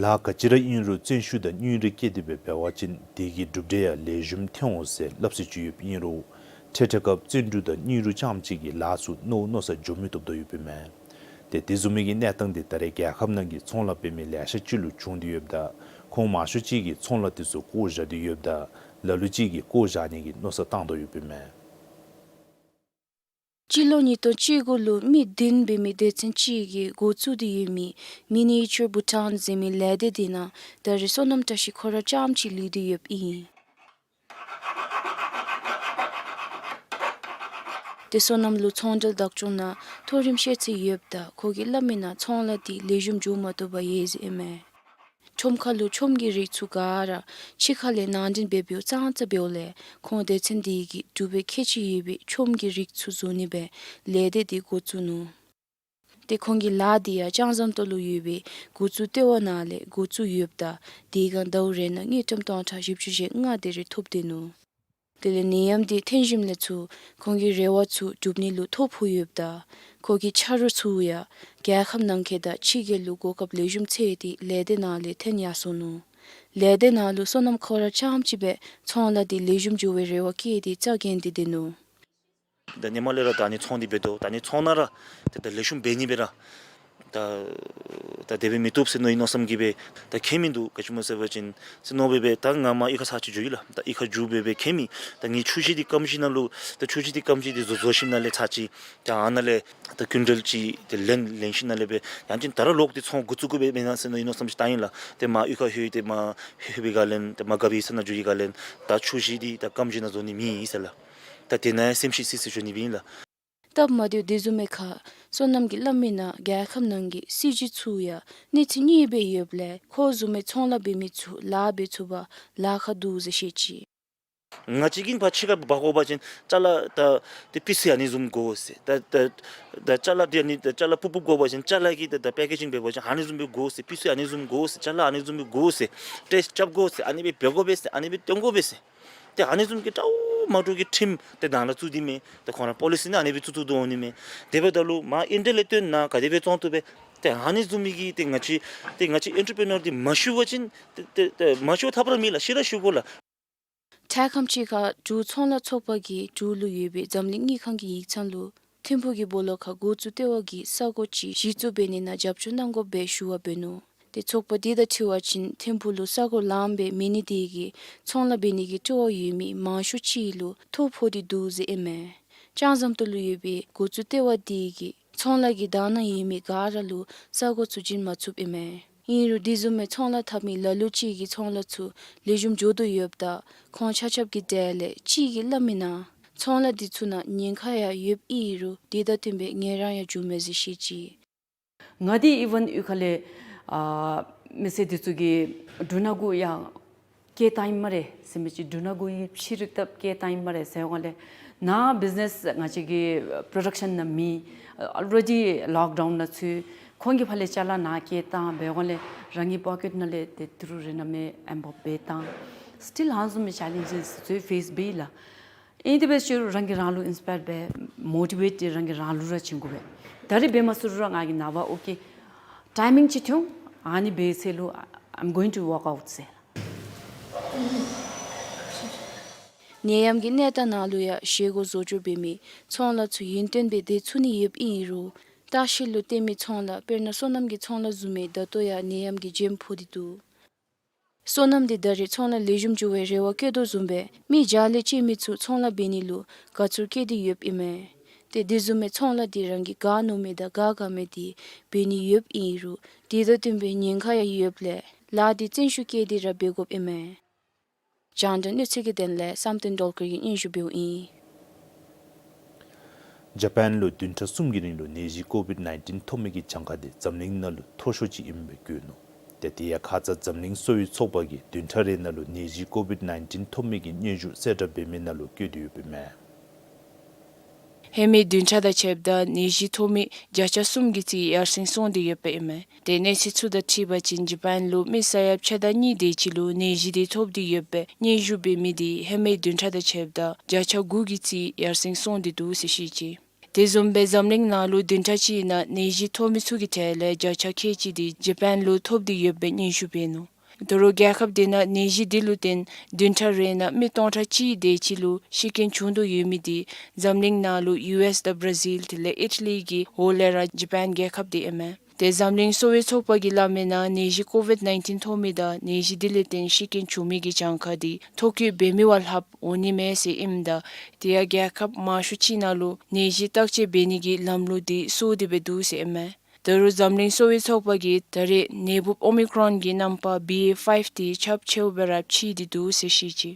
ལཱ་ག་ཅི་ར་ཨིན་རུང་བརྩོན་ཤུགས་དང་སྙིང་རུས་བསྐྱེད་དེ་སྦེ་འབད་བ་ཅིན་དེ་གི་གྲུབ་འབྲས་ཡང་ལེགས་ཤོམ་ཐོན་འོང་ཟེར་སླབ་སྲོལ་ཅིག་ཡོདཔ་ཨིན་རུང་འཕྲལ་འཕྲལ་སྐབས་བརྩོན་འགྲུས་དང་སྙིང་རུས་རྐྱངམ་གཅིག་གིས་ལཱ་ཚུ་མནོ་མནོ་སར་འགྱོ་མི་བཏུབ་དོ་ཡོདཔ་ཨིན་མས། ཏེ་དེ་བཟུམ་མའི་གི་གནས་སྟངས་དེ་ད་རེས་རྒྱལ་ཁབ་ནང་གི་ཚོང་ལཱ་འབད་མི་ལེ་ཤ་ཅིག་ལུ་བྱུང་སྟེ་ཡོདཔ་ད་ཁོང་མང་ཤོས་ཅིག་གིས་ཚོང་ལཱ་དེ་ཚུ་བཀོ་བཞག་སྟེ་ཡོདཔ་ད་ལ་ལུ་ཅིག་གིས་བཀོ་བཞག་ནི་གི་མནོ་བསམ་བཏང་དོ་ཡོདཔ་ཨིན་མས། སྤྱི་ལོ་ཉིས་སྟོང་བཅུ་དགུ་ལུ་མི་བདུན་འབད་མི་སྡེ་ཚན་ཅིག་གིས་འགོ་བཙུགས་ཏེ་ཡོད་མི་མི་ནི་ཅར་བྷུ་ཊཱན་ཟེར་མི་ལས་སྡེ་དེ་ནང་ད་རེས་སོ་ནམ་བཀྲ་ཤིས་ཁོ་ར་རྐྱངམ་གཅིག་ལུས་ཏེ་ཡོདཔ་ཨིན། ཏེ་སོ་ནམ་ལུ་ཚོང་འབྲེལ་བདག་སྐྱོང་ནང་མཐོ་རིམ་ཤེས་ཚད་ཡོདཔ་ད་ཁོ་གིས་སླབ་མིའི་ནང་ཚོང་ལཱ་དེ་ལེགས་ཤོམ་འགྱོ་མ་བཏུབ་པར་ཡོད་ཟེར་ཨིན་མས། ཁྲོམ་ཁ་ལུ་ཆམ་གྱི་རིགས་ཚུ་ག་ར་ཕྱི་ཁ་ལས་ནང་འདྲེན་འབད་འབདཝ་ཙང་ཙ་འབདཝ་ལས་ཁོང་སྡེ་ཚན་དེ་གིས་གྲུབ་པའི་ཁྱད་ཆོས་ཡོད་པའི་ཆམ་གྱི་རིགས་ཚུ་བཟོ་ནི་སྦེ་ལས་སྡེ་དེ་འགོ་བཙུགས་ནུག། ཏེ་ཁོང་གི་ལཱ་དེ་ཡང་ལྕང་ཟམ་ཏོག་ལུ་ཡོད་པའི་འགོ་བཙུགས་ལྟེ་བ་ནང་ལས་འགོ་བཙུགས་ཡོདཔ་ད་དེ་སྒང་ཟླཝ་རེ་ནང་དངུལ་ཀྲམ་སྟོང་ཕྲག་བཞི་བཅུ་ཞེ་ལྔ་དེ་རེ་ཐོབ་སྟེ་ནུག། དེ་ལས་ནད་ཡམས་དེ་ཐོན་ཞིནམ་ལས་ཚུར་ཁོང་གི་རེ་བ་ཚུ་འགྲུབ་ནི་ལུ་ཐོ་ཕོག་ཡོདཔ་ད་ཁོ་གི་ཆ་རོགས་ཚུ་ཡང་རྒྱལ་ཁབ་ནང་འཁོད་དང་ཕྱི་རྒྱལ་ལུ་གོ་སྐབས་ལེགས་ཤོམ་འཚོལ་ཏེ་ལས་སྡེ་ནང་ལས་འཐོན་ཡར་སོ་ནུག། ལས་སྡེ་ནང་ལུ་སོ་ནམ་ཁོ་ར་རྐྱངམ་གཅིག་སྦེ་ཚོང་ལཱ་དེ་ལེགས་ཤོམ་འགྱོ་བའི་རེ་བ་བསྐྱེད་དེ་རྩ་འགེངས་ཏེ་སྡོད་ནུག། ད་ཧེ་མ་ལས་ར་ད་ཨ་ནི་ཚོང་འདི་འབད་དོ། ད་ཨ་ནི་ཚོང་ནང་ར་ཏེ་ད་ལེགས་ཤོམ་འབད་ནི་སྦེ་ར་ད་ད་དེ་སྦེ་མི་བཏུབ་ཟེར་མནོ་ཡི་མནོ་བསམ་གྱིས་སྦེ་ད་ཁྱད་མིན་འདུག། ག་ཅི་སྨོ་ཟེར་བ་ཅིན་ཟེར་མནོ་སྦེ་སྦེ་ད་ང་མར་གཡུས་ཁར་ཚར་གཅིག་འགྱོ་ཡི་ལགས། ད་གཡུས་ཁར་འགྱོ་སྦེ་སྦེ་ཁྱད་མེད། ད་ངེའི་ཆུ་ཤེལ་འདི་སྐམ་ཞིནམ་ལས་ད་ཆུ་ཤེལ་འདི་སྐམ་ཞིནམ་འདི་བཟོ་བཟོ་ཞིནམ་ལས་ཚར་གཅིག་ད་ཨ་ནཱ་ལས་ད་ཀུན་ཊལ་གཅིག་ཏེ་ལེན་ལེན་ཞིནམ་ལས་སྦེ་ཡང་ཅིན་ད་ར་ལོག་སྟེ་ཚོང་འགོ་བཙུགས་དགོ་པས་མེན་ན་ཟེར་མནོ་ཡི་མནོ་བསམ་ཅིག་བཏང་ཡི་ལགས། ཏེ་མར་གཡུས་ཁར་ལྷོད་ཏེ་མར་ལྷོད་པའི་སྒང་ལས་ཏེ་མར་དགའ་བའི་ས་ནང་འགྱོ་བའི་སྒང་ལས་ད་ཆུ་ཤེལ་འདི་ད་སྐམ་ཞིནམ་བཟོ་ནི་མེད་ཟེར་ལགས། ད་དེ་ནང་ཡང་སེམས་ཤི་སི་སི་ཞུ་ནི་སྦེ་ཨིན་ལགས། སྟབས་མ་བདེཝ་དེ་བཟུམ་མའི་ཁར་སོ་ནམ་གྱིས་སླབ་མིའི་ནང་རྒྱལ་ཁབ་ནང་གི་སྲིད་བྱུས་ཚུ་ཡང་གནས་ཚུལ་གཉིས་སྦེ་ཡོདཔ་ལས་ཁོ་བཟུམ་མའི་ཚོང་ལཱ་འབད་མི་ཚུ་ལཱ་འབད་ཚུགས་པར་ལཱ་ཁག་འདུག་ཟེར་བཤད་ཅི། ང་བཅས་ཀྱིས་ཕར་ཕྱི་ཁར་འབག་དགོ་པ་ཅིན་ཅ་ལ་ད་ཏེ་པི་སི་ཨ་ནི་བཟུམ་དགོ་ཟེར། ད་ད་ད་ཅ་ལ་འདི་ཨ་ནི་ད་ཅ་ལ་སྤུབ་སྤུབ་དགོ་པ་ཅིན་ཅ་ལ་གི་ད་ད་པེ་ཀེ་ཇིང་འབད་བ་ཅིན་ཨ་ནི་བཟུམ་སྦེ་དགོ་ཟེར། པི་སི་ཨ་ནི་བཟུམ་དགོ་ཟེར། ཅ་ལ་ཨ་ནི་བཟུམ་སྦེ་དགོ་ཟེར། ཊེསཊ་རྐྱབ་དགོ་ཟེར། ཨ་ནི་སྦེ་འབད་དགོ་པས་ཟེར། ཨ་ནི་སྦེ་སྟོན་དགོ་པས་ཟེར། ཏེ་ཨ་ནི་བཟུམ་གྱི་འདྲཝ་མ་འདྲཝ་གི་ཁྲིམས་ཏེ་ནང་ལུ་བཙུགས་ཏེ་མས། ཏེ་ཁོང་ར་པོ་ལི་སི་ནང་ཨ་ནི་སྦེ་བཙུགས་བཙུགས་དོ་འོང་ནི་མས། དེ་འབདཝ་ད་ལུ་མར་ཨིན་ཌི་ཡ་ལས་བཏོན་ནཱ་ག་དེ་སྦེ་བཙོང་བཏུབ་པས། ཏེ་ཨ་ནི་བཟུམ་མའི་གི་ཏེ་ང་བཅས་ཏེ་ང་བཅས་ཨེན་ཊར་པི་ནར་འདི་མ་ཞུ་བ་ཅིན་ཏེ་ཏེ་ཏེ་མ་ཞུ་ཐབས་ར་མེད་ལགས། ཤི་ར་ཤི་དགོ་ལགས། དྲག་ཁམས་ཅིག་ཁར་འབྲུག་ཚོང་ལཱ་ཚོགས་པ་གིས་འབྲུག་ལུ་ཡོད་པའི་འཛམ་གླིང་དངུལ་ཁང་གི་ཡིག་ཚང་ལུ་ཐིམ་ཕུག་གི་སྦོ་ལོགས་ཁར་འགོ་བཙུགས་ལྟེ་བ་གི་ས་གོ་ཅིག་གཞི་བཙུགས་འབད་ནི་ནང་རྒྱབ་སྐྱོར་གནང་དགོ་པའི་ཞུ་བ་འབད་ནུག། ཏེ་ཚོགས་པ་འདི་དང་འཁྲིལ་བ་ཅིན་ཐིམ་ཕུག་ལུ་ས་གོ་ལངམ་སྦེ་མེད་ནི་དེ་གིས་ཚོང་ལཱ་འབད་ནི་གི་སྤྲོ་བ་ཡོད་མི་མང་ཤོས་ཅིག་ལུ་ཐོ་ཕོག་སྟེ་འདུག་ཟེར་ཨིན་མས། ལྕང་ཟམ་ཏོག་ལུ་ཡོད་པའི་འགོ་བཙུགས་ལྟེ་བ་དེ་གིས་ཚོང་ལཱ་གི་དག་སྣང་ཡོད་མི་ག་ར་ལུ་ས་གོ་ཚུ་བྱིན་མ་ཚུགསཔ་ཨིན་མས། ཨིན་རུང་དེ་བཟུམ་མའི་ཚོང་ལཱ་འཐབ་མི་ལ་ལུ་ཅིག་གིས་ཚོང་ལཱ་ཚུ་ལེགས་ཤོམ་འགྱོ་དོ་ཡོདཔ་ད་ཁོང་ཆ་ཁྱབ་ཀྱི་གྲས་ལས་ཅིག་གིས་སླབ་མིའི་ནང་ཚོང་ལཱ་འདི་ཚུ་ནང་ཉེན་ཁ་ཡང་ཡོདཔ་ཨིན་རུང་དེ་དང་བསྟུན་པའི་ངལ་རངས་ཡང་བྱུངམ་མས་ཟེར་བཤད་ཅི། ང་འདི་ཨི་ཝན་གཡུས་ཁ་ལས་ཨ་མི་སེར་འདི་ཚུ་གིས་འབྲུ་སྣ་དགུ་ཡང་སྐྱེལ་བཏང་ཡི་སྨ་རེ་ཟེར་མི་ཅིག་འབྲུ་སྣ་དགུ་ཡི་ཕྱི་རིག་བཏབ་སྐྱེལ་བཏང་ཡི་སྨ་རེ་ཟེར་འོང་ལས་ནཱ་བིཛ་ནེས་ང་བཅས་ཀྱི་པྲོ་ཌག་ཤཱན་ནང་མེད། ཨོ་རེ་ཌི་ལོག་ཌའུན་ནང་ཚུད། ཁོང་གིས་ཕར་ལས་ཅ་ལ་ནཱ་སྐྱེལ་བཏང་འབད་འོང་ལས་རང་གི་པོ་ཀེཊ་ནང་ལས་ཏེ་ཏི་རུ་རེ་ན་མེ་ཨེམ་བོབ་འབད་བཏང་། སི་ཊིལ་ཧང་བཟུམ་མའི་ཅེ་ལེནཇེས་ཚུ་ཕེསི་འབད་ཡི་ལགས། ཨིན་དེ་འབད་ཞུ་རུང་རང་གིས་རང་ལུ་ཨིན་སི་པའིར་འབད་མོ་ཊི་ཝེཊ་ཏེ་རང་གིས་རང་ལུ་ར་བྱིན་དགོ་པས། ད་རིས་འབད་མ་ཚུགས་རུང་ར་ང་གིས་ནངས་པ་ཨོ་ཀེ་ཊའི་མིང་ཅིག་ཐོན་ཨ་ནི་འབད་ཚེ་ལུ་I'm going to walk out ཟེར། ནད་ཡམས་ཀྱི་གནས་སྟངས་ནང་ལུ་ཡང་བཞེས་སྒོ་བཟོ་བཅོས་འབད་མི་ཚོང་ལཱ་ཚུ་ཡུན་བརྟན་སྦེ་སྡོད་ཚུགས་ནི་ཡོདཔ་ཨིན་རུང་ལྟ་བཤལ་ལུ་བརྟེན་མི་ཚོང་ལཱ་དཔེར་ན་སོ་ནམ་གྱི་ཚོང་ལཱ་བཟུམ་མའི་ད་ལྟོ་ཡང་ནད་ཡམས་ཀྱིས་འཇིམ་ཕོག་སྟེ་འདུག། སོ་ནམ་འདི་ད་རེས་ཚོང་ལཱ་ལེགས་ཤོམ་འགྱོ་བའི་རེ་བ་བསྐྱེད་དོ་བཟུམ་སྦེ་མི་བརྒྱ་ལས་བཅད་མི་ཚུ་ཚོང་ལཱ་འབད་ནི་ལུ་དགའ་ཚོར་བསྐྱེད་དེ་ཡོདཔ་ཨིན་མས། ཏེ་དེ་བཟུམ་མའི་ཚོང་ལཱ་འདི་རང་གིས་ག་མནོ་མི་དང་ག་དགའ་མི་དེ་འབད་ནི་ཡོདཔ་ཨིན་རུང་དེ་དང་བསྟུན་པའི་ཉེན་ཁ་ཡང་ཡོདཔ་ལས་ལཱ་འདི་བརྩོན་ཤུགས་བསྐྱེད་དེ་ར་འབད་དགོཔ་ཨིན་མས། རྒྱང་བསྒྲགས་གནས་ཚུལ་གྱི་དོན་ལས་བསམ་གཏན་སྒྲོལ་དཀར་གྱིས་སྙན་ཞུ་འབདཝ་ཨིན། ཇ་པཱན་ལུ་བདུན་ཕྲག་གསུམ་གྱི་རིང་ལུ་ནད་གཞི་ཀོ་ཝིཌ་ནའིན་ཊིན་ཐོབ་མི་གི་གྱངས་ཁ་དེ་འཛམ་གླིང་ནང་ལུ་མཐོ་ཤོས་ཅིག་ཨིནམ་སྦེ་བཀོད་ནུག། ཏེ་དེ་ཡང་ཁ་ཙ་འཛམ་གླིང་གསོ་བའི་ཚོགས་པ་གིས་བདུན་ཕྲག་རེ་ནང་ལུ་ནད་གཞི་ཀོ་ཝིཌ་ནའིན་ཊིན་ཐོབ་མི་གི་སྙན་ཞུ་གསལ་བསྒྲགས་འབད་མི་ནང་ལུ་བཀོད་དེ་ཡོདཔ་ཨིན་མས། ཧེ་མའི་བདུན་ཕྲག་དང་ཕྱདཔ་ད་ནད་གཞི་ཐོབ་མི་བརྒྱ་ཆ་གསུམ་གྱི་རྩིས་ཡར་སེང་སོང་སྟེ་ཡོདཔ་ཨིན་མས། ཏེ་གནས་ཚུལ་ཚུ་དང་འཁྲིལ་བ་ཅིན་ཇ་པཱན་ལུ་མི་ས་ཡ་ཕྱེད་དང་གཉིས་དེ་ཅིག་ལུ་ནད་གཞི་དེ་ཐོབ་སྟེ་ཡོད་པའི་སྙན་ཞུ་འབད་མི་དེ་ཧེ་མའི་བདུན་ཕྲག་དང་ཕྱདཔ་ད་བརྒྱ་ཆ་དགུ་གི་རྩིས་ཡར་སེང་སོང་སྟེ་འདུག་ཟེར་བཤད་ཅི། དེ་བཟུམ་སྦེ་འཛམ་གླིང་ནང་ལུ་བདུན་ཕྲག་གཅིག་ནང་ནད་གཞི་ཐོབ་མི་ཚུ་གི་གྲས་ལས་བརྒྱ་ཆ་ཁལ་གཅིག་དེ་ཇ་པཱན་ལུ་ཐོབ་སྟེ་ཡོད་པའི་སྙན་ཞུ་འབད་ནུག། ད་རུང་རྒྱལ་ཁབ་དེ་ནང་ནད་གཞི་དེ་ལུ་བརྟེན་བདུན་ཕྲག་རེ་ནང་མི་སྟོང་ཕྲག་གཅིག་དེ་ཅིག་ལུ་ཤི་རྐྱེན་བྱུང་དོ་ཡོད་མི་དེ་འཛམ་གླིང་ནང་ལུ་ཡུ་ཨེསི་དང་བར་ཛིལ་དེ་ལས་ཨི་ཊ་ལི་གི་འོག་ལས་ར་ཇ་པཱན་རྒྱལ་ཁབ་དེ་ཨིན་མས། ཏེ་འཛམ་གླིང་གསོ་བའི་ཚོགས་པ་གིས་སླབ་མིའི་ནང་ནད་གཞི་ཀོ་ཝིཌ་ནའིན་ཊིན་ཐོབ་མི་དང་ནད་གཞི་དེ་ལས་བརྟེན་ཤི་རྐྱེན་བྱུང་མི་གི་གྱངས་ཁ་དེ་ཐོ་བཀོད་འབད་མི་བ་ལྷགཔ་འོང་ནི་མས་ཟེར་ཨིནམ་ད་དེ་ཡང་རྒྱལ་ཁབ་མང་ཤོས་ཅིག་ནང་ལུ་ནད་གཞི་བརྟག་དཔྱད་འབད་ནི་གི་ལམ་ལུགས་དེ་སོར་ཏེ་སྦེ་འདུག་ཟེར་ཨིན་མས། ད་རུང་འཛམ་གླིང་གསོ་བའི་ཚོགས་པ་གིས་ད་རེས་ནད་འབུཔ་ཨོ་མི་ཀྲོན་གྱི་རྣམ་པ་བི་ཨེ་ཕའིབ་དེ་ཁྱབ་ཆེཝ་སྦེ་ར་ཕྱེ་སྟེ་འདུག་ཟེར་བཤད་ཅི།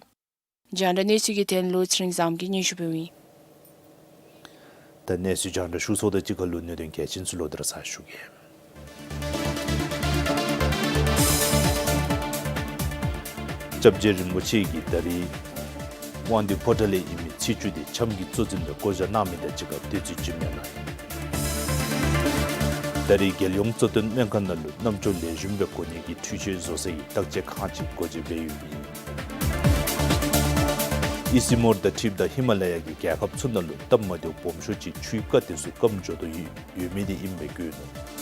རྒྱང་བསྒྲགས་གནས་ཚུལ་གྱི་དོན་ལུ་ཚེ་རིང་བཟངམོ་གིས་སྙན་ཞུ་འབདཝ་ཨིན། ད་གནས་ཚུལ་རྒྱང་བསྒྲགས་ཞུ་ཚརཝ་དང་གཅིག་ཁར་ལུ་གནད་དོན་གལ་ཆེན་ཚུ་ལོག་སྟེ་ར་ཚར་ཞུ་གེ། སྐྱབས་རྗེ་རིན་པོ་ཆེ་གིས་ད་རིས་དབང་འདུས་ཕོ་བྲང་ལས་ཨིན་མི་ཚེས་བཅུ་དེ་ཆམ་གྱི་གཙོ་འཛིན་དུ་བསྐོ་བཞག་གནང་མི་དང་གཅིག་ཁར་དུས་ཚོད་བྱིན་མི་ནང་ཨིན། ད་རིས་རྒྱལ་ཡོངས་གཙོ་བསྟེན་སྨན་ཁང་ནང་ལུ་རྣམ་ཅོ་ལེགས་ཤོམ་སྦེ་གོ་ནི་གི་འཕྲུལ་ཆས་བཟོ་སའི་བརྟག་དཔྱད་ཁང་ཅིག་སྒོ་འབྱེད་འབད་ཡོདཔ་ཨིན། ཨི་སི་མོར་དང་འཁྲིལཝ་ད་ཧི་མ་ལ་ཡ་གི་རྒྱལ་ཁབ་ཚུ་ནང་ལུ་སྟབས་མ་བདེཝ་སྦོམ་ཤོས་ཅིག་ཆུའི་རྐ་དེ་ཚུ་སྐམ་འགྱོ་དོ་ཡོད་ཡོད་མི་དེ་ཨིནམ་སྦེ་བཀོད་ནུག།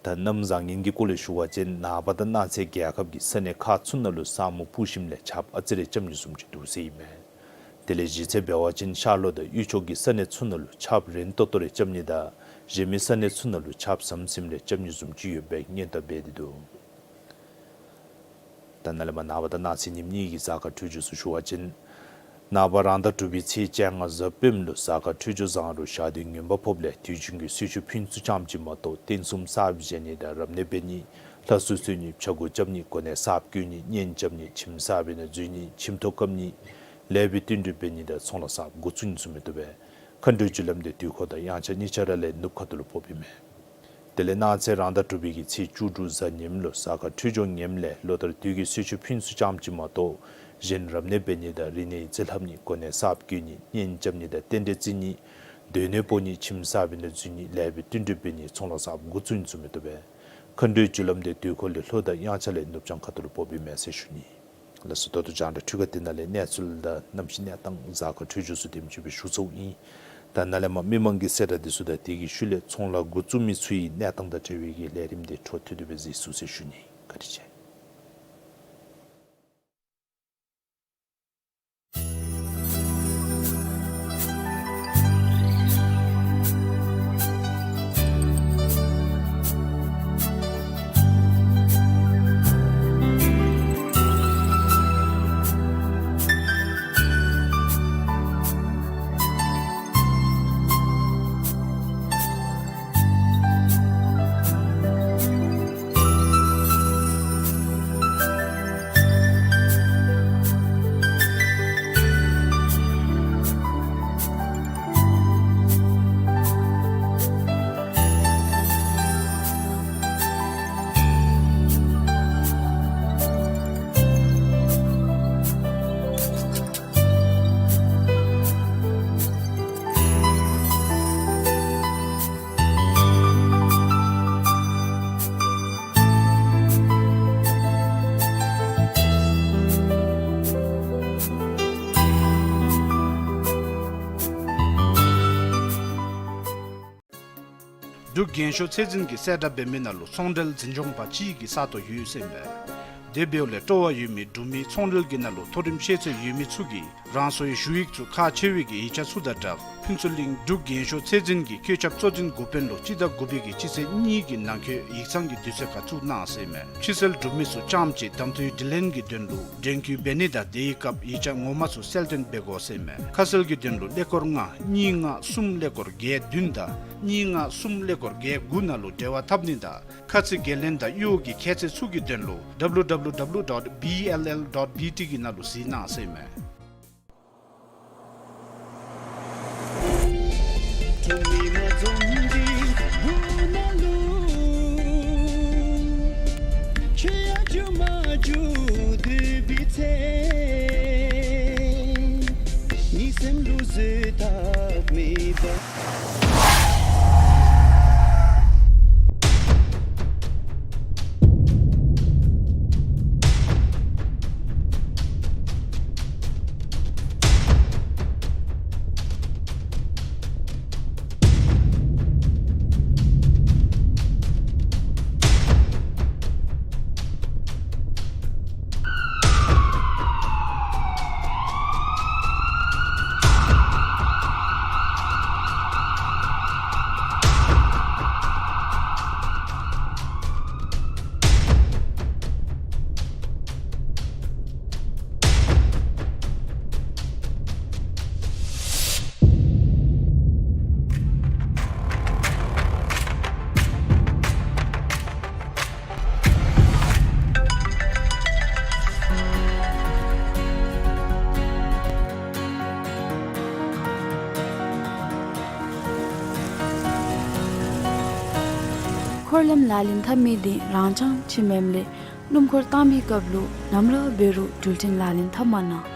ད་གནམ་བཟང་ངན་གྱི་སྐོར་ལས་ཞུ་བ་ཅིན་ནངས་པ་དང་གནངས་ཚེ་རྒྱལ་ཁབ་ཀྱི་ས་གནས་ཁག་ཚུ་ནང་ལུ་ས་སྨུག་སྤུབས་ཞིནམ་ལས་ཆརཔ་ཨ་ཙི་རེ་རྐྱབ་ནི་བཟུམ་ཅིག་འདུག་ཟེར་ཨིན་མས། དེ་ལས་གཞི་རྩ་འབད་བ་ཅིན་ཤར་ལྷོ་དང་དབུས་ཕྱོགས་ཀྱི་ས་གནས་ཚུ་ནང་ལུ་ཆརཔ་རན་ཏོག་ཏོ་རེ་རྐྱབ་ནི་དང་གཞན་མི་ས་གནས་ཚུ་ནང་ལུ་ཆརཔ་ཟམ་ཟིམ་རེ་རྐྱབ་ནི་བཟུམ་ཅིག་ཡོདཔ་སྦེ་སྔོན་བརྡ་འབད་དེ་འདུག། ད་ནཱ་ལས་མར་ནངས་པ་དང་གནངས་ཚེ་ཉིནམ་གཉིས་ཀྱི་གཟའ་སྐར་འཕྲོད་སྦྱོར་ཚུ་ཞུ་བ་ཅིན། ནངས་པ་རང་ཟླ་དྲུག་པའི་ཚེས་བཅོ་ལྔ་གཟའ་སྤེནམ་ལུ་གཟའ་སྐར་འཕྲོད་སྦྱོར་བཟང་རུང་ཞག་དུས་ངན་པ་ཕོགཔ་ལས་དུས་རྒྱུན་གྱི་གསོལ་མཆོད་ཕུལ་ཚུགས་ཙམ་ཅིག་མ་གཏོགས་རྟེན་གསུམ་གསརཔ་བཞེངས་ནི་དང་རབ་གནས་འབད་ནི་ལྷ་གསོལ་གསོལ་ནི་ཕྱྭ་འགུགས་རྐྱབ་ནི་གོ་གནས་གསརཔ་བསྐོ་ནི་གཉེན་རྐྱབ་ནི་ཁྱིམ་གསརཔ་ནང་འཛུལ་ནི་ཁྱིམ་ཐོག་བཀབ་ནི་ལེགས་པའི་བསྟུན་གྲོས་འབད་ནི་དང་ཚོང་ལཱ་གསརཔ་འགོ་བཙུགས་ནི་ཚུ་མི་བཏུབ་པས། མཁའ་འགྲོའི་རྒྱུ་ལམ་དེ་དུས་འཁོར་དང་དབྱངས་འཆར་གཉིས་ཆ་ར་ལས་ནུབ་ཁ་ཐུག་ལུ་ཕོགཔ་ཨིན་མས། དེ་ལས་གནངས་ཚེ་རང་ཟླ་དྲུག་པའི་གི་ཚེས་བཅུ་དྲུག་གཟའ་ཉིམ་ལུ་གཟའ་སྐར་འཕྲོད་སྦྱོར་ངནམ་ལས་ལོ་ལྟར་དུས་ཀྱི་གསོལ་མཆོད་ཕུལ་ཚུགས་ཙམ་ཅིག་མ་གཏོགས་གཞན་རབ་གནས་འབད་ནི་དང་རིག་གནས་ཀྱི་རྩིས་ལྷབ་ནི་གོ་གནས་གསརཔ་བསྐོ་ནི་གཉེན་རྐྱབ་ནི་དང་རྟེན་འབྲེལ་བརྩི་ནི་སྡོད་གནས་སྤོ་ནི་ཁྱིམ་གསརཔ་ནང་འཛུལ་ནི་ལེགས་པའི་བསྟུན་གྲོས་འབད་ནི་ཚོང་ལཱ་གསརཔ་འགོ་བཙུགས་ནི་ཚུ་མི་བཏུབ་པས། མཁའ་འགྲོའི་རྒྱུ་ལམ་དེ་དུས་འཁོར་ལས་ལྷོ་དང་དབྱངས་འཆར་ལས་ནུབ་བྱང་ཁ་ཐུག་ལུ་ཕོགཔ་ཨིན་མས་ཟེར་ཞུ་ནི། ལགས་སོ། ད་ལྟོ་རྒྱང་བསྒྲགས་འཕྲུལ་ཁང་འདི་ནང་ལས་གནས་ཚུལ་དང་གནམ་གཤིས་གནས་སྟངས་གཟའ་སྐར་འཕྲོད་སྦྱོར་ཚུ་དེམ་ཅིག་སྦེ་ཞུ་ཚརཝ་ཨིན། ད་ནཱ་ལས་མར་མི་མང་གི་གསལ་བསྒྲགས་འདི་ཚུ་དང་དེ་གི་ཤུལ་ལས་ཚོང་ལཱ་འགོ་བཙུགས་མི་ཚུ་གི་གནས་སྟངས་དང་འབྲེལ་བའི་གི་ལས་རིམ་འདི་འཕྲོ་མཐུད་དེ་སྦེ་གཟིགས་ཚུགས་ཟེར་ཞུ་ནི། བཀའ་དྲིན་ཆེ། རྒན་ཤོས་ཚད་འཛིན་གྱིས་གསལ་བསྒྲགས་འབད་མི་ནང་ལུ་ཚོང་འབྲེལ་འཛིན་སྐྱོང་པ་གཅིག་གི་ས་སྟོང་ཡོད་ཟེར་མས། དེ་འབདཝ་ལས་སྤྲོ་བ་ཡོད་མི་འབྲུག་མི་ཚོང་འབྲེལ་གྱི་ནང་ལུ་མཐོ་རིམ་ཤེས་ཚད་ཡོད་མི་ཚུ་གིས་རང་སོའི་ཞུ་ཡིག་ཚུ་ཁག་ཆེ་བའི་གི་ཡིག་ཆ་ཚུ་དང་སྦྲགས་ཕུན་ཚོགས་གླིང་འབྲུག་རྒན་ཤོས་ཚད་འཛིན་གྱི་བཀོད་ཁྱབ་གཙོ་འཛིན་འགོ་དཔོན་ལུ་སྤྱི་ཟླ་དགུ་པའི་གི་སྤྱི་ཚེས་གཉིས་ཀྱི་ནང་འཁོད་ཡིག་ཚང་གི་དུས་ཚོད་ཁར་བཙུགས་གནང་ཟེར་མས། ཕྱི་སེལ་འབྲུག་མི་ཚུ་རྐྱངམ་གཅིག་གདམ་འཐུའི་དྲི་ལན་གྱི་དོན་ལུ་འགྲན་བསྐུལ་འབད་ནི་དང་དེའི་སྐབས་ཡིག་ཆ་ངོ་མ་ཚུ་གསལ་སྟོན་འབད་དགོ་ཟེར་མས། ཁ་གསལ་གྱི་དོན་ལུ་ཀླད་ཀོར་ལྔ་གཉིས་ལྔ་གསུམ་ཀླད་ཀོར་བརྒྱད་བདུན་དང་གཉིས་ལྔ་གསུམ་ཀླད་ཀོར་བརྒྱད་དགུ་ནང་ལུ་འབྲེལ་བ་འཐབ་ནི་དང་ཁ་ཚིག་འགན་ལེན་དང་གཡོག་གི་ཁྱད་ཚད་ཚུ་གི་དོན་ལུ་W W W dot B L L dot B T གི་ནང་ལུ་གཟིགས་གནང་ཟེར་མས། འཁོར་ལམ་ལག་ལེན་འཐབ་མི་དེ་རང་འཚང་ཅིག་མེནམ་ལས་སྣུམ་འཁོར་བཏང་མིའི་སྐབས་ལུ་ནམ་ར་འབད་རུང་འགྲུལ་འཕྲིན་ལག་ལེན་འཐབ་མ་གནང་།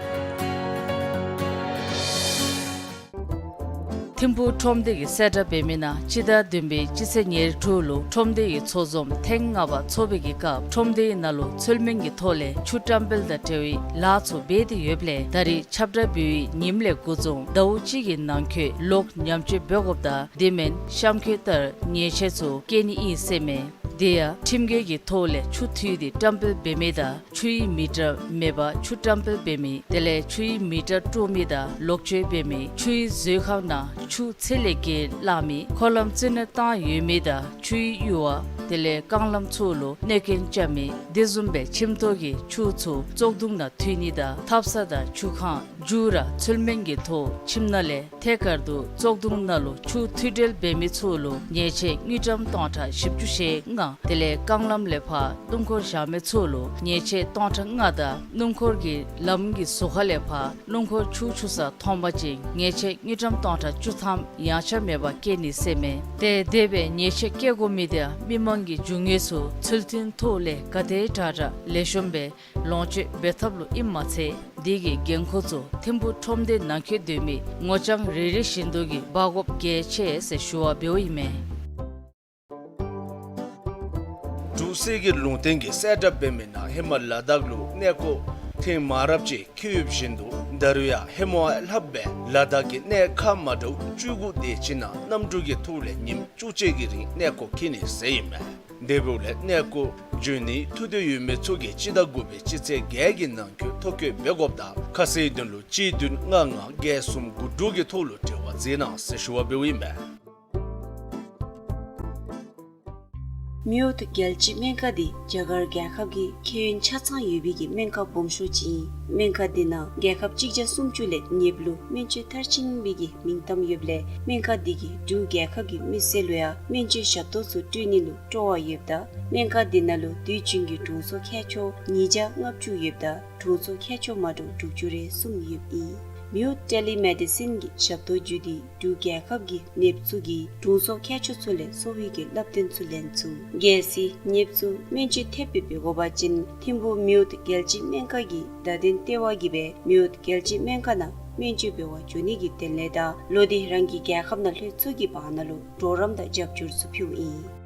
ཐིམ་ཕུག་ཁྲོམ་སྡེ་གིས་གསལ་བསྒྲགས་འབད་མི་ནང་སྤྱི་ཟླ་བདུན་པའི་སྤྱི་ཚེས་ཉེར་དྲུག་ལུ་ཁྲོམ་སྡེའི་ཚོགས་འཛོམས་ཐེངས་ལྔ་པ་ཚོགས་པའི་གི་སྐབས་ཁྲོམ་སྡེའི་ནང་ལུ་ཚུལ་མིན་གྱི་ཐོག་ལས་ཆུ་བཀྲམ་སྤེལ་དང་འབྲེལ་བའི་ལཱ་ཚུ་འབད་དེ་ཡོདཔ་ལས་ད་རིས་ཁྱབ་བསྒྲགས་འབད་བའི་ཉིནམ་ལས་འགོ་བཟུང་ཟླཝ་གཅིག་གི་ནང་འཁོད་ལོག་ཉམས་བཅོས་འབད་དགོཔ་དང་དེ་མེན་གཤམ་འཁོད་ལྟར་ཉེས་ཆད་ཚུ་བཀལ་ནི་ཨིན་ཟེར་མས། དེ་ཡང་ཁྲིམས་འགལ་གྱི་ཐོག་ལས་ཆུ་འཐུས་ཏེ་བཀྲམ་སྤེལ་འབད་མི་དང་ཆུའི་མི་ཊར་མེད་པར་ཆུ་བཀྲམ་སྤེལ་འབད་མི་དེ་ལས་ཆུའི་མི་ཊར་དཀྲོག་མི་དང་ལོག་སྤྱོད་འབད་མི་ཆུའི་མཛོད་ཁང་ནང་ཆུ་ཚད་ལས་བརྒལ་བླངས་མི་འཁོར་ལམ་རྩིས་ནོར་བཏང་ཡོད་མི་དང་ཆུའི་གཡུར་བ་དེ་ལས་རྐང་ལམ་ཚུ་ལུ་གནོད་སྐྱོན་རྐྱབ་མི་དེ་བཟུམ་སྦེ་ཁྱིམ་ཐོག་གི་ཆུ་ཚུ་བཙོག་དུང་ནང་འཐུ་ནི་དང་ཐབ་ཚང་དང་ཆུ་ཁང་མཇུག་ར་ཚུལ་མིན་གྱི་ཐོག་ཁྱིམ་ནང་ལས་ཐད་ཀར་དུ་བཙོག་དུང་ནང་ལུ་ཆུ་འཐུ་སྤེལ་འབད་མི་ཚུ་ལུ་ཉེས་ཆད་དངུལ་ཀྲམ་སྟོང་ཕྲག་བཞི་བཅུ་ཞེ་ལྔ་དེ་ལས་རྐང་ལམ་ལས་ཕར་སྣུམ་འཁོར་བཞག་མི་ཚུ་ལུ་ཉེས་ཆད་སྟོང་ཕྲག་ལྔ་དང་སྣུམ་འཁོར་གྱི་ལམ་གྱི་ཟུར་ཁ་ལས་ཕར་སྣུམ་འཁོར་ཆུ་འཁྱུ་ས་མཐོང་པ་ཅིན་ཉེས་ཆད་དངུལ་ཀྲམ་སྟོང་ཕྲག་བཅུ་ཐམ་ཡང་ཆ་མེད་པར་བཀལ་ནི་ཟེར་མས། ཏེ་དེ་སྦེ་ཉེས་ཆད་བཀལ་དགོ་མི་དེ་མི་མང་གི་རྒྱུ་དངོས་ཚུ་ཚུལ་མཐུན་ཐོག་ལས་ག་དེ་དྲག་དྲག་ལེགས་ཤོམ་སྦེ་ལོངས་སྤྱོད་འབད་ཐབས་ལུ་ཨིནམ་མ་ཚད་དེ་གི་འགན་ཁུར་ཚུ་ཐིམ་ཕུག་ཁྲོམ་སྡེ་ནང་འཁོད་སྡོད་མི་ངོ་རྐྱང་རེ་རེ་བཞིན་དུ་གིས་འབག་དགོཔ་གལ་ཆེ་ཟེར་ཞུ་བ་འབདཝ་ཨིན་མས། འབྲུག་གསེར་གྱི་ལུང་བསྟན་གྱིས་གསལ་བསྒྲགས་འབད་མི་ནང་ཧེ་མ་ལ་དྭགས་ལུ་གནས་སྐོར་ཐེངས་མང་རབས་ཅིག་འཁྱིད་ཡོདཔ་བཞིན་དུ་ད་རུང་ཡང་ཧེ་མ་བ་ལྷགཔ་སྦེ་ལ་དྭགས་ཀྱི་གནས་ཁག་མ་འདྲཝ་བཅུ་དགུ་དེ་ཅིག་ནང་གནམ་གྲུ་གི་ཐོག་ལས་ཉིནམ་བཅུ་གཅིག་གི་རིང་གནས་སྐོར་འཁྱིད་ནི་ཟེར་ཨིན་མས། དེ་འབདཝ་ལས་གནས་སྐོར་འབྱོན་ནིའི་ཐུགས་འདོད་ཡོད་མི་ཚུ་གིས་སྤྱི་ཟླ་དགུ་པའི་སྤྱི་ཚེས་བརྒྱད་ཀྱི་ནང་འཁོད་ཐོ་བཀོད་འབད་དགོཔ་དང་ཁ་གསལ་དོན་ལུ་གཅིག་བདུན་ལྔ་ལྔ་བརྒྱད་གསུམ་དགུ་དྲུག་གི་ཐོག་ལུ་འབྲེལ་བ་མཛད་གནང་ཟེར་ཞུ་བ་འབདཝ་ཨིན་མས། མིའུ་ཐུ་རྒྱལ་སྤྱིའི་སྨན་ཁང་འདི་རྒྱ་གར་རྒྱལ་ཁབ་ཀྱི་ཁྱད་ཡོན་ཆ་ཚང་ཡོད་པའི་གི་སྨན་ཁང་སྦོམ་ཤོས་ཅིག་ཨིན། སྨན་ཁང་འདི་ནང་རྒྱལ་ཁབ་གཅིག་བརྒྱ་སུམ་ཅུ་ལས་ཉེ་བ་ལུ་སྨན་བཅོས་མཐར་ཕྱིན་པའི་གི་མིང་གཏམ་ཡོདཔ་ལས་སྨན་ཁང་འདི་གིས་འབྲུག་རྒྱལ་ཁབ་ཀྱི་མི་སེར་ལུ་ཡང་སྨན་བཅོས་ཞབས་ཏོག་ཚུ་སྤྲོད་ནི་ལུ་སྤྲོ་བ་ཡོདཔ་ད་སྨན་ཁང་འདི་ནང་ལུ་དུས་རྒྱུན་གྱི་དྲུང་འཚོ་མཁས་མཆོག་ཉིས་བརྒྱ་ལྔ་བཅུ་ཡོདཔ་ད་དྲུང་འཚོ་མཁས་མཆོག་མ་འདྲཝ་དྲུག་ཅུ་རེ་གསུམ་ཡོདཔ་ཨིན། མིའུ་ཐུ་ཊེ་ལི་མེ་ཌི་སིན་གྱི་ཞབས་ཏོག་བརྒྱུད་དེ་འབྲུག་རྒྱལ་ཁབ་ཀྱི་ནདཔ་ཚུ་གིས་དྲུང་འཚོ་མཁས་མཆོག་ཚུ་ལས་གསོ་བའི་གི་སླབ་སྟོན་ཚུ་ལེན་ཚུགས། གལ་སྲིད་ནདཔ་ཚུ་སྨན་བཅོས་ཐེབས་སྦེ་འབད་དགོ་པ་ཅིན་ཐིམ་ཕུག་མིའུ་ཐུ་རྒྱལ་སྤྱིའི་སྨན་ཁང་གི་བརྡ་དོན་ལྟེ་བ་གིས་སྦེ་མིའུ་ཐུ་རྒྱལ་སྤྱིའི་སྨན་ཁང་ནང་སྨན་བཅོས་འབད་བར་འགྱོ་ནི་གི་དོན་ལས་དང་ལོག་སྟེ་རང་གི་རྒྱལ་ཁབ་ནང་ལྷོད་ཚུགས་ཀྱི་བར་ན་ལུ་གྲོགས་རམ་དང་རྒྱབ་སྐྱོར་ཚུ་ཕུལཝ་ཨིན།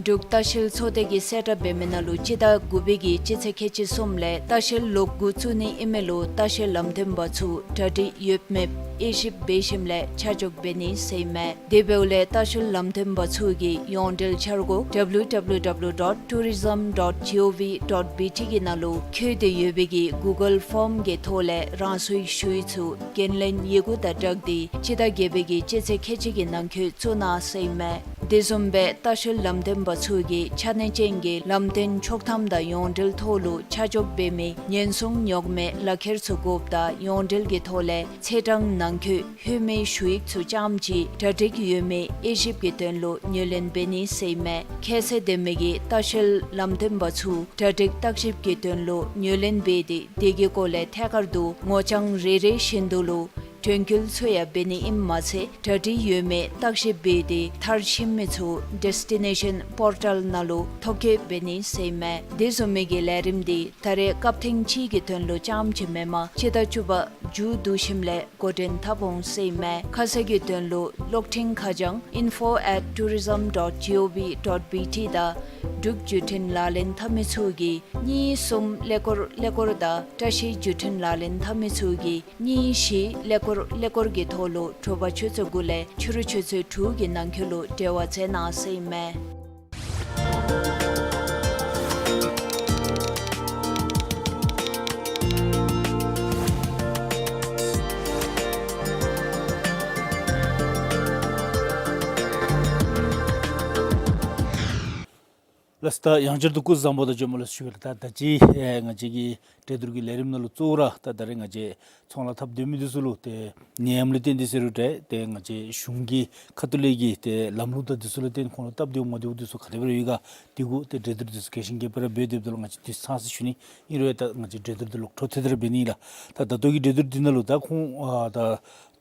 འབྲུག་ལྟ་བཤལ་ཚོགས་སྡེ་གིས་གསལ་བསྒྲགས་འབད་མི་ནང་ལུ་སྤྱི་ཟླ་དགུ་པའི་གི་སྤྱི་ཚེས་ཁལ་གཅིག་གསུམ་ལས་ལྟ་བཤལ་ལོག་འགོ་བཙུགས་ནི་ཨིན་མི་ལུ་ལྟ་བཤལ་ལམ་སྟོན་པ་ཚུ་གྲ་སྒྲིག་ཡོདཔ་མེདཔ་ དབྱེ་ཞིབ་འབད་ཞིནམ་ལས་ཆ་འཇོག་འབད་ནི་ཟེར་ཨིན་མས། དེ་འབདཝ་ལས་ལྟ་བཤལ་ལམ་སྟོན་པ་ཚུ་གིས་ཡོངས་འབྲེལ་འཆར་སྒོ་W W W dot tourism dot G O V dot B T གི་ནང་ལུ་བཀོད་དེ་ཡོད་པའི་གི་གུ་གཱལ་ཕོརམ་གྱི་ཐོག་ལས་རང་སོའི་ཞུ་ཡིག་ཚུ་འགན་ལེན་ཡི་གུ་དང་སྦྲགས་ཏེ་སྤྱི་ཟླ་བརྒྱད་པའི་གི་སྤྱི་ཚེས་ཁལ་གཅིག་གི་ནང་འཁོད་བཙུགས་གནང་ཟེར་ཨིན་མས། དེ་བཟུམ་སྦེ་ལྟ་བཤལ་ལམ་སྟོན་པ་ཚུ་གིས་ཆ་གནས་ཅན་གྱི་ལམ་སྟོན་ཆོག་ཐམ་དང་ཡོངས་འབྲེལ་ཐོག་ལུ་ཆ་འཇོག་འབད་མི་ཉེན་སྲུང་ཉོག་མེད་ལག་ཁྱེར་ཚུ་དགོཔ་དང་ཡོངས་འབྲེལ་གྱི་ཐོག་ལས་ཚེས་གྲངས་ནང་འཁོད་ལྷོད་མི་ཞུ་ཡིག་ཚུ་རྐྱངམ་ཅིག་གྲ་སྒྲིག་ཡོད་མེད་དབྱེ་ཞིབ་ཀྱི་དོན་ལུ་ངོས་ལེན་འབད་ནི་ཟེར་ཨིན་མས། ཁྱད་ཚད་ལྡན་མི་གི་ལྟ་བཤལ་ལམ་སྟོན་པ་ཚུ་གྲ་སྒྲིག་བརྟག་ཞིབ་ཀྱི་དོན་ལུ་ངོས་ལེན་འབད་དེ་དེ་གི་སྐོར་ལས་ཐད་ཀར་དུ་ངོ་རྐྱང་རེ་རེ་བཞིན་དུ་ལུ་དྲན་སྐུལ་ཚུ་ཡང་འབད་ནི་ཨིནམ་མ་ཚད་གྲ་སྒྲིག་ཡོད་མེད་བརྟག་ཞིབ་འབད་དེ་མཐར་ཕྱིན་མི་ཚུ་ཌེས་ཊི་ནེ་ཤཱན་པོར་ཊལ་ནང་ལུ་ཐོ་བཀོད་འབད་ནི་ཟེར་ཨིན་མས། དེ་བཟུམ་མའི་གི་ལས་རིམ་འདི་ད་རེས་སྐབས་ཐེངས་གཅིག་གི་དོན་ལུ་རྐྱངམ་ཅིག་མེན་པར་སྤྱི་ཟླ་བཅུ་པ་མཇུག་བསྡུ་ཞིནམ་ལས་འགོ་འདྲེན་འཐབ་འོང་ཟེར་ཨིན་མས། ཁ་གསལ་གྱི་དོན་ལུ་གློག་འཕྲིན་ཁ་བྱང་info at tourism dot gov dot bt དང་འབྲུག་བརྒྱུད་འཕྲིན་ལག་ལེན་འཐབ་མི་ཚུ་གིས་གཉིས་གསུམ་ཀླད་ཀོར་ཀླད་ཀོར་དང་བཀྲ་ཤིས་བརྒྱུད་འཕྲིན་ལག་ལེན་འཐབ་མི་ཚུ་གིས་གཉིས་བཞི་ཀླད་ཀོར་ཀླད་ཀོར་གྱི་ཐོག་ལུ་དྲོ་པ་ཆུ་ཚོད་དགུ་ལས་ཕྱི་རུ་ཆུ་ཚོད་དྲུག་གི་ནང་འཁོད་ལུ་འབྲེལ་བ་མཛད་གནང་ཟེར་ཨིན་མས། ལགས་སོ། ད་ཡང་བསྐྱར་དུ་སྐུ་གཟུགས་བཟང་པོ་དང་བྱོན་པ་ལེགས་སོ་ཞུ་གེ་ལགས། ད་ད་ཅི་ཨེ་ང་བཅས་ཀྱི་གྲོས་བསྡུར་གྱི་ལས་རིམ་ནང་ལུ་གཙོ་བོ་ར་ད་ད་རེས་ང་བཅས་ཚོང་ལཱ་འཐབ་སྡོད་མི་འདི་ཚུ་ལུ་ཏེ་ནད་ཡམས་ལས་བརྟེན་ཏེ་ཟེར་རུང་འདྲ་ཏེ་ང་བཅས་གཞུང་གི་ཁ་ཐུག་ལས་ཀྱི་ཏེ་ལམ་ལུགས་དང་འདི་ཚུ་ལུ་བརྟེན་ཁོང་ལུ་སྟབས་བདེཝ་མ་བདེཝ་འདི་ཚུ་ག་དེ་སྦེ་ར་ཡོད་ག། དེ་གུ་ཏེ་གྲོས་བསྡུར་འདི་ཚུ་གལ་ཞིང་རྒྱས་པ་ར་འབད་སྡོདཔ་ད་ལུ་ང་བཅས་དུས་ཚང་ཟེར་ཞུ་ནི། ཨིན་རུང་ད་ང་བཅས་གྲོས་བསྡུར་འདི་ལོག་འཕྲོ་མཐུད་དེ་ར་འབད་ནི་ལགས། ད་ད་ལྟོ་གི་གྲོས་བསྡུར་འདི་ནང་ལུ་ད་ཁོང་ཨ་ད་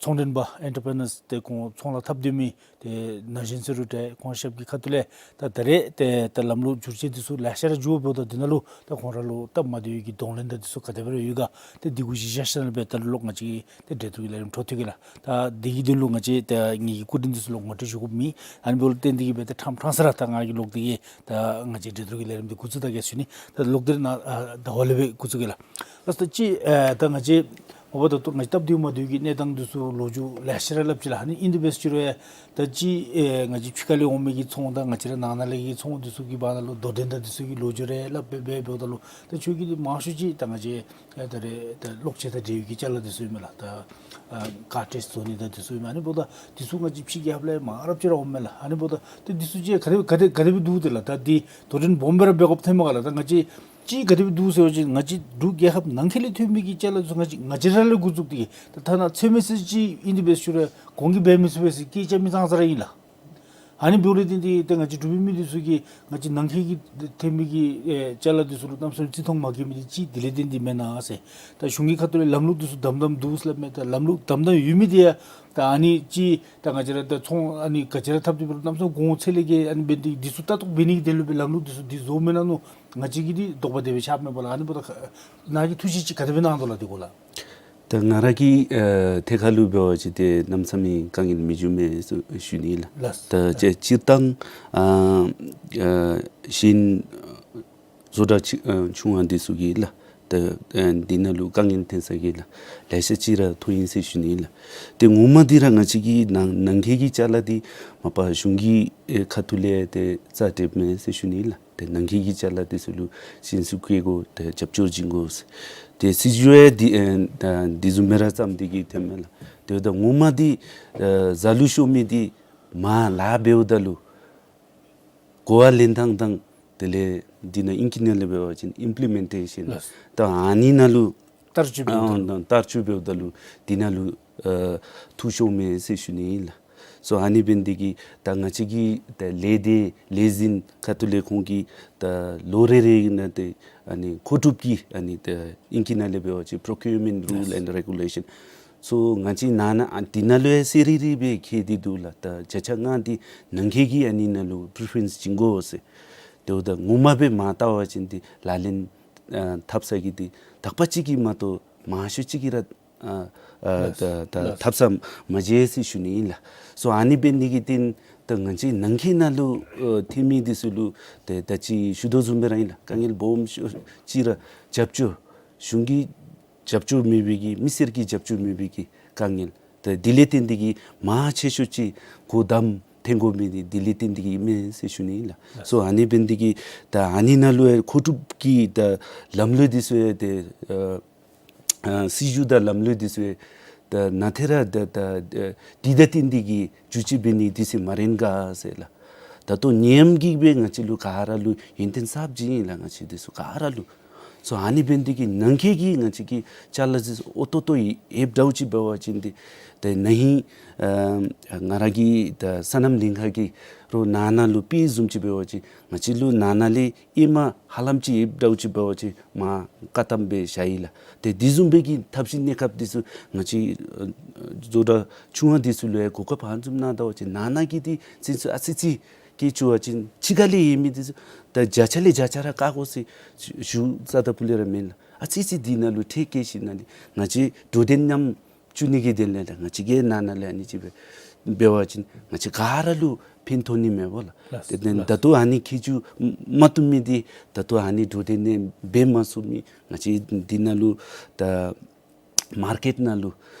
ཚོང་མགྲོན་པ་ཨེན་ཊར་པི་རི་ནརསི་ཏེ་ཁོང་ཚོང་ལཱ་འཐབ་སྡོད་མི་ཏེ་ན་གཞོན་ཟེར་རུང་འདྲ་ཁོང་ཞབས་ཀྱི་ཁ་ཐུག་ལས་ད་ད་རེས་ཏེ་ད་ལམ་ལུགས་བསྒྱུར་བཅོས་འདི་ཚུ་ལེ་ཤ་ར་འགྱོ་འབདཝ་ད་འདི་ནང་ལུ་ད་ཁོང་ར་ལུ་སྟབས་མ་བདེཝ་གི་གདོང་ལེན་དང་འདི་ཚུ་ག་དེ་སྦེ་ར་ཡོད་ག། ཏེ་འདི་གུ་གཞི་བཞག་ཞིནམ་ལས་འབད་ད་ལོག་ང་བཅས་ཏེ་གྲོས་བསྡུར་གྱི་ལས་རིམ་འཕྲོ་མཐུད་གེ་ལགས། ད་འདི་གི་དོན་ལུ་ང་བཅས་ཏེ་ངེ་གི་སྐུ་མགྲོན་འདི་ཚུ་ལུ་ངོ་སྤྲོད་ཞུ་དགོཔ་མེད། ཨ་ནི་འབདཝ་ལས་བརྟེན་ཏེ་གིས་འབད་ཏེ་ཕྲང་ཕྲང་ས་ར་ད་ང་གིས་ལོག་སྟེ་གིས་ད་ང་བཅས་གྲོས་བསྡུར་གྱི་ལས་རིམ་འདི་འགོ་བཙུགས་ད་གེ་ཟེར་ཞུ་ནི། ད་ལོག་སྟེ་ནཱ་ཨ་ད་ཧོ་ལས་སྦེ་འགོ་བཙུགས་གེ་ལགས། ལགས་སོ། ད་ཅི་ཨེ་ད་ང་བཅས་འོ་བ་ད་ལྟོ་ང་བཅས་སྟབས་བདེཝ་མ་བདེཝ་གི་གནས་སྟངས་འདི་ཚུ་ལོ་རྒྱུས་ལེ་ཤ་ར་སླབ་ཅི་ལགས། ཨ་ནི་ཨིན་དེ་འབད་ཟེར་རུང་ད་ཅི་ཨེ་ང་བཅས་ཕྱི་ཁ་ལས་འོང་མི་གི་ཚོང་དང་ང་བཅས་ར་ནང་ན་ལས་ཀྱི་ཚོང་འདི་ཚུ་གི་བར་ན་ལུ་དོ་འགྲན་དང་འདི་ཚུ་གི་ལོ་རྒྱུས་རེ་སླབ་སྦེ་འབདཝ་ད་ལུ་ད་ཁྱོད་ཀྱིས་འདི་མང་ཤོས་ཅིག་ད་ང་བཅས་ཨེ་ད་རེས་ད་གློག་ཆས་དང་འབྲེལ་བའི་གི་ཅ་ལ་འདི་ཚུ་ཨིན་མས་ལགས། ད་ཨ་ཀར་ཊེགསི་བཟོ་ནི་དང་འདི་ཚུ་ཨིན་མས། ཨ་ནི་འབདཝ་ད་འདི་ཚུ་ང་བཅས་ཕྱི་རྒྱལ་ཁབ་ལས་མང་རབས་ཅིག་ར་འོངམ་མས་ལགས། ཨ་ནི་འབདཝ་ད་ཏེ་འདི་ཚུ་ཅིག་ག་དེ་ག་དེ་ག་དེ་སྦེ་འདུག་ཏེ་ལགས། ད་འདི་དོ་འགྲན་སྦོམ་སྦེ་ར་འབད་དགོཔ་ཐོནམ་མས་ག་ལགས། ད་ང་བཅས་ཅིག་ག་དེ་སྦེ་འདུག་ཟེར་བ་ཅིན་ང་བཅས་འབྲུག་རྒྱལ་ཁབ་ནང་འཁོད་ལས་ཐོན་མི་གི་ཅ་ལ་ཚུ་ང་བཅས་ང་བཅས་ར་ལས་འགོ་བཙུགས་ཏེ་ད་ཐ་ན་ཚོད་མ་ཟེར་ཅིག་ཨིན་དེ་འབད་ཟེར་རུང་གོང་གི་འབད་མི་ཚུགས་པས་ཟེར་སྐད་རྐྱབ་མི་ཙང་ཙ་ར་ཨིན་ལགས། ཨ་ནི་འབདཝ་ལས་བརྟེན་ཏེ་ད་ང་བཅས་འབྲུག་པའི་མི་འདི་ཚུ་གིས་ང་བཅས་ནང་འཁོད་ཀྱི་ཐོན་མི་གི་ཨེ་ཅ་ལ་འདི་ཚུ་ལུ་གནམ་མེད་ས་མེད་བརྩི་མཐོང་མ་བསྐྱེད་མི་འདི་ཅིག་དེ་ལས་བརྟེན་ཏེ་མེན་ན་ཟེར། ད་གཞུང་གི་ཁ་ཐུག་ལས་ལམ་ལུགས་འདི་ཚུ་དམ་དམ་འདུག་ཟེར་སླབ་མས། ད་ལམ་ལུགས་དམ་དམ་ཡོད་མི་འདི་ཡང་ད་ཨ་ནི་ཅིག་ད་ང་བཅས་ར་ད་ཚོང་ཨ་ནི་ག་ཅི་ར་འཐབ་སྟེ་འབད་རུང་གནམ་མེད་ས་མེད་གོང་ཚད་ལས་བརྒལ་ཨ་ནི་འབད་ནི་འདི་འདི་ཚུ་ལྟ་རྟོག་འབད་ནི་གི་དོན་ལུ་སྦེ་ལམ་ལུགས་འདི་ཚུ་འདི་བཟོཝ་མེན་ན་མནོ། ང་བཅས་ཀྱིས་འདི་དོགས་པ་དེ་སྦེ་ཆགསཔ་མས་པ་ལགས། ཨ་ནི་འབདཝ་ད་ནཱ་གིས་ཐུགས་བཞེད་ཅིག་ག་དེ་སྦེ་གནང་དོ་ལགས་འདི་སྐོར་ལགས། ད་ང་ར་གི་ཨེ་ཐད་ཁར་ལུ་འབད་བ་ཅིན་ཏེ་གནམ་མེད་ས་མེད་དཀའ་ངལ་མི་འབྱུང་མས་ཟེར་ཞུ་ནི་ལགས། ལགས། ད་ལགས། སྤྱིར་བཏང་ཨ་ཨ་གཞན་བཟོ་གྲྭ་ཆུང་ཨ་ཆུང་བ་འདི་ཚུ་གིས་ལགས། ད་ཨ་འདི་ནང་ལུ་དཀའ་ངལ་འཐོན་ས་གི་ལགས། ལེ་ཤ་ཅིག་ར་ཐོན་ཡི་ཟེར་ཞུ་ནི་ལགས། ཏེ་ངོ་མ་འདི་ར་ང་བཅས་ཀྱི་ནང་ནང་འཁོད་ཀྱི་ཅ་ལ་འདི་མ་པ་གཞུང་གི་ཨེ་ཁ་ཐུག་ལས་ཏེ་རྩ་སྤྲོདཔ་མས་ཟེར་ཞུ་ནི་ལགས། ཏེ་ནང་འཁོད་ཀྱི་ཅ་ལ་འདི་ཚུ་ལུ་སྦྱིན་སྲེག་བཀོད་དགོ། ཏེ་རྒྱབ་སྐྱོར་བྱིན་དགོ་ཟེར། ཏེ་སྲིད་བྱུས་ཡང་འདི་ཨེ་ད་འདི་བཟུམ་སྦེ་ར་བརྩམས་ཏེ་གིས་ཐོནམ་མས་ལགས། ཏེ་འབདཝ་ད་ངོ་མ་འདི་ཨེ་རྩ་ལུ་ཤོར་མི་འདི་མར་ལཱ་འབདཝ་ད་ལུ་གོ་བ་ལེན་ཐངས་དང་དེ་ལས་འདི་ནང་ཨིང་སྐད་ནང་ལས་འབད་བ་ཅིན་ཨིམ་པི་ལི་མེན་ཊེ་ཤཱན། ལགས། ད་ཨ་ནི་ནང་ལུ་བསྟར་སྤྱོད་འབདཝ་ད་ལུ། ཨ་བསྟར་སྤྱོད་འབདཝ་ད་ལུ་འདི་ནང་ལུ་ཨ་འཐུས་ཤོར་མས་ཟེར་ཞུ་ནི་ཨིན་ལགས། སོ་ཨ་ནི་འབད་ནི་འདི་གིས་ད་ང་བཅས་ཀྱི་ད་ལས་སྡེ་ལས་འཛིན་ཁ་ཐུག་ལས་ཁོང་གིས་ད་ལོ་རེ་རེ་གི་ནང་ཏེ་ཨ་ནི་མཁོ་སྒྲུབ་ཀྱི་ཨ་ནི་ད་ཨིང་སྐད་ནང་ལས་འབད་བ་ཅིན་པྲོ་ཀིའུར་མེནཊ་རུལ་ལེནཌ་རེ་གུ་ལེ་ཤཱན། སོ་ང་བཅས་ནང་ན་ཨ་འདི་ནང་ལུ་ཡང་གསལ་རི་རི་སྦེ་བཀོད་དེ་འདུག་ལགས། ད་བརྒྱ་ཆ་ལྔ་འདི་ནང་འཁོད་ཀྱི་ཨ་ནི་ནང་ལུ་པི་རི་ཕེ་རེནསི་བྱིན་དགོ་ཟེར། ཏེ་འབདཝ་ད་ངོ་མ་སྦེ་མར་བལྟ་བ་ཅིན་འདི་ལག་ལེན་ཨ་འཐབ་ས་གི་འདི་དག་པ་ཅིག་གིས་མ་གཏོགས་མང་ཤོས་ཅིག་གིས་ར་ཨ་ཨ་ལགས། ད་ད་ལགས། འཐབ་ས་མ་མཇལ་ཟེར་ཞུ་ནི་ཨིན་ལགས། སོ་ཨ་ནི་འབད་ནི་འདི་གིས་བརྟེན་ད་ང་བཅས་ནང་འཁོད་ནང་ལུ་ཨ་ཐོན་མི་འདི་ཚུ་ལུ་ཏེ་ད་ཅི་ཞུ་དོ་བཟུམ་སྦེ་ར་ཨིན་ལགས། དཀའ་ངལ་སྦོམ་ཤོས་ཅིག་ར་རྒྱབ་སྐྱོར་གཞུང་གི་རྒྱབ་སྐྱོར་མེད་པའི་གི་མི་སེར་གྱི་རྒྱབ་སྐྱོར་མེད་པའི་གི་དཀའ་ངལ། ད་དེ་ལས་བརྟེན་ཏེ་གིས་མང་ཆེ་ཤོས་ཅིག་གོ་བརྡ་འཐེན་དགོ་མི་འདི་དེ་ལས་བརྟེན་ཏེ་གིས་ཨིན་མས་ཟེར་ཞུ་ནི་ལགས། སོ་ཨ་ནི་འབད་ནི་དེ་གིས་ད་ཨ་ནི་ནང་ལུ་ཡང་མཁོ་སྒྲུབ་ཀྱི་ད་ལམ་ལུགས་འདི་ཚུ་ཡང་ཏེ་ཨ་ཨ་སྲིད་བྱུས་དང་ལམ་ལུགས་འདི་ཚུ་ཡང་ད་ནང་ཐད་ར་ད་ད་ཨ་དེ་དང་བསྟུན་ཏེ་གིས་བསྒྱུར་བཅོས་འབད་ནི་དུས་ཚོད་མ་རན་ག་ཟེར་ལགས། ད་ལྟོ་ནད་ཡམས་ཀྱིས་སྦེ་ང་བཅས་ལུ་ག་ར་ལུ་ཡོན་ཏན་གསརཔ་ཅིག་ཨིན་ལགས། ང་བཅས་འདི་ཚུ་ག་ར་ལུ། སོ་ཨ་ནི་འབད་ནི་དེ་གིས་ནང་འཁོད་ཀྱི་ང་བཅས་ཀྱི་ཅ་ལ་འདི་ཚུ་ཨོ་ཏོ་ཏོ་ཡོདཔ་འདྲཝ་ཅིག་འབད་བ་ཅིན་ཏེ་ད་ན་ཧིང་ཨ་ང་ར་གི་ད་སོ་ནམ་ལྷན་ཁག་གིས་རོགས་ནང་ན་ལུ་སྤེལ་བཟུམ་ཅིག་འབད་བ་ཅིན་ང་བཅས་ལུ་ནང་ན་ལས་ཨེ་མ་ཧ་ལམ་ཅིག་ཡོདཔ་འདྲཝ་ཅིག་འབད་བ་ཅིན་མ་བཀག་དམ་སྦེ་བཞག་ཡི་ལགས། ཏེ་དེ་བཟུམ་སྦེ་གི་ཐབས་ཤེས་གནས་སྐབས་འདི་ཚུ་ང་བཅས་ཨ་བཟོ་གྲྭ་ཆུང་བ་འདི་ཚུ་ལུ་ཡང་གོ་སྐབས་ཨ་ནི་བཟུམ་གནང་ད་པ་ཅིན་ནང་ན་གི་འདི་ཚུ་ཨ་ཙི་ཙི་སྐད་བཅུག་པ་ཅིན་ཕྱི་ཁ་ལས་ཡོད་མི་འདི་ཚུ་ད་བརྒྱ་ཆ་ལས་བརྒྱ་ཆ་ར་བཀག་དགོ་ཟེར་ཞུ་ས་ད་ཕུལ་ལེ་ར་མེན་ལགས། ཨ་ཙི་ཙི་འདི་ནང་ལུ་ཁྲལ་བཀལ་ཞིནམ་ལས་ང་བཅས་འགྲོ་དོན་ཉམས་བཅུག་ནི་གི་དོན་ལས་ད་ང་བཅས་ཀྱིས་ནང་ན་ལས་ཨ་ནི་ཅིག་འབད་འབད་བ་ཅིན་ང་བཅས་ག་ར་ལུ་ཕན་ཐོགས་ནི་མས་པ་ལགས། ལགས། དེ་ལས་ལགས། ད་ལྟོ་ཨ་ནི་ཁྱད་ཆོས་མ་བཏུབ་མི་འདི་ད་ལྟོ་ཨ་ནི་འགྲོ་དོན་ནང་འབད་མ་ཚུགས་མི་ང་བཅས་འདི་ནང་ལུ་ད་མར་ཀེཊ་ནང་ལུ་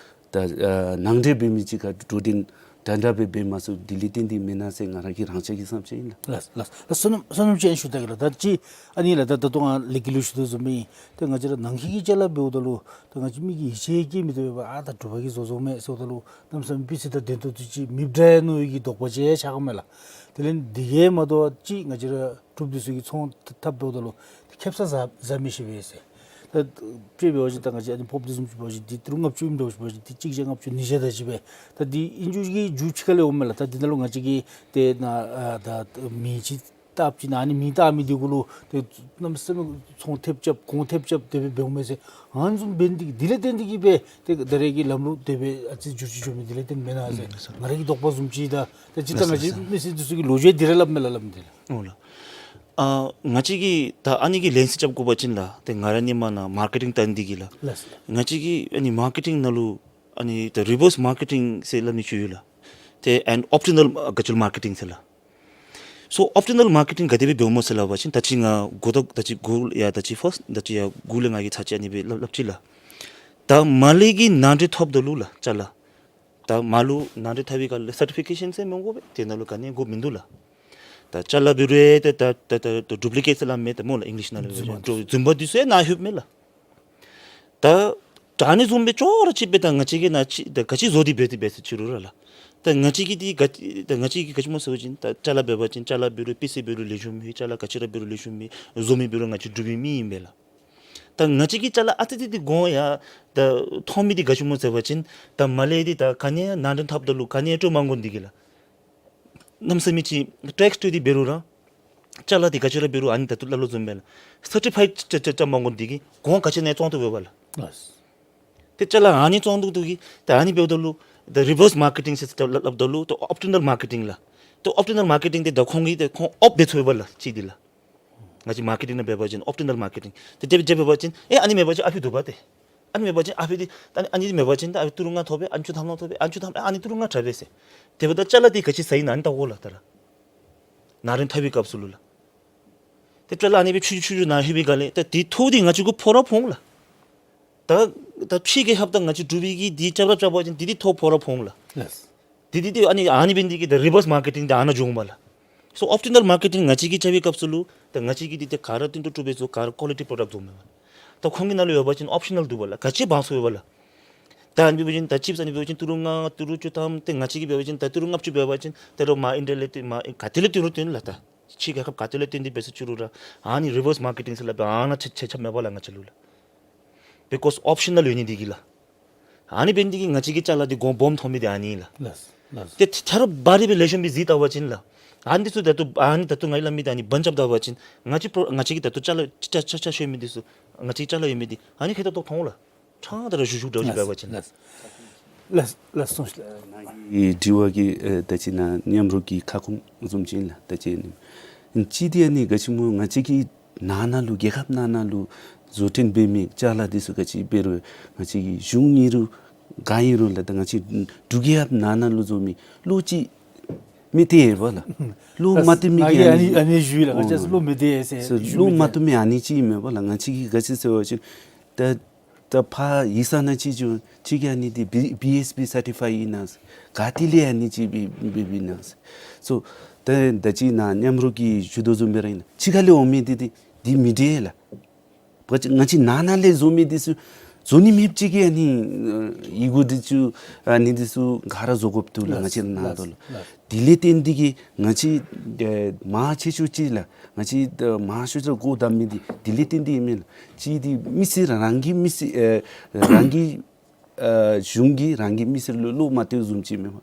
ད་ཨ་ནང་འདྲེན་འབད་མི་ཅིག་ཁར་འགྲོ་དོན་འདྲ་འདྲ་སྦེ་འབད་མ་ཚུགས། དེ་ལས་བརྟེན་ཏེ་མེན་ན་ཟེར་ང་ར་གི་རང་ཅག་གི་བསམ་འཆར་ཨིན་ལགས། ལགས་ལགས་ལགས། བསོད་ནམས་བསོད་ནམས་ཅན་ཞུ་ད་གེ་ལགས། ད་ཅི་ཨ་ནི་ལགས་ད་ད་ལྟོ་ང་ལས་ཀྱི་ལུ་ཞུ་དོ་བཟུམ་སྦེ་ད་ང་བཅས་ར་ནང་འཁོད་ཀྱི་ཅ་ལ་འབདཝ་ད་ལུ་ད་ང་བཅས་མི་གིས་ཡིད་ཆེས་བསྐྱེད་མི་བཏུབ་པས། ཨ་ད་འབྲུག་པ་གིས་བཟོ་བཟོཝ་མས་ཟེརཝ་ད་ལུ་གནམ་མེད་ས་མེད་སྤུས་ཚད་དང་ལྡན་ཏོག་ཏོ་ཅིག་མེདཔ་འདྲས་མནོ་བའི་གི་དོགས་པ་ཅིག་ཆགས་ཀྱི་མས་ལགས། དེ་ལས་འདི་གིས་མ་དོ་ཅིག་ང་བཅས་ར་འབྲུགཔ་འདི་ཚུ་གིས་ཚོང་འཐབ་འབདཝ་ད་ལུ་ཁེ་སང་བཟའ་བཟའ་མི་ཤེས་པས་ཟེར། ད་དཔེ་འབད་བ་ཅིན་ད་ང་བཅས་ཨ་ནི་ཕོརཔ་འདི་བཟུམ་ཅིག་འབད་བ་ཅིན་འདི་ཏི་རུ་ལྔ་བཅུ་ཨིནམ་འདྲཝ་ཅིག་འབད་བ་ཅིན་འདི་གཅིག་བརྒྱ་ལྔ་བཅུ་ཉིས་བརྒྱ་དེ་ཅིག་སྦེ། ད་འདི་ཨིན་རྒྱུ་གི་རྒྱུ་ཕྱི་ཁ་ལས་འོངམ་མས་ལགས། ད་འདི་ནང་ལུ་ང་བཅས་ཀྱིས་ཏེ་ནཱ་ཨ་ད་མི་ཅིག་བཏགསཔ་ཅིག་ནང་ཨ་ནི་མི་བཏགས་མི་འདི་གུ་ལུ་ཏེ་གནམ་མེད་ས་མེད་ཚོང་ཐེབས་རྐྱབ་གོང་ཐེབས་རྐྱབ་དེ་སྦེ་འབདཝ་མས་ཟེར། ཨ་ནི་བཟུམ་འབད་ནི་འདི་གིས་དེ་ལས་བརྟེན་ཏེ་གིས་སྦེ་ཏེ་ད་རེས་ཀྱི་ལམ་ལུགས་དེ་སྦེ་ཨ་ཙི་བསྒྱུར་བཅོས་འགྱོ་མི་དེ་ལས་བརྟེན་མེན་ན་ཟེར་ང་ར་གི་དོགས་པ་བཟུམ་ཅིག། ད་ད་ཅི་ད་ང་བཅས་མི་སེར་འདི་ཚུ་གི་ལོ་རྒྱུས་འདི་ར་སླབ་མས་ལགས། སླབ་མི་འདི་ལགས། འོ་ལགས། ཨ་ང་བཅས་ཀྱིས་ད་ཨ་ནི་གི་ལན་གསལ་རྐྱབ་དགོ་པ་ཅིན་ལགས་ཏེ་ང་ར་ནི་མ་ནཱ་མར་ཀེ་ཊིང་བལྟ་ནི་འདི་གིས་ལགས། ལགས། ང་བཅས་ཀྱིས་ཨ་ནི་མར་ཀེ་ཊིང་ནང་ལུ་ཨ་ནི་ད་རི་བརསི་མར་ཀེ་ཊིང་ཟེར་སླབ་ནི་ཅིག་ཡོད་ལགས། ཏེ་ཨེནཌ་ཨོབ་ཊི་ནཱལ་ཨ་ག་ཅི་ལོ་མར་ཀེ་ཊིང་ཟེར་ལགས། སོ་ཨོབ་ཊི་ནཱལ་མར་ཀེ་ཊིང་ག་དེ་སྦེ་འབདཝ་སྨོ་ཟེར་སླབ་པ་ཅིན་ད་ཅི་ང་འགོ་ཐོག་ད་ཅི་འགོ་ཡ་ད་ཅི་ཕརསཊ་ད་ཅི་ཡ་འགོ་ལས་ང་གིས་ཚར་ཅིག་ཨ་ནི་སྦེ་སླབ་སླབ་ཅི་ལགས། ད་མར་ལས་ཀྱི་ནང་འདྲེན་ཐོབ་ད་ལུ་ལགས་ཅ་ལ། ད་མར་ལུ་ནང་འདྲེན་འཐབ་པའི་སྒང་ལས་སར་ཊི་ཕི་ཀེ་ཤཱན་ཟེར་མི་དགོ་པས། དེ་ནང་ལུ་ག་ནི་དགོཔ་མིན་འདུག་ལགས། ད་ཅ་ལ་འབད་རུང་ཏེ་ད་ད་ད་ཌུབ་ལི་ཀེཊ་ཟེར་སླབ་མས་ད་སྨོ་ལགས་ཨིང་ལིཤ་ནང་ལུ། རྫུན་མ་འདི་ཚུ་ཡང་ནཱ་ལྷོདཔ་མས་ལགས། ད་ད་ཨ་ནི་བཟུམ་སྦེ་ཅོག་ར་གཅིག་སྦེ་ད་ང་བཅས་ཀྱིས་ནཱ་ཅིག་ད་ག་ཅི་བཟོ་སྟེ་འབད་དེ་འབད་ཟེར་ཅི་རུང་ར་ལགས། ད་ང་བཅས་ཀྱིས་འདི་ག་ད་ང་བཅས་ཀྱིས་ག་ཅི་སྨོ་ཟེར་བ་ཅིན་ད་ཅ་ལ་འབད་བ་ཅིན་ཅ་ལ་འབད་རུང་སྤུས་ཚད་འབད་རུང་ལེགས་ཤོམ་ཨིན། ཅ་ལ་ག་ཅི་ར་འབད་རུང་ལེགས་ཤོམ་ཨིན། བཟོ་མི་འབད་རུང་ང་བཅས་འབྲུག་པའི་མི་ཨིན་པས་ལགས། ད་ང་བཅས་ཀྱིས་ཅ་ལ་ཨ་ཙི་ཙི་འདི་གོང་ཡ་ད་མཐོང་མི་འདི་ག་ཅི་སྨོ་ཟེར་བ་ཅིན་ད་མར་ལས་འདི་ད་ག་ནི་ཡང་ནང་འདྲེན་འཐབ་ད་ལུ་ག་ནི་ཡང་སྤྲོད་མ་དགོ་ནི་འདི་གིས་ལགས། གནམ་མེད་ས་མེད་ཅིག་ཊེགསི་སྤྲོད་དེ་འབད་རུང་ར་ཅ་ལ་འདི་ག་ཅི་ར་འབད་རུང་ཨ་ནི་ད་ལྟོ་སླབ་དོ་བཟུམ་སྦེ་ལགས་སར་ཊི་ཕའིཌ་རྐྱབ་རྐྱབ་རྐྱབ་མ་དགོ་ནི་འདི་གིས་གོང་ག་ཅི་ནང་བཙོང་དོ་བས་པ་ལགས། ལགས། ཏེ་ཅ་ལ་ཨ་ནི་བཙོང་དོ་འདི་གིས་ད་ཨ་ནི་འབདཝ་ད་ལུ་ད་རི་བརསི་མར་ཀེ་ཊིང་ཟེར་སླབ་སླབ་ད་ལུ་ད་ཨོབ་ཊི་ནཱལ་མར་ཀེ་ཊིང་ལགས། ད་ཨོབ་ཊི་ནཱལ་མར་ཀེ་ཊིང་འདི་ད་ཁོང་གིས་ད་ཁོང་ཨོབ་འབད་ཚུགས་པས་ལགས་ཅིག་འདི་ལགས། ང་བཅས་མར་ཀེ་ཊིང་ནང་འབད་བ་ཅིན་ཨོབ་ཊི་ནཱལ་མར་ཀེ་ཊིང་ཏེ་དེ་སྦེ་དེ་སྦེ་འབད་བ་ཅིན་ཨེ་ཨ་ནི་མེད་པ་ཅིན་ཨ་ཕི་འདུག་པ་ཏེ། ཨ་ནི་མེད་པ་ཅིན་ཨ་ཕི་འདི་ཨ་ནི་ཨ་ནི་མེད་པ་ཅིན་ད་ཨ་ཕི་ཏི་རུ་ལྔ་ཐོབ་པས། ཨ་ནི་ཆུ་ཐམ་ལོང་ཐོབ་པས། ཨ་ནི་ཆུ་ཐམ་ཨ་ནི་ཏི་རུ་ལྔ་དྲག་པས་ཟེར། དེ་འབདཝ་ད་ཅ་ལ་འདི་ག་ཅི་ཟ་ཡི་ན་ཨ་ནི་བལྟ་དགོ་ལགས་ད་ར། ནང་འདྲེན་འཐབ་པའི་སྐབས་སུ་ལུ་ལགས། ཏེ་ཅ་ལ་ཨ་ནི་སྦེ་ཆུ་ཆུ་ཆུ་ཆུ་ནང་ལྷོད་པའི་སྒང་ལས་ད་འདི་ཐོག་འདི་ང་བཅས་ཀྱིས་ཕོག་ར་ཕོག་འོང་ལགས། ད་ད་ཕྱི་རྒྱལ་ཁབ་དང་ང་བཅས་འབྲུག་པའི་གིས་འདི་རྐྱབ་ར་རྐྱབ་པ་ཅིན་འདི་འདི་ཐོག་ཕོག་ར་ཕོག་འོང་ལགས། ལགས། འདི་འདི་འདི་ཨ་ནི་ཨ་ནི་འབད་ནི་འདི་གིས་ད་རི་བརསི་མར་ཀེ་ཊིང་འདི་ཨ་ནཱ་འགྱོ་འོང་པས་ལགས། སོ་ཨོབ་ཊི་ནཱལ་མར་ཀེ་ཊིང་ང་བཅས་ཀྱིས་རྐྱབ་པའི་སྐབས་སུ་ལུ་ད་ང་བཅས་ཀྱིས་འདི་ད་ག་ར་ཏིང་ཏོ་ཀྲུག་སྦེ་བཟོ། ག་ར་ཀོ་ལི་ཊི་པོ་རོ་ཌཀཊ་བཟོཝ་མས་པ། ད་ཁོང་གི་ནང་ལུ་ཡོད་པ་ཅིན་ཨོབ་ཤ་ནཱལ་འདུག་པ་ལགས། ག་ཅི་འབག་ཚུགས་ཡོད་པ་ལགས། ད་ཨ་ནི་འབད་བ་ཅིན་ད་ཅིབས་ཨ་ནི་འབད་བ་ཅིན་ཏི་རུ་ལྔ་ཏི་རུ་བཅུ་ཐམ་ཏེ་ང་བཅས་ཀྱིས་འབད་བ་ཅིན་ད་ཏི་རུ་ལྔ་བཅུ་འབད་བ་ཅིན་ད་རུང་མར་ཨིན་ཌི་ཡ་ལས་ཏེ་མར་ག་ཏེ་ལས་ཏི་རུ་བཏོན་ལགས། ད་ཕྱི་རྒྱལ་ཁབ་ག་ཏེ་ལས་བཏོན་ཏེ་འབད་ཟེར་ཅི་རུང་ར་ཨ་ནི་རི་བརསི་མར་ཀེ་ཊིང་ཟེར་སླབ་པའི་ཨ་ནཱ་ཆ་ཆ་ཆ་མེད་པ་ལགས་ང་བཅས་ལུ་ལགས། བི་ཀོསི་ཨོབ་ཤ་ནཱལ་ཡོད་ནི་འདི་གིས་ལགས། ཨ་ནི་འབད་ནི་འདི་གིས་ང་བཅས་ཀྱིས་ཅ་ལ་འདི་གོང་སྦོམ་ཐོབ་མི་འདི་ཨ་ནི་ལགས། ལགས་ལགས། ཏེ་ཐ་ར་བ་རི་སྦེ་ལེགས་ཤོམ་སྦེ་གཟིགས་བལྟ་བ་ཅིན་ལགས། ཨ་ནི་འདི་ཚུ་ད་ལྟོ་ཨ་ནི་ད་ལྟོ་ང་གིས་སླབ་མི་འདི་ཨ་ནི་བན་རྐྱབ་བལྟ་བ་ཅིན་ང་བཅས་པོ་ང་བཅས་ཀྱི་ད་ལྟོ་ཅ་ལ་ཅ་ཅ་ཅ་ཅ་ཤོར་མི་འདི་ཚུ་ང་བཅས་ཅ་ལ་ཡོད་མི་འདི་ཨ་ནི་ཁེ་ཏོག་ཏོ་མཐོང་ལགས། ཕྲང་སྟེ་ར་བཞུགས་བཞུགས་འདྲཝ་ཅིག་འབད་བ་ཅིན། ལགས་ལགས་ལགས་སོ་ལགས། ཨེ་དྲི་བ་གི་ཨེ་ད་ཅི་ནཱ་མཉམ་རོགས་ཀྱི་ཁ་སྐོང་བཟུམ་ཅིག་ཨིན་ལགས། ད་ཅི་ཨ་ནི་ཅིག་འདི་ཨ་ནི་ག་ཅི་སྨོ་ང་བཅས་ཀྱི་ནང་ན་ལུ་རྒྱལ་ཁབ་ནང་ན་ལུ་བཟོ་སྐྲུན་འབད་མི་ཅ་ལ་འདི་ཚུ་ག་ཅི་འབད་རུང་ང་བཅས་ཀྱི་གཞུང་ཨིན་རུང་ག་ཨིན་རུང་ལགས། ད་ང་བཅས་འབྲུག་རྒྱལ་ཁབ་ནང་ན་ལུ་བཟོ་མི་བློ་ཅིག་མི་བདེ་བས་ལགས། བློ་མ་བདེ་མི་གི་ཨ་ནི་ཨ་ནི་ཞུ་ལགས། ང་བཅས་བློ་མི་བདེ་ཟེར་ཞུ་མི་བདེ། བློ་མ་བདེ་མི་ཨ་ནི་ཅིག་ཨིན་མས་པ་ལགས། ང་བཅས་ཀྱིས་ག་ཅི་ཟེར་བ་ཅིན་ད་ ད་ཕར་ཡིག་ཚང་ནང་ཅིག་འགྱོ་ཅིག་གིས་ཨ་ནི་འདི་བི་བི་ཨེསི་བི་སར་ཊི་ཕའི་ཨིན་ན་ཟེར། ག་ཏེ་ལས་ཨ་ནི་ཅིག་འབད་འབད་འབད་ཨིན་ན་ཟེར། སོ་ད་ད་ཅི་ནཱ་མཉམ་རོགས་ཀྱིས་ཞུ་དོ་བཟུམ་སྦེ་ར་ཨིན་ན། ཕྱི་ཁ་ལས་འོང་མི་འདི་འདི་འདི་མི་འདྲ་ལགས། ང་བཅས་ང་བཅས་ནང་ན་ལས་བཟོ་མི་འདི་ཚུ་བཟོ་ནི་མེདཔ་ཅིག་གིས་ཨ་ནི་ཡི་གུ་འདི་ཚུ་ཨ་ནི་འདི་ཚུ་ག་ར་བཟོ་དགོཔ་འདུག་ལགས། ལགས། ང་བཅས་ནང་ལགས། དོ་ལགས། ལགས། དེ་ལས་བརྟེན་ཏེ་གིས་ང་བཅས་ཨེ་མང་ཆེ་ཤོས་ཅིག་ལགས། ང་བཅས་ཨེ་མང་ཤོས་ཅིག་སྒོ་བསྡམ་མི་འདི་དེ་ལས་བརྟེན་ཏེ་ཨིན་མས་ལགས། གཅིག་འདི་མི་སེར་རང་གི་མི་སེར་ཨེ་རང་གི་ཨེ་གཞུང་གིས་རང་གི་མི་སེར་ལུ་བློ་མ་གཏད་བཟུམ་ཅིག་མས།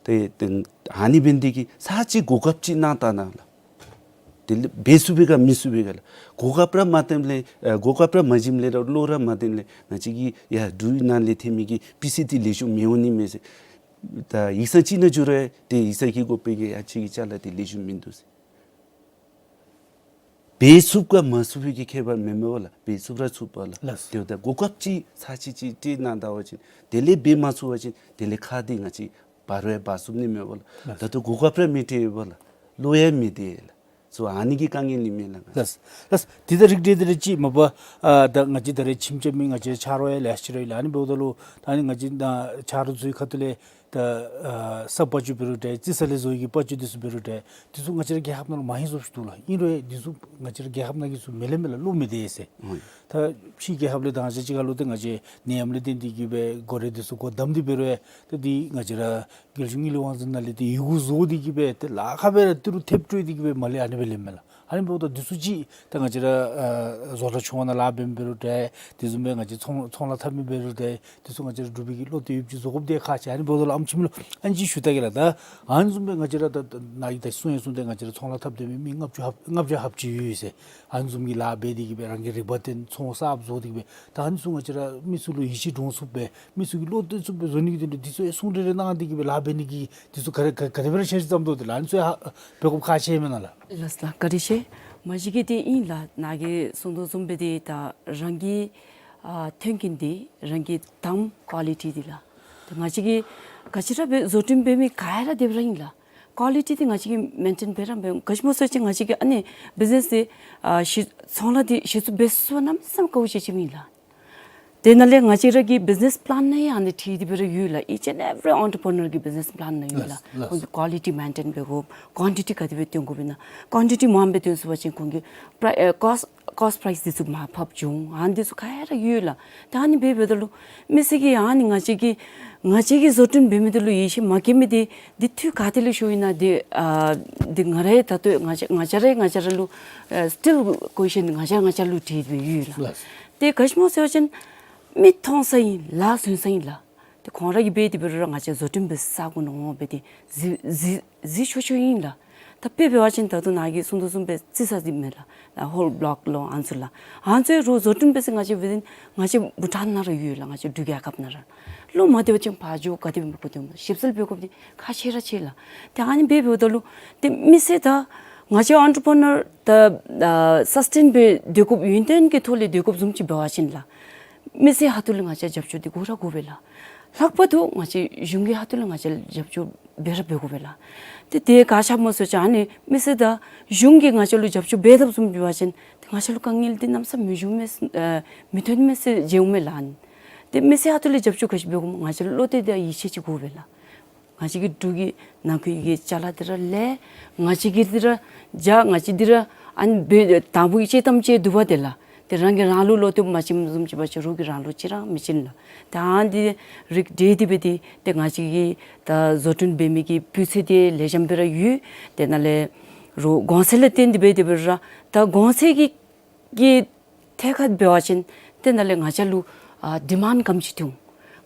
ཏེ་ཏེ་ཨ་ནི་འབད་ནི་དེ་གིས་ཚར་གཅིག་གོ་སྐབས་ཅིག་གནང་ད་གནང་ལགས། དེ་ལས་འབད་ཚུགས་པས་ག་མི་ཚུགས་པས་ག་ལགས། གོ་སྐབས་ར་མ་བཏོན་ལས་ཨེ་གོ་སྐབས་ར་མ་བྱིནམ་ལས་ར་བློ་ར་མ་གཏད་ལས་ང་བཅས་ཀྱིས་ཡ་འབྲུག་ནང་ལས་ཐོན་མི་གི་པི་སི་འདི་ལེགས་ཤོམ་མི་འོང་ནི་མས་ཟེར། ད་ཡིག་ཚང་ཅིག་ནང་འགྱོ་རུང་ཏེ་ཡིག་ཚང་གི་གོ་པ་གིས་ཡ་ཁྱོད་ཀྱི་ཅ་ལ་འདི་ལེགས་ཤོམ་མིན་འདུག་ཟེར། འབད་ཚུགས་ག་མ་ཚུགས་པའི་གི་ཁྱད་པར་མེན་མས་པ་ལགས། འབད་ཚུགས་ར་ཚུགས་པས་ལགས། ལགས། དེ་འབདཝ་ད་གོ་སྐབས་ཅིག་ཚར་གཅིག་ཅིག་སྤྲོད་གནང་ད་པ་ཅིན་དེ་ལས་འབད་མ་ཚུགས་པ་ཅིན་དེ་ལས་ཁག་འདི་ང་བཅས་འབག་རུང་འབག་ཚུགས་ནི་མས་པ་ལགས། ལགས། ད་ལྟོ་གོ་སྐབས་ར་མི་སྤྲོད་པས་ལགས། བློ་ཡང་མི་གཏད་ལགས། སོ་ཨ་ནི་གི་དཀའ་ངལ་ཨིན་མས་ལགས། ལགས། ལགས། དེ་ད་རིགས་འགྲེ་དེ་རེ་ཅིག་མ་པ་ཨ་ད་ང་བཅས་ད་རེས་ཁྱིམ་རྐྱབ་མི་ང་བཅས་ཆ་རོགས་ཡང་ལེ་ཤ་ཅིག་ར་ཡོད་ལགས། ཨ་ནི་འབདཝ་ད་ལུ་ད་ཨ་ནི་ང་བཅས་ད་ཆ་རོགས་ཚུ་གི་ཁ་ཐུག་ལས་ད་ཨ་ས་དཔལ་འབྱོར་འབད་རུང་འདྲ་རྩི་ས་ལས་བཟོ་ཡི་གི་དཔལ་འབྱོར་འདི་ཚུ་འབད་རུང་འདྲ་འདི་ཚུ་ང་བཅས་ར་རྒྱལ་ཁབ་ནང་ལུ་མ་ཧིང་བཟུམ་ཅིག་འདུག་ལགས། ཨིན་རུང་འདི་ཚུ་ང་བཅས་ར་རྒྱལ་ཁབ་ནང་གི་ཚུ་མི་ལེན་མས་ལགས། བློ་མི་གཏད་ཟེར། ཨོ། ད་ཕྱི་རྒྱལ་ཁབ་ལས་ད་ང་བཅས་ཅིག་ཁར་ལུ་ཏེ་ང་བཅས་ནད་ཡམས་ལས་བརྟེན་ཏེ་གིས་སྦེ་སྒོ་ར་འདི་ཚུ་སྒོ་བསྡམས་ཏེ་འབད་རུང་ད་འདི་ང་བཅས་ར་རྒྱལ་གཞུང་དངུལ་ལས་དབང་འཛིན་ནང་ལས་ཏེ་ཡི་གུ་བཟོ་སྟེ་གིས་སྦེ་ཏེ་ལཱ་ཁག་སྦེ་ར་ཏི་རུ་ཐེབས་སྤྲོད་དེ་གིས་སྦེ་མ་ལེན། ཨ་ནི་སྦེ་ལེན་མས་ལགས། ཨ་ནི་འབདཝ་ད་འདི་ཚུ་ཅིག་ད་ང་བཅས་ར་ཨ་བཟོ་གྲྭ་ཆུང་བ་ནང་ལཱ་འབད་མི་འབད་རུང་འདྲ་དེ་བཟུམ་སྦེ་ང་བཅས་ཚོང་ཚོང་ལཱ་འཐབ་མི་འབད་རུང་འདྲ་དེ་ཚུ་ང་བཅས་ར་འབྲུག་པའི་གི་བློ་གཏད་ཡོདཔ་ཅིག་བཟོ་དགོཔ་འདི་ཁག་ཆེ། ཨ་ནི་འབདཝ་ད་ལུ་ཨམ་ཆི་མི་ལུ་ཨ་ནི་ཅིག་ཞུ་ད་གེ་ལགས། ད་ཨ་ནི་བཟུམ་སྦེ་ང་བཅས་ར་ད་ད་ནཱ་གིས་ད་གསུང་ཡང་གསུངས་ཏེ་ང་བཅས་ར་ཚོང་ལཱ་འཐབ་སྡོད་མི་མི་ལྔ་བཅུ་ལྷག་ལྔ་བཅུ་ལྷག་ཅིག་ཡོད་ཟེར། ཨ་ནི་བཟུམ་གྱིས་ལཱ་འབད་དེ་གིས་སྦེ་རང་གི་རིག་པ་བརྟེན་ཚོང་གསརཔ་བཟོ་སྟེ་གིས་སྦེ་ད་ཨ་ནི་ཚུ་ང་བཅས་ར་མི་ཚུ་ལུ་ཡིད་ཆེས་འདྲོངས་ཚུགསཔ་སྦེ་མི་ཚུ་གི་བློ་གཏད་ཚུགསཔ་སྦེ་བཟོ་ནི་གི་དོན་ལུ་འདི་ཚུ་ཡང་གསུང་རེ་རེ་གནང་སྟེ་གིས་སྦེ་ལཱ་འབད་ནི་གི་འདི་ཚུ་ག་ར་ག་ག་དེ་སྦེ་ར་འཆར་གཞི་བརྩམ་དོ། དེ་ལགས་ཨ་ནི་ཚུ་ཡང་འབད་དགོཔ་ཁག་ཆེ་མེན་ན་ལགས། ལགས་ལགས། བཀའ་དྲིན་ཆེ། མ་གཞི་གིས་འདི་ཨིན་ལགས། ནཱ་གིས་གསུང་དོ་བཟུམ་སྦེ་འདི་ད་རང་གི་ཨ་མཐུན་རྐྱེན་འདི་རང་གི་དང་ཀོ་ལི་ཊི་འདི་ལགས། ད་ང་བཅས་ཀྱིས་ག་ཅི་ར་འབད་བཟོ་སྐྲུན་འབད་མི་ག་ར་དེ་སྦེ་ར་ཨིན་ལགས། ཀོ་ལི་ཊི་འདི་ང་བཅས་ཀྱིས་མེན་ཊེན་འབད་ར་འབད་ག་ཅི་སྨོ་ཟེར་བ་ཅིན་ང་བཅས་ཀྱིས་ཨ་ནི་བིཛ་ནེས་འདི་ཨ་གཞི་ཚོང་ལཱ་འདི་གཞི་བཙུགས་འབད་ཚུགས་པར་གནམ་མེད་ས་མེད་དཀའཝ་སྤྱད་ཅི་མེན་ལགས། དེ་ནང་ལས་ང་བཅས་ར་གི་བིཛ་ནེས་པི་ལཱན་ནང་ཡང་ཨ་ནི་བྲིས་ཏེ་སྦེ་ར་ཡོད་ལགས། ཨིཆ་ཨེནཌ་ཨེབ་རི་ཨོན་ཊར་པི་རི་ནར་གི་བིཛ་ནེས་པི་ལཱན་ནང་ཡོད་ལགས། ལགས་ལགས། ཁོང་གིས་ཀོ་ལི་ཊི་མེན་ཊེན་འབད་དགོཔ་ཀོན་ཊི་ཊི་ག་དེ་སྦེ་བཏོན་དགོཔ་ཨིན་ན་ཀོན་ཊི་ཊི་མངམ་སྦེ་བཏོན་ཚུགས་པ་ཅིན་ཁོང་གི་པྲའི་ཨེ་ཀོསཊ་ཀོསཊ་པྲའིསི་འདི་ཚུ་མར་ཕབ་འགྱོ་འོང་། ཨ་ནི་འདི་ཚུ་ག་ར་ཡོད་ལགས། ད་ཨ་ནི་འབད་འབདཝ་ད་ལུ་མི་སེར་གྱིས་ཨ་ནི་ང་བཅས་ཀྱིས་ང་བཅས་ཀྱིས་བཟོ་སྐྲུན་འབད་མི་འདི་ལུ་ཡིད་ཆེས་མ་བསྐྱེད་མི་འདི་འདི་འཐུས་ག་ཏེ་ལས་ཤོར་ཨིན་ན་འདི་ཨ་འདི་ང་རའི་ད་ལྟོ་ང་བཅས་ང་བཅས་ར་ང་བཅས་ར་ལུ་ཨ་སི་ཊིལ་ཀོ་ཤཱན་ང་བཅས་ང་བཅས་ལུ་དྲིས་སྦེ་ཡོད་ལགས། ལགས། དེ་ག་ཅི་སྨོ་ཟེར་བ་ཅིན་མིག་མཐོང་ས་ཨིན་ལཱ་སོན་ས་ཨིན་ལགས། དེ་ཁོང་ར་གིས་འབད་དེ་འབད་རུང་ར་ང་བཅས་བཟོ་སྐྲུན་འབད་ས་གུ་ནང་འོང་སྦེ་དེ་གཟིགས་གཟིགས་གཟིགས་ཆོག་ཆོག་ཨིན་ལགས། ད་དཔེ་འབད་བ་ཅིན་ད་ལྟོ་ནཱ་གིས་གསུང་དོ་བཟུམ་སྦེ་རྩི་ས་འདི་མས་ལགས། ཧོལ་བློཀ་ལོ་ཨ་ནི་ཚུ་ལགས། ཨ་ནི་ཚུ་རུང་བཟོ་སྐྲུན་འབད་ས་ང་བཅས་བི་ཛིན་ང་བཅས་བྷུ་ཊཱན་ནང་ར་ཡོད་ལགས། ང་བཅས་འབྲུག་རྒྱལ་ཁབ་ནང་ར། བློ་མ་གཏད་པ་ཅིན་ཕར་འགྱོ་ག་དེ་སྦེ་མི་དགོ་དེ་སྦེ་ཞིབ་འཚོལ་འབད་དགོཔ་འདི་ཁག་ཆེ་ར་ཆེ་ལགས། ཏེ་ཨ་ནི་འབད་འབདཝ་ད་ལུ་ཏེ་མི་སེར་ད་ང་བཅས་ཨོན་ཊར་པི་རི་ནར་ད་ཨ་སཱསི་ཊེན་སྦེ་སྡོད་དགོཔ་ཡུན་བརྟན་གྱི་ཐོག་ལས་སྡོད་དགོཔ་བཟུམ་ཅིག་འབད་བ་ཅིན་ལགས། མི་སེར་ཁ་ཐུག་ལས་ང་བཅས་རྒྱབ་སྐྱོར་འདི་དགོ་ར་དགོ་པས་ལགས། ལྷག་པར་དུ་ང་བཅས་གཞུང་གི་ཁ་ཐུག་ལས་ང་བཅས་རྒྱབ་སྐྱོར་འབད་ར་འབད་དགོ་པས་ལགས། ཏེ་དེ་ག་ཅི་སྨོ་ཟེར་བ་ཅིན་ཨ་ནི་མི་སེར་དང་གཞུང་གིས་ང་བཅས་ལུ་རྒྱབ་སྐྱོར་འབད་དཔ་བཟུམ་འབད་བ་ཅིན་ཏེ་ང་བཅས་ལུ་དཀའ་ངལ་འདི་གནམ་མེད་ས་མེད་མི་འབྱུང་མས་ཨ་མི་ཐོན་མས་ཟེར་མཇལཝ་མས་ལགས། ཏེ་མི་སེར་ཁ་ཐུག་ལས་རྒྱབ་སྐྱོར་ག་ཅི་འབད་དགོཔ་སྨོ། ང་བཅས་ལུ་བློ་གཏད་དེ་ཡིད་ཆེས་ཅིག་དགོ་པས་ལགས། ང་བཅས་ཀྱི་འབྲུག་གི་ནང་འཁོད་ཀྱི་ཅ་ལ་འདི་ར་ལེགས། ང་བཅས་ཀྱིས་འདི་ར་རྒྱ་ང་བཅས་འདི་ར་ཨ་ནི་འབད་དང་པོ་གི་དཔྱེ་གཏམ་ཅིག་འདུག་པ། དེ་ལགས་ཏེ་རང་གིས་རང་ལུ་བློ་གཏད་མ་བྱིན་བཟུམ་ཅིག་འབད་བ་ཅིན་རོགས་ཀྱིས་རང་ལུ་ཅི་ར་མི་བྱིན་ལགས། ད་ཨ་ནི་འདི་རིགས་འགྲེ་དེ་འབད་དེ་ཏེ་ང་བཅས་ཀྱི་ད་བཟོ་སྐྲུན་འབད་མི་གི་སྤུས་ཚད་འདི་ལེགས་ཤོམ་སྦེ་ར་ཡོད། དེ་ནང་ལས་རོགས་གོང་ཚད་ལས་བརྟེན་ཏེ་འབད་དེ་འབད་རུང་ར་ད་གོང་ཚད་ཀྱི་ཀྱི་ཐད་ཁར་འབད་བ་ཅིན་དེ་ནང་ལས་ང་བཅས་ལུ་ཨ་ཌི་མཱནཌ་ག་དེམ་ཅིག་འཐོན།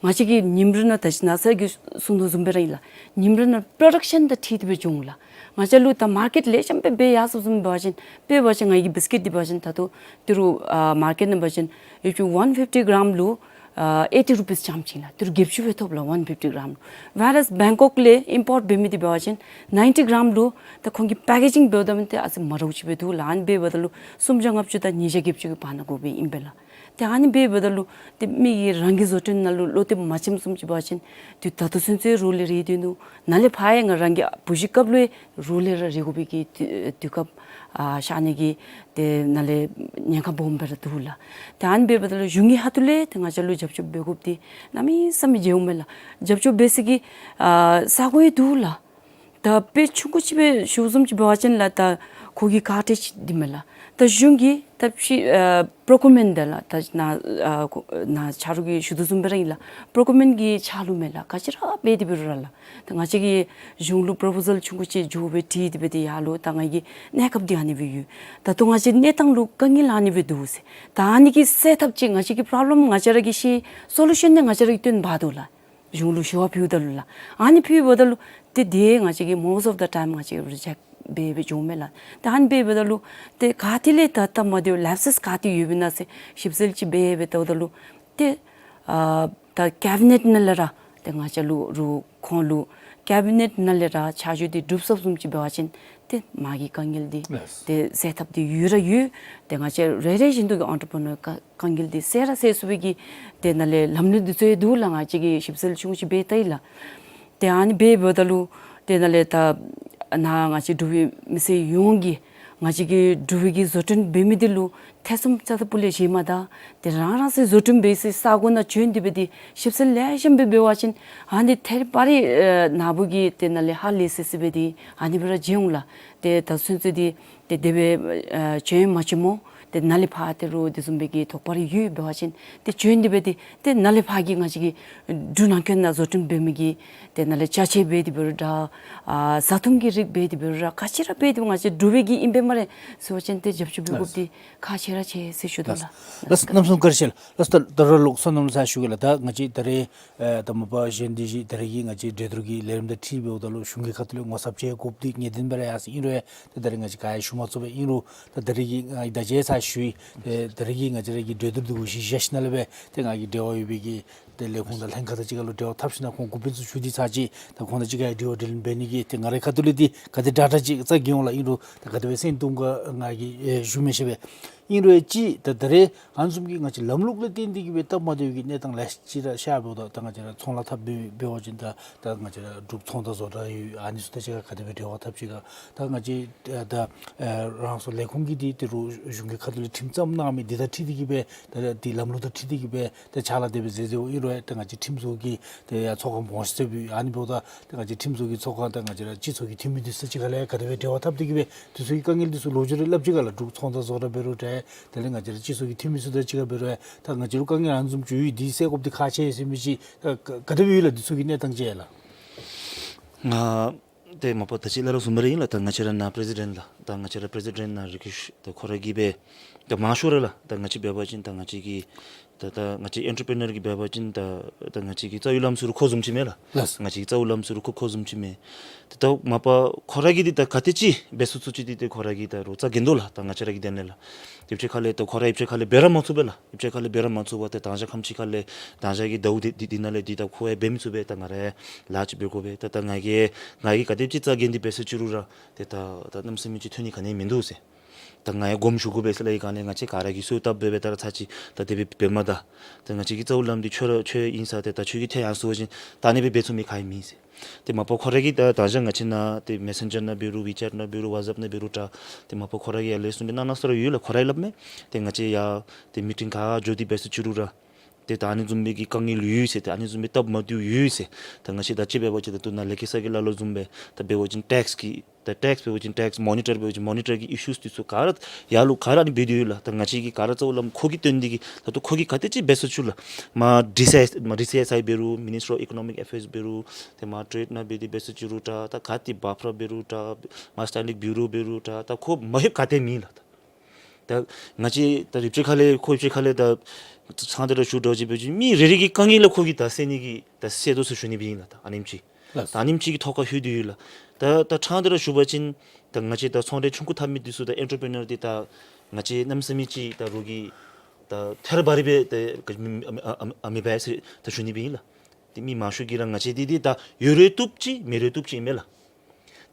ང་བཅས་ཀྱིས་ཉིནམ་རེ་ནང་ད་ཅི་ནཱ་ས་གི་གསུང་དོ་བཟུམ་སྦེ་ར་ཨིན་ལགས། ཉིནམ་རེ་ནང་པྲོ་ཌག་ཤཱན་དང་འཁྲིལ་ཏེ་སྦེ་འགྱོ་འོང་ལགས། ང་བཅས་ལུ་ད་མར་ཀེཊ་ལེགས་ཤོམ་སྦེ་འབད་ཡར་སོངམ་བཟུམ་འབད་བ་ཅིན་དཔེ་འབད་བ་ཅིན་ང་གི་བིསི་ཀིཊ་འདི་འབད་བ་ཅིན་ད་ལྟོ་ཏི་རུ་ཨ་མར་ཀེཊ་ནང་འབད་བ་ཅིན་if you one fifty gram ལུ་ཨ་eighty rupees རྐྱངམ་ཅིག་ལགས། ཏི་རུ་བརྒྱད་ཅུ་སྦེ་ཐོབ་ལགས་one fifty gram ལུ། Whereas Bangkok ལས་ཨིམ་པོརཊ་འབད་མི་འདི་འབད་བ་ཅིན་ninety gram ལུ་ད་ཁོང་གིས་པེ་ཀེ་ཇིང་འབདཝ་ད་མི་འདི་ཨ་ཙི་མ་འདྲཝ་ཅིག་སྦེ་འདུག་ལགས། ཨ་ནི་འབདཝ་ད་ལུ་སུམ་བརྒྱ་ལྔ་བཅུ་དང་ཉིས་བརྒྱ་བརྒྱད་ཅུ་གི་བར་ན་དགོ་པས་ཨིན་པས་ལགས། ཏེ་ཨ་ནི་འབདཝ་ད་ལུ་ཏེ་མི་གིས་རང་གི་བཟོ་སྐྲུན་ནང་ལུ་བློ་གཏད་མ་བྱིནམ་བཟུམ་ཅིག་འབད་བ་ཅིན་ཏེ་ད་ལྟོ་ཚུན་ཚོད་རོགས་ལས་རེ་སྡོད་ནུག། ནཱ་ལས་ཕར་ཡང་ང་རང་གི་བུ་གཞི་སྐབས་ལུ་རོགས་ལས་ར་རེ་དགོ་པའི་གི་དུས་དུས་སྐབས་ཨ་ཤར་ནི་གི་ཏེ་ནཱ་ལས་ཉེན་ཁ་སྦོམ་སྦེ་ར་འདུག་ལགས། ཏེ་ཨ་ནི་འབདཝ་ད་ལུ་གཞུང་གི་ཁ་ཐུག་ལས་ཏེ་ང་བཅས་ལུ་རྒྱབ་སྐྱོར་འབད་དགོཔ་འདི་གནམ་མེད་ས་མེད་མཇལཝ་མས་ལགས། རྒྱབ་སྐྱོར་འབད་ས་གི་ཨ་ས་གོ་ཡང་འདུག་ལགས། ད་དཔེ་ཆུང་ཀུ་ཅིག་སྦེ་ཞུཝ་བཟུམ་ཅིག་འབད་བ་ཅིན་ལགས། ད་ཁོ་གི་ཁག་ཏེ་ཅིག་འདི་མས་ལགས། ད་གཞུང་གིས་ད་ཕྱི་ཨ་པྲོ་ཀིའུར་མེནཊ་འདི་ལགས། ད་ནཱ་ཨ་ཁོ་ནཱ་ཆ་རོགས་ཀྱིས་ཞུ་དོ་བཟུམ་སྦེ་ར་ཨིན་ལགས། པྲོ་ཀིའུར་མེནཊ་གི་ཆ་ལུ་མས་ལགས། ག་ཅི་ར་འབད་དེ་འབད་རུང་ར་ལགས། ད་ང་བཅས་ཀྱིས་གཞུང་ལུ་པྲོ་པོ་ཟལ་ཆུང་ཀུ་ཅིག་མགྱོགས་སྦེ་བྲིས་ཏེ་སྦེ་ཏེ་ཡར་ལུ་ད་ང་གིས་གནས་སྐབས་འདི་ཨ་ནི་སྦེ་ཡོད། ད་ལྟོ་ང་བཅས་གནས་སྟངས་ལུ་དཀའ་ངལ་ཨ་ནི་སྦེ་འདུག་ཟེར། ད་ཨ་ནི་གི་སེལ་ཐབས་ཅིག་ང་བཅས་ཀྱིས་པྲོབ་ལེམ་ང་བཅས་ར་གིས་ཤེས། སོ་ལུ་ཤཱན་ནི་ང་བཅས་ར་གིས་སྟོན་འབག་དོ་ལགས། གཞུང་ལུ་ཞུ་བ་ཕུལཝ་ད་ལུ་ལགས། ཨ་ནི་ཕུལཝ་ད་ལུ་ཏེ་དེ་ང་བཅས་ཀྱིས་most of the time ང་བཅས་རི་ཇེཀཊ་འབད་འབད་འགྱོཝ་མས་ལགས། ཏེ་ཨ་ནི་འབདཝ་ད་ལུ་ཏེ་ག་ཏེ་ལས་ད་སྟབས་མ་བདེཝ་ལེཔ་སེས་ག་ཏེ་ཡོདཔ་ཨིན་ན་ཟེར་ཞིབ་འཚོལ་ཅིག་འབད་འབད་བལྟཝ་ད་ལུ་ཏེ་ཨ་ད་ཀེ་བི་ནེཊ་ནང་ལས་ར་ཏེ་ང་བཅས་ལུ་རུང་ཁོང་ལུ་ཀེ་བི་ནེཊ་ནང་ལས་ར་ཆ་འཇོག་འདི་གྲུབ་སོངམ་བཟུམ་ཅིག་འབད་བ་ཅིན་ཏེ་མ་གི་དཀའ་ངལ་འདི་ལགས། ཏེ་སེལ་ཐབས་འདི་ཡོད་ར་ཡོད། ཏེ་ང་བཅས་རེ་རེ་བཞིན་དུ་གི་ཨེན་ཊར་པི་རི་ནར་དཀའ་དཀའ་ངལ་འདི་སེལ་ར་སེལ་ཚུགས་པའི་གི་ཏེ་ནཱ་ལས་ལམ་ལུགས་འདི་ཚུ་ཡང་འདུག་ལགས། ང་བཅས་ཀྱིས་ཞིབ་འཚོལ་ཆུང་ཅིག་འབད་བལྟ་ཡི་ལགས། ཏེ་ཨ་ནི་འབདཝ་ད་ལུ་ཏེ་ནཱ་ལས་ད་ནཱ་ང་བཅས་འབྲུག་པའི་མི་སེར་ཡོངས་ཀྱིས་ང་བཅས་ཀྱི་འབྲུག་པའི་གི་བཟོ་སྐྲུན་འབད་མི་འདི་ལུ་ཐེ་ཚོམ་རྩ་དང་སྤུ་ལས་བཞེས་མ་ད། ཏེ་རང་རང་སོའི་བཟོ་སྐྲུན་འབད་སའི་ས་གོ་ནང་བྱོན་ཏེ་སྦེ་ཏེ་ཞིབ་འཚོལ་ལེགས་ཤོམ་སྦེ་འབད་བ་ཅིན་ཨ་ནི་ཐད་རི་བ་རི་ཨེ་ནཱ་བུ་གིས་ཏེ་ནཱ་ལས་ཧ་ལས་སི་སི་སྦེ་ཏེ་ཨ་ནི་སྦེ་ར་མཇལ་འོང་ལགས། ཏེ་ད་ཚུན་ཚོད་འདི་ཏེ་དེ་སྦེ་ཨེ་བྱོན་མ་བྱོནམ་སྨོ། ཏེ་ནཱ་ལས་ཕར་ཏེ་རོགས་དེ་བཟུམ་སྦེ་གི་དོགས་པ་རེ་ཡོད་འབད་བ་ཅིན་ཏེ་བྱོན་ཏེ་སྦེ་ཏེ་ཏེ་ནཱ་ལས་ཕར་གྱི་ང་བཅས་ཀྱི་འབྲུག་ནང་འཁོད་ནང་བཟོ་སྐྲུན་འབད་མི་གི་ཏེ་ནཱ་ལས་ཅ་ཆས་འབད་དེ་འབད་རུང་འདྲ། ཨ་བཟའ་འཐུང་གི་རིགས་འབད་དེ་འབད་རུང་ར་ག་ཅི་ར་འབད་དེ་ང་བཅས་འབྲུག་པའི་གི་ཨིན་པས་སྨ་རེ་ཟེར་བ་ཅིན་ཏེ་རྒྱབ་སྐྱོར་འབད་དགོཔ་འདི་ཁག་ཆེ་ར་ཆེ་ཟེར་ཞུ་དོ་ལགས། ལགས་གནམ་མེད་ས་མེད་བཀའ་དྲིན་ཆེ་ལགས། ལགས་ད་ད་རུང་ལོག་སོ་ནམ་ལུ་ས་ཞུ་གེ་ལགས། ད་ང་བཅས་ད་རེས་ཨེ་ད་མ་པ་གཞན་འདི་ཅིག་ད་རེས་ཀྱི་ང་བཅས་གྲོས་བསྡུར་གྱི་ལས་རིམ་དང་འཁྲིལ་འབདཝ་ད་ལུ་གཞུང་གི་ཁ་ཐུག་ལས་ངོ་ཚབ་བྱེད་དགོཔ་འདི་ངེས་བདེན་སྦེ་ར་ཡར་སོ་ཡི། ཨིན་རུང་ད་ད་རེས་ང་བཅས་ག་ཡང་ཞུ་མ་ཚུགས་པས། ཨིན་རུང་ད་ད་རེས་ཀྱི་ང་ད་ཅི་ས་ཞུ་ཡི། ད་ད་རེས་ཀྱི་ང་བཅས་ར་གི་གྲོས་བསྡུར་འདི་གུ་གཞི་བཞག་ཞིནམ་ལས་སྦེ་ཏེ་ང་གིས་འབྲེལ་བ་ཡོད་པའི་གི་ཏེ་ལས་ཁུངས་དང་ལྷན་ཁག་དང་གཅིག་ཁར་ལུ་འབྲེལ་བ་འཐབ་ཞིནམ་ལས་ཁོང་གུ་པི་ཚུ་ཞུ་སྟེ་ཚར་ཅིག་ད་ཁོང་དང་གཅིག་ཁར་འབྲེལ་བ་འབྲེལ་ལམ་འབད་ནི་གི་ཏེ་ང་རའི་ཁ་ཐུག་ལས་འདི་ག་དེ་དྲག་དྲག་ཅིག་རྩ་འགེངས་འོང་ལགས། ཨིན་རུང་ད་ག་དེ་སྦེ་སེང་གཏོང་ག་ང་གིས་ཨེ་ཞུ་མི་ཤེས་པས། ཨིན་རུང་ཅིག་ད་ད་རེས་ཨ་ནི་བཟུམ་གྱི་ང་བཅས་ལམ་ལུགས་ལས་བརྟེན་ཏེ་གི་སྦེ་སྟབས་མ་བདེཝ་གི་གནས་སྟངས་ལེ་ཤ་ཅིག་ར་ཤར་འབདཝ་ད་ད་ང་བཅས་ར་ཚོང་ལཱ་འཐབ་འབད་འབད་བ་ཅིན་ད་ད་ང་བཅས་ར་འབྲུག་ཚོང་དང་བཟོ་གྲྭ་ཡོད། ཨ་ནི་ཚུ་དང་གཅིག་ཁར་ག་དེ་སྦེ་འབྲེལ་བ་འཐབ་ཅི་ག། ད་ང་བཅས་ད་ཨེ་རང་སོ་ལས་ཁུངས་ཀྱིས་འདི་ཏེ་རོགས་གཞུང་གི་ཁ་ཐུག་ལས་ཁྲིམས་བརྩམས་གནང་མི་འདི་དང་འཁྲིལ་ཏེ་གི་སྦེ་ད་འདི་ལམ་ལུགས་དང་འཁྲིལ་ཏེ་གི་སྦེ་ད་ཕྱག་ལཱ་དེ་སྦེ་མཛད་མཛདཔ་ཨིན་རུང་ད་ང་བཅས་ཁྲིམས་བཟོ་གི་ཏེ་ཡ་ཚོགས་ཁང་སྦོམ་ཤོས་ཟེར་སྦེ་ཨ་ནི་འབདཝ་ད་ད་ང་བཅས་ཁྲིམས་བཟོ་གི་ཚོགས་ཁང་དང་ང་བཅས་ར་སྤྱི་ཚོགས་ཀྱི་འཐུས་མི་འདི་ཚུ་གཅིག་ཁར་ལས་ག་དེ་སྦེ་འབྲེལ་བ་འཐབ་སྟེ་གི་སྦེ་འདི་ཚུ་གི་དཀའ་ངལ་འདི་ཚུ་ལོག་སྤྱོད་རེ་སླབ་ཅི་ག་ལགས། འབྲུག་ཚོང་དང་བཟོ་གྲྭ་འབད་རུང་འདྲ། དེ་ལས་ང་བཅས་ར་སྤྱི་ཚོགས་ཀྱི་འཐུས་མི་ཚུ་དང་གཅིག་ཁར་འབད་རུང་ད་ང་བཅས་ར་དཀའ་ངལ་ཨ་ནི་བཟུམ་ཅིག་ཡོད། འདི་སེལ་དགོཔ་འདི་ཁག་ཆེ་ཟེར་མི་ཅིག་ག་ག་དེ་སྦེ་ཡོད་ལགས། འདི་ཚུ་གི་གནས་སྟངས་ཅིག་ལགས། ང་ཏེ་མ་པ་ད་ཅི་སླབ་སླབ་ཚུགས་སྨ་རེ་ཨིན་ལགས། ད་ང་བཅས་ར་ནཱ་པི་རེ་སི་ཌེནཊ་ལགས། ད་ང་བཅས་ར་པི་རེ་སི་ཌེནཊ་ནཱ་རི་ཀེཤ་ད་ཁོ་ར་གིས་སྦེ་ད་མང་ཤོས་ར་ལགས། ད་ང་བཅས་འབད་བ་ཅིན་ད་ང་བཅས་ཀྱི་ད་ད་ང་བཅས་ཨེན་ཊར་པི་རི་ནར་གྱིས་འབད་བ་ཅིན་ད་ད་ང་བཅས་ཀྱི་རྩ་བའི་བླམ་ཚུ་ར་ཁོ་བཟུམ་ཅིག་མས་ལགས། ལགས། ང་བཅས་ཀྱི་རྩ་བའི་བླམ་ཚུ་ར་ཁོ་ཁོ་བཟུམ་ཅིག་མས། ད་ད་མ་པ་ཁོ་ར་གིས་འདི་ད་ག་དེ་ཅིག་འབད་ཚུགས་ཚུགས་ཅིག་འདི་ཏེ་ཁོ་ར་གིས་ད་རོགས་རྩ་འགེངས་དོ་ལགས། ད་ང་བཅས་ར་གི་དོན་ལས་ལགས། ཏེ་ཕྱི་ཁ་ལས་ད་ཁོ་ར་ཕྱི་ཁ་ལས་འབད་ར་མ་ཚུགས་པས་ལགས། ཕྱི་ཁ་ལས་འབད་ར་མ་ཚུགས་པར་ཏེ་དང་ཞག་ཁམས་ཅིག་ཁ་ལས་དང་ཞག་གི་ཟླཝ་འདི་འདི་འདི་ནང་ལས་འདི་ད་ཁོ་ཡང་འབད་མི་ཚུགས་པས། ད་ང་ར་ལཱ་ཅིག་འབད་དགོ་པས། ད་ད་ང་གིས་ང་གིས་ག་དེ་ཅིག་རྩ་འགེངས་ཏེ་འབད་ཚུགས་ཅི་རུང་ར་ཏེ་ད་ད་གནམ་མེད་ས་མེད་ཅིག་ཐོན་ནི་ག་ནི་ཡང་མིན་འདུག་ཟེར། ད་ང་ཡང་དགོངསམ་ཞུ་དགོ་པས་ཟེར་སླབ་ཡི། ག་ནི་ང་བཅས་ག་ར་གིས་གསོལཝ་བཏབ་འབད་འབད་ད་ར་ཚར་ཅིག་ད་དེ་སྦེ་འབད་མ་ད། ད་ང་བཅས་ཀྱི་རྩ་བའི་བླམ་འདི་ཁྱོད་ར་ཁྱོད་ཨིན་ས་ཏེ་ད་ཁྱོད་ཀྱིས་ཐད་ཡར་སོང་པ་ཅིན་ད་ཨ་ནི་སྦེ་འབད་ཚུགས་མི་ག་ཡང་མེད་ཟེར། ཏེ་མ་པ་ཁོ་ར་གིས་ད་ད་ཅི་ང་བཅས་ནཱ་ཏེ་མེ་སེན་ཇར་ནང་འབད་རུང་ཝི་ཅེཊ་ནང་འབད་རུང་ཝཊས་ཨེཔ་ནང་འབད་རུང་འདྲ། ཏེ་མ་པ་ཁོ་ར་གིས་ཡར་ལས་གསུངས་ཏེ་གནང་གནང་ས་ར་ཡོད་ལགས། ཁོ་ར་གིས་སླབ་མས། ཏེ་ང་བཅས་ཡར་ཏེ་མི་ཊིང་ག་འགྱོ་སྟེ་འབད་ས་ཅིག་རུང་ར་ཏེ་ད་ཨ་ནི་བཟུམ་སྦེ་གི་དཀའ་ངལ་ཡོད་ཟེར། ཏེ་ཨ་ནི་བཟུམ་སྦེ་སྟབས་མ་བདེཝ་ཡོད་ཟེར། ད་ང་བཅས་ད་ཅི་འབད་བ་ཅིན་ད་ལྟོ་ནཱ་ལས་ཀྱི་ས་གི་ལ་ལོ་བཟུམ་སྦེ་ད་འབད་བ་ཅིན་ཊེགསི་གི་ད་ཊེགསི་འབད་བ་ཅིན་ཊེགསི་མོ་ནི་ཊར་འབད་བ་ཅིན་མོ་ནི་ཊར་གྱི་ཨི་ཤུས་འདི་ཚུ་ག་ར་ཡར་ལུ་ག་ར་ཨ་ནི་འབད་དེ་ཡོད་ལགས། ད་ང་བཅས་ཀྱི་ག་ར་རྩ་བའི་བླམ་ཁོ་གི་དོན་འདི་གིས་ད་ལྟོ་ཁོ་གིས་ག་དེ་ཅིག་འབད་ས་ཅིག་ལགས། མར་ཌི་སི་ཨའི་ཨེསི་མར་ཌི་སི་ཨེསི་ཨའི་འབད་རུང་མི་ནི་སི་ཊརི་ཨོཕ་ཨི་ཀོ་ནོ་མིག་ཨེ་ཕེརསི་འབད་རུང་ཏེ་མར་ཊེཌ་ནང་འབད་དེ་འབད་ས་ཅིག་རུང་འདྲ། ད་ག་ཏེ་བཱཕ་ར་འབད་རུང་འདྲ། མར་སི་ཊེན་ཌིང་བིའུ་རོ་འབད་རུང་འདྲ། ད་ཁོ་མ་ལྷོདཔ་ག་ཏེ་མེད་ལགས། ད་ད་ང་བཅས་ད་རི་ཕྱི་ཁ་ལས་ཁོ་ཕྱི་ཁ་ལས་ད་ཚང་སྟེ་ར་བཞུགས་འདྲཝ་ཅིག་འབད་བ་ཅིན་མི་རེ་རེ་གི་དཀའ་ངལ་ལས་ཁོ་གིས་ད་སེལ་ནི་གི་ད་སེལ་དོ་ཟེར་ཞུ་ནི་སྦེ་ཨིན་ལགས། ད་ཨ་ནེམ་ཅིག་ལགས། ད་ཨ་ནེམ་ཅིག་གི་ཐོག་ཁར་ལྷོད་དེ་ཡོད་ལགས། ད་ད་ཕྲང་སྟེ་ར་ཞུ་བ་ཅིན་ད་ང་བཅས་ད་ཚོང་འབྲེལ་ཆུང་ཀུ་འཐབ་མི་འདི་ཚུ་ད་ཨེན་ཊར་པི་རི་ནར་འདི་ད་ང་བཅས་གནམ་མེད་ས་མེད་ཅིག་ད་རོགས་ཀྱིས་ད་ཐད་རི་བ་རི་སྦེ་ད་ཨ་མི་ཨ་མི་ཨ་མི་འབད་ཟེར་ད་ཞུ་ནི་སྦེ་ཨིན་ལགས། ཏེ་མི་མང་ཤོས་ཀྱིས་ར་ང་བཅས་འདི་འདི་ད་ཡོད་རུང་བཏུབ་ཅིག་མེད་རུང་བཏུབ་ཅིག་ཨིན་མས་ལགས།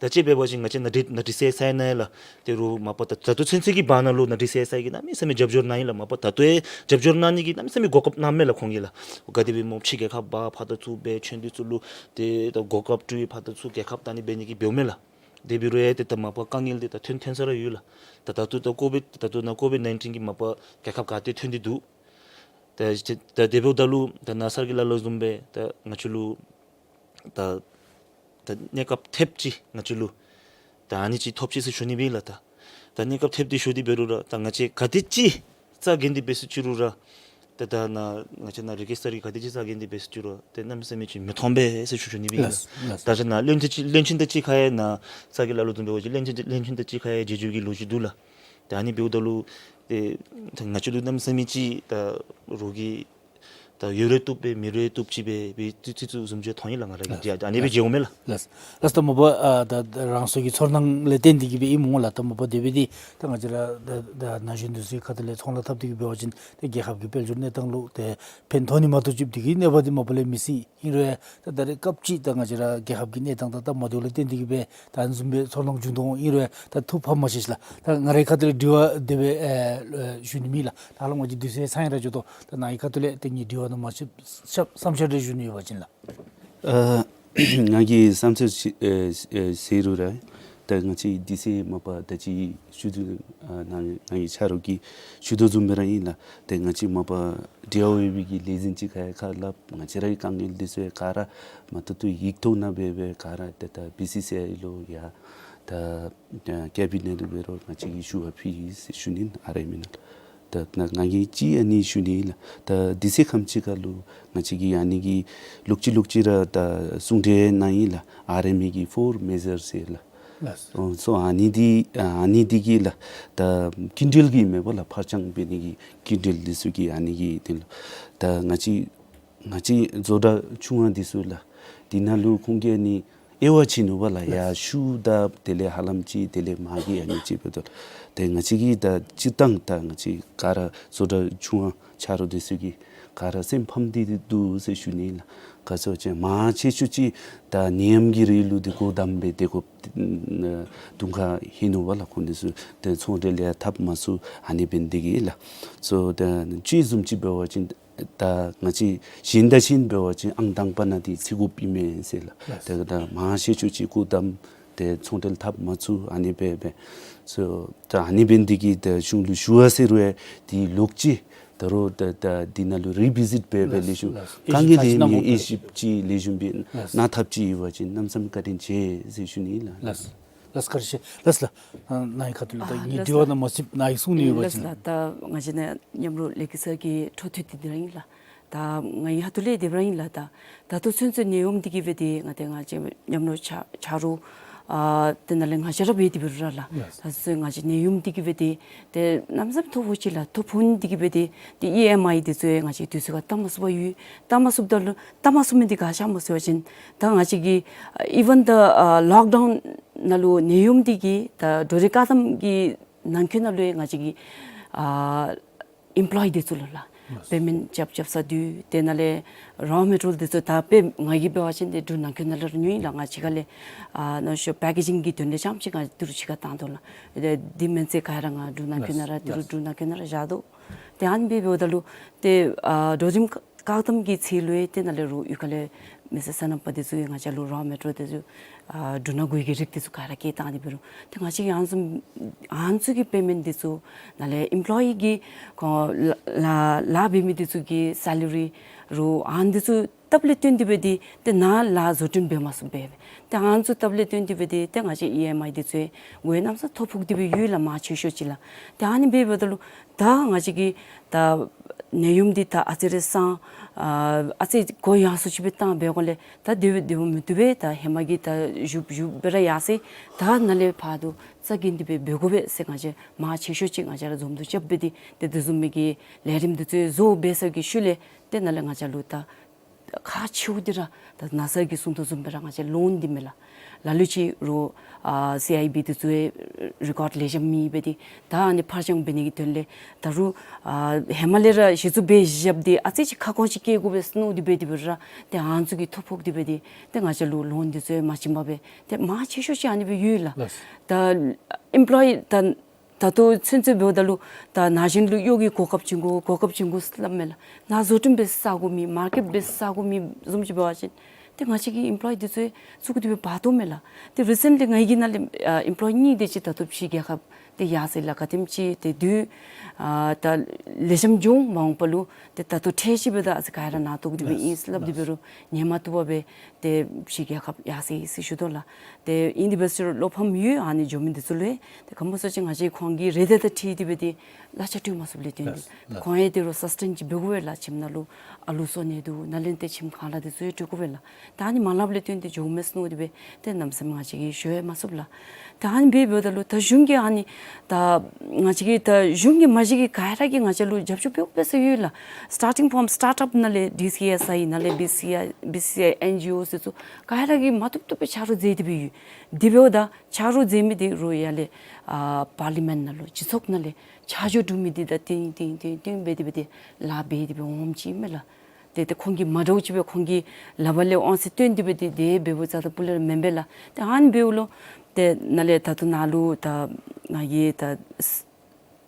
ད་ཅི་འབད་བ་ཅིན་ང་བཅས་ནཱ་ཌི་ནཱ་ཌི་སི་ཨེསི་ཨའི་ནང་ལགས། ད་རུང་མ་པ་ད་ད་ལྟོ་ཚུན་ཚོད་ཀྱི་བར་ན་ལུ་ནཱ་ཌི་སི་ཨེསི་ཨའི་གིས་གནམ་མེད་ས་མེད་རྒྱབ་སྐྱོར་གནང་ཡི་ལགས། མ་པ་ད་ལྟོ་ཡང་རྒྱབ་སྐྱོར་གནང་ནི་གི་གནམ་མེད་ས་མེད་གོ་སྐབས་གནངམ་མས་ལགས་ཁོང་གིས་ལགས། ག་དེ་སྦེ་སྨོ་ཕྱི་རྒྱལ་ཁབ་འབག་ཕར་དང་ཚུར་འབད་ཆོས་འདི་ཚུ་ལུ་ཏེ་ད་གོ་སྐབས་སྤྲོད་ཕར་དང་ཚུར་རྒྱལ་ཁབ་བལྟ་ནི་འབད་ནི་གི་འབདཝ་མས་ལགས། དེ་འབད་རུང་ཡང་ཏེ་ད་མ་པ་དཀའ་ངལ་འདི་ད་ཐོན་ཐོན་ས་ར་ཡོད་ལགས། ད་ད་ལྟོ་ད་ཀོ་བིཌ་ད་ལྟོ་ནཱ་ཀོ་བིཌ་ནའིན་ཊིན་གྱིས་མ་པ་རྒྱལ་ཁབ་ག་ཏེ་ཐོན་ཏེ་འདུག། ད་ད་དེ་འབདཝ་ད་ལུ་ད་ནཱ་སར་གྱིས་སླབ་དོ་བཟུམ་སྦེ་ད་ང་བཅས་ལུ་ད་ད་གནས་སྐབས་ཐེབས་ཅིག་ང་བཅས་ལུ་ད་ཨ་ནི་ཅིག་ཐོབ་ཅི་ཟེར་ཞུ་ནི་སྦེ་ཨིན་ལགས། ད་ད་གནས་སྐབས་ཐེབས་ཏེ་ཞུ་སྟེ་འབད་རུང་ར་ད་ང་བཅས་ག་དེ་ཅིག་རྩ་འགེངས་ཏེ་འབད་ཟེར་ཞུ་རུང་ར་ད་ད་ནཱ་ང་བཅས་ནཱ་རི་ཀེ་སར་གྱིས་ག་དེ་ཅིག་རྩ་འགེངས་ཏེ་འབད་ཟེར་ཞུ་རུང་ཏེ་གནམ་མེད་ས་མེད་ཅིག་མི་མཐོང་པས་ཟེར་ཞུ་ཞུ་ནི་སྦེ་ཨིན་ལགས། ལགས་ལགས། ད་ཅི་ནཱ་བློན་ཆེན་ཅིག་བློན་ཆེན་དང་གཅིག་ཁར་ཡང་ནཱ་ས་གི་ལ་ལུ་བཟུམ་འབད་བ་ཅིན་བློན་ཆེན་བློན་ཆེན་དང་གཅིག་ཁར་ཡང་མཇལ་བཅར་གྱི་ལོ་རྒྱུས་འདུག་ལགས། ད་ཨ་ནི་འབདཝ་ད་ལུ་ཏེ་ད་ང་བཅས་ལུ་གནམ་མེད་ས་མེད་ཅིག་ད་རོགས་ཀྱིས་ད་ཡོད་རུང་བཏུབ་པས་མེད་རུང་བཏུབ་ཅིག་སྦེ་སྦེ་ཏེ་ཏེ་ཏེ་བཟུམ་ཅིག་མཐོང་ཡི་ལགས། ང་ར་གིས་ལགས་ཏེ་ཨ་ནི་སྦེ་ལགས། མཇལཝ་མས་ལགས། ལགས་ལགས། ད་མ་པ་ཨ་ད་ད་རང་སོའི་གི་ཚོར་སྣང་ལས་བརྟེན་ཏེ་གིས་སྦེ་ཨིནམ་འོང་ལགས། ད་མ་པ་དེ་སྦེ་འདི་ད་ང་བཅས་ར་ད་ད་ན་གཞོན་འདི་ཚུ་གི་ཁ་ཐུག་ལས་ཚོང་ལཱ་འཐབ་སྟེ་གིས་འབད་བ་ཅིན་ཏེ་རྒྱལ་ཁབ་ཀྱི་དཔལ་འབྱོར་གནས་སྟངས་ལུ་ཏེ་ཕན་ཐོགས་ནི་མ་གཏོགས་ཅིག་འདི་གི་གནོད་པ་འདི་མ་པ་ལས་མི་སྲིད། ཨིན་རུང་ད་ད་རེས་སྐབས་ཅིག་ད་ང་བཅས་ར་རྒྱལ་ཁབ་ཀྱི་གནས་སྟངས་དང་སྟབས་མ་བདེཝ་ལས་བརྟེན་ཏེ་གིས་སྦེ་ད་ཨ་ནི་བཟུམ་སྦེ་ཚོར་སྣང་བྱུང་དོ་འོང་། ཨིན་རུང་ད་ཐུགས་ཕམ་མ་བཞེས་ཤིག་ལགས། ད་ང་རའི་ཁ་ཐུག་ལས་དྲི་བ་དེ་སྦེ་ཨེ་ཨེ་ཞུ་ནི་མེད་ལགས། ད་ཧ་ལམ་ང་བཅས་དུས་ཚོད་ཚང་ཡར་འགྱོ་དོ། ད་ནཱ་གི་ཁ་ཐུག་ལས་ཏེ་ངེའི་དྲི་བ་ནང་མ་ཚུད་ས་བསམ་འཆར་རེ་ཞུ་ནི་ཡོད་པ་ཅིན་ལགས། ཨ་ང་གིས་བསམ་འཆར་ཅིག་ཨེ་ཨེ་ཟེར་རུང་ར་ད་ང་བཅས་དུས་ཚོད་མ་པ་ད་ཅི་ཞུ་དོ་ཨ་ནཱ་ནཱ་གི་ཆ་རོགས་ཀྱིས་ཞུ་དོ་བཟུམ་སྦེ་ར་ཨིན་ལགས། ཏེ་ང་བཅས་མ་པ་འབྲེལ་བ་ཡོད་པའི་གི་ལས་འཛིན་ཅིག་ཁར་ཡང་ཁ་སླབ། ང་བཅས་རའི་དཀའ་ངལ་འདི་ཚུ་ཡང་ག་ར་མ་ཐུབ་ཐུབ་ཡིག་ཐོག་ནང་སྦེ་སྦེ་ག་ར་ཏེ་ད་བི་སི་སི་ཨའི་ལུ་ཡང་ད་ཀེ་བི་ནེཊ་འབད་རུང་ང་བཅས་ཀྱིས་ཞུ་བ་ཕུལ་ཡི་ཟེར་ཞུ་ནི་ཨ་རེ་མེན་ན། ད་ནཱ་ང་གིས་ཅིག་ཨ་ནི་ཞུ་ནི་ལགས། ད་དུས་ཚོད་ཁམ་ཅིག་ཁར་ལུ་ང་བཅས་ཀྱིས་ཨ་ནི་གི་ལོག་ཅི་ལོག་ཅི་ར་ད་གསུང་གྲོས་གནང་ཡི་ལགས། ཨར་ཨེམ་ཨེ་གི་ཕོར་མེ་ཇར་ཟེར་ལགས། ལགས། ཨོ་སོ་ཨ་ནི་འདི་ཨ་ནི་འདི་གིས་ལགས་ད་སྐྱིན་འགྲུལ་གྱི་མེན་པ་ལགས། ཕར་འགྱངས་འབད་ནི་གི་སྐྱིན་འགྲུལ་འདི་ཚུ་གི་ཨ་ནི་གི་དོན་ལུ་ད་ང་བཅས་ང་བཅས་བཟོ་གྲྭ་ཆུང་བ་འདི་ཚུ་ལགས་འདི་ནང་ལུ་ཁོང་གིས་ཨ་ནི་དབྱེ་བ་ཕྱེ་ནུག་པ་ལགས། ཡར་ཤུལ་དང་དེ་ལས་ཧ་ལམ་ཅིག་དེ་ལས་མར་གྱི་ཨ་ནི་ཅིག་འབདཝ་ད་ཏེ་ང་བཅས་ཀྱིས་ད་སྤྱིར་བཏང་ད་ང་བཅས་ག་ར་བཟོ་གྲྭ་ཆུང་བ་ཆ་རོགས་འདི་ཚུ་གིས་ག་ར་སེམས་ཕམ་སྟེ་འདུག་ཟེར་ཞུ་ནི་ལགས། ག་ཅི་ཟེར་བ་ཅིན་མང་ཆེ་ཤོས་ཅིག་ད་ནད་ཡམས་ཀྱི་རིང་ལུ་འདི་སྒོ་བསྡམས་སྦེ་སྡོད་དགོཔ་དུས་ཁར་ལྷོད་ནུག་པ་ལགས། ཁོང་འདི་ཚུ་ཏེ་ཚོང་འབྲེལ་ཡང་འཐབ་མ་ཚུགས། ཨ་ནི་འབད་ནི་འདི་གིས་ལགས། སོ་ད་ཅི་བཟུམ་ཅིག་འབད་བ་ཅིན་ད་ང་བཅས་གཞན་དང་གཞན་འབད་བ་ཅིན་ཨང་དང་པ་ནང་འདི་བརྩི་དགོཔ་ཨིན་མས་ཟེར་ལགས། ལགས། ད་ད་མང་ཆེ་ཤོས་ཅིག་སྒོ་བསྡམས་ཏེ་ཚོང་འབྲེལ་འཐབ་མ་ཚུགས། ཨ་ནི་སྦེ་སྦེ་སོ་ད་ཨ་ནི་འབད་ནི་འདི་གིས་ད་གཞུང་ལུ་ཞུ་བ་ཟེར་རུང་ཡང་འདི་ལོག་ཅི་ད་རུང་ད་ད་འདི་ནང་ལུ་རི་བི་ཟིཊ་འབད་སྦེ་ལགས་ལེགས་ཤོམ་ལགས། དཀའ་ངལ་ཨེ་ཞིབ་ཨིན་ཚར་ཅིག་ཨེ་ཞིབ་ཅིག་ལེགས་ཤོམ་སྦེ་ལགས་གནང་ཐབས་ཅིག་ཡོད་པ་ཅིན་གནམ་མེད་ས་མེད་བཀའ་དྲིན་ཆེ་ཟེར་ཞུ་ནི་ལགས། ལགས། ལགས་བཀའ་དྲིན་ཆེ། ལགས་ལགས། ཨ་ནཱ་གི་ཁ་ཐུག་ལས་ད་ཨ་ངེའི་ལགས་དྲི་བ་ལགས། ནང་མ་ཚུདཔ་ནཱ་གིས་གསུང་ནི་ཡོད་པ་ལགས་ཅིན་ལགས། ལགས། ད་ང་བཅས་ནཱ་མཉམ་རོགས་ལེགས་སྐྱིད་སར་གྱི་འཕྲོ་མཐུད་དེ་འདི་ར་ཨིན་ལགས། ད་ངེའི་ཁ་ཐུག་ལས་དེ་སྦེ་ར་ཨིན་ལགས། ད་ད་ལྟོ་ཚུན་ཚོད་ནད་ཡམས་འདི་གིས་འབད་དེ་ང་ཏེ་ང་བཅས་མཉམ་རོགས་ཆ་ཆ་རོགས་ཨ་དེ་ནང་ལས་ང་བཅས་ར་འབད་དེ་འབད་རུང་ར་ལགས། ལགས། ད་ཚུན་ང་བཅས་ནད་ཡམས་འདི་གིས་འབད་དེ་ཏེ་གནམ་མེད་ས་མེད་ཐོ་ཕོག་ཅི་ལགས། ཐོ་ཕོག་ནི་འདི་གིས་འབད་དེ་ཏེ་ཨི་ཨེམ་ཨའི་འདི་ཚུ་ཡང་ང་བཅས་དུས་ཚོད་ཁར་བཏབ་མ་ཚུགས་པར་ཡོད། བཏབ་མ་ཚུགསཔ་ད་ལུ་བཏབ་མ་ཚུགས་མི་འདི་ག་ཅི་སྨོ་ཟེར་བ་ཅིན་ད་ང་བཅས་ཀྱིས་ཨ་ཨི་ཝན་ད་ཨ་ལོག་ཌའུན་ནང་ལུ་ནད་ཡམས་འདི་གིས་ད་འགྲོ་འགྲུལ་བཀག་དམ་གྱི་ནང་འཁོད་ནང་ལུ་ཡང་ང་བཅས་ཀྱི་ཨ་ཨེམ་པོ་ལོ་ཡི་འདི་ཚུ་ལུ་ལགས་པེ་མེནཊ་རྐྱབ་རྐྱབ་ས་འདུག། དེ་ནང་ལས་རོ་མེ་ཊི་རི་ཡལ་འདི་ཚུ་ད་དཔེ་ང་གིས་འབད་བ་ཅིན་ཏེ་འབྲུག་ནང་འཁོད་ནང་ལས་ར་ཉོ་ཡི་ལགས། ང་ཕྱི་ཁ་ལས་ཨ་ནཱ་ཤོ་པེ་ཀེ་ཇིང་གི་དོན་ལས་རྐྱངམ་ཅིག་ང་འདི་རུ་ཕྱི་ཁར་བཏང་དོ་ལགས། ཏེ་འདི་མེན་ཚེ་ག་ར་ང་འབྲུག་ནང་འཁོད་ནང་ར་འདི་རུ་འབྲུག་ནང་འཁོད་ནང་ར་བཞག་དོ། ཏེ་ཨ་ནི་སྦེ་འབདཝ་ད་ལུ་ཏེ་ཨ་འགྲོ་འགྲུལ་བཀག་དམ་གྱི་ཚེ་ལུ་ཡང་ཏེ་ནཱ་ལས་རུང་གཡུས་ཁ་ལས་མི་སེར་སོ་ནམ་པ་འདི་ཚུ་ཡང་ང་བཅས་ལུ་རོ་མེ་ཊི་རི་ཡལ་འདི་ཚུ་ཨ་འབྲུ་སྣ་དགོས་ཀྱི་རིགས་འདི་ཚུ་ག་ར་བསྐྱལ་བཏང་སྟེ་འབད་རུང་ཏེ་ང་བཅས་ཀྱིས་ཨ་ནི་ཚུ་ཨ་ནི་ཚུ་གི་པེ་མེནཊ་འདི་ཚུ་ནཱ་ལས་ཨེམ་པོ་ལོ་ཡི་གི་ཁོང་ལཱ་ལཱ་ལཱ་འབད་མི་འདི་ཚུ་གི་སེ་ལ་རི་རུང་ཨ་ནི་འདི་ཚུ་སྟབས་ལས་བརྟེན་ཏེ་འབད་དེ་ཏེ་ནཱ་ལཱ་བཟོ་སྐྲུན་འབད་མ་ཚུགསཔ་སྦེ་ཏེ་ཨ་ནི་ཚུ་སྟབས་ལས་བརྟེན་ཏེ་འབད་དེ་ཏེ་ང་བཅས་ཨི་ཨེམ་ཨའི་འདི་ཚུ་ཡང་གནམ་མེད་ས་མེད་ཐོ་ཕོག་སྟེ་སྦེ་ཡོད་ལགས་མང་ཆེ་ཤོས་ཅིག་ལགས། ཏེ་ཨ་ནི་སྦེ་འབདཝ་ད་ལུ་ད་ང་བཅས་ཀྱིས་ད་ནད་ཡམས་འདི་ད་ཨ་ཙི་རེ་སང་ཨ་ཨ་ཙི་གུ་ཡངས་སུ་ཅིག་སྦེ་བཏང་བའི་སྒང་ལས་ད་དེ་སྦེ་དེ་སྦེ་མི་བཏུབ་པས། ད་ཧེ་མ་གི་ད་བཞུགས་བཞུགས་སྦེ་ར་ཡར་སོང་ཡི། ད་ནཱ་ལས་ཕར་དུ་རྩ་འགེངས་ཏེ་སྦེ་འབད་དགོ་པས་ཟེར་ང་བཅས་མང་ཆེ་ཤོས་ཅིག་ང་བཅས་ར་འཛོམས་འདུ་རྐྱབ་སྦེ་ཏེ་ཏེ་དེ་བཟུམ་མའི་གི་ལས་རིམ་འདི་ཚུ་བཟོ་འབད་ཚར་བའི་ཤུལ་ལས་ཏེ་ནཱ་ལས་ང་བཅས་ལུ་ད་ ཁག་ཆེཝ་འདི་ར་ད་ན་ས་གིས་གསུང་དོ་བཟུམ་སྦེ་ར་ང་བཅས་ལོན་འདི་མས་ལགས། ལ་ལུ་ཅིག་རུང་ཨ་སི་ཨའི་བི་འདི་ཚུ་ཡང་རི་ཀོཌ་ལེགས་ཤོམ་མེད་པས་ཏེ། ད་ཨ་ནི་ཕར་འགྱངས་འབད་ནི་གི་དོན་ལས་ད་རུང་ཨ་ཧེ་མ་ལས་ར་གཞི་བཙུགས་འབད་བཞགཔ་འདི་ཨ་ཙི་ཅིག་ཁ་སྐོང་ཅིག་བཀལ་དགོ་པས་མནོ་སྟེ་འབད་དེ་འབད་རུང་ར་ཏེ་ཨ་ནི་ཚུ་གིས་ཐོ་ཕོག་སྟེ་འབད་དེ་ཏེ་ང་བཅས་ལུ་ལོན་འདི་ཚུ་ཡང་མ་བྱིན་པར་སྦེ་ཏེ་མང་ཆེ་ཤོས་ཅིག་ཨ་ནི་སྦེ་ཡོད་ལགས། ལགས། ད་ཨེམ་པོ་ལོ་ཡི་ད་ད་ལྟོ་ཚུན་ཚོད་འབདཝ་ད་ལུ་ད་ན་གཞོན་ལུ་གཡོག་གི་གོ་སྐབས་བྱིན་དགོ་གོ་སྐབས་བྱིན་དགོ་ཟེར་སླབ་མས་ལགས། ནཱ་བཟོ་སྐྲུན་འབད་ས་དགོ་མི་མར་ཀེཊ་འབད་ས་དགོ་མི་བཟུམ་ཅིག་འབད་བ་ཅིན་ཏེ་ང་བཅས་ཀྱི་ཨེམ་པོ་ལོ་ཡི་འདི་ཚུ་ཡང་བཙུགས་ཏེ་འབད་འབག་དོ་མས་ལགས། ཏེ་རི་སེནཊ་ལི་ངེའི་གི་ནང་ལས་ཨ་ཨེམ་པོ་ལོ་ཡི་གཉིས་དེ་ཅིག་ད་ལྟོ་ཕྱི་རྒྱལ་ཁབ་ཏེ་ཡར་སོ་ཡི་ལགས། ག་དེམ་ཅིག་ཏེ་དུས་ཨ་ད་ལེགས་ཤོམ་བྱུང་མ་འོངས་པ་ལུ་ཏེ་ད་ལྟོ་འཕྲལ་ཅིག་འབདཝ་ད་ཨ་ཙི་ག་ར་ནཱ་གཏོགས་ཏེ་འབད་ཨིན་ཟེར་སླབ་སྟེ་འབད་རུང་ཉན་མ་བཏུབ་པར་སྦེ་ཏེ་ཕྱི་རྒྱལ་ཁབ་ཡར་སོ་ཡི་ཟེར་ཞུ་དོ་ལགས། ཏེ་ཨིན་དེ་འབད་རུང་བློ་ཕམ་ཡོད། ཨ་ནི་འགྱོ་མི་འདི་ཚུ་ལུ་ཡང་ཏེ་ག་མོ་ཟེར་བ་ཅིན་ང་བཅས་ཁོང་གི་རེ་འདོད་དང་འཁྲིལ་ཏེ་འབད་དེ་གླ་ཆ་སྤྲོད་མ་ཚུགསཔ་ལས་བརྟེན་ཏེ་ལགས། ཁོང་ཡང་དེ་རུ་སཱས་ཊེན་ཅིག་འབད་དགོ་པས་ལགས། ཁྱིམ་ནང་ལུ་ཨ་ལུ་གསོ་ནི་འདུག། ནཱ་ལས་ཏེ་ཁྱིམ་ཁང་གླ་འདི་ཚུ་ཡང་སྤྲོད་དགོ་པས་ལགས། ད་ཨ་ནི་མ་ལྷགཔ་ལས་བརྟེན་ཏེ་འགྱོཝ་མས་མནོ་སྟེ་འབད་ཏེ་གནམ་མེད་ས་མེད་ང་བཅས་ཀྱིས་ཞུ་ཡང་མ་ཚུགས་ལགས། ད་ཨ་ནི་འབད་འབདཝ་ད་ལུ་ད་གཞུང་གིས་ཨ་ནི་ད་ང་བཅས་ཀྱིས་ད་གཞུང་གིས་མ་གཞི་གིས་ག་ར་གིས་ང་བཅས་ལུ་རྒྱབ་སྐྱོར་འབད་འབད་ས་ཡོད་ལགས། སི་ཊར་ཊིང་ཕོམ་སི་ཊར་ཊབ་ནང་ལས་ཌི་སི་ཨེསི་ཨའི་ནང་ལས་བི་སི་ཨའི་བི་སི་ཨའི་ཨེན་ཇི་ཨོ་འདི་ཚུ་ག་ར་གིས་མ་བཏུབ་བཏུབ་སྦེ་ཆ་རོགས་མཛད་དེ་འབད་ཡོད། དེ་འབདཝ་ད་ཆ་རོགས་མཛད་མི་འདི་རུང་ཡར་ལས་ཨ་པར་ལི་མེནཊ་ནང་ལུ་སྤྱི་ཚོགས་ནང་ལས་ཆ་འཇོག་གྲུབ་མི་འདི་དང་བསྟུན་བསྟུན་བསྟུན་བསྟུན་འབད་དེ་འབད་དེ་ལཱ་འབད་དེ་འབད་འོངམ་ཅིག་མས་ལགས། ཏེ་ཏེ་ཁོང་གིས་མ་འདྲཝ་ཅིག་སྦེ་ཁོང་གི་ལག་པར་ལས་དབང་ཚད་བཏོན་ཏེ་འབད་དེ་དེ་འབདཝ་རྩ་དང་སྤུ་ལས་ར་མེན་པས་ལགས། ཏེ་ཨ་ནི་འབདཝ་ལུ་ཏེ་ནཱ་ལས་ད་ལྟོ་ནཱ་ལུ་ད་ང་གིས་ད་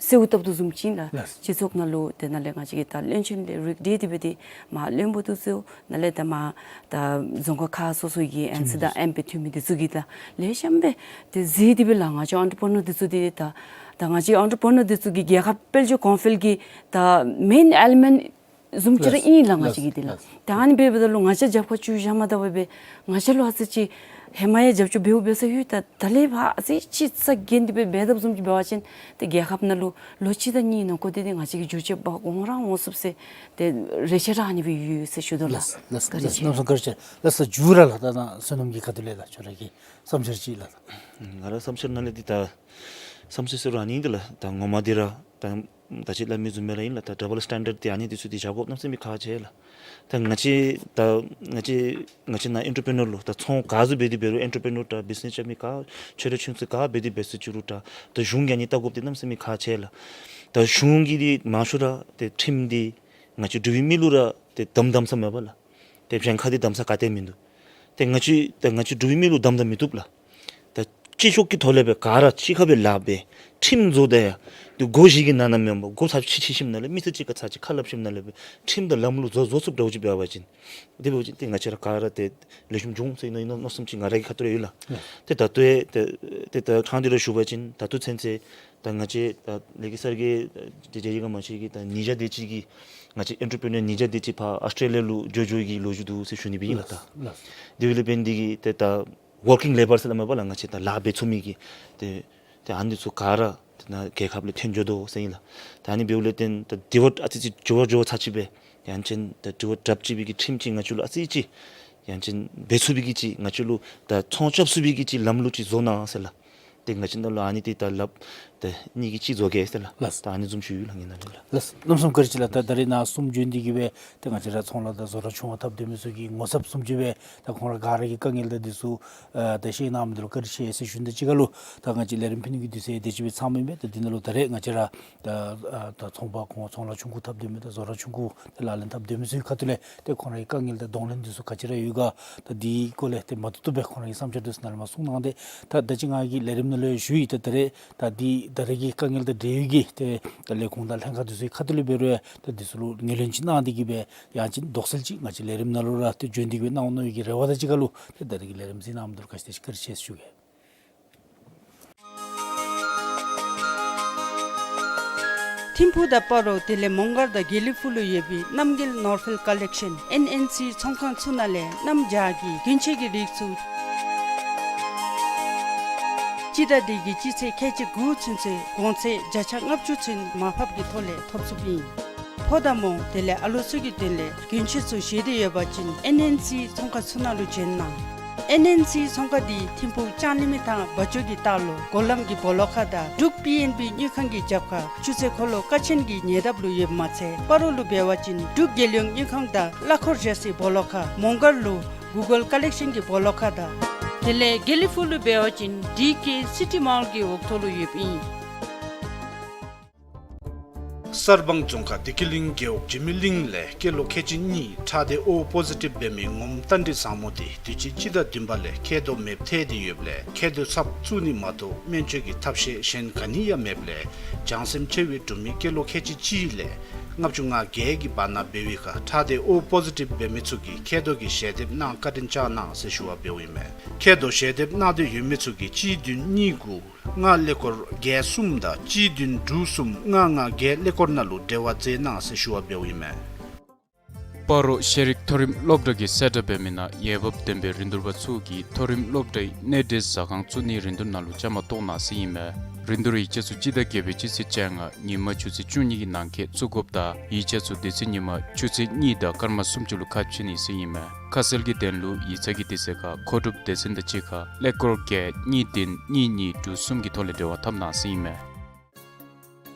གསོལཝ་བཏབ་དོ་བཟུམ་ཅིག་ལགས། ལགས། སྤྱི་ཚོགས་ནང་ལུ་ཏེ་ནཱ་ལས་ང་བཅས་ཀྱི་ད་བློན་ཆེན་ལས་རིགས་འདི་དེ་འབད་དེ་མར་བློན་པོ་འདི་ཚུ་ནཱ་ལས་ད་མར་ད་རྫོང་ཁག་ཁག་སོ་སོ་གི་ཨེན་སི་དང་ཨེམ་པི་འཐུས་མི་འདི་ཚུ་གིས་ད་ལེགས་ཤོམ་སྦེ་ཏེ་གཟིགས་ཏེ་འབད་ལགས། ང་བཅས་ཨེན་ཊར་པི་རི་ནར་འདི་ཚུ་འདི་ད་ད་ང་བཅས་ཨེན་ཊར་པི་རི་ནར་འདི་ཚུ་གིས་རྒྱལ་ཁབ་དཔལ་འབྱོར་གོང་འཕེལ་གྱི་ད་མེན་ཨེ་ལི་མེནཊ་བཟུམ་ཅིག་ར་ཨིན་ལགས། ང་བཅས་ཀྱི་འདི་ལགས། ད་ཨ་ནི་འབདཝ་ད་ལུ་ང་བཅས་རྒྱབ་ཁར་བཙུགས་བཞག་མ་ད་འབད་བས་ང་བཅས་ལུ་ཨ་ཙི་ཅིག་ཧེ་མ་ཡང་རྒྱབ་སྐྱོར་འབདཝ་འབད་ས་ཡོད། ད་ད་ལས་ཕར་ཨ་ཙི་ཅིག་ས་གན་འདི་འབད་འབད་དཔ་བཟུམ་ཅིག་འབད་བ་ཅིན་ཏེ་རྒྱལ་ཁབ་ནང་ལུ་ལོ་གཅིག་དང་གཉིས་ནང་འགོ་སྟེ་ཏེ་ང་བཅས་ཀྱི་འགྱུར་བཅོས་འབད་འོང་ར་འོང་ཚུགས་ཟེར་ཏེ་རེ་ཆེ་ར་ཨ་ནི་སྦེ་ཡོད་ཟེར་ཞུ་དོ་ལགས། ལགས་བཀའ་དྲིན་ཆེ། གནམ་མེད་ས་མེད་བཀའ་དྲིན་ཆེ་ལགས། ས་མཇུག་ར་ལགས། ད་ནཱ་བསོད་ནམས་ཀྱིས་ཁ་ཐུག་ལས་ལགས་ཁྱོད་ར་གི་བསམ་འཆར་ཅིག་ལགས། ང་ར་བསམ་འཆར་ནང་ལས་འདི་ད་བསམ་འཆར་ཟེར་རུང་ཨ་ནི་འདི་ལགས། ད་ངོ་མ་འདི་ར་ད་ད་ཅི་སླབ་མི་བཟུམ་སྦེ་ར་ཨིན་ལགས། ད་ཌབ་བཱལ་སི་ཊེན་ཌརཌ་འདི་ཨ་ནི་འདི་ཚུ་འདི་བཞག་དགོཔ་གནམ་མེད་ས་མེད་ཁག་ཆེ་ལགས། ད་ང་བཅས་ད་ང་བཅས་ང་བཅས་ནཱ་ཨེན་ཊར་པི་རི་ནར་ལུ་ད་ཚོང་ག་ཟུར་འབད་དེ་འབད་རུང་ཨེན་ཊར་པི་རི་ནར་ད་བིཛ་ནེས་རྐྱབ་མི་ག་ཆོས་ར་ཆོས་ཚུ་ག་འབད་དེ་འབད་ས་ཅིག་རུང་ད་ད་གཞུང་གིས་ཨ་ནི་བལྟ་དགོཔ་འདི་གནམ་མེད་ས་མེད་ཁག་ཆེ་ལགས། ད་གཞུང་གིས་འདི་མང་ཤོས་ར་ཏེ་ཁྲིམས་འདི་ང་བཅས་འབྲུག་པའི་མི་ལུ་ར་ཏེ་དམ་དམ་ས་མེད་པས་ལགས། ཏེ་གཞན་ཁར་འདི་དམ་ས་ག་ཏེ་མིན་འདུག། ཏེ་ང་བཅས་ད་ང་བཅས་འབྲུག་པའི་མི་ལུ་དམ་དམ་མི་བཏུབ་ལགས། ད་སྤྱི་ཚོགས་ཀྱི་ཐོག་ལས་སྦེ་ག་ར་གཅིག་ཁར་སྦེ་ལཱ་འབད་ཁྲིམས་བཟོ་སྟེ་ཡང་ཏེ་སྒོ་བཞི་གི་ནང་ན་མེན་པར་སྒོ་ཚར་གཅིག་ཕྱེ་ཞིནམ་ལས་མི་ཚུ་གཅིག་ཁར་ཚར་གཅིག་ཁ་སླབ་ཞིནམ་ལས་སྦེ་ཁྲིམས་དང་ལམ་ལུགས་བཟོ་བཟོ་ཚུགསཔ་འདྲཝ་ཅིག་འབད་བ་ཅིན་དེ་འབད་བ་ཅིན་ཏེ་ང་བཅས་ར་ག་ར་ཏེ་ལེགས་ཤོམ་འགྱོ་འོང་ཟེར་མནོ་མནོ་བསམ་ཅིག་ང་ར་གི་ཁ་ཐུག་ལས་ཡོད་ལགས། ཏེ་ད་ལྟོ་ཡང་ཏེ་ཏེ་ད་ཕྲང་སྟེ་ར་ཞུ་བ་ཅིན་ད་ལྟོ་ཚུན་ཚོད་ད་ང་བཅས་ད་ལས་ཀྱི་སར་གྱི་ཏེ་རྒྱ་ཡིག་ག་མ་ཤེས་ཀྱི་ད་ཉིས་བརྒྱ་དེ་ཅིག་གིས་ང་བཅས་ཨེན་ཊར་པི་རི་ནར་ཉིས་བརྒྱ་དེ་ཅིག་ཕར་ཨཱོས་ཊེ་ལི་ཡ་ལུ་འགྱོ་འགྱོ་གི་ལོ་རྒྱུས་འདུག་ཟེར་ཞུ་ནི་སྦེ་ཨིན་ལགས། ད་དེ་འབདཝ་ལས་འབད་ནི་འདི་གིས་ཏེ་ད་ཝར་ཀིང་ལེ་བར་ཟེར་སླབ་མས་པ་ལགས། ང་བཅས་ད་ལཱ་འབད་ཚུགས་མི་གི་ཏེ་ཏེ་ཨ་ནི་ཚུ་ག་ར་ཏེ་ནཱ་རྒྱལ་ཁབ་ལས་ཐོན་འགྱོ་དོ་ཟེར་ཨིན་ལགས། ད་ཨ་ནི་འབདཝ་ལས་བརྟེན་ད་དེ་བ་ཨ་ཙི་ཅིག་འགྱུར་བ་འགྱུར་བ་ཚར་གཅིག་སྦེ་ཡང་ཅིན་ད་དེ་བ་དྲགཔ་ཅིག་སྦེ་གི་ཁྲིམས་ཅིག་ང་བཅས་ལུ་ཨ་ཙི་ཅིག་ཡང་ཅིན་འབད་ཚུགས་པའི་གི་ཅིག་ང་བཅས་ལུ་ད་ཚོང་རྐྱབ་ཚུགས་པའི་གི་ཅིག་ལམ་ལུགས་ཅིག་བཟོ་གནང་ཟེར་ལགས། ཏེ་ང་བཅས་ནང་ལུ་ཨ་ནི་འདི་ད་ལགཔ་ད་གཉིས་ཀྱི་ཅིག་བཟོ་གེ་ཟེར་ལགས། ལགས། ད་ཨ་ནི་བཟུམ་ཅིག་ཡོད་ལགས་ངེའི་ནང་ལས་ལགས། ལགས། གནམ་མེད་ས་མེད་བཀའ་དྲིན་ཆེ་ལགས། ད་ད་རེས་ནཱ་གསུམ་བྱོན་ཏེ་གིས་སྦེ་ཏེ་ང་བཅས་ར་ཚོང་ལཱ་དང་བཟོ་གྲྭ་ཆུང་བ་འཐབ་སྡོད་མི་ཚུ་གི་ངོ་ཚབ་བཟུམ་ཅིག་སྦེ་ད་ཁོང་ར་ག་ར་གི་དཀའ་ངལ་དང་འདི་ཚུ་ཨ་ད་བཤད་གནང་མི་འདི་ལུ་བཀའ་དྲིན་ཆེ་ཟེར་ཞུ་ནི་དང་གཅིག་ཁར་ལུ་ད་ང་བཅས་ལས་རིམ་ཕུལ་ནི་གི་དུས་ཚོད་དེ་ཅིག་སྦེ་ཚང་མི་མས། ད་འདི་ནང་ལུ་ད་རེས་ང་བཅས་ར་ད་ཨ་ད་ཚོང་པ་ཁོང་ཚོང་ལཱ་ཆུང་ཀུ་འཐབ་སྡོད་མི་དང་བཟོ་གྲྭ་ཆུང་ཀུ་ད་ལག་ལེན་འཐབ་སྡོད་མི་ཚུ་གི་ཁ་ཐུག་ལས་ཏེ་ཁོང་ར་གི་དཀའ་ངལ་དང་གདོང་ལེན་འདི་ཚུ་ག་ཅི་ར་ཡོད་ག་ད་འདི་སྐོར་ལས་ཏེ་མ་བཏུབ་བཏུབ་སྦེ་ཁོང་ར་གི་བསམ་འཆར་འདི་ཚུ་ནཱ་ལས་མར་གསུང་གནང་སྟེ། ད་ད་ཅི་ང་གིས་ལས་རིམ་ནང་ལུ་ཞུ་ཡི། ད་ད་རེས་ད་འདི་ད་རེས་ཀྱི་དཀའ་ངལ་དང་འབྲེལ་ཡོད་ཀྱི་ཏེ་ད་ལས་ཁུངས་དང་ལྷན་ཁག་འདི་ཚུ་གི་ཁ་ཐུག་ལས་འབད་རུང་ད་འདི་ཚུ་ལུ་ངོས་ལེན་ཅིག་གནང་སྟེ་གིས་སྦེ་ཡང་ཅིན་དོགས་སེལ་ཅིག་ང་བཅས་ལས་རིམ་ནང་ལུ་ར་ཏེ་བྱོན་ཏེ་གིས་སྦེ་གནང་འོང་མནོ་བའི་གི་རེ་བ་དང་གཅིག་ཁར་ལུ་ཏེ་ད་རེས་ཀྱི་ལས་རིམ་གཟིགས་གནང་མི་འདི་ལུ་བཀའ་དྲིན་ཆེ་བཀའ་དྲིན་ཆེ་ཟེར་ཞུ་གེ། ཐིམ་ཕུག་དང་སྤ་རོ་དེ་ལས་མོང་སྒར་དང་དགེ་ལེགས་ཕུག་ལུ་ཡོད་པའི་རྣམ་རྒྱལ་ནོར་ཕེལ་ཀ་ལེག་ཤཱན་ཨེན་ཨེན་སི་ཚོང་ཁང་ཚུ་ནང་ལས་གནམ་བྱཱར་གྱི་གྱོན་ཆས་ཀྱི་རིགས་ཚུ་སྤྱི་ཟླ་འདི་གི་སྤྱི་ཚེས་ཁལ་གཅིག་དགུ་ཚུན་ཚོད་གོང་ཚད་བརྒྱ་ཆ་ལྔ་བཅུ་ཚུན་མར་ཕབ་ཀྱི་ཐོག་ལས་ཐོབ་ཚུགསཔ་ཨིན། ཕོ་དང་མོ་དེ་ལས་ཨ་ལོ་ཚུ་གི་དོན་ལས་གྱོན་ཆས་ཚུ་བཞེས་འདོད་ཡོད་པ་ཅིན་ཨེན་ཨེན་སི་ཚོང་ཁང་ཚུ་ནང་ལུ་བྱོན་གནང་། ཨེན་ཨེན་སི་ཚོང་ཁང་འདི་ཐིམ་ཕུག་ལྕང་གླིང་མི་ཐང་བ་ཅོ་གི་ལྟག་ལུ་སྒོ་ལམ་གྱི་སྦོ་ལོགས་ཁར་དང་འབྲུག་པི་ཨེན་བི་དངུལ་ཁང་གི་རྒྱབ་ཁར་ཆུ་ཚོད་འཁོར་ལོ་ཀ་ཆེན་གྱི་ཉེ་འདབས་ལུ་ཡོདཔ་མ་ཚད་སྤ་རོ་ལུ་འབད་བ་ཅིན་འབྲུག་རྒྱལ་ཡོངས་དངུལ་ཁང་དང་གླ་འཁོར་བཞག་སའི་སྦོ་ལོགས་ཁར། མོང་སྒར་ལུ་གུ་གཱལ་ཀ་ལེག་ཤཱན་གྱི་སྦོ་ལོགས་ཁར་དང་དེ་ལས་དགེ་ལེགས་ཕུག་ལུ་འབད་བ་ཅིན་ཌི་ཀེ་སི་ཊི་མཱལ་གྱི་འོག་ཐོག་ལུ་ཡོདཔ་ཨིན། གསར་སྤང་རྫོང་ཁག་བདེ་སྐྱིད་གླིང་རྒེད་འོག་འཇིགས་མེད་གླིང་ལས་སྐྱེས་ལོ་ཁལ་གཅིག་གཉིས་ཁྲག་སྡེ་ཨོ་པོ་ཟི་ཊིབ་འབད་མི་ངོམ་རྟ་མགྲིན་བཟང་མོ་དེ་དུས་ཅི་སྤྱི་ཟླ་བདུན་པ་ལས་མཁལ་རྡོག་མེདཔ་ཐལ་ཏེ་ཡོདཔ་ལས་མཁལ་རྡོག་ཚབ་བཙུགས་ནི་མ་གཏོགས་སྨན་བཅོས་ཀྱི་ཐབས་ཤེས་གཞན་ག་ནི་ཡང་མེདཔ་ལས་བྱང་སེམས་ཆེ་བའི་འབྲུག་མི་སྐྱེས་ལོ་ཁལ་གཅིག་གཅིག་ལས་ལྔ་བཅུ་ང་བརྒྱད་ཀྱི་བར་ན་འབད་བའི་ཁར་ཁྲག་སྡེ་ཨོ་པོ་ཟི་ཊིབ་འབད་མི་ཚུ་གིས་མཁལ་རྡོག་གི་ཞལ་འདེབས་གནང་བཀའ་དྲིན་བསྐྱང་གནང་ཟེར་ཞུ་བ་འབདཝ་ཨིན་མས། མཁལ་རྡོག་ཞལ་འདེབས་གནང་འདོད་ཡོད་མི་ཚུ་གིས་གཅིག་བདུན་གཉིས་དགུ་ལྔ་ཀླད་ཀོར་བརྒྱད་གསུམ་དང་གཅིག་བདུན་དྲུག་གསུམ་ལྔ་ལྔ་བརྒྱད་ཀླད་ཀོར་ནང་ལུ་འབྲེལ་བ་མཛད་གནང་ཟེར་ཞུ་བ་འབདཝ་ཨིན་མས། སྤ་རོ་ཤེས་རིག་མཐོ་རིམ་སློབ་གྲྭ་གིས་གསལ་བསྒྲགས་འབད་མི་ནང་འོས་འབབ་ལྡན་པའི་རིན་བསྡུར་པ་ཚུ་གིས་མཐོ་རིམ་སློབ་གྲྭའི་གནས་འབྲེལ་ཟ་ཁང་བཙུགས་ནིའི་རིན་བསྡུར་ནང་ལུ་བཅའ་མར་གཏོགས་གནང་ཟེར་ཨིན་མས། རིན་བསྡུར་ཡིག་ཆ་ཚུ་སྤྱི་ཟླ་བརྒྱད་པའི་སྤྱི་ཚེས་བཅོ་ལྔ་ཉིན་མ་ཆུ་ཚོད་བཅུ་གཉིས་ཀྱི་ནང་འཁོད་བཙུགས་དགོཔ་དང་ཡིག་ཆ་ཚུ་དེ་ཚེ་ཉིན་མ་ཆུ་ཚོད་གཉིས་དང་སྐར་མ་སུམ་ཅུ་ལུ་ཁ་ཕྱེ་ནི་ཟེར་ཨིན་མས། ཁ་གསལ་གྱི་དོན་ལུ་ཡིག་ཚང་གི་དུས་ཚོད་ཁར་མཁོ་སྒྲུབ་སྡེ་ཚན་དང་གཅིག་ཁར་ཀླད་ཀོར་བརྒྱད་གཉིས་བདུན་གཉིས་གཉིས་དྲུག་གསུམ་གྱི་ཐོག་ལས་འབྲེལ་བ་འཐབ་གནང་ཟེར་ཨིན་མས།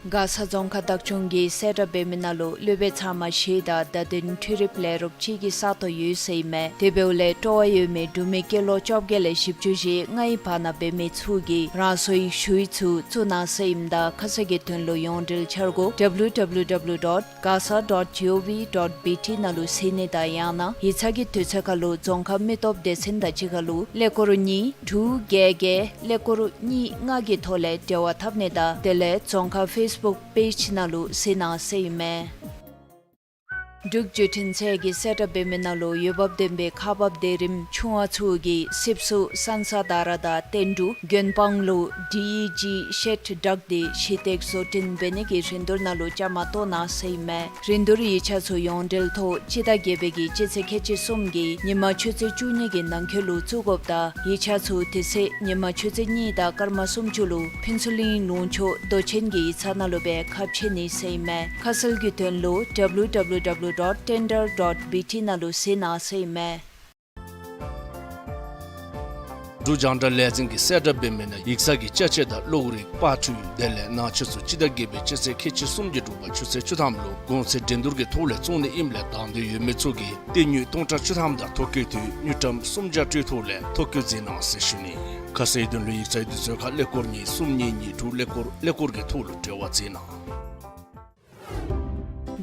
མགར་ས་རྫོང་ཁག་བདག་སྐྱོང་གིས་གསལ་བསྒྲགས་འབད་མི་ནང་ལུ་སློབ་དཔོན་ཚང་མ་བཞེས་དང་བརྡ་དོན་འཕྲུལ་རིག་ལས་རོགས་གཅིག་གི་ས་སྟོང་ཡོད་ཟེར་ཨིན་མས། དེ་འབདཝ་ལས་སྤྲོ་བ་ཡོད་མི་འབྲུག་མི་སྐྱེས་ལོ་བཅོ་བརྒྱད་ལས་བཞི་བཅུ་ཞེ་ལྔའི་བར་ན་འབད་མི་ཚུ་གིས་རང་སོའི་ཞུ་ཡིག་ཚུ་བཙུགས་གནང་ཟེར་ཨིནམ་ད་ཁ་གསལ་གྱི་དོན་ལུ་ཡོངས་འབྲེལ་འཆར་སྒོ་W W W dot gasa dot gov dot B T ནང་ལུ་གཟིགས་ནི་དང་ཡང་ན་ཡིག་ཚང་གི་དུས་ཚོད་ཁར་ལུ་རྫོང་ཁག་མི་སྟོབས་སྡེ་ཚན་དང་གཅིག་ཁར་ལུ་ཀླད་ཀོར་གཉིས་དྲུག་བརྒྱད་བརྒྱད་ཀླད་ཀོར་གཉིས་ལྔ་གི་ཐོག་ལས་འབྲེལ་བ་འཐབ་ནི་དང་དེ་ལས་རྫོང་ཁག་ཕེསི་བུཀ་པེཇ་ནང་ལུ་གཟིགས་གནང་ཟེར་ཨིན་མས། འབྲུག་བརྒྱུད་འཕྲིན་ཚད་ཀྱིས་གསལ་བསྒྲགས་འབད་མི་ནང་ལུ་འོས་འབབ་ལྡན་པའི་ཁག་འབགཔ་དེ་རིམ་ཆུང་བ་ཚུ་གིས་སིབ་སུ་སན་ས་དྷ་ར་དང་བསྟན་འབྲུག་དགོན་པང་ལུ་ཌི་ཨི་ཇི་ཤེཌ་བསྒྲིགས་ཏེ་གཞི་སྟེགས་བཟོ་སྐྲུན་འབད་ནི་གི་རིན་བསྡུར་ནང་ལུ་བཅའ་མར་གཏོགས་གནང་ཟེར་ཨིན་མས། རིན་བསྡུར་ཡིག་ཆ་ཚུ་ཡོངས་འབྲེལ་ཐོག་སྤྱི་ཟླ་བརྒྱད་པའི་གི་སྤྱི་ཚེས་ཁལ་གཅིག་གསུམ་གྱི་ཉིན་མ་ཆུ་ཚོད་བཅུ་གཉིས་ཀྱི་ནང་འཁོད་ལུ་བཙུགས་དགོཔ་དང་ཡིག་ཆ་ཚུ་དེ་ཚེ་ཉིན་མ་ཆུ་ཚོད་གཉིས་དང་སྐར་མ་སུམ་ཅུ་ལུ་ཕུན་ཚོགས་གླིང་ལུང་ཕྱོགས་མདོ་ཆེན་གྱི་ཡིག་ཚང་ནང་ལུ་སྦེ་ཁ་ཕྱེ་ནི་ཟེར་ཨིན་མས། ཁ་གསལ་གྱི་དོན་ལུ་W W W dot tender dot B T ནང་ལུ་གཟིགས་གནང་ཟེར་ཨིན་མས། འབྲུག་རྒྱང་བསྒྲགས་ལས་འཛིན་གྱིས་གསལ་བསྒྲགས་འབད་མི་ནང་ཡིག་ཚང་གི་ཅ་ཆས་དང་གློག་རིག་པར་འཕྲུལ་དེ་ལས་ནང་ཆས་ཚུ་སྤྱི་ཟླ་བརྒྱད་པའི་སྤྱི་ཚེས་ཁལ་གཅིག་གསུམ་གྱི་དྲོ་པ་ཆུ་ཚོད་བཅུ་ཐམ་ལུ་གོང་ཚད་འགྲན་བསྡུར་གྱི་ཐོག་ལས་བཙོང་ནི་ཨིནམ་ལས་དང་འདོད་ཡོད་མི་ཚུ་གིས་སྟེར་དངུལ་སྟོང་ཕྲག་བཅུ་ཐམ་དང་ཐོ་བཀོད་དུས་དངུལ་ཀྲམ་སུམ་བརྒྱ་སྤྲོད་ཐོག་ལས་ཐོ་བཀོད་མཛད་གནང་ཟེར་ཞུ་ནི། ཁ་གསལ་དོན་ལུ་ཡིག་ཚང་དུས་ཚོད་ཁར་ཀླད་ཀོར་གཉིས་གསུམ་གཉིས་གཉིས་དྲུག་ཀླད་ཀོར་ཀླད་ཀོར་གྱི་ཐོག་ལུ་འབྲེལ་བ་མཛད་གནང་།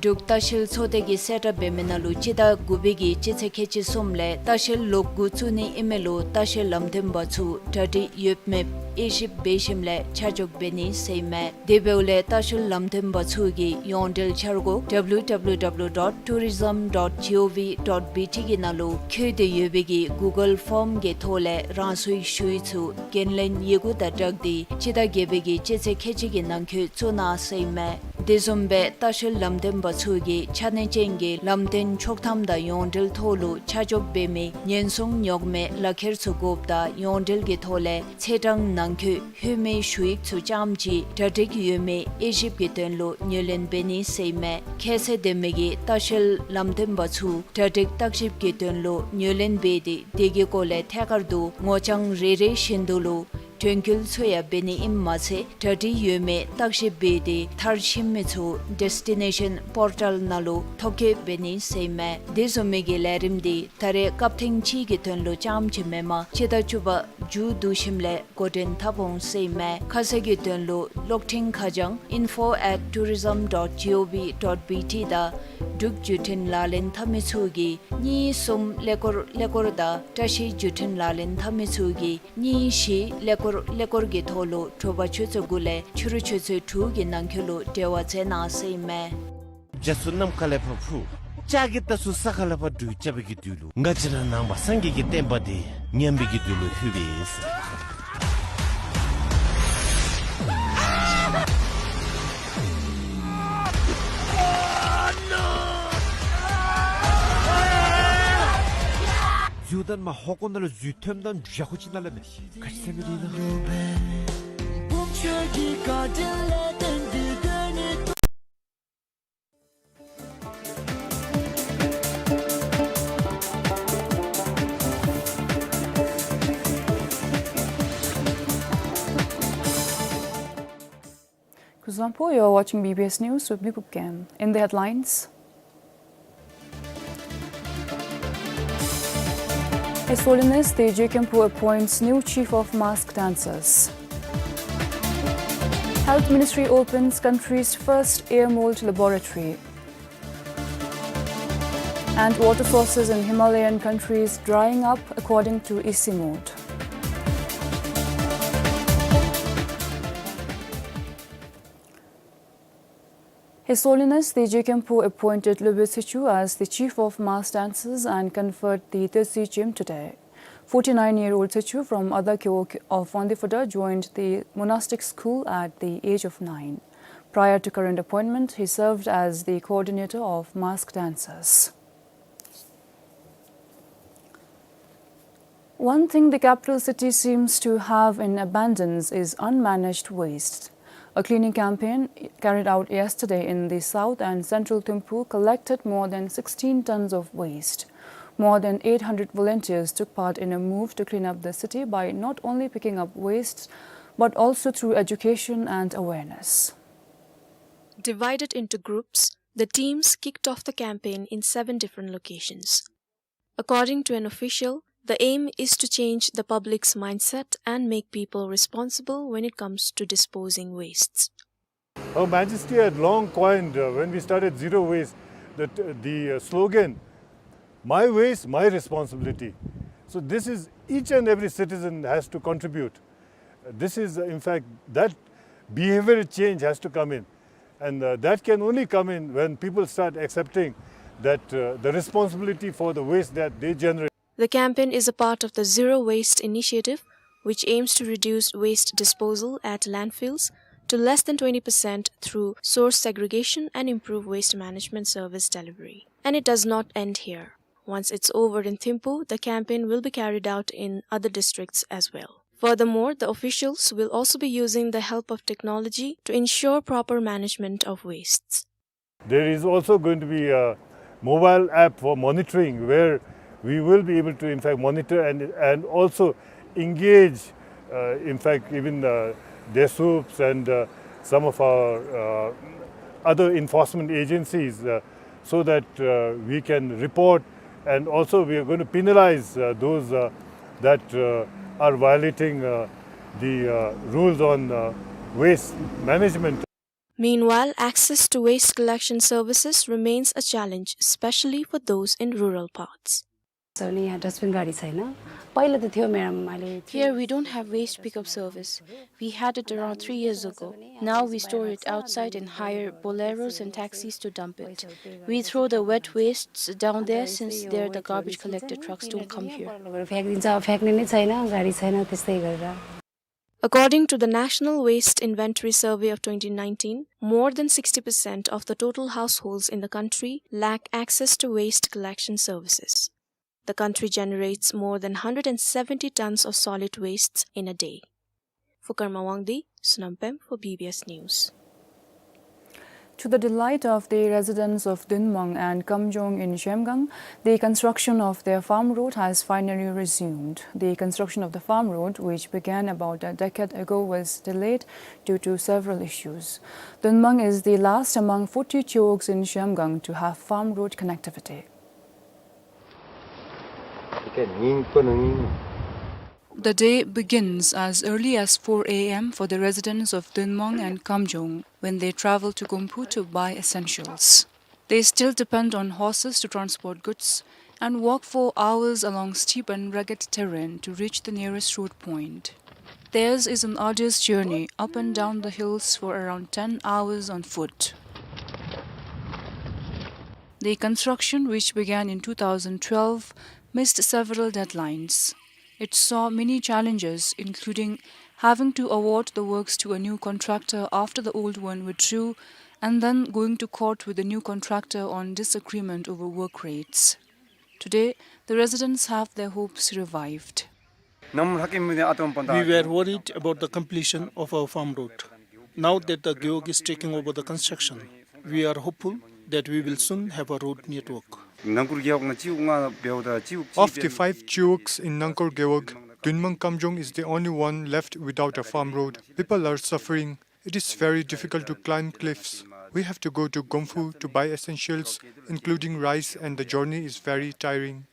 འབྲུག་ལྟ་བཤལ་ཚོགས་སྡེ་གིས་གསལ་བསྒྲགས་འབད་མི་ནང་ལུ་སྤྱི་ཟླ་དགུ་པའི་གི་སྤྱི་ཚེས་ཁལ་གཅིག་གསུམ་ལས་ལྟ་བཤལ་ལོག་སྒུག་བཙུགས་ནི་ཨིན་མི་ལུ་ལྟ་བཤལ་ལམ་སྟོན་པ་ཚུ་གྲ་སྒྲིག་ཡོདཔ་མེདཔ་དབྱེ་ཞིབ་འབད་ཞིནམ་ལས་ཆ་འཇོག་འབད་ནི་ཟེར་ཨིན་མས། དེ་འབདཝ་ལས་ལྟ་བཤལ་ལམ་སྟོན་པ་ཚུ་གིས་ཡོངས་འབྲེལ་འཆར་སྒོ་W W W dot tourism dot gov dot B T གི་ནང་ལུ་བཀོད་དེ་ཡོད་པའི་གི་གུ་གཱལ་ཕོརམ་གྱི་ཐོག་ལས་རང་སོའི་ཞུ་ཡིག་ཚུ་འགན་ལེན་ཡི་གུ་དང་སྦྲགས་ཏེ་སྤྱི་ཟླ་བརྒྱད་པའི་གི་སྤྱི་ཚེས་ཁལ་གཅིག་གི་ནང་འཁོད་བཙུགས་གནང་ཟེར་ཨིན་མས། དེ་བཟུམ་སྦེ་ལྟ་བཤལ་ལམ་སྟོན་པ་ཚུ་གིས་ཆ་གནས་ཅན་གྱི་ལམ་སྟོན་ཆོག་ཐམ་དང་ཡོངས་འབྲེལ་ཐོག་ལུ་ཆ་འཇོག་འབད་མི་ཉེན་སྲུང་ཉོག་མེད་ལག་ཁྱེར་ཚུ་དགོཔ་དང་ཡོངས་འབྲེལ་གྱི་ཐོག་ལས་ཚེས་གྲངས་ནང་འཁོད་ལྷོད་མི་ཞུ་ཡིག་ཚུ་རྐྱངམ་ཅིག་གྲ་སྒྲིག་ཡོད་མེད་དབྱེ་ཞིབ་ཀྱི་དོན་ལུ་ངོས་ལེན་འབད་ནི་ཟེར་ཨིན་མས། ཁྱད་ཚད་ལྡན་མི་གི་ལྟ་བཤལ་ལམ་སྟོན་པ་ཚུ་གྲ་སྒྲིག་བརྟག་ཞིབ་ཀྱི་དོན་ལུ་ངོས་ལེན་འབད་དེ་དེ་གི་སྐོར་ལས་ཐད་ཀར་དུ་ངོ་རྐྱང་རེ་རེ་བཞིན་དུ་ལུ་དྲན་སྐུལ་ཚུ་ཡང་འབད་ནི་ཨིནམ་མ་ཚད་གྲ་སྒྲིག་ཡོད་མེད་བརྟག་ཞིབ་འབད་དེ་མཐར་ཕྱིན་མི་ཚུ་ཌེསི་ཊི་ནེ་ཤཱན་པོར་ཊལ་ནང་ལུ་ཐོ་བཀོད་འབད་ནི་ཟེར་ཨིན་མས། དེ་བཟུམ་མའི་གི་ལས་རིམ་འདི་ད་རེས་སྐབས་ཐེངས་གཅིག་གི་དོན་ལུ་རྐྱངམ་ཅིག་མེན་པར་སྤྱི་ཟླ་བཅུ་པ་མཇུག་བསྡུ་ཞིནམ་ལས་འགོ་འདྲེན་འཐབ་འོང་ཟེར་ཨིན་མས། ཁ་གསལ་གྱི་དོན་ལུ་གློག་འཕྲིན་ཁ་བྱང་info at tourism dot gov dot B T དང་འབྲུག་བརྒྱུད་འཕྲིན་ལག་ལེན་འཐབ་མི་ཚུ་གིས་གཉིས་གསུམ་ཀླད་ཀོར་ཀླད་ཀོར་དང་བཀྲ་ཤིས་བརྒྱུད་འཕྲིན་ལག་ལེན་འཐབ་མི་ཚུ་གིས་གཉིས་བཞི་ཀླད་ཀོར་ཀླད་ཀོར་གྱི་ཐོག་ལུ་དྲོ་པ་ཆུ་ཚོད་དགུ་ལས་ཕྱི་རུ་ཆུ་ཚོད་དྲུག་གི་ནང་འཁོད་ལུ་འབྲེལ་བ་མཛད་གནང་ཟེར་ཨིན་མས། རྒྱ་མཚོ་ནམ་མཁའ་ལས་ཕར་འཕུར། ལྕགས་ཀྱི་རྟ་ཚུ་ས་ཁ་ལས་ཕར་འགྲོས་རྐྱབ་པའི་གི་དུས་ལུ། ང་བཅས་ར་ནང་པ་སངས་རྒྱས་ཀྱི་བསྟན་པ་འདི་ཉམས་པའི་གི་དུས་ལུ་ལྷོད་པས། འཛུལ་ད་མ་ཧོ་ཀོ་ནང་ལུ་འཛུལ་ཐོནམ་ད་འཇག་ཁུ་ཅིག་ནང་ལུ་མེད། ག་ཅི་ཟེར་མི་འདི་ན། Zangpo, you're watching B B S News with me, Pupkem. In the headlines, His Holiness the Jigkhenpo appoints new chief of mask dancers. Health Ministry opens country's first air mold laboratory. And water sources in Himalayan countries drying up, according to ICIMOD. His Holiness the Jigkhenpo appointed Lobey Tshitshu as the chief of mask dancers and conferred the Tetsey Chem today. Forty-nine-year-old Tshitshu from Adha Gewog of Wangdue Phodrang joined the monastic school at the age of nine. Prior to current appointment, he served as the coordinator of mask dancers. One thing the capital city seems to have in abundance is unmanaged waste. A cleaning campaign carried out yesterday in the south and central Thimphu collected more than sixteen tons of waste. More than eight hundred volunteers took part in a move to clean up the city by not only picking up waste, but also through education and awareness. Divided into groups, the teams kicked off the campaign in seven different locations. According to an official, the aim is to change the public's mindset and make people responsible when it comes to disposing wastes. Her Majesty had long coined, uh, when we started Zero Waste, that, uh, the, uh, slogan, "My waste, my responsibility." So this is, each and every citizen has to contribute. This is, in fact, that behavior change has to come in. And, uh, that can only come in when people start accepting that, uh, the responsibility for the waste that they generate. The campaign is a part of the Zero Waste Initiative, which aims to reduce waste disposal at landfills to less than twenty percent through source segregation and improve waste management service delivery. And it does not end here. Once it's over in Thimphu, the campaign will be carried out in other districts as well. Furthermore, the officials will also be using the help of technology to ensure proper management of wastes. There is also going to be a mobile app for monitoring where we will be able to, in fact, monitor and, and also engage, uh, in fact, even, uh, DESUPs and, uh, some of our, uh, other enforcement agencies, uh, so that, uh, we can report, and also we are going to penalize, uh, those, uh, that, uh, are violating, uh, the, uh, rules on, uh, waste management. Meanwhile, access to waste collection services remains a challenge, especially for those in rural parts. अनि यहाँ डस्टबिन गाडी छैन। पहिला त थियो, म्याडम, अहिले Here we don't have waste pickup service. We had it around three years ago. Now we store it outside and hire boleros and taxis to dump it. We throw the wet wastes down there since there the garbage collector trucks don't come here. लगेर फ्याँकिदिन्छ, फ्याँक्ने नै छैन, गाडी छैन, त्यस्तै गरेर। According to the National Waste Inventory Survey of twenty nineteen, more than sixty percent of the total households in the country lack access to waste collection services. The country generates more than hundred and seventy tons of solid wastes in a day. For Karma Wangdi, Sonam Pem for B B S News. To the delight of the residents of Dunmang and Kamjong in Zhemgang, the construction of their farm road has finally resumed. The construction of the farm road, which began about a decade ago, was delayed due to several issues. Dunmang is the last among forty gewogs in Zhemgang to have farm road connectivity. The day begins as early as four A M for the residents of Dunmang and Kamjong when they travel to Gumphu to buy essentials. They still depend on horses to transport goods and walk for hours along steep and rugged terrain to reach the nearest road point. Theirs is an arduous journey up and down the hills for around ten hours on foot. The construction, which began in two thousand twelve, missed several deadlines. It saw many challenges, including having to award the works to a new contractor after the old one withdrew, and then going to court with the new contractor on disagreement over work rates. Today, the residents have their hopes revived. We were worried about the completion of our farm road. Now that the gewog is taking over the construction, we are hopeful that we will soon have a road network. Of the five gewogs in Nangkor Gewog, Dunmang Kamjong is the only one left without a farm road. People are suffering. It is very difficult to climb cliffs. We have to go to Gomphu to buy essentials, including rice, and the journey is very tiring.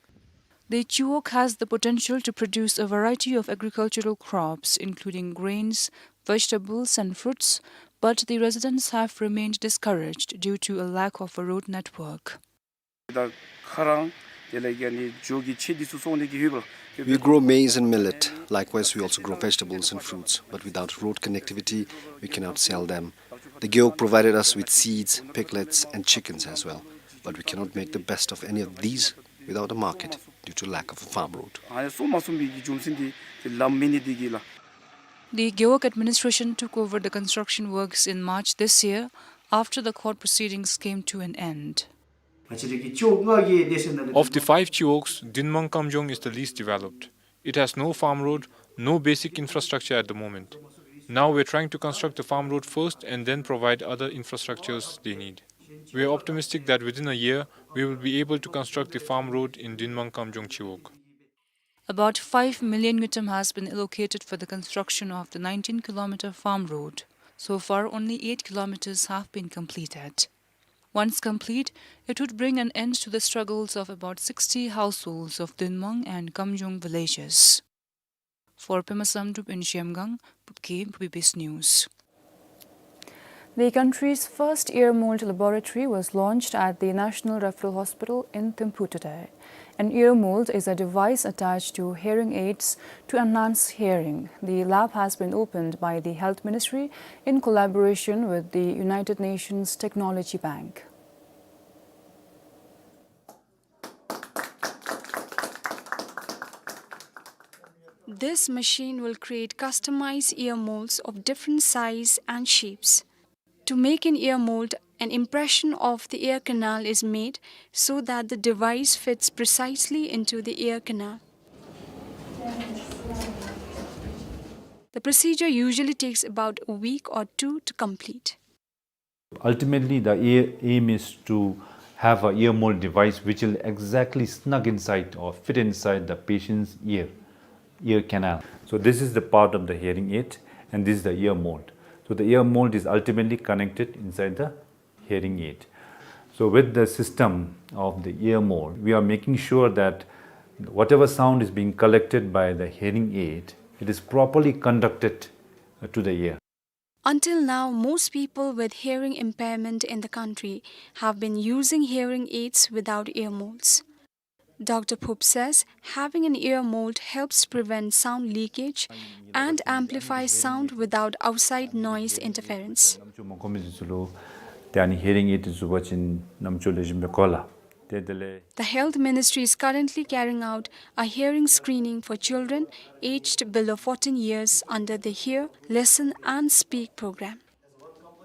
The Chiwog has the potential to produce a variety of agricultural crops, including grains, vegetables, and fruits, but the residents have remained discouraged due to a lack of a road network. ད་ཁ་རང་དེ་ལས་ཀྱི་ཨ་ནི་འཇོ་གི་ཕྱེ་འདི་ཚུ་བཙོང་ནི་གི་ཡོད་པ། We grow maize and millet. Likewise, we also grow vegetables and fruits. But without road connectivity, we cannot sell them. The Gewog provided us with seeds, piglets, and chickens as well. But we cannot make the best of any of these without a market due to lack of a farm road. ཨ་ནི་སོ་མ་སོ་མི་གི་རྒྱུ་མཚན་འདི་དེ་ལམ་མེད་ནི་འདི་གིས་ལགས། The Gewog administration took over the construction works in March this year after the court proceedings came to an end. Of the five Chiwogs, Dinmang Kamjong is the least developed. It has no farm road, no basic infrastructure at the moment. Now we're trying to construct the farm road first and then provide other infrastructures they need. We are optimistic that within a year, we will be able to construct the farm road in Dinmang Kamjong Chiwog. About five million ngultrum has been allocated for the construction of the nineteen kilometer farm road. So far, only eight kilometers have been completed. Once complete, it would bring an end to the struggles of about sixty households of Dinmang and Kamjong villages. For Pema Samdrup in Zhemgang, Pupki, B B C News. The country's first ear mold laboratory was launched at the National Referral Hospital in Thimphu today. An ear mold is a device attached to hearing aids to enhance hearing. The lab has been opened by the Health Ministry in collaboration with the United Nations Technology Bank. This machine will create customized ear molds of different size and shapes. To make an ear mold, an impression of the ear canal is made so that the device fits precisely into the ear canal. The procedure usually takes about a week or two to complete. Ultimately, the a-, aim is to have a ear mold device which will exactly snug inside or fit inside the patient's ear, ear canal. So this is the part of the hearing aid, and this is the ear mold. So the ear mold is ultimately connected inside the hearing aid. So with the system of the ear mold, we are making sure that whatever sound is being collected by the hearing aid, it is properly conducted, uh, to the ear. Until now, most people with hearing impairment in the country have been using hearing aids without ear molds. Doctor Phup says having an ear mold helps prevent sound leakage and amplify sound without outside noise interference. The Health Ministry is currently carrying out a hearing screening for children aged below fourteen years under the Hear, Listen and Speak program.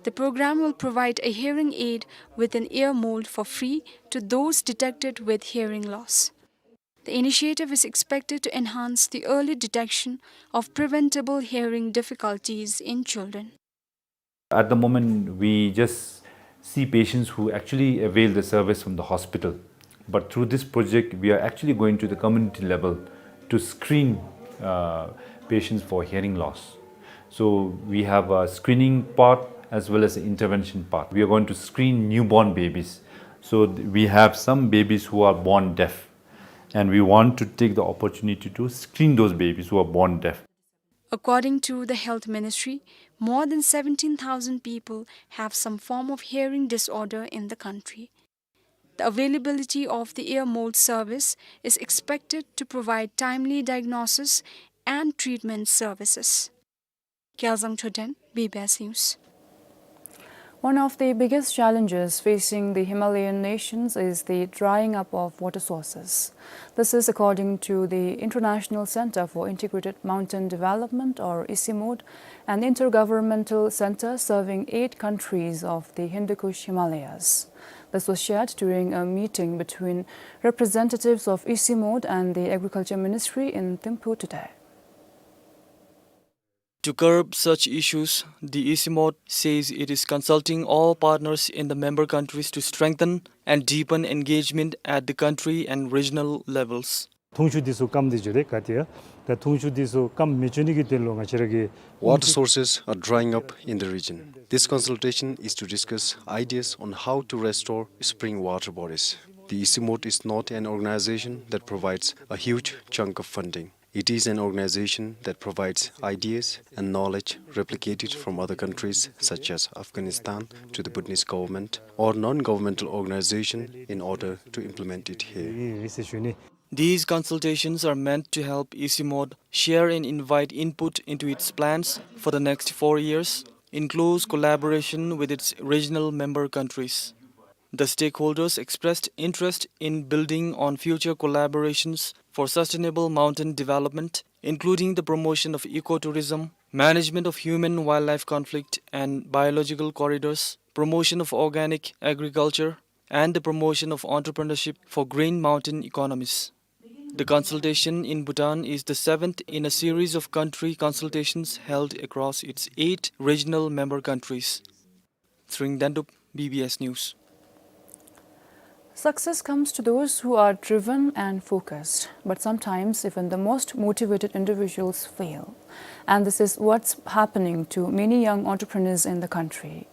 The program will provide a hearing aid with an ear mold for free to those detected with hearing loss. The initiative is expected to enhance the early detection of preventable hearing difficulties in children. At the moment, we just see patients who actually avail the service from the hospital. But through this project, we are actually going to the community level to screen, uh, patients for hearing loss. So we have a screening part as well as an intervention part. We are going to screen newborn babies. So th-, we have some babies who are born deaf, and we want to take the opportunity to screen those babies who are born deaf. According to the Health Ministry, more than seventeen thousand people have some form of hearing disorder in the country. The availability of the ear mold service is expected to provide timely diagnosis and treatment services. Gyalzang Choden, B B S News. One of the biggest challenges facing the Himalayan nations is the drying up of water sources. This is according to the International Center for Integrated Mountain Development, or ICIMOD, an intergovernmental center serving eight countries of the Hindu Kush Himalayas. This was shared during a meeting between representatives of ICIMOD and the Agriculture Ministry in Thimphu today. To curb such issues, the ICIMOD says it is consulting all partners in the member countries to strengthen and deepen engagement at the country and regional levels. འཐུང་ཆུ་འདི་ཚུ་སྐམ་སྟེ་འགྱོ་དེས། ག་ཏེ་ཡང་ད་འཐུང་ཆུ་འདི་ཚུ་སྐམ་མི་འགྱོ་ནི་གི་དོན་ལུ་ང་བཅས་ར་གི། Water sources are drying up in the region. This consultation is to discuss ideas on how to restore spring water bodies. The ECMOD is not an organization that provides a huge chunk of funding. It is an organization that provides ideas and knowledge replicated from other countries such as Afghanistan to the Bhutanese government or non-governmental organization in order to implement it here. These consultations are meant to help ECMOD share and invite input into its plans for the next four years, in close collaboration with its regional member countries. The stakeholders expressed interest in building on future collaborations for sustainable mountain development, including the promotion of ecotourism, management of human-wildlife conflict and biological corridors, promotion of organic agriculture, and the promotion of entrepreneurship for green mountain economies. The consultation in Bhutan is the seventh in a series of country consultations held across its eight regional member countries. Tshering Dendup, B B S News. Success comes to those who are driven and focused, but sometimes even the most motivated individuals fail. And this is what's happening to many young entrepreneurs in the country.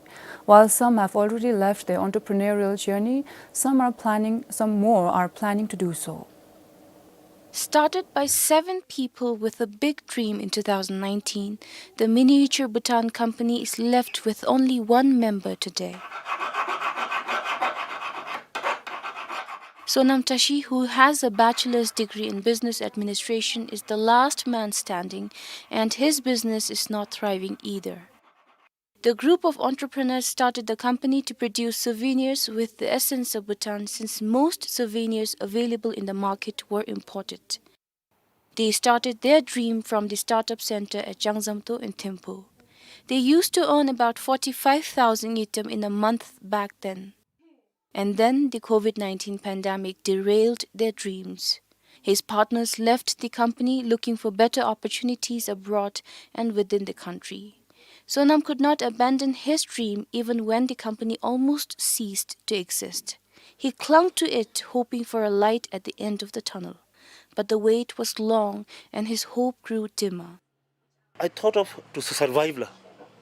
While some have already left their entrepreneurial journey, some are planning, some more are planning to do so. Started by seven people with a big dream in two thousand nineteen, the Miniature Bhutan company is left with only one member today. Sonam Tashi, who has a bachelor's degree in business administration, is the last man standing, and his business is not thriving either. The group of entrepreneurs started the company to produce souvenirs with the essence of Bhutan, since most souvenirs available in the market were imported. They started their dream from the startup center at Changzamto in Thimphu. They used to earn about forty-five thousand ngultrum in a month back then. And then the COVID nineteen pandemic derailed their dreams. His partners left the company looking for better opportunities abroad and within the country. Sonam could not abandon his dream even when the company almost ceased to exist. He clung to it, hoping for a light at the end of the tunnel. But the wait was long and his hope grew dimmer. I thought of to survive la.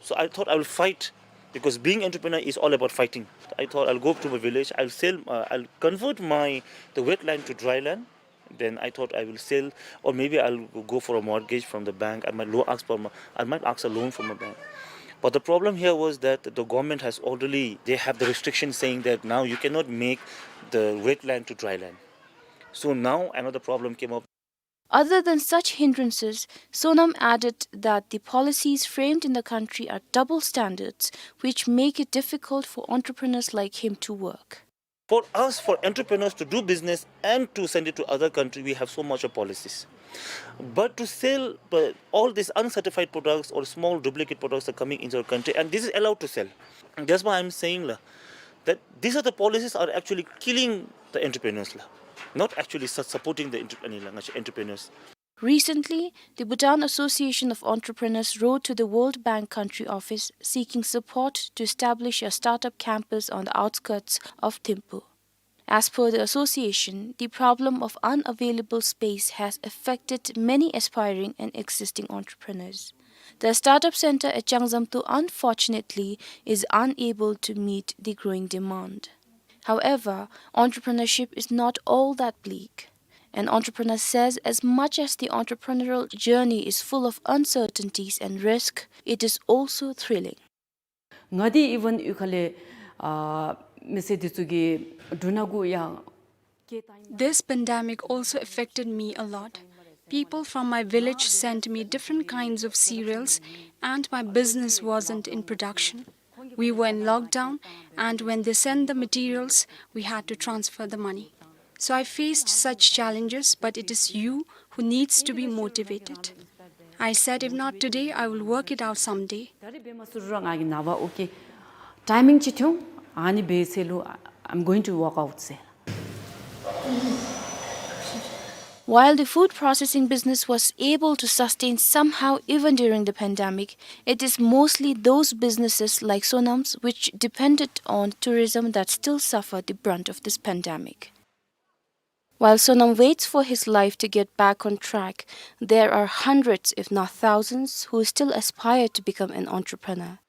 So I thought I will fight, because being entrepreneur is all about fighting. I thought I'll go to my village, I'll sell, uh, I'll convert my, the wet land to dry land. Then I thought I will sell, or maybe I'll go for a mortgage from the bank. I might lo-, ask for, mo-, I might ask a loan from a bank. But the problem here was that the government has already, they have the restriction saying that now you cannot make the wet land to dry land. So now another problem came up. Other than such hindrances, Sonam added that the policies framed in the country are double standards, which make it difficult for entrepreneurs like him to work. For us, for entrepreneurs to do business and to send it to other country, we have so much of policies. But to sell, uh, all these uncertified products or small duplicate products are coming into our country, and this is allowed to sell. That's why I'm saying la, that these are the policies are actually killing the entrepreneurs la, not actually su-, supporting the entre-, entrepreneurs. Recently, the Bhutan Association of Entrepreneurs wrote to the World Bank country office seeking support to establish a startup campus on the outskirts of Thimphu. As per the association, the problem of unavailable space has affected many aspiring and existing entrepreneurs. The startup center at Changzamto, unfortunately, is unable to meet the growing demand. However, entrepreneurship is not all that bleak. An entrepreneur says as much as the entrepreneurial journey is full of uncertainties and risk, it is also thrilling. ང་འདི་ཨི་ཝན་ཡུལ་ཁ་ལས་ཨ་མི་སེར་འདི་ཚུ་གི་འབྲུ་སྣ་དགུ་ཡང་སྐྱེལ་བཏང་། This pandemic also affected me a lot. People from my village sent me different kinds of cereals, and my business wasn't in production. We were in lockdown, and when they sent the materials, we had to transfer the money. So I faced such challenges, but it is you who needs to be motivated. I said, if not today, I will work it out someday. ད་རེས་འབད་མ་ཚུགས་རུང་ང་གིས་ནངས་པ་ཨོ་ཀེ་ཊའི་མིང་ཅིག་ཐོན། ཨ་ནི་འབད་ཚེ་ལུ་I'm going to work out ཟེར། While the food processing business was able to sustain somehow even during the pandemic, it is mostly those businesses like Sonam's which depended on tourism that still suffer the brunt of this pandemic. While Sonam waits for his life to get back on track, there are hundreds, if not thousands, who still aspire to become an entrepreneur.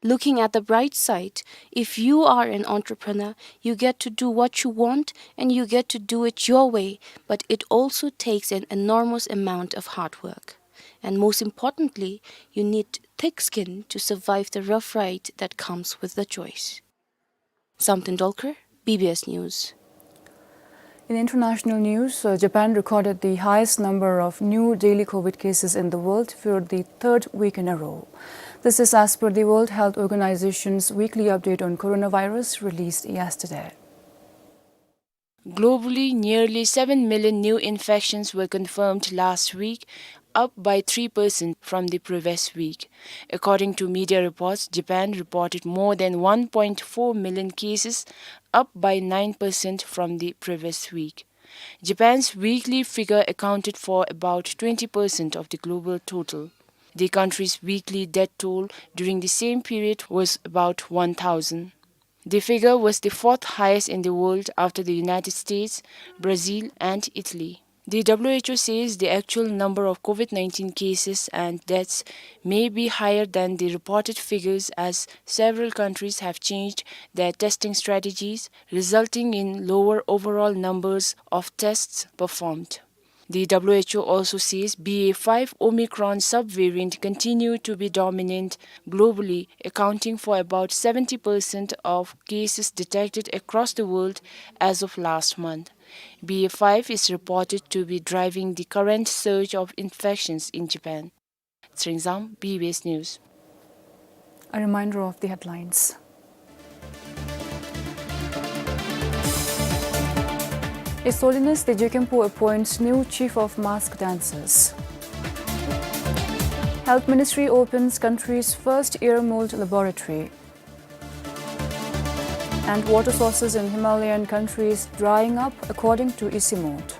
Looking at the bright side, if you are an entrepreneur, you get to do what you want and you get to do it your way, but it also takes an enormous amount of hard work. And most importantly, you need thick skin to survive the rough ride that comes with the choice. Sam Tendulkar, B B S News. In international news, uh, Japan recorded the highest number of new daily COVID cases in the world for the third week in a row. This is as per the World Health Organization's weekly update on coronavirus released yesterday. Globally, nearly seven million new infections were confirmed last week, up by three percent from the previous week. According to media reports, Japan reported more than one point four million cases, up by nine percent from the previous week. Japan's weekly figure accounted for about twenty percent of the global total. The country's weekly death toll during the same period was about one thousand. The figure was the fourth highest in the world after the United States, Brazil, and Italy. The W H O says the actual number of COVID nineteen cases and deaths may be higher than the reported figures, as several countries have changed their testing strategies, resulting in lower overall numbers of tests performed. The W H O also says B A five Omicron subvariant continued to be dominant globally, accounting for about seventy percent of cases detected across the world as of last month. B A five is reported to be driving the current surge of infections in Japan. Tshering Zam, B B S News. A reminder of the headlines. His Holiness the Jigkhenpo appoints new chief of mask dancers. Health Ministry opens country's first ear mold laboratory. And water sources in Himalayan countries drying up, according to ISIMOD.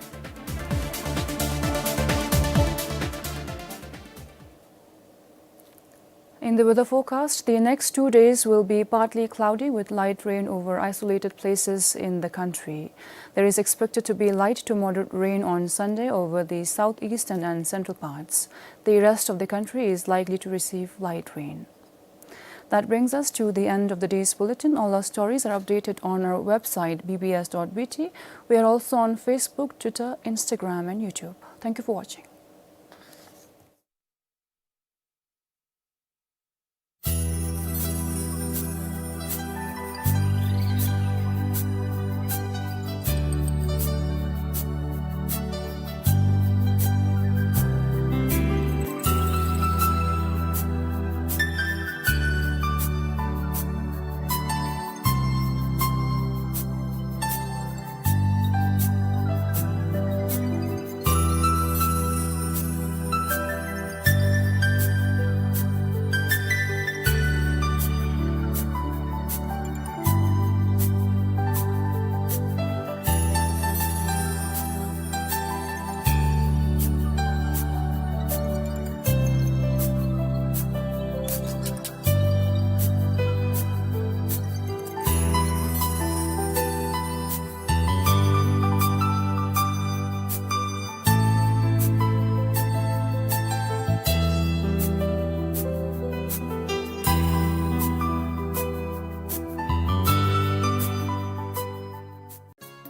In the weather forecast, the next two days will be partly cloudy with light rain over isolated places in the country. There is expected to be light to moderate rain on Sunday over the southeastern and central parts. The rest of the country is likely to receive light rain. That brings us to the end of the day's bulletin. All our stories are updated on our website, B B S dot B T. We are also on Facebook, Twitter, Instagram, and YouTube. Thank you for watching.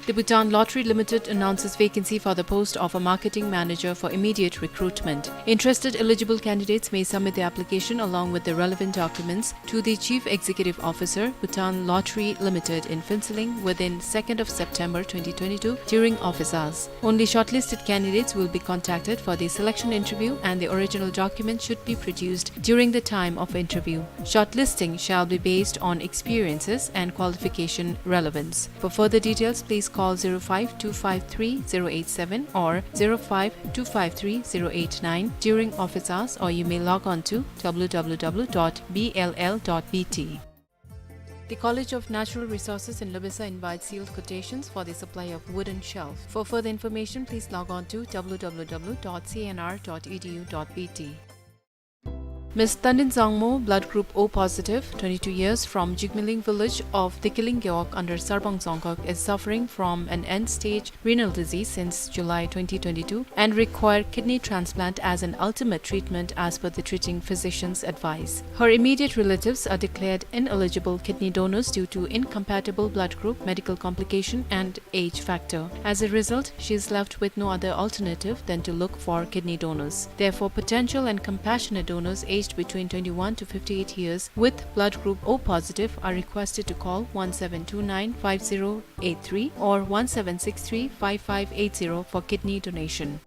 The Bhutan Lottery Limited announces vacancy for the post of a marketing manager for immediate recruitment. Interested eligible candidates may submit their application along with the relevant documents to the Chief Executive Officer, Bhutan Lottery Limited in Phuentsholing within second of September twenty twenty-two during office hours. Only shortlisted candidates will be contacted for the selection interview and the original documents should be produced during the time of interview. Shortlisting shall be based on experiences and qualification relevance. For further details, please call zero five two five three zero eight seven or zero five two five three zero eight nine during office hours, or you may log on to W W W dot B L L dot B T. The College of Natural Resources in Loipensa invites sealed quotations for the supply of wooden shelf. For further information, please log on to W W W dot C N R dot E D U dot B T. Miss Tandin Zangmo, blood group O positive, twenty-two years, from Jigmiling village of Dikiling Gewog under Sarbang Dzongkhag, is suffering from an end-stage renal disease since July twenty twenty-two and require kidney transplant as an ultimate treatment as per the treating physician's advice. Her immediate relatives are declared ineligible kidney donors due to incompatible blood group, medical complication, and age factor. As a result, she is left with no other alternative than to look for kidney donors. Therefore, potential and compassionate donors aged between twenty-one to fifty-eight years with blood group O positive are requested to call one seven two nine five zero eight three or one seven six three five five eight zero for kidney donation.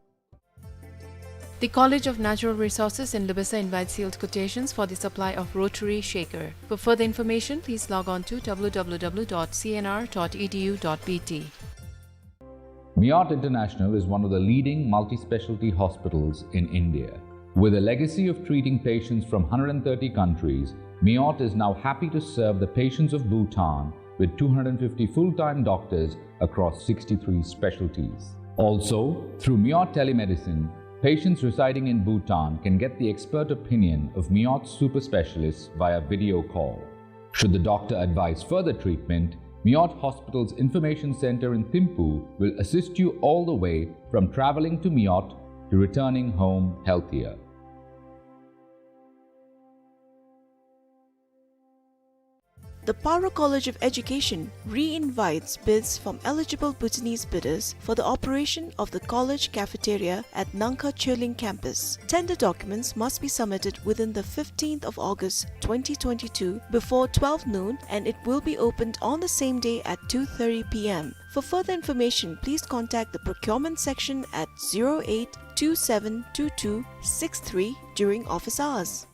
The College of Natural Resources in Labasa invites sealed quotations for the supply of rotary shaker. For further information, please log on to w w w dot c n r dot e d u dot b t. Miot International is one of the leading multi-specialty hospitals in India. With a legacy of treating patients from hundred and thirty countries, Miot is now happy to serve the patients of Bhutan with two hundred fifty full-time doctors across sixty-three specialties. Also, through Miot Telemedicine, patients residing in Bhutan can get the expert opinion of Miot super specialists via video call. Should the doctor advise further treatment, Miot Hospital's Information Center in Thimphu will assist you all the way from traveling to Miot to returning home healthier. The Paro College of Education re-invites bids from eligible Bhutanese bidders for the operation of the college cafeteria at Nangkha Choeling campus. Tender documents must be submitted within the fifteenth of August twenty twenty-two before twelve noon, and it will be opened on the same day at two thirty p m. For further information, please contact the procurement section at zero eight two seven two two six three during office hours.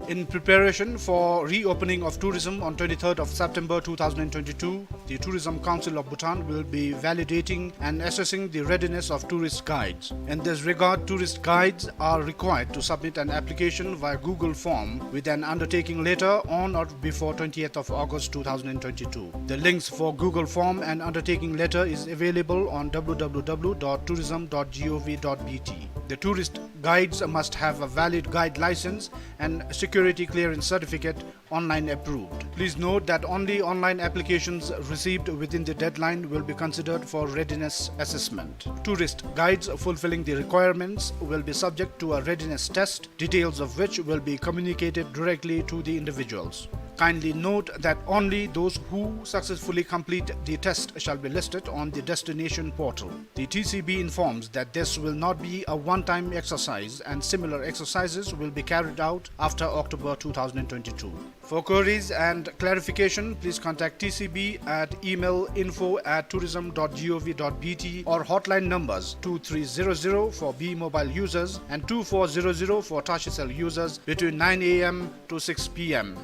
In preparation for reopening of tourism on twenty-third of September two thousand twenty-two, the Tourism Council of Bhutan will be validating and assessing the readiness of tourist guides. In this regard, tourist guides are required to submit an application via Google form with an undertaking letter on or before twentieth of August two thousand twenty-two. The links for Google form and undertaking letter is available on w w w dot tourism dot g o v dot b t. The tourist guides must have a valid guide license and security clearance certificate online approved. Please note that only online applications received within the deadline will be considered for readiness assessment. Tourist guides fulfilling the requirements will be subject to a readiness test, details of which will be communicated directly to the individuals. Kindly note that only those who successfully complete the test shall be listed on the destination portal. The T C B informs that this will not be a one-time exercise and similar exercises will be carried out after October two thousand twenty-two. For queries and clarification, please contact T C B at email info at tourism dot g o v dot b t or hotline numbers two three zero zero for B mobile users and two four zero zero for Tashicell users between nine a m to six p m.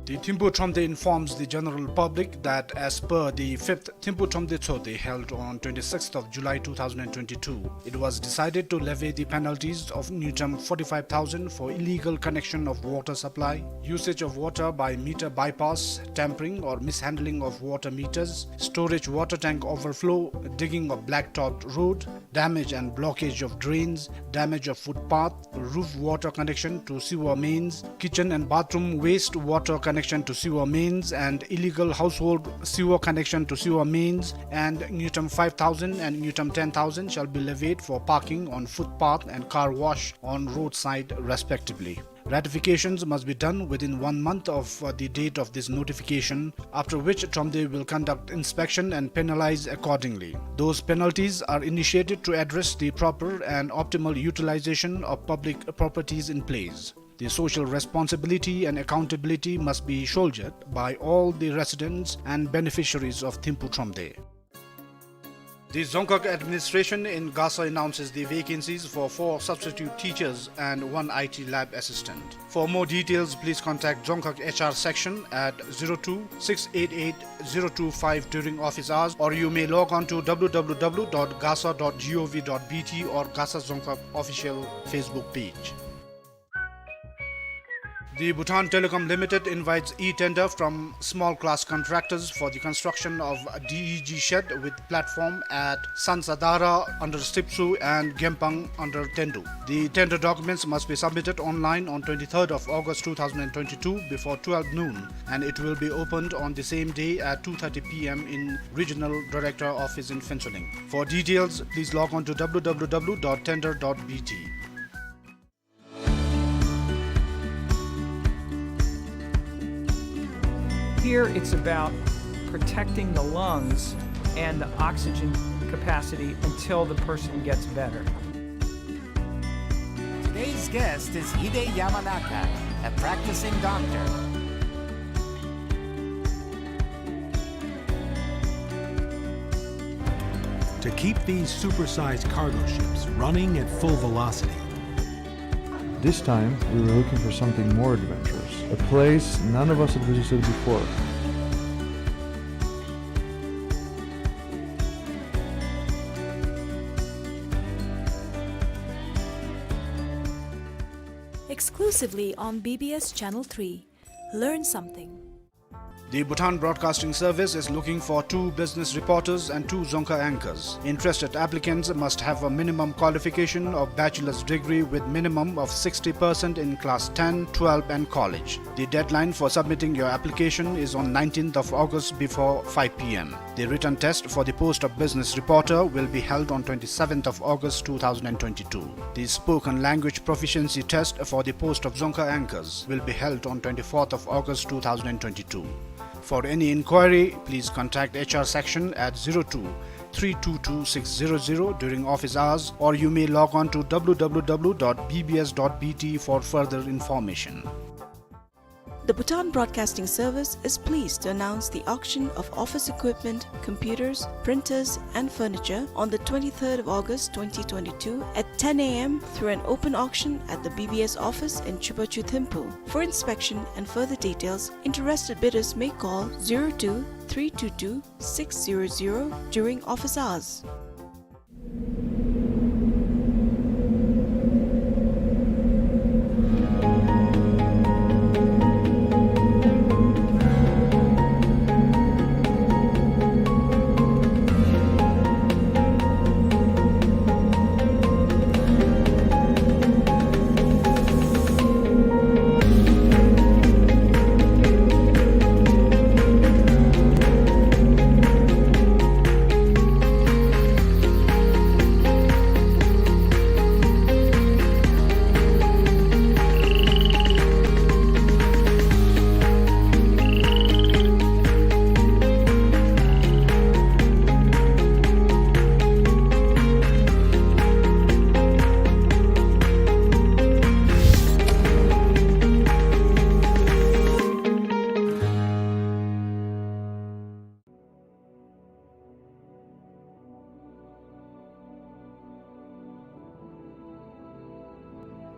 The Thimphu Thromde informs the general public that as per the fifth Thimphu Thromde Tshogde held on twenty-sixth of July two thousand twenty-two, it was decided to levy the penalties of ngultrum forty-five thousand for illegal connection of water supply, usage of water by meter bypass, tampering or mishandling of water meters, storage water tank overflow, digging of blacktopped road, damage and blockage of drains, damage of footpath, roof water connection to sewer mains, kitchen and bathroom waste water connection to sewer mains, and illegal household sewer connection to sewer mains, and ngultrum five thousand and ngultrum ten thousand shall be levied for parking on footpath and car wash on roadside, respectively. Ratifications must be done within one month of, uh, the date of this notification, after which Thromde will conduct inspection and penalize accordingly. Those penalties are initiated to address the proper and optimal utilization of public properties in place. The social responsibility and accountability must be shouldered by all the residents and beneficiaries of Thimphu Thromde. The Dzongkhag administration in Gasa announces the vacancies for four substitute teachers and one I T lab assistant. For more details, please contact Dzongkhag H R section at zero two six eight eight zero two five during office hours, or you may log on to w w w dot gasa dot g o v dot b t or Gasa Dzongkhag official Facebook page. The Bhutan Telecom Limited invites e-tender from small class contractors for the construction of D E G shed with platform at Sansadara under Sipsu and Gempang under Tendu. The tender documents must be submitted online on twenty-third of August two thousand and twenty-two before twelve noon, and it will be opened on the same day at two thirty P M in Regional Director Office in Phuentsholing. For details, please log on to W W W dot tender dot B T. Here it's about protecting the lungs and the oxygen capacity until the person gets better. Today's guest is Hide Yamanaka, a practicing doctor. To keep these supersized cargo ships running at full velocity, this time, we were looking for something more adventurous, a place none of us had visited before. Exclusively on B B S Channel three. Learn something. The Bhutan Broadcasting Service is looking for two business reporters and two Dzongkha anchors. Interested applicants must have a minimum qualification of bachelor's degree with minimum of sixty percent in class ten, twelve and college. The deadline for submitting your application is on nineteenth of August before five P M. The written test for the post of business reporter will be held on twenty-seventh of August two thousand and twenty-two. The spoken language proficiency test for the post of Dzongkha anchors will be held on twenty-fourth of August two thousand and twenty-two. For any inquiry, please contact H R section at zero two three two two six zero zero during office hours, or you may log on to W W W dot B B S dot B T for further information. The Bhutan Broadcasting Service is pleased to announce the auction of office equipment, computers, printers, and furniture on the twenty-third of August twenty twenty-two at ten A M through an open auction at the B B S office in Chubachu Thimphu. For inspection and further details, interested bidders may call zero two three two two six zero zero during office hours.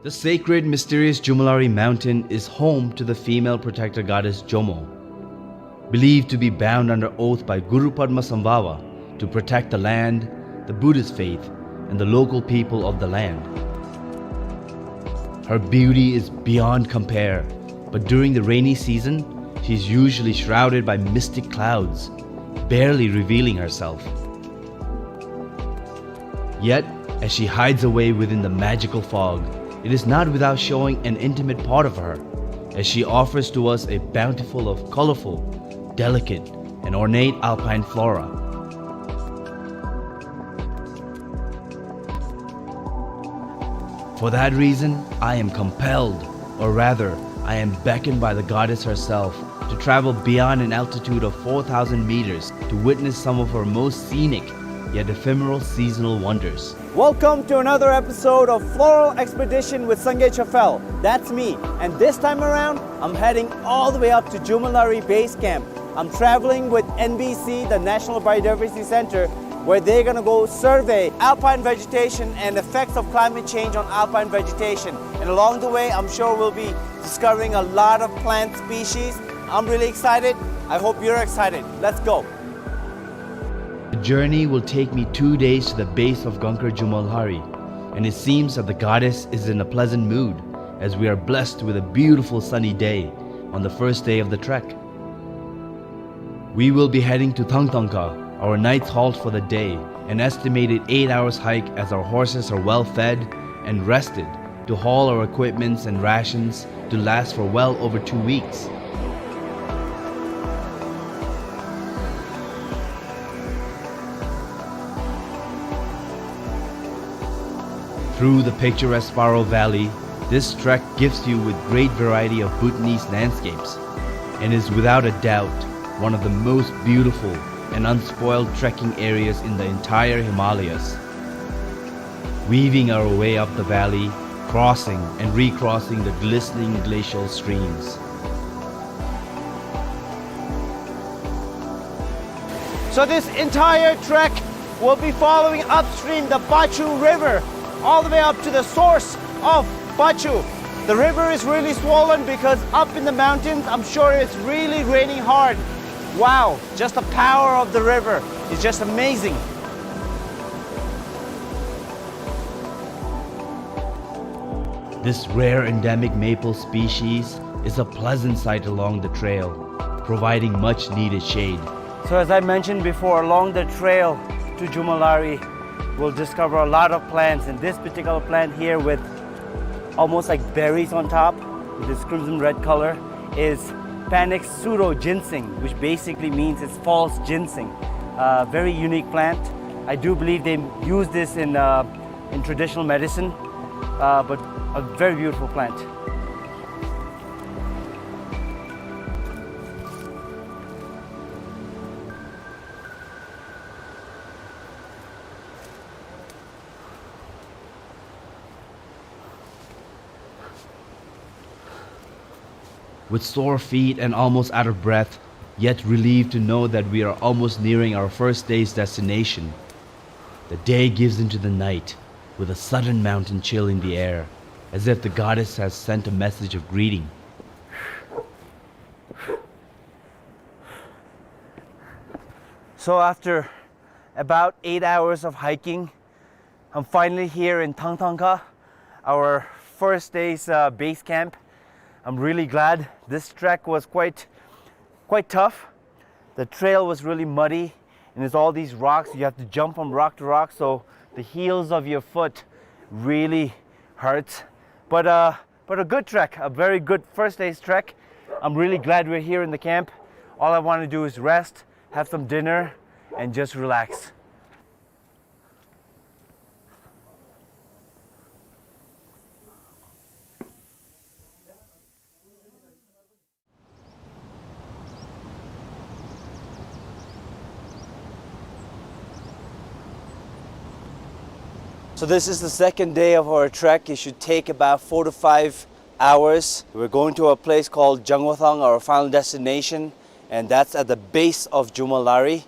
The sacred, mysterious Jomolhari mountain is home to the female protector goddess Jomo, believed to be bound under oath by Guru Padmasambhava to protect the land, the Buddhist faith, and the local people of the land. Her beauty is beyond compare, but during the rainy season, she is usually shrouded by mystic clouds, barely revealing herself. Yet, as she hides away within the magical fog, it is not without showing an intimate part of her, as she offers to us a bountiful of colorful, delicate, and ornate alpine flora. For that reason, I am compelled, or rather, I am beckoned by the goddess herself to travel beyond an altitude of four thousand meters to witness some of her most scenic yet ephemeral seasonal wonders. Welcome to another episode of Floral Expedition with Sangay Chafel. That's me, and this time around, I'm heading all the way up to Jomolhari Base Camp. I'm traveling with N B C, the National Biodiversity Center, where they're gonna go survey alpine vegetation and effects of climate change on alpine vegetation. And along the way, I'm sure we'll be discovering a lot of plant species. I'm really excited. I hope you're excited. Let's go. The journey will take me two days to the base of Gangkar Jomolhari, and it seems that the goddess is in a pleasant mood, as we are blessed with a beautiful sunny day on the first day of the trek. We will be heading to Thangthangkha, our night's halt for the day, an estimated eight hours hike as our horses are well fed and rested to haul our equipments and rations to last for well over two weeks. Through the picturesque Paro Valley, this trek gives you with great variety of Bhutanese landscapes and is without a doubt one of the most beautiful and unspoiled trekking areas in the entire Himalayas. Weaving our way up the valley, crossing and recrossing the glistening glacial streams. So this entire trek will be following upstream the Pachhu River, all the way up to the source of Pachhu. The river is really swollen because up in the mountains, I'm sure it's really raining hard. Wow, just the power of the river is just amazing. This rare endemic maple species is a pleasant sight along the trail, providing much needed shade. So as I mentioned before, along the trail to Jomolhari, we'll discover a lot of plants, and this particular plant here with almost like berries on top, with this crimson red color, is Panax pseudo ginseng, which basically means it's false ginseng. Uh, very unique plant. I do believe they use this in, uh, in traditional medicine, uh, but a very beautiful plant. With sore feet and almost out of breath, yet relieved to know that we are almost nearing our first day's destination, the day gives into the night with a sudden mountain chill in the air, as if the goddess has sent a message of greeting. So after about eight hours of hiking, I'm finally here in Thangthangkha, our first day's, uh, base camp. I'm really glad. This trek was quite, quite tough. The trail was really muddy, and there's all these rocks. You have to jump from rock to rock, so the heels of your foot really hurts. But, uh, but a good trek, a very good first day's trek. I'm really glad we're here in the camp. All I wanna do is rest, have some dinner, and just relax. So this is the second day of our trek. It should take about four to five hours. We're going to a place called Jangothang, our final destination, and that's at the base of Jomolhari.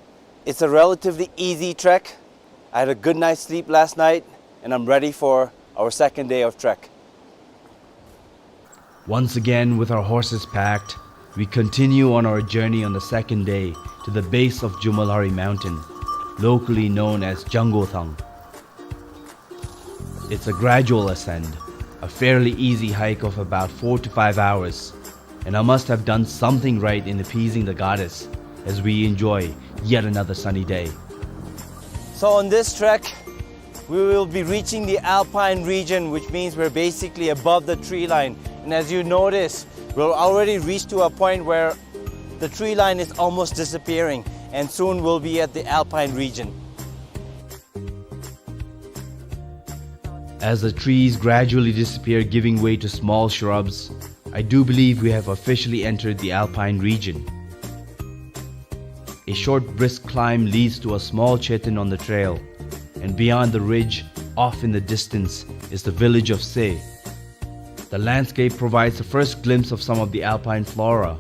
It's a relatively easy trek. I had a good night's sleep last night, and I'm ready for our second day of trek. Once again, with our horses packed, we continue on our journey on the second day to the base of Jomolhari Mountain, locally known as Jangothang. It's a gradual ascent, a fairly easy hike of about four to five hours, and I must have done something right in appeasing the goddess as we enjoy yet another sunny day. So on this trek, we will be reaching the alpine region, which means we're basically above the tree line. And as you notice, we'll already reach to a point where the tree line is almost disappearing, and soon we'll be at the alpine region. As the trees gradually disappear, giving way to small shrubs, I do believe we have officially entered the alpine region. A short brisk climb leads to a small chetan on the trail, and beyond the ridge, off in the distance, is the village of Se. The landscape provides the first glimpse of some of the alpine flora,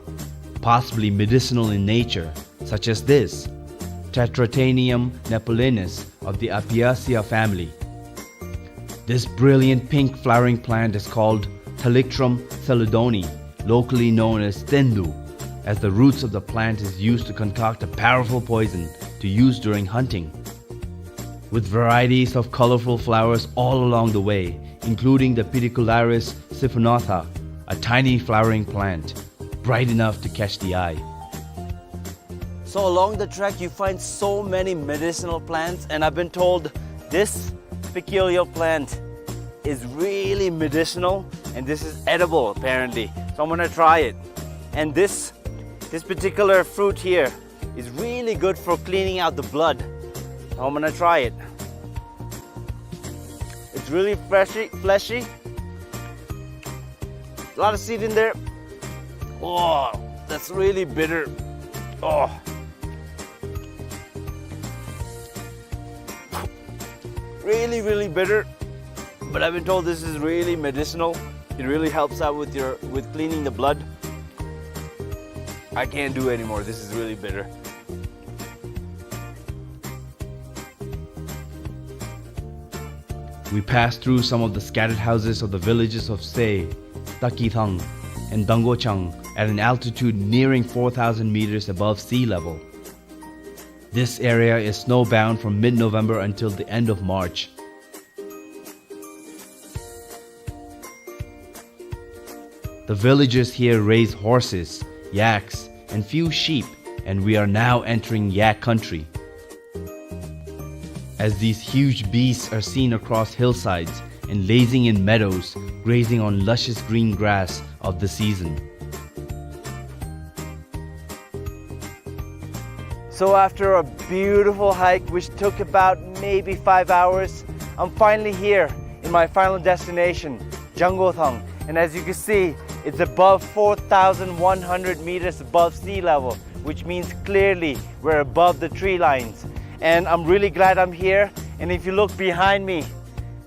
possibly medicinal in nature, such as this, Tetrataenium nepalensis of the Apiaceae family. This brilliant pink flowering plant is called Thalictrum chelidonii, locally known as tendu, as the roots of the plant is used to concoct a powerful poison to use during hunting. With varieties of colorful flowers all along the way, including the Pedicularis siphonantha, a tiny flowering plant, bright enough to catch the eye. So along the track, you find so many medicinal plants, and I've been told this peculiar plant is really medicinal, and this is edible, apparently. So I'm gonna try it. And this, this particular fruit here is really good for cleaning out the blood. So I'm gonna try it. It's really fleshy, fleshy. A lot of seed in there. Oh, that's really bitter. Oh. Really, really bitter. But I've been told this is really medicinal. It really helps out with your, with cleaning the blood. I can't do anymore. This is really bitter. We passed through some of the scattered houses of the villages of Sey, Takithang, and Dangochang at an altitude nearing four thousand meters above sea level. This area is snowbound from mid-November until the end of March. The villagers here raise horses, yaks, and few sheep, and we are now entering yak country. As these huge beasts are seen across hillsides and lazing in meadows, grazing on luscious green grass of the season. So after a beautiful hike, which took about maybe five hours, I'm finally here in my final destination, Jangothang. And as you can see, it's above four thousand one hundred meters above sea level, which means clearly we're above the tree lines. And I'm really glad I'm here. And if you look behind me,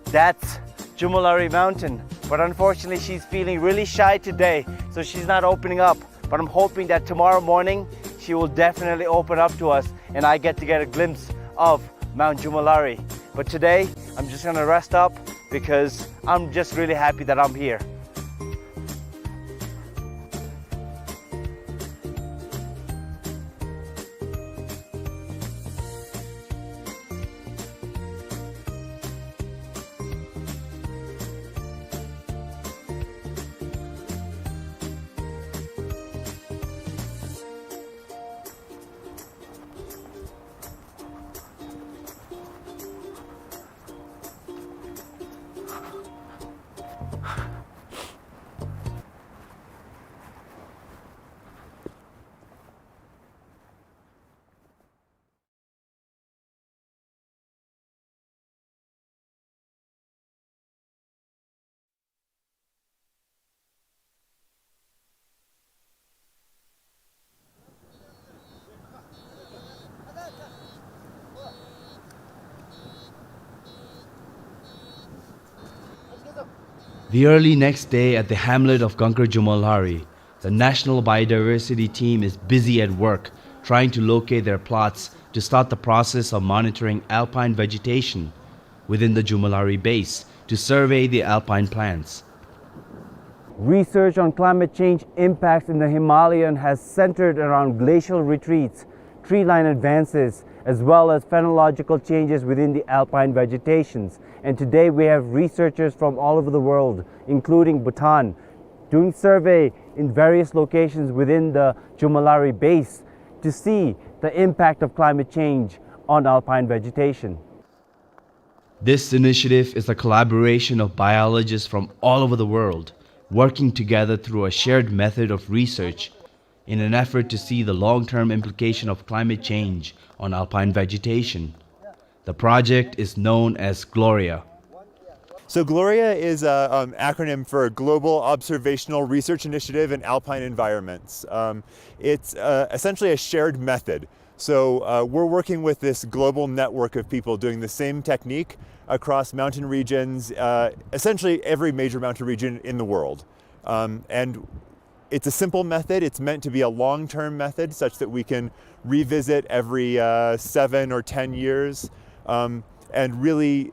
that's Jumolari Mountain. But unfortunately, she's feeling really shy today, so she's not opening up. But I'm hoping that tomorrow morning, she will definitely open up to us and I get to get a glimpse of Mount Jumolari. But today, I'm just gonna rest up because I'm just really happy that I'm here. The early next day at the hamlet of Gangkar Jumolari, the National Biodiversity Team is busy at work trying to locate their plots to start the process of monitoring alpine vegetation within the Jumolari base to survey the alpine plants. Research on climate change impacts in the Himalayan has centered around glacial retreats, tree line advances, as well as phenological changes within the alpine vegetations. And today we have researchers from all over the world, including Bhutan, doing survey in various locations within the Jumolari base to see the impact of climate change on alpine vegetation. This initiative is a collaboration of biologists from all over the world, working together through a shared method of research in an effort to see the long-term implication of climate change on alpine vegetation. The project is known as GLORIA. So GLORIA is an acronym for Global Observational Research Initiative in Alpine Environments. Um, it's uh, essentially a shared method. So uh, we're working with this global network of people doing the same technique across mountain regions, uh, essentially every major mountain region in the world. Um, and it's a simple method. It's meant to be a long-term method such that we can revisit every uh, seven or ten years um, and really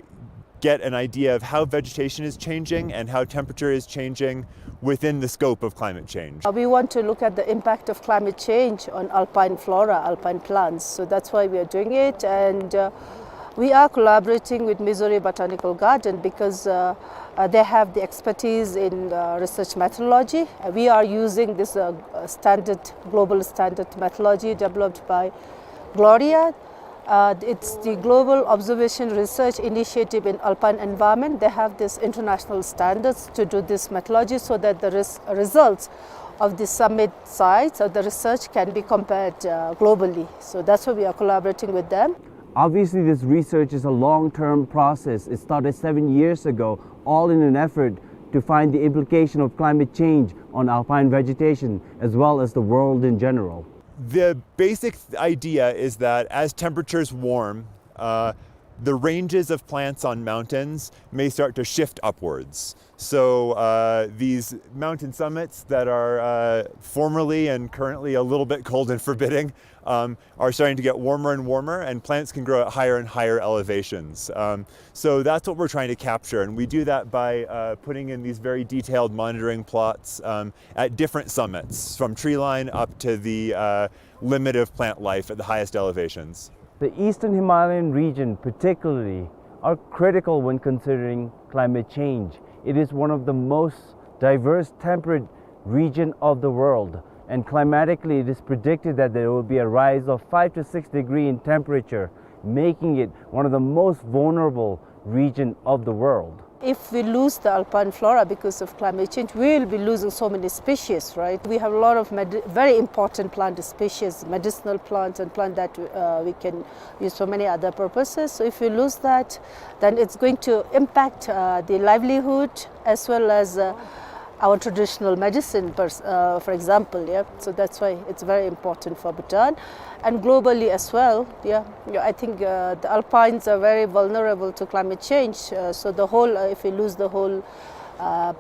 get an idea of how vegetation is changing and how temperature is changing within the scope of climate change. Uh, we want to look at the impact of climate change on alpine flora, alpine plants. So that's why we are doing it. And uh, we are collaborating with Missouri Botanical Garden because uh, Uh, they have the expertise in, uh, research methodology. Uh, we are using this, uh, uh, standard, global standard methodology developed by Gloria. Uh, it's the Global Observation Research Initiative in Alpine Environment. They have these international standards to do this methodology so that the res-, results of the summit sites of the research can be compared, uh, globally. So that's why we are collaborating with them. Obviously, this research is a long-term process. It started seven years ago, all in an effort to find the implication of climate change on alpine vegetation, as well as the world in general. The basic th-, idea is that as temperatures warm, uh, the ranges of plants on mountains may start to shift upwards. So, uh, these mountain summits that are, uh, formerly and currently a little bit cold and forbidding, um, are starting to get warmer and warmer, and plants can grow at higher and higher elevations. Um, so that's what we're trying to capture, and we do that by, uh, putting in these very detailed monitoring plots, um, at different summits, from tree line up to the, uh, limit of plant life at the highest elevations. The eastern Himalayan region particularly are critical when considering climate change. It is one of the most diverse temperate region of the world, and climatically it is predicted that there will be a rise of five to six degree in temperature, making it one of the most vulnerable region of the world. If we lose the alpine flora because of climate change, we will be losing so many species, right? We have a lot of medi-, very important plant species, medicinal plants and plants that, uh, we can use for many other purposes. So if we lose that, then it's going to impact, uh, the livelihood as well as, uh, our traditional medicine, pers-, uh, for example, yeah. So that's why it's very important for Bhutan, and globally as well, yeah. Yeah, I think, uh, the alpines are very vulnerable to climate change. Uh, so the whole, uh, if we lose the whole, uh,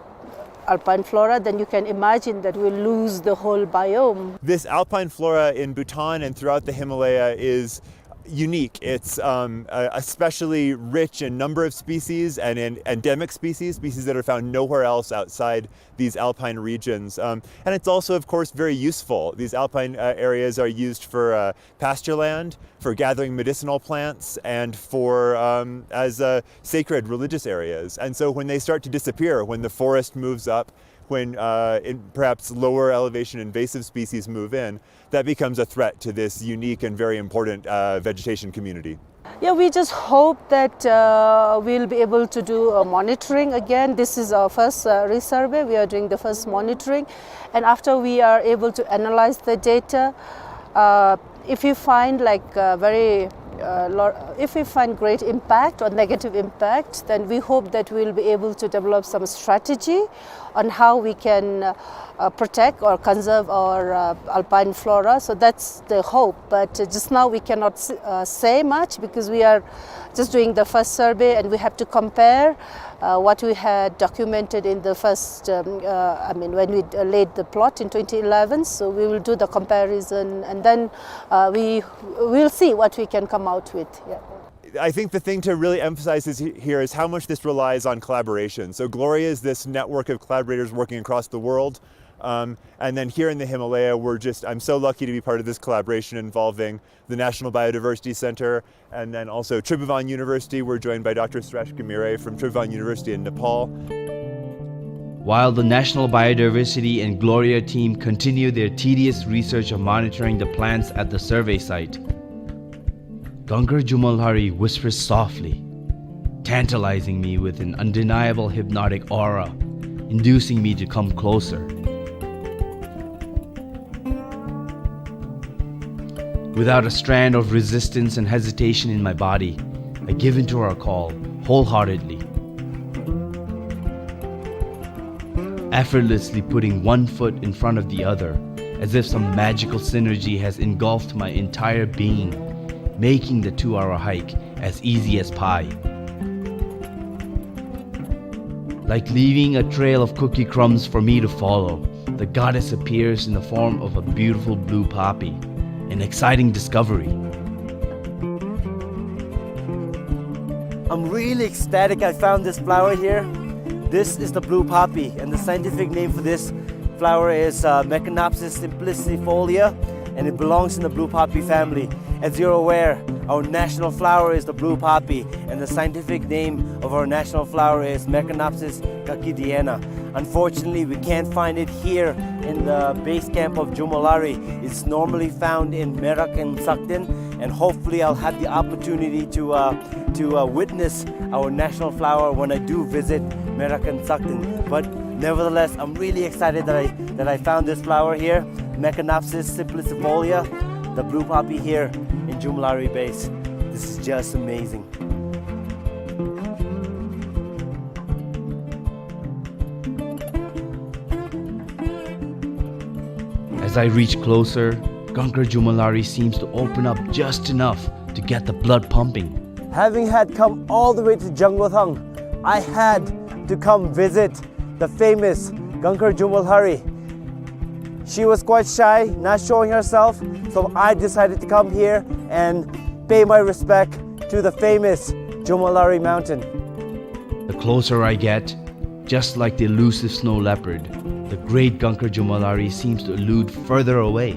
alpine flora, then you can imagine that we'll lose the whole biome. This alpine flora in Bhutan and throughout the Himalaya is unique. It's, um, uh, especially rich in number of species and in endemic species, species that are found nowhere else outside these alpine regions. Um, and it's also, of course, very useful. These alpine, uh, areas are used for, uh, pasture land, for gathering medicinal plants, and for, um, as, uh, sacred religious areas. And so when they start to disappear, when the forest moves up, when, uh, in perhaps lower elevation invasive species move in, that becomes a threat to this unique and very important, uh, vegetation community. Yeah, we just hope that, uh, we'll be able to do a monitoring again. This is our first, uh, resurvey. We are doing the first monitoring. And after we are able to analyze the data, uh, if we find, like, uh, very, uh, lo-, if we find great impact or negative impact, then we hope that we'll be able to develop some strategy on how we can, uh, uh, protect or conserve our, uh, alpine flora. So that's the hope. But, uh, just now we cannot s-, uh, say much because we are just doing the first survey and we have to compare, uh, what we had documented in the first, um, uh, I mean, when we, uh, laid the plot in twenty eleven. So we will do the comparison and then, uh, we will see what we can come out with. Yeah. I think the thing to really emphasize is he-, here is how much this relies on collaboration. So Gloria is this network of collaborators working across the world. Um, and then here in the Himalaya, we're just, I'm so lucky to be part of this collaboration involving the National Biodiversity Center, and then also Tribhuvan University. We're joined by Doctor Suresh Ghimire from Tribhuvan University in Nepal. While the National Biodiversity and Gloria team continue their tedious research of monitoring the plants at the survey site, Gankhar Jumolhari whispers softly, tantalizing me with an undeniable hypnotic aura, inducing me to come closer. Without a strand of resistance and hesitation in my body, I give into her call wholeheartedly, effortlessly putting one foot in front of the other, as if some magical synergy has engulfed my entire being, making the two-hour hike as easy as pie. Like leaving a trail of cookie crumbs for me to follow, the goddess appears in the form of a beautiful blue poppy, an exciting discovery. I'm really ecstatic I found this flower here. This is the blue poppy, and the scientific name for this flower is, uh, Meconopsis simplicifolia, and it belongs in the blue poppy family. As you're aware, Our national flower is the blue poppy, and the scientific name of our national flower is Meconopsis coccidiana. Unfortunately, we can't find it here in the base camp of Jomolhari. It's normally found in Merak and Sakden, and hopefully I'll have the opportunity to, uh, to, uh, witness our national flower when I do visit Merak and Sakden. But nevertheless, I'm really excited that I, that I found this flower here, Meconopsis simplicifolia, the blue poppy here in Jomolhari base. This is just amazing. As I reach closer, Gangkar Jomolhari seems to open up just enough to get the blood pumping. Having had come all the way to Jangothang, I had to come visit the famous Gangkar Jomolhari. She was quite shy, not showing herself, so I decided to come here and pay my respect to the famous Jomolhari mountain. The closer I get, just like the elusive snow leopard, the great Gangkar Jomolhari seems to elude further away.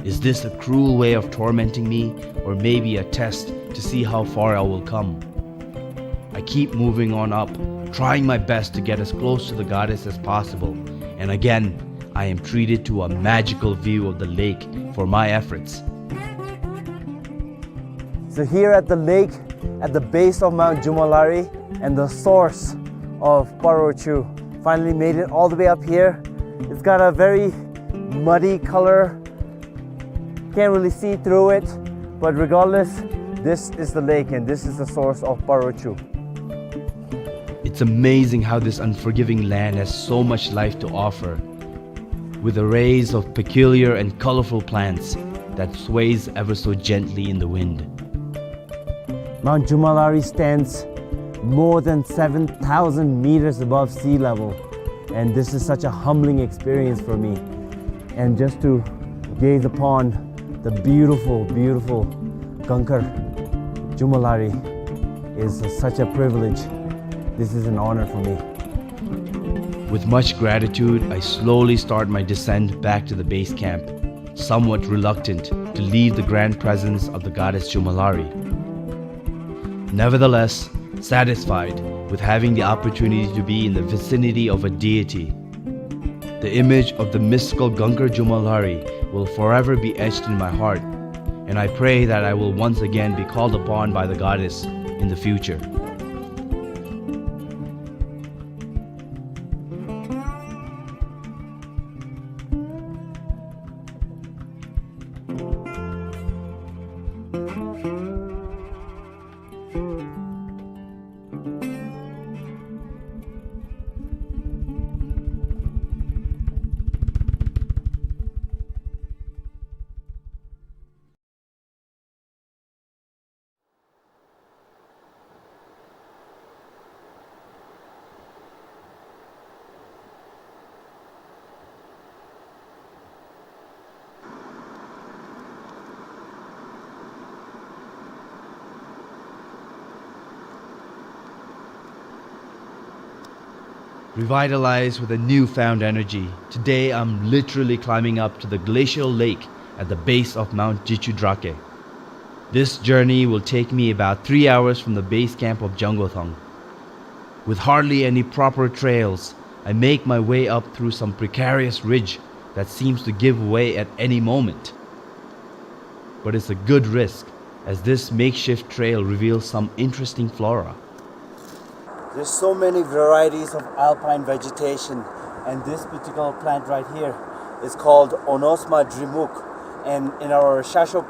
Is this a cruel way of tormenting me, or maybe a test to see how far I will come? I keep moving on up, trying my best to get as close to the goddess as possible, and again, I am treated to a magical view of the lake for my efforts. So here at the lake, at the base of Mount Jomolhari and the source of Parochu, finally made it all the way up here. It's got a very muddy color, can't really see through it, but regardless, this is the lake and this is the source of Parochu. It's amazing how this unforgiving land has so much life to offer, with arrays of peculiar and colorful plants that sways ever so gently in the wind. Mount Jomolhari stands more than seven thousand meters above sea level, and this is such a humbling experience for me. And just to gaze upon the beautiful, beautiful Gangkar Jomolhari is such a privilege. This is an honor for me. With much gratitude, I slowly start my descent back to the base camp, somewhat reluctant to leave the grand presence of the goddess Jomolhari. Nevertheless, satisfied with having the opportunity to be in the vicinity of a deity, the image of the mystical Gangkar Jomolhari will forever be etched in my heart, and I pray that I will once again be called upon by the goddess in the future. Revitalized with a newfound energy, today I'm literally climbing up to the glacial lake at the base of Mount Jichudrake. This journey will take me about three hours from the base camp of Jangothang. With hardly any proper trails, I make my way up through some precarious ridge that seems to give way at any moment. But it's a good risk, as this makeshift trail reveals some interesting flora. There's so many varieties of alpine vegetation, and this particular plant right here is called Onosma drimuk, and in our Shoshu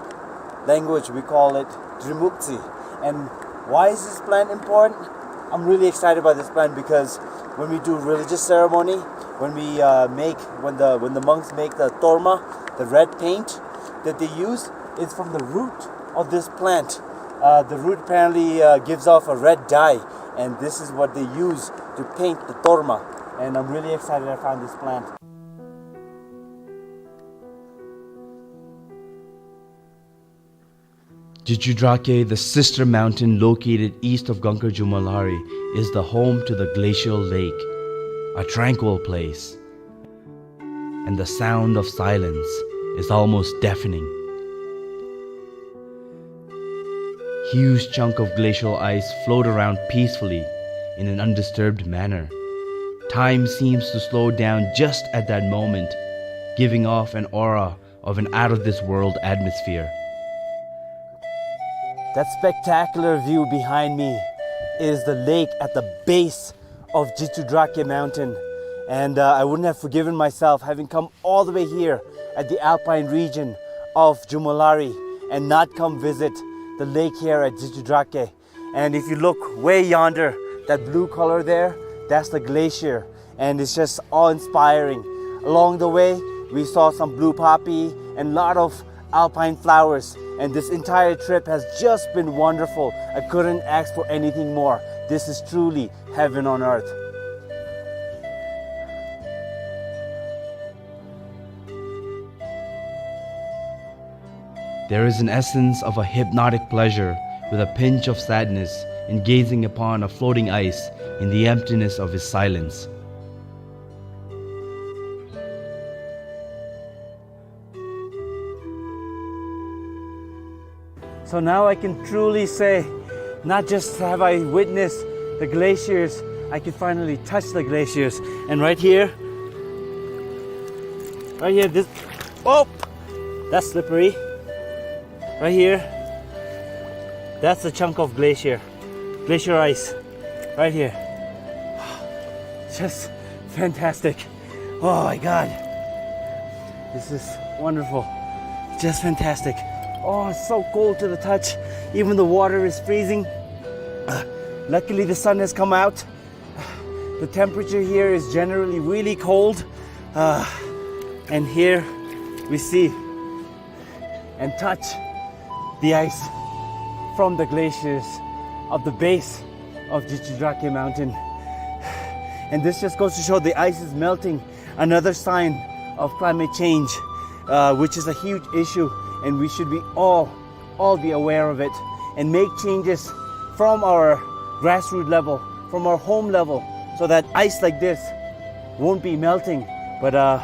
language we call it drimukti. And why is this plant important? I'm really excited by this plant because when we do religious ceremony, when we, uh, make, when the, when the monks make the torma, the red paint that they use, it's from the root of this plant. Uh, the root apparently, uh, gives off a red dye, and this is what they use to paint the torma. And I'm really excited I found this plant. Jichudrake, the sister mountain located east of Gangkar Jumolhari, is the home to the glacial lake, a tranquil place, and the sound of silence is almost deafening. Huge chunk of glacial ice float around peacefully in an undisturbed manner. Time seems to slow down just at that moment, giving off an aura of an out-of-this-world atmosphere. That spectacular view behind me is the lake at the base of Gyichyu Drake Mountain. And, uh, I wouldn't have forgiven myself having come all the way here at the alpine region of Jomolhari and not come visit the lake here at Gyichyu Drake. And if you look way yonder, that blue color there, that's the glacier. And it's just awe-inspiring. Along the way, we saw some blue poppy and lot of alpine flowers. And this entire trip has just been wonderful. I couldn't ask for anything more. This is truly heaven on earth. There is an essence of a hypnotic pleasure with a pinch of sadness in gazing upon a floating ice in the emptiness of his silence. So now I can truly say, not just have I witnessed the glaciers, I can finally touch the glaciers. And right here, right here, this, oh, that's slippery. Right here, that's a chunk of glacier, glacier ice, right here. Just fantastic. Oh my God. This is wonderful. Just fantastic. Oh, it's so cold to the touch. Even the water is freezing. Uh, luckily, the sun has come out. The temperature here is generally really cold. Uh, and here we see and touch the ice from the glaciers of the base of Gyichyu Drake Mountain. And this just goes to show the ice is melting, another sign of climate change, uh, which is a huge issue, and we should be all, all be aware of it and make changes from our grassroots level, from our home level, so that ice like this won't be melting. But, uh,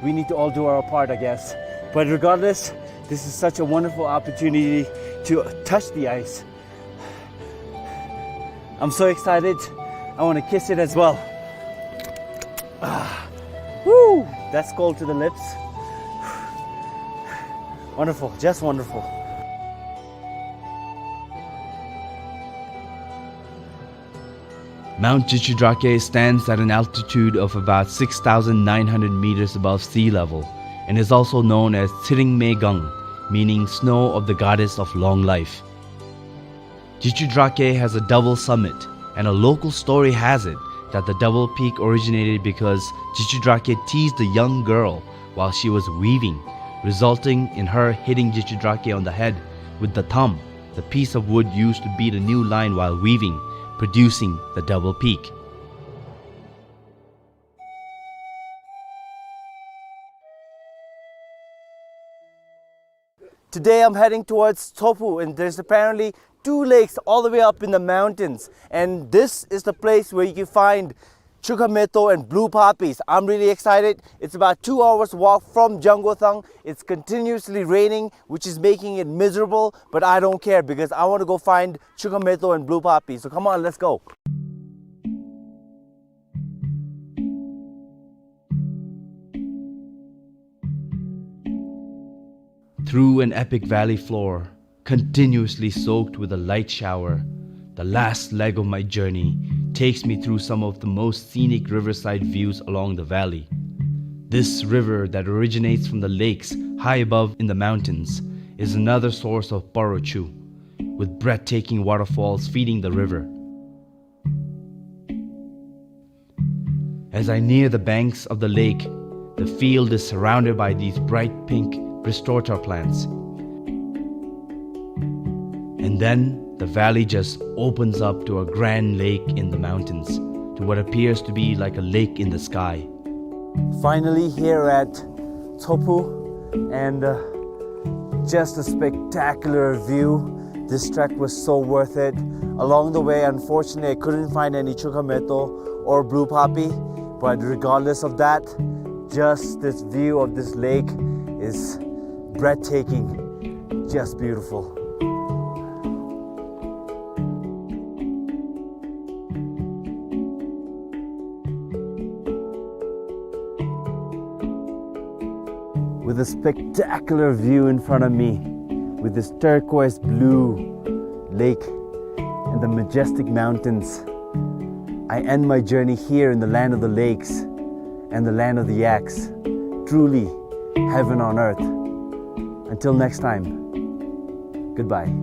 we need to all do our part, I guess. But regardless, this is such a wonderful opportunity to touch the ice. I'm so excited. I wanna kiss it as well. Ah, woo! That's cold to the lips. Wonderful, just wonderful. Mount Gyichyu Drake stands at an altitude of about six thousand nine hundred meters above sea level and is also known as Tshering Me Gang, meaning snow of the goddess of long life. Gyichyu Drake has a double summit, and a local story has it that the double peak originated because Gyichyu Drake teased a young girl while she was weaving, resulting in her hitting Gyichyu Drake on the head with the thumb, the piece of wood used to beat a new line while weaving, producing the double peak. Today I'm heading towards Tshopu, and there's apparently two lakes all the way up in the mountains, and this is the place where you can find chukhameto and blue poppies. I'm really excited. It's about two hours walk from Janggothang. It's continuously raining, which is making it miserable, but I don't care because I want to go find chukhameto and blue poppies. So come on, let's go. Through an epic valley floor, continuously soaked with a light shower, the last leg of my journey takes me through some of the most scenic riverside views along the valley. This river that originates from the lakes high above in the mountains is another source of Paro Chu, with breathtaking waterfalls feeding the river. As I near the banks of the lake, the field is surrounded by these bright pink Bristol plants. And then the valley just opens up to a grand lake in the mountains, to what appears to be like a lake in the sky. Finally here at Tshopu, and, uh, just a spectacular view. This trek was so worth it. Along the way, unfortunately, I couldn't find any chukhameto or blue poppy, but regardless of that, just this view of this lake is breathtaking, just beautiful. The spectacular view in front of me with this turquoise blue lake and the majestic mountains. I end my journey here in the land of the lakes and the land of the yaks. Truly heaven on earth. Until next time, goodbye.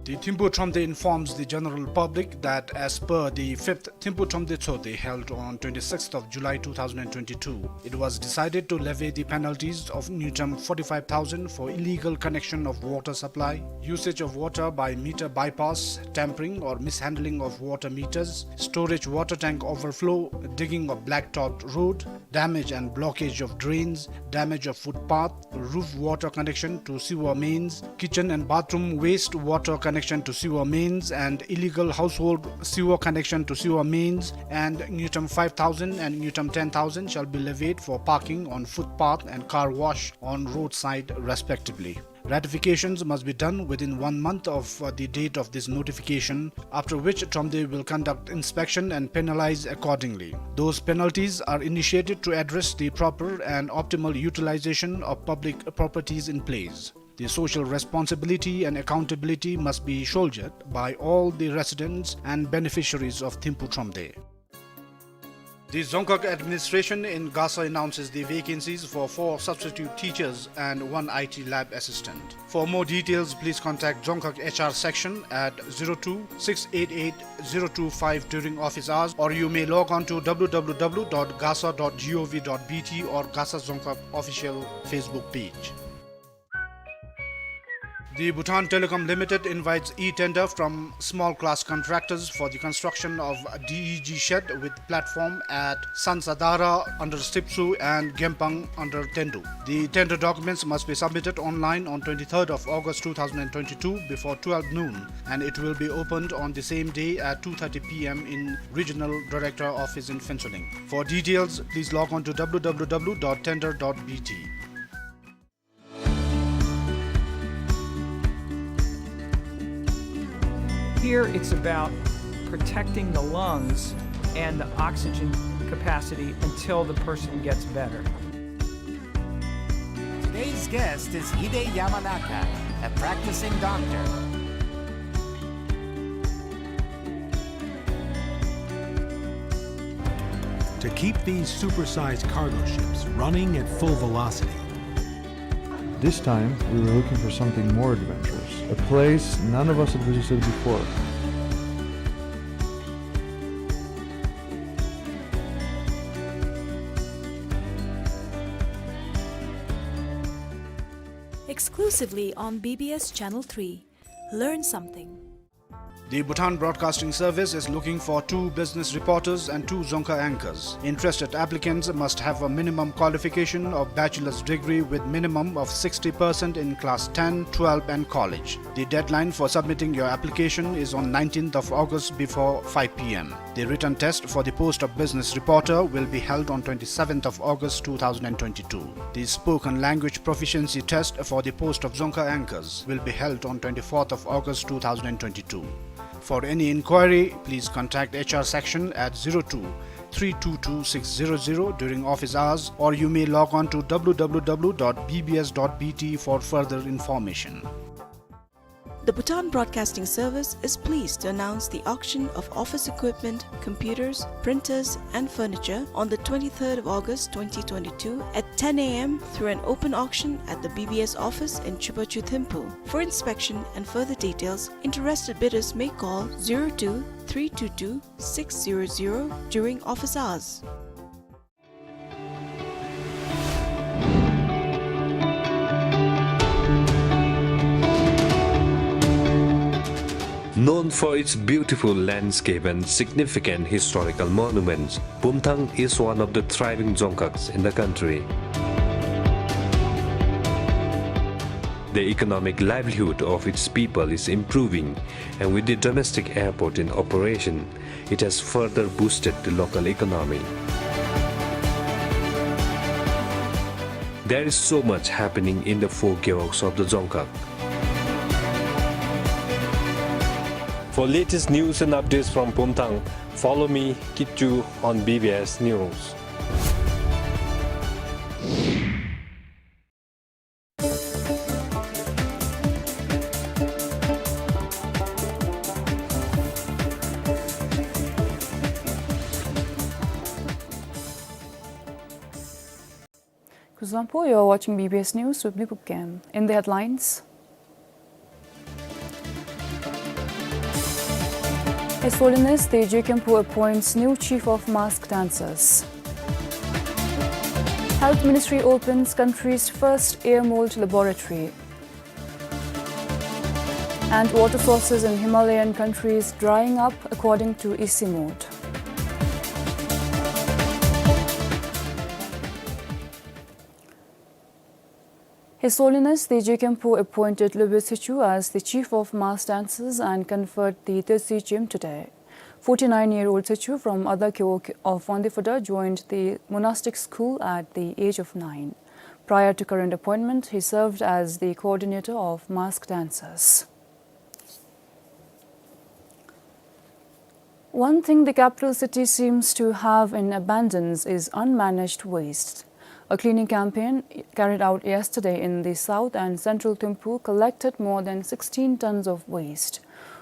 The Thimphu Thromde informs the general public that as per the fifth Thimphu Thromde Tshogde held on twenty-sixth of July two thousand and twenty-two, it was decided to levy the penalties of ngultrum forty-five thousand for illegal connection of water supply, usage of water by meter bypass, tampering or mishandling of water meters, storage water tank overflow, digging of blacktopped road, damage and blockage of drains, damage of footpath, roof water connection to sewer mains, kitchen and bathroom waste water connection to sewer mains, and illegal household sewer connection to sewer mains, and ngultrum five thousand and ngultrum ten thousand shall be levied for parking on footpath and car wash on roadside, respectively. Ratifications must be done within one month of, uh, the date of this notification, after which Thromde will conduct inspection and penalize accordingly. Those penalties are initiated to address the proper and optimal utilization of public properties in place. The social responsibility and accountability must be shouldered by all the residents and beneficiaries of Thimphu Thromde. The Dzongkhag administration in Gasa announces the vacancies for four substitute teachers and one I T lab assistant. For more details, please contact Dzongkhag H R section at zero two six eight eight zero two five during office hours, or you may log on to W W W dot gasa dot gov dot B T or Gasa Dzongkhag official Facebook page. The Bhutan Telecom Limited invites e-tender from small class contractors for the construction of D E G shed with platform at Sansadara under Sipsu and Gempang under Tendu. The tender documents must be submitted online on twenty-third of August two thousand and twenty-two before twelve noon, and it will be opened on the same day at two thirty P M in Regional Director Office in Phuentsholing. For details, please log on to W W W dot tender dot B T. Here it's about protecting the lungs and the oxygen capacity until the person gets better. Today's guest is Hide Yamanaka, a practicing doctor. To keep these supersized cargo ships running at full velocity, this time, we were looking for something more adventurous, a place none of us had visited before. Exclusively on B B S Channel three. Learn something. The Bhutan Broadcasting Service is looking for two business reporters and two Dzongkha anchors. Interested applicants must have a minimum qualification of bachelor's degree with minimum of sixty percent in class ten, twelve and college. The deadline for submitting your application is on nineteenth of August before five P M. The written test for the post of business reporter will be held on twenty-seventh of August two thousand and twenty-two. The spoken language proficiency test for the post of Dzongkha anchors will be held on twenty-fourth of August two thousand and twenty-two. For any inquiry, please contact H R section at zero two three two two six zero zero during office hours, or you may log on to W W W dot B B S dot B T for further information. The Bhutan Broadcasting Service is pleased to announce the auction of office equipment, computers, printers, and furniture on the twenty-third of August twenty twenty-two at ten A M through an open auction at the B B S office in Chubachu Thimphu. For inspection and further details, interested bidders may call zero two three two two six zero zero during office hours. Known for its beautiful landscape and significant historical monuments, Bumthang is one of the thriving dzongkhags in the country. The economic livelihood of its people is improving, and with the domestic airport in operation, it has further boosted the local economy. There is so much happening in the four gewogs of the Dzongkhag. For latest news and updates from Pumthang, follow me, Kitchu, on B B S News. Kuzuzangpo, you're watching B B S News with me, Pupkem. In the headlines, His Holiness Tejo Khenpo appoints new chief of mask dancers. Health Ministry opens country's first ear mold laboratory. And water sources in Himalayan countries drying up, according to ICIMOD. His Holiness Tejo Khenpo appointed Lobey Tshitshu as the chief of mask dancers and conferred the Tetsu Jim today. Forty-nine-year-old Tshitshu from Adha Gewog of Wangdue Phodrang joined the monastic school at the age of nine. Prior to current appointment, he served as the coordinator of mask dancers. One thing the capital city seems to have in abundance is unmanaged waste. A cleaning campaign carried out yesterday in the south and central Thimphu collected more than sixteen tons of waste.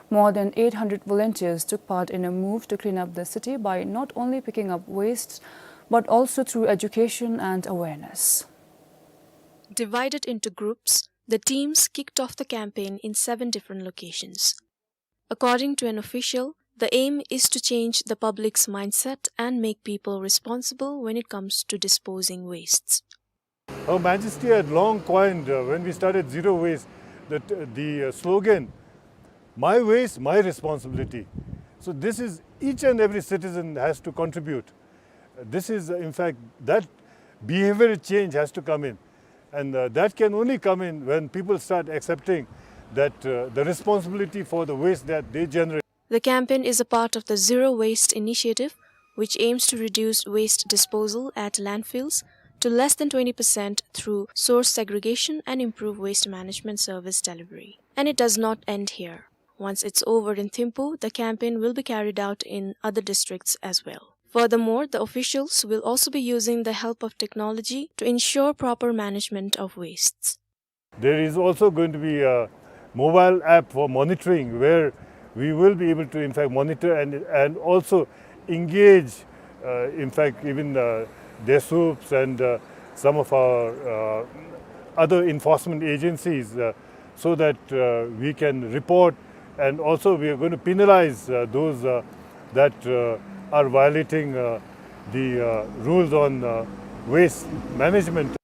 More than eight hundred volunteers took part in a move to clean up the city by not only picking up waste, but also through education and awareness. Divided into groups, the teams kicked off the campaign in seven different locations. According to an official, the aim is to change the public's mindset and make people responsible when it comes to disposing wastes. Her Majesty had long coined, uh, when we started Zero Waste, that, uh, the, uh, slogan, "My waste, my responsibility." So this is, each and every citizen has to contribute. This is, in fact, that behavior change has to come in. And, uh, that can only come in when people start accepting that, uh, the responsibility for the waste that they generate. The campaign is a part of the Zero Waste Initiative, which aims to reduce waste disposal at landfills to less than twenty percent through source segregation and improve waste management service delivery. And it does not end here. Once it's over in Thimphu, the campaign will be carried out in other districts as well. Furthermore, the officials will also be using the help of technology to ensure proper management of wastes. There is also going to be a mobile app for monitoring where we will be able to, in fact, monitor and, and also engage, uh, in fact, even, uh, DESUPs and, uh, some of our, uh, other enforcement agencies, uh, so that, uh, we can report, and also we are going to penalize, uh, those, uh, that, uh, are violating, uh, the, uh, rules on, uh, waste management.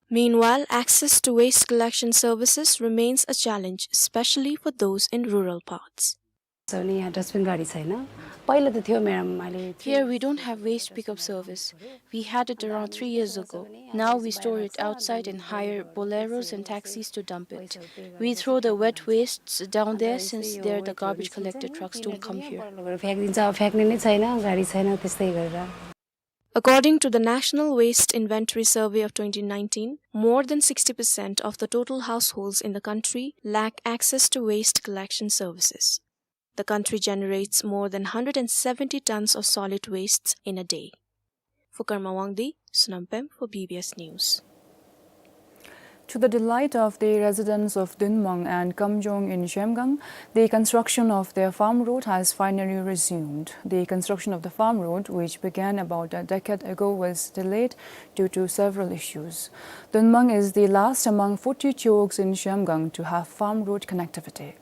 Meanwhile, access to waste collection services remains a challenge, especially for those in rural parts. अनि यहाँ डस्टबिन गाडी छैन। पहिला त थियो, म्याडम, अहिले Here we don't have waste pickup service. We had it around three years ago. Now we store it outside and hire boleros and taxis to dump it. We throw the wet wastes down there since there the garbage collector trucks don't come here. लगेर फ्याँकिदिन्छ, अब फ्याँक्ने नै छैन, गाडी छैन, त्यस्तै गरेर। According to the National Waste Inventory Survey of twenty nineteen, more than sixty percent of the total households in the country lack access to waste collection services. The country generates more than hundred and seventy tons of solid wastes in a day. For Karma Wangdi, Sonam Pem for B B S News. To the delight of the residents of Dunmang and Kamjong in Zhemgang, the construction of their farm road has finally resumed. The construction of the farm road, which began about a decade ago, was delayed due to several issues. Dunmang is the last among forty gewogs in Zhemgang to have farm road connectivity.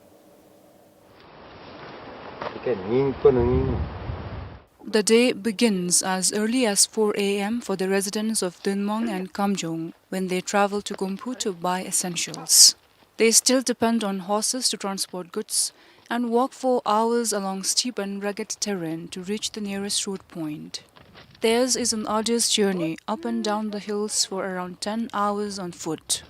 The day begins as early as four A M for the residents of Dunmang and Kamjong when they travel to Gumphu to buy essentials. They still depend on horses to transport goods and walk for hours along steep and rugged terrain to reach the nearest road point. Theirs is an arduous journey up and down the hills for around ten hours on foot.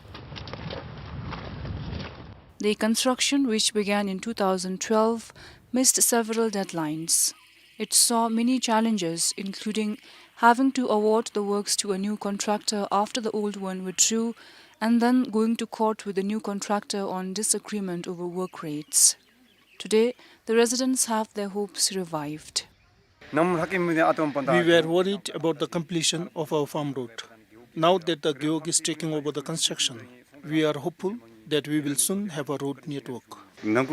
The construction, which began in two thousand twelve, missed several deadlines. It saw many challenges, including having to award the works to a new contractor after the old one withdrew, and then going to court with the new contractor on disagreement over work rates. Today, the residents have their hopes revived. We were worried about the completion of our farm road. Now that the Gewog is taking over the construction, we are hopeful that we will soon have a road network. Of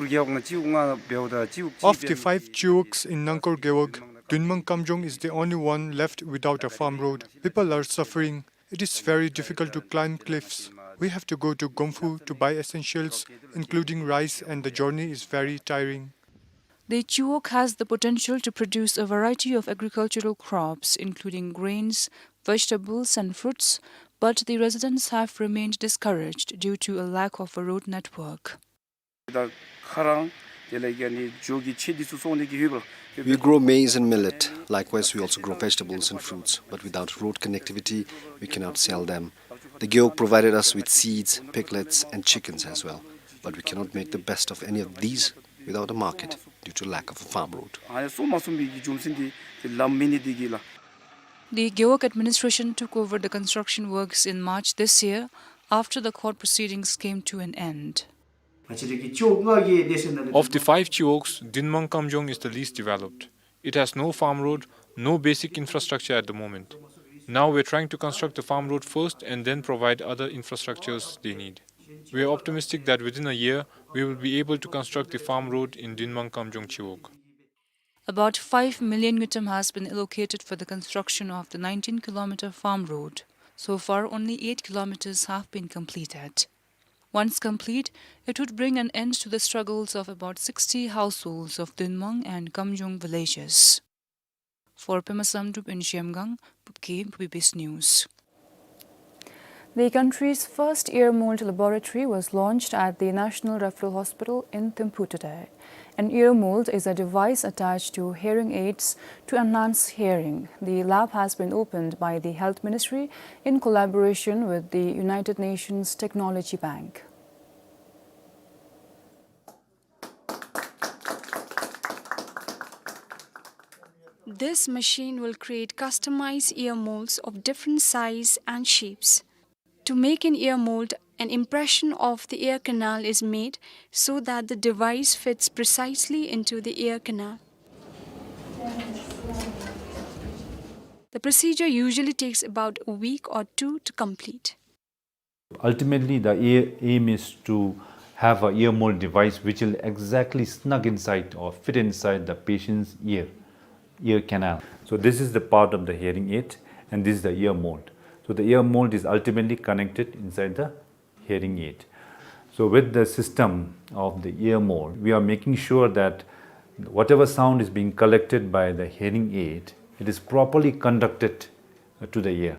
the five Chiwogs in Nangkor Gewog, Dunmang Kamjong is the only one left without a farm road. People are suffering. It is very difficult to climb cliffs. We have to go to Gomphu to buy essentials, including rice, and the journey is very tiring. The Chiwog has the potential to produce a variety of agricultural crops, including grains, vegetables, and fruits, but the residents have remained discouraged due to a lack of a road network. We grow maize and millet. Likewise, we also grow vegetables and fruits, but without road connectivity, we cannot sell them. The Gewog provided us with seeds, piglets, and chickens as well, but we cannot make the best of any of these without a market due to lack of a farm road. The Gewog administration took over the construction works in March this year after the court proceedings came to an end. Of the five Chiwogs, Dunmang Kamjong is the least developed. It has no farm road, no basic infrastructure at the moment. Now we're trying to construct the farm road first and then provide other infrastructures they need. We are optimistic that within a year, we will be able to construct the farm road in Dunmang Kamjong Chiwog. About five million ngultrum has been allocated for the construction of the nineteen kilometer farm road. So far, only eight kilometers have been completed. Once complete, it would bring an end to the struggles of about sixty households of Dunmang and Kamjong villages. For Pema Samdrup in Zhemgang, Pupki, B B C News. The country's first ear mold laboratory was launched at the National Referral Hospital in Thimphu today. An ear mold is a device attached to hearing aids to enhance hearing. The lab has been opened by the Health Ministry in collaboration with the United Nations Technology Bank. This machine will create customized ear molds of different size and shapes. To make an ear mold, an impression of the ear canal is made so that the device fits precisely into the ear canal. The procedure usually takes about a week or two to complete. Ultimately, the a-, aim is to have a ear mold device which will exactly snug inside or fit inside the patient's ear, ear canal. So this is the part of the hearing aid, and this is the ear mold. So the ear mold is ultimately connected inside the hearing aid. So with the system of the ear mold, we are making sure that whatever sound is being collected by the hearing aid, it is properly conducted, uh, to the ear.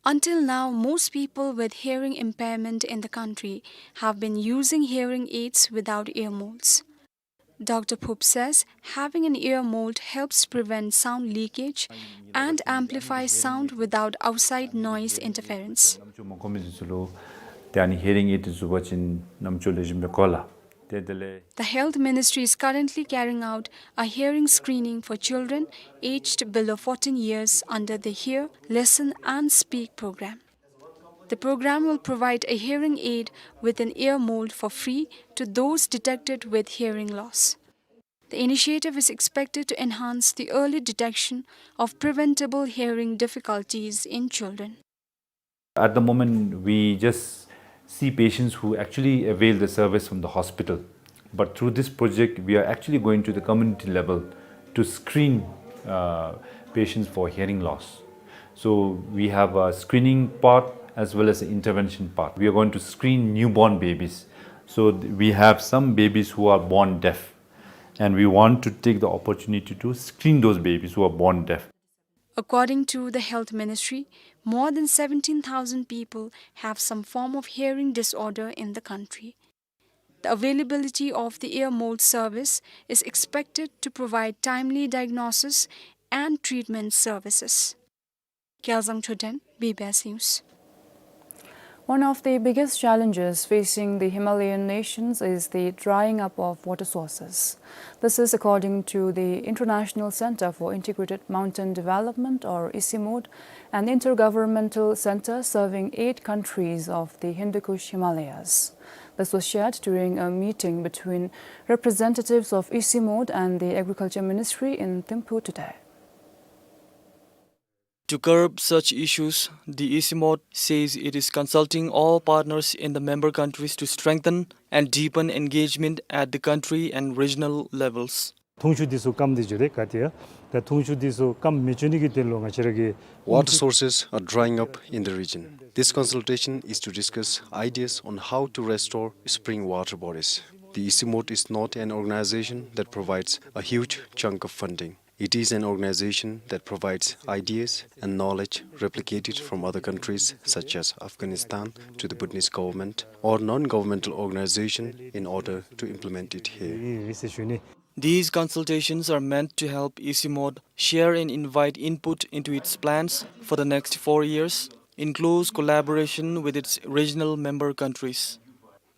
Until now, most people with hearing impairment in the country have been using hearing aids without ear molds. Doctor Phup says having an ear mold helps prevent sound leakage and amplify sound without outside noise interference. The Health Ministry is currently carrying out a hearing screening for children aged below fourteen years under the Hear, Listen and Speak program. The program will provide a hearing aid with an ear mold for free to those detected with hearing loss. The initiative is expected to enhance the early detection of preventable hearing difficulties in children. At the moment, we just see patients who actually avail the service from the hospital. But through this project, we are actually going to the community level to screen, uh, patients for hearing loss. So we have a screening part as well as an intervention part. We are going to screen newborn babies. So th-, we have some babies who are born deaf, and we want to take the opportunity to screen those babies who are born deaf. According to the Health Ministry, more than seventeen thousand people have some form of hearing disorder in the country. The availability of the ear mold service is expected to provide timely diagnosis and treatment services. Gyalzang Choden, B B S News. One of the biggest challenges facing the Himalayan nations is the drying up of water sources. This is according to the International Center for Integrated Mountain Development, or ICIMOD, an intergovernmental center serving eight countries of the Hindu Kush Himalayas. This was shared during a meeting between representatives of ICIMOD and the Agriculture Ministry in Thimphu today. To curb such issues, the ICIMOD says it is consulting all partners in the member countries to strengthen and deepen engagement at the country and regional levels. འཐུང་ཆུ་འདི་ཚུ་སྐམ་སྟེ་འགྱོ་དེས། ག་ཏེ་ཡང་ད་འཐུང་ཆུ་འདི་ཚུ་སྐམ་མི་འགྱོ་ནི་གི་དོན་ལུ་ང་བཅས་ར་གིས། Water sources are drying up in the region. This consultation is to discuss ideas on how to restore spring water bodies. The ICIMOD is not an organization that provides a huge chunk of funding. It is an organization that provides ideas and knowledge replicated from other countries such as Afghanistan to the Bhutanese government or non-governmental organization in order to implement it here. These consultations are meant to help ICIMOD share and invite input into its plans for the next four years, in close collaboration with its regional member countries.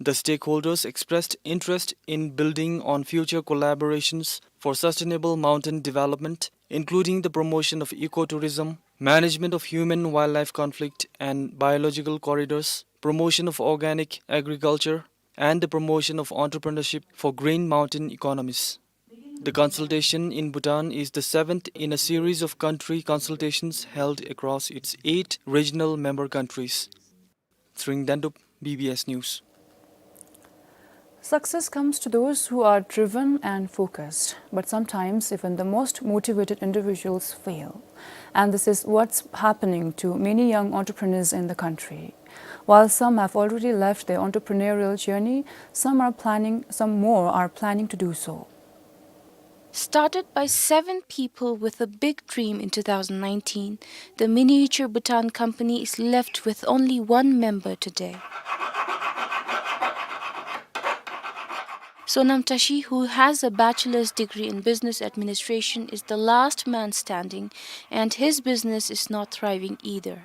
The stakeholders expressed interest in building on future collaborations for sustainable mountain development, including the promotion of ecotourism, management of human-wildlife conflict and biological corridors, promotion of organic agriculture, and the promotion of entrepreneurship for green mountain economies. The consultation in Bhutan is the seventh in a series of country consultations held across its eight regional member countries. Tshering Dendup, B B S News. Success comes to those who are driven and focused, but sometimes even the most motivated individuals fail. And this is what's happening to many young entrepreneurs in the country. While some have already left their entrepreneurial journey, some are planning, some more are planning to do so. Started by seven people with a big dream in two thousand nineteen, the Miniature Bhutan company is left with only one member today. Sonam Tashi, who has a bachelor's degree in business administration, is the last man standing, and his business is not thriving either.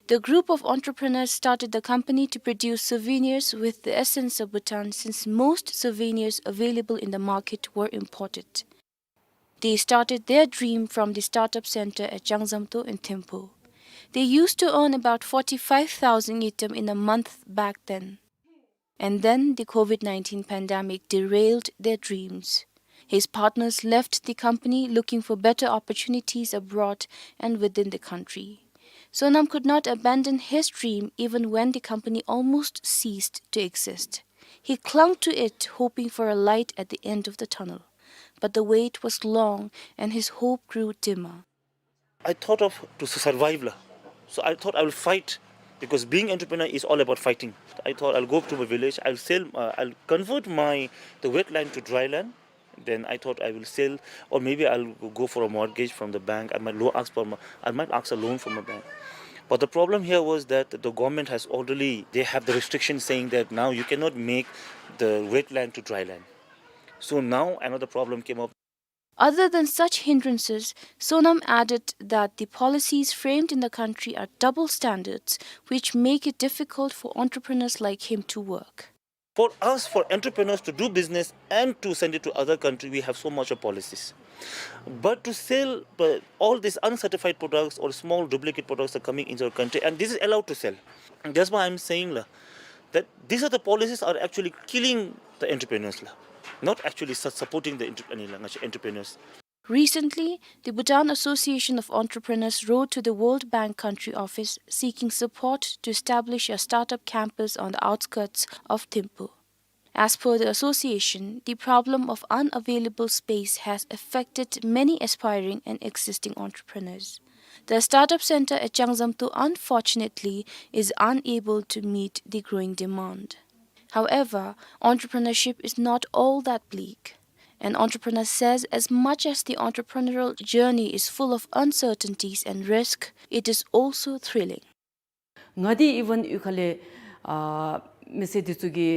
The group of entrepreneurs started the company to produce souvenirs with the essence of Bhutan, since most souvenirs available in the market were imported. They started their dream from the startup center at Changzamto in Thimphu. They used to earn about forty-five thousand ngultrum in a month back then. And then the COVID nineteen pandemic derailed their dreams. His partners left the company looking for better opportunities abroad and within the country. Sonam could not abandon his dream even when the company almost ceased to exist. He clung to it, hoping for a light at the end of the tunnel. But the wait was long and his hope grew dimmer. I thought of to survive la. So I thought I will fight, because being entrepreneur is all about fighting. I thought I'll go to my village, I'll sell, uh, I'll convert my, the wet land to dry land. Then I thought I will sell, or maybe I'll go for a mortgage from the bank. I might lo-, ask for, my, I might ask a loan from a bank. But the problem here was that the government has already, they have the restriction saying that now you cannot make the wet land to dry land. So now another problem came up. Other than such hindrances, Sonam added that the policies framed in the country are double standards, which make it difficult for entrepreneurs like him to work. For us, for entrepreneurs to do business and to send it to other country, we have so much of policies. But to sell, uh, all these uncertified products or small duplicate products are coming into our country, and this is allowed to sell. That's why I'm saying la, that these are the policies are actually killing the entrepreneurs la, not actually su-, supporting the entre-, entrepreneurs. Recently, the Bhutan Association of Entrepreneurs wrote to the World Bank country office seeking support to establish a startup campus on the outskirts of Thimphu. As per the association, the problem of unavailable space has affected many aspiring and existing entrepreneurs. The startup center at Changzamto, unfortunately, is unable to meet the growing demand. However, entrepreneurship is not all that bleak. An entrepreneur says as much as the entrepreneurial journey is full of uncertainties and risk, it is also thrilling. ང་འདི་ཨི་ཝན་ཡུལ་ཁ་ལས་ཨ་མི་སེར་འདི་ཚུ་གི་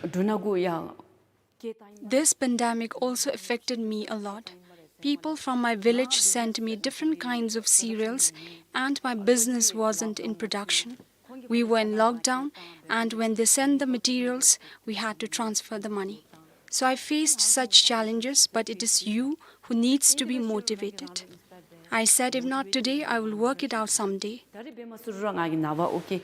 འབྲུ་སྣ་དགུ་ཡང་This pandemic also affected me a lot. People from my village sent me different kinds of cereals, and my business wasn't in production. We were in lockdown, and when they sent the materials, we had to transfer the money. So I faced such challenges, but it is you who needs to be motivated. I said, "If not today, I will work it out someday." ད་རེས་འབད་མ་ཚུགས་རུང་ང་གིས་ནངས་པ་ཨོ་ཁེ་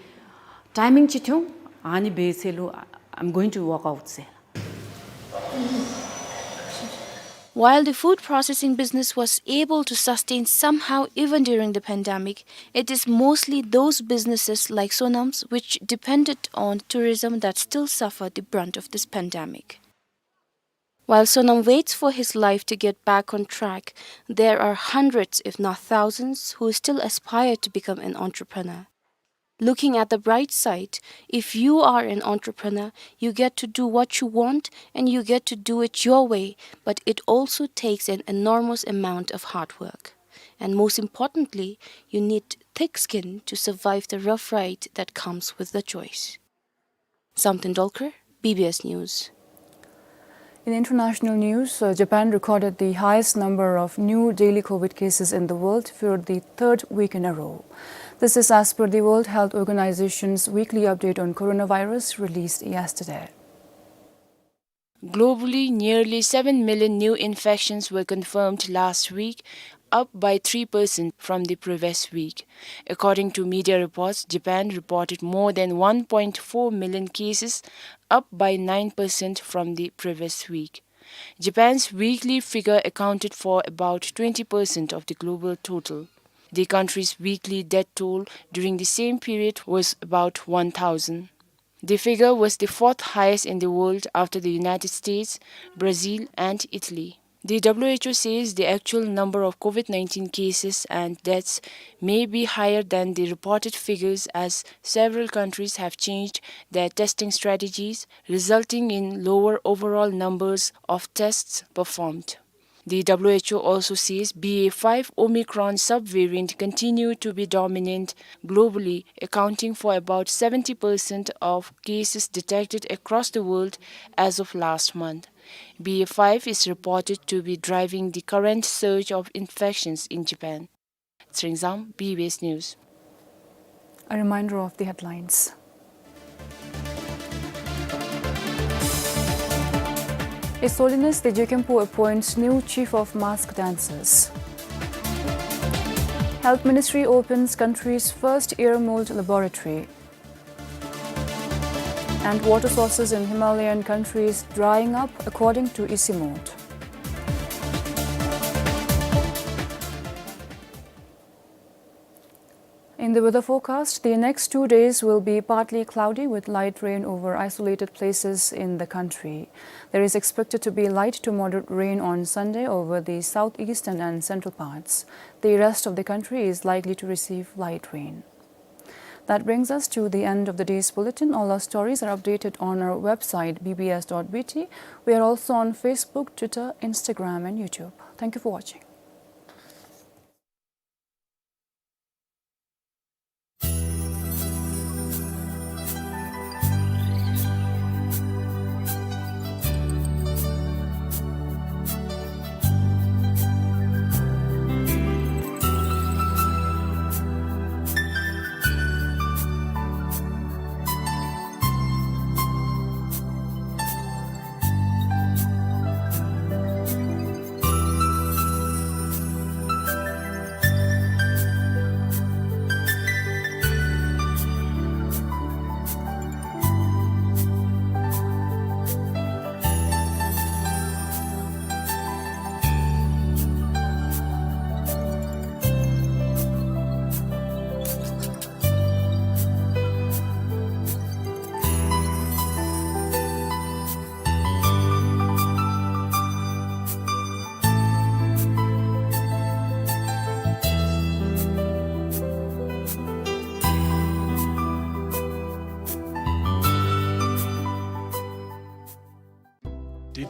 ཊའི་མིང་ཅིག་འཐུང་། ཨ་ནི་འབད་ཚེ་ལུ་I'm going to work out ཟེར། While the food processing business was able to sustain somehow even during the pandemic, it is mostly those businesses like Sonam's which depended on tourism that still suffer the brunt of this pandemic. While Sonam waits for his life to get back on track, there are hundreds, if not thousands, who still aspire to become an entrepreneur. Looking at the bright side, if you are an entrepreneur, you get to do what you want and you get to do it your way, but it also takes an enormous amount of hard work. And most importantly, you need thick skin to survive the rough ride that comes with the choice. Sam Tendolkar, B B S News. In international news, uh, Japan recorded the highest number of new daily COVID cases in the world for the third week in a row. This is as per the World Health Organization's weekly update on coronavirus released yesterday. Globally, nearly seven million new infections were confirmed last week, up by three percent from the previous week. According to media reports, Japan reported more than one point four million cases, up by nine percent from the previous week. Japan's weekly figure accounted for about twenty percent of the global total. The country's weekly death toll during the same period was about one thousand. The figure was the fourth highest in the world after the United States, Brazil, and Italy. The W H O says the actual number of COVID nineteen cases and deaths may be higher than the reported figures, as several countries have changed their testing strategies, resulting in lower overall numbers of tests performed. The W H O also says B A five Omicron subvariant continued to be dominant globally, accounting for about seventy percent of cases detected across the world as of last month. B A five is reported to be driving the current surge of infections in Japan. Tshering Zam, B B S News. A reminder of the headlines. His Holiness the Jigkhenpo appoints new chief of mask dancers. Health Ministry opens country's first ear mold laboratory. And water sources in Himalayan countries drying up, according to ISYMOD. In the weather forecast, the next two days will be partly cloudy with light rain over isolated places in the country. There is expected to be light to moderate rain on Sunday over the southeastern and central parts. The rest of the country is likely to receive light rain. That brings us to the end of the day's bulletin. All our stories are updated on our website, B B S dot B T. We are also on Facebook, Twitter, Instagram, and YouTube. Thank you for watching.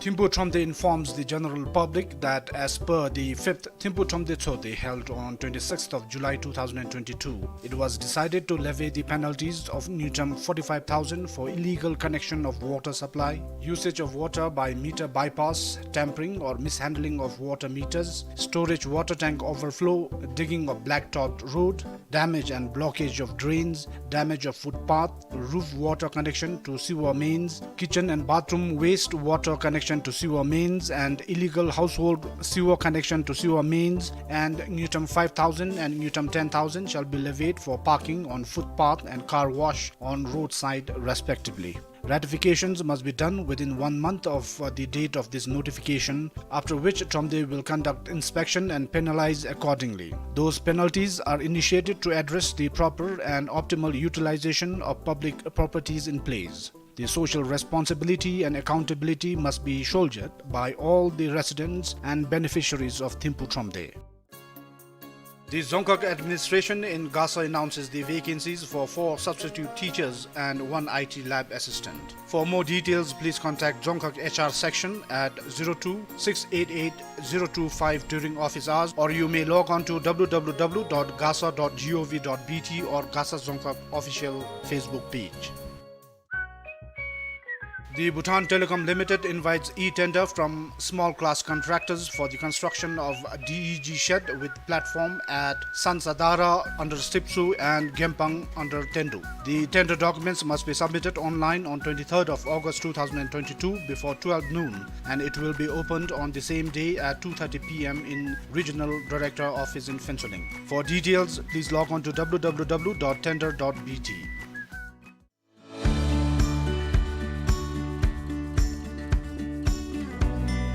Thimphu Thromde informs the general public that as per the fifth Thimphu Thromde Tshogde held on twenty-sixth of July two thousand and twenty-two, it was decided to levy the penalties of Ngultrum forty-five thousand for illegal connection of water supply, usage of water by meter bypass, tampering or mishandling of water meters, storage water tank overflow, digging of blacktopped road, damage and blockage of drains, damage of footpath, roof water connection to sewer mains, kitchen and bathroom waste water connection to sewer mains, and illegal household sewer connection to sewer mains, and Ngultrum five thousand and Ngultrum ten thousand shall be levied for parking on footpath and car wash on roadside, respectively. Ratifications must be done within one month of, uh, the date of this notification, after which Thromde will conduct inspection and penalize accordingly. Those penalties are initiated to address the proper and optimal utilization of public properties in place. The social responsibility and accountability must be shouldered by all the residents and beneficiaries of Thimphu Thromde. The Dzongkhag administration in Gasa announces the vacancies for four substitute teachers and one I T lab assistant. For more details, please contact Dzongkhag H R section at zero two six eight eight zero two five during office hours, or you may log on to W W W dot gasa dot gov dot B T or Gasa Dzongkhag official Facebook page. The Bhutan Telecom Limited invites e-tender from small class contractors for the construction of D E G shed with platform at Sansadara under Sipsu and Gempang under Tendu. The tender documents must be submitted online on twenty-third of August two thousand and twenty-two before twelve noon, and it will be opened on the same day at two thirty P M in Regional Director Office in Phuentsholing. For details, please log on to W W W dot tender dot B T.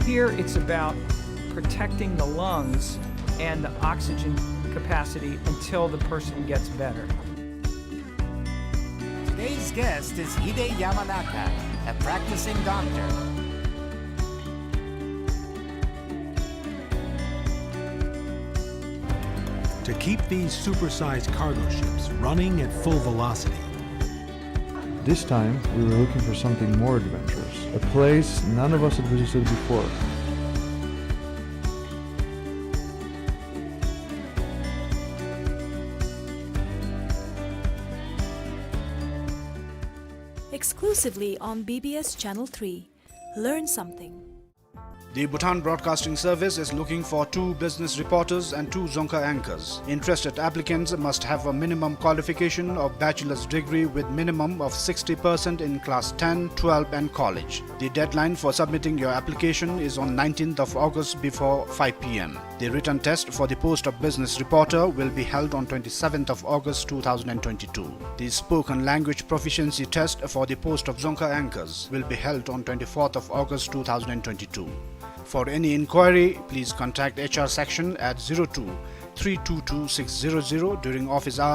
Here it's about protecting the lungs and the oxygen capacity until the person gets better. Today's guest is Hide Yamanaka, a practicing doctor. To keep these supersized cargo ships running at full velocity, this time, we were looking for something more adventurous, a place none of us had visited before. Exclusively on B B S Channel three. Learn something. The Bhutan Broadcasting Service is looking for two business reporters and two Dzongkha anchors. Interested applicants must have a minimum qualification of bachelor's degree with minimum of sixty percent in class ten, twelve and college. The deadline for submitting your application is on nineteenth of August before five P M. The written test for the post of business reporter will be held on twenty-seventh of August two thousand and twenty-two. The spoken language proficiency test for the post of Dzongkha anchors will be held on twenty-fourth of August two thousand and twenty-two. For any inquiry, please contact H R section at zero two three two two six zero zero during office hours.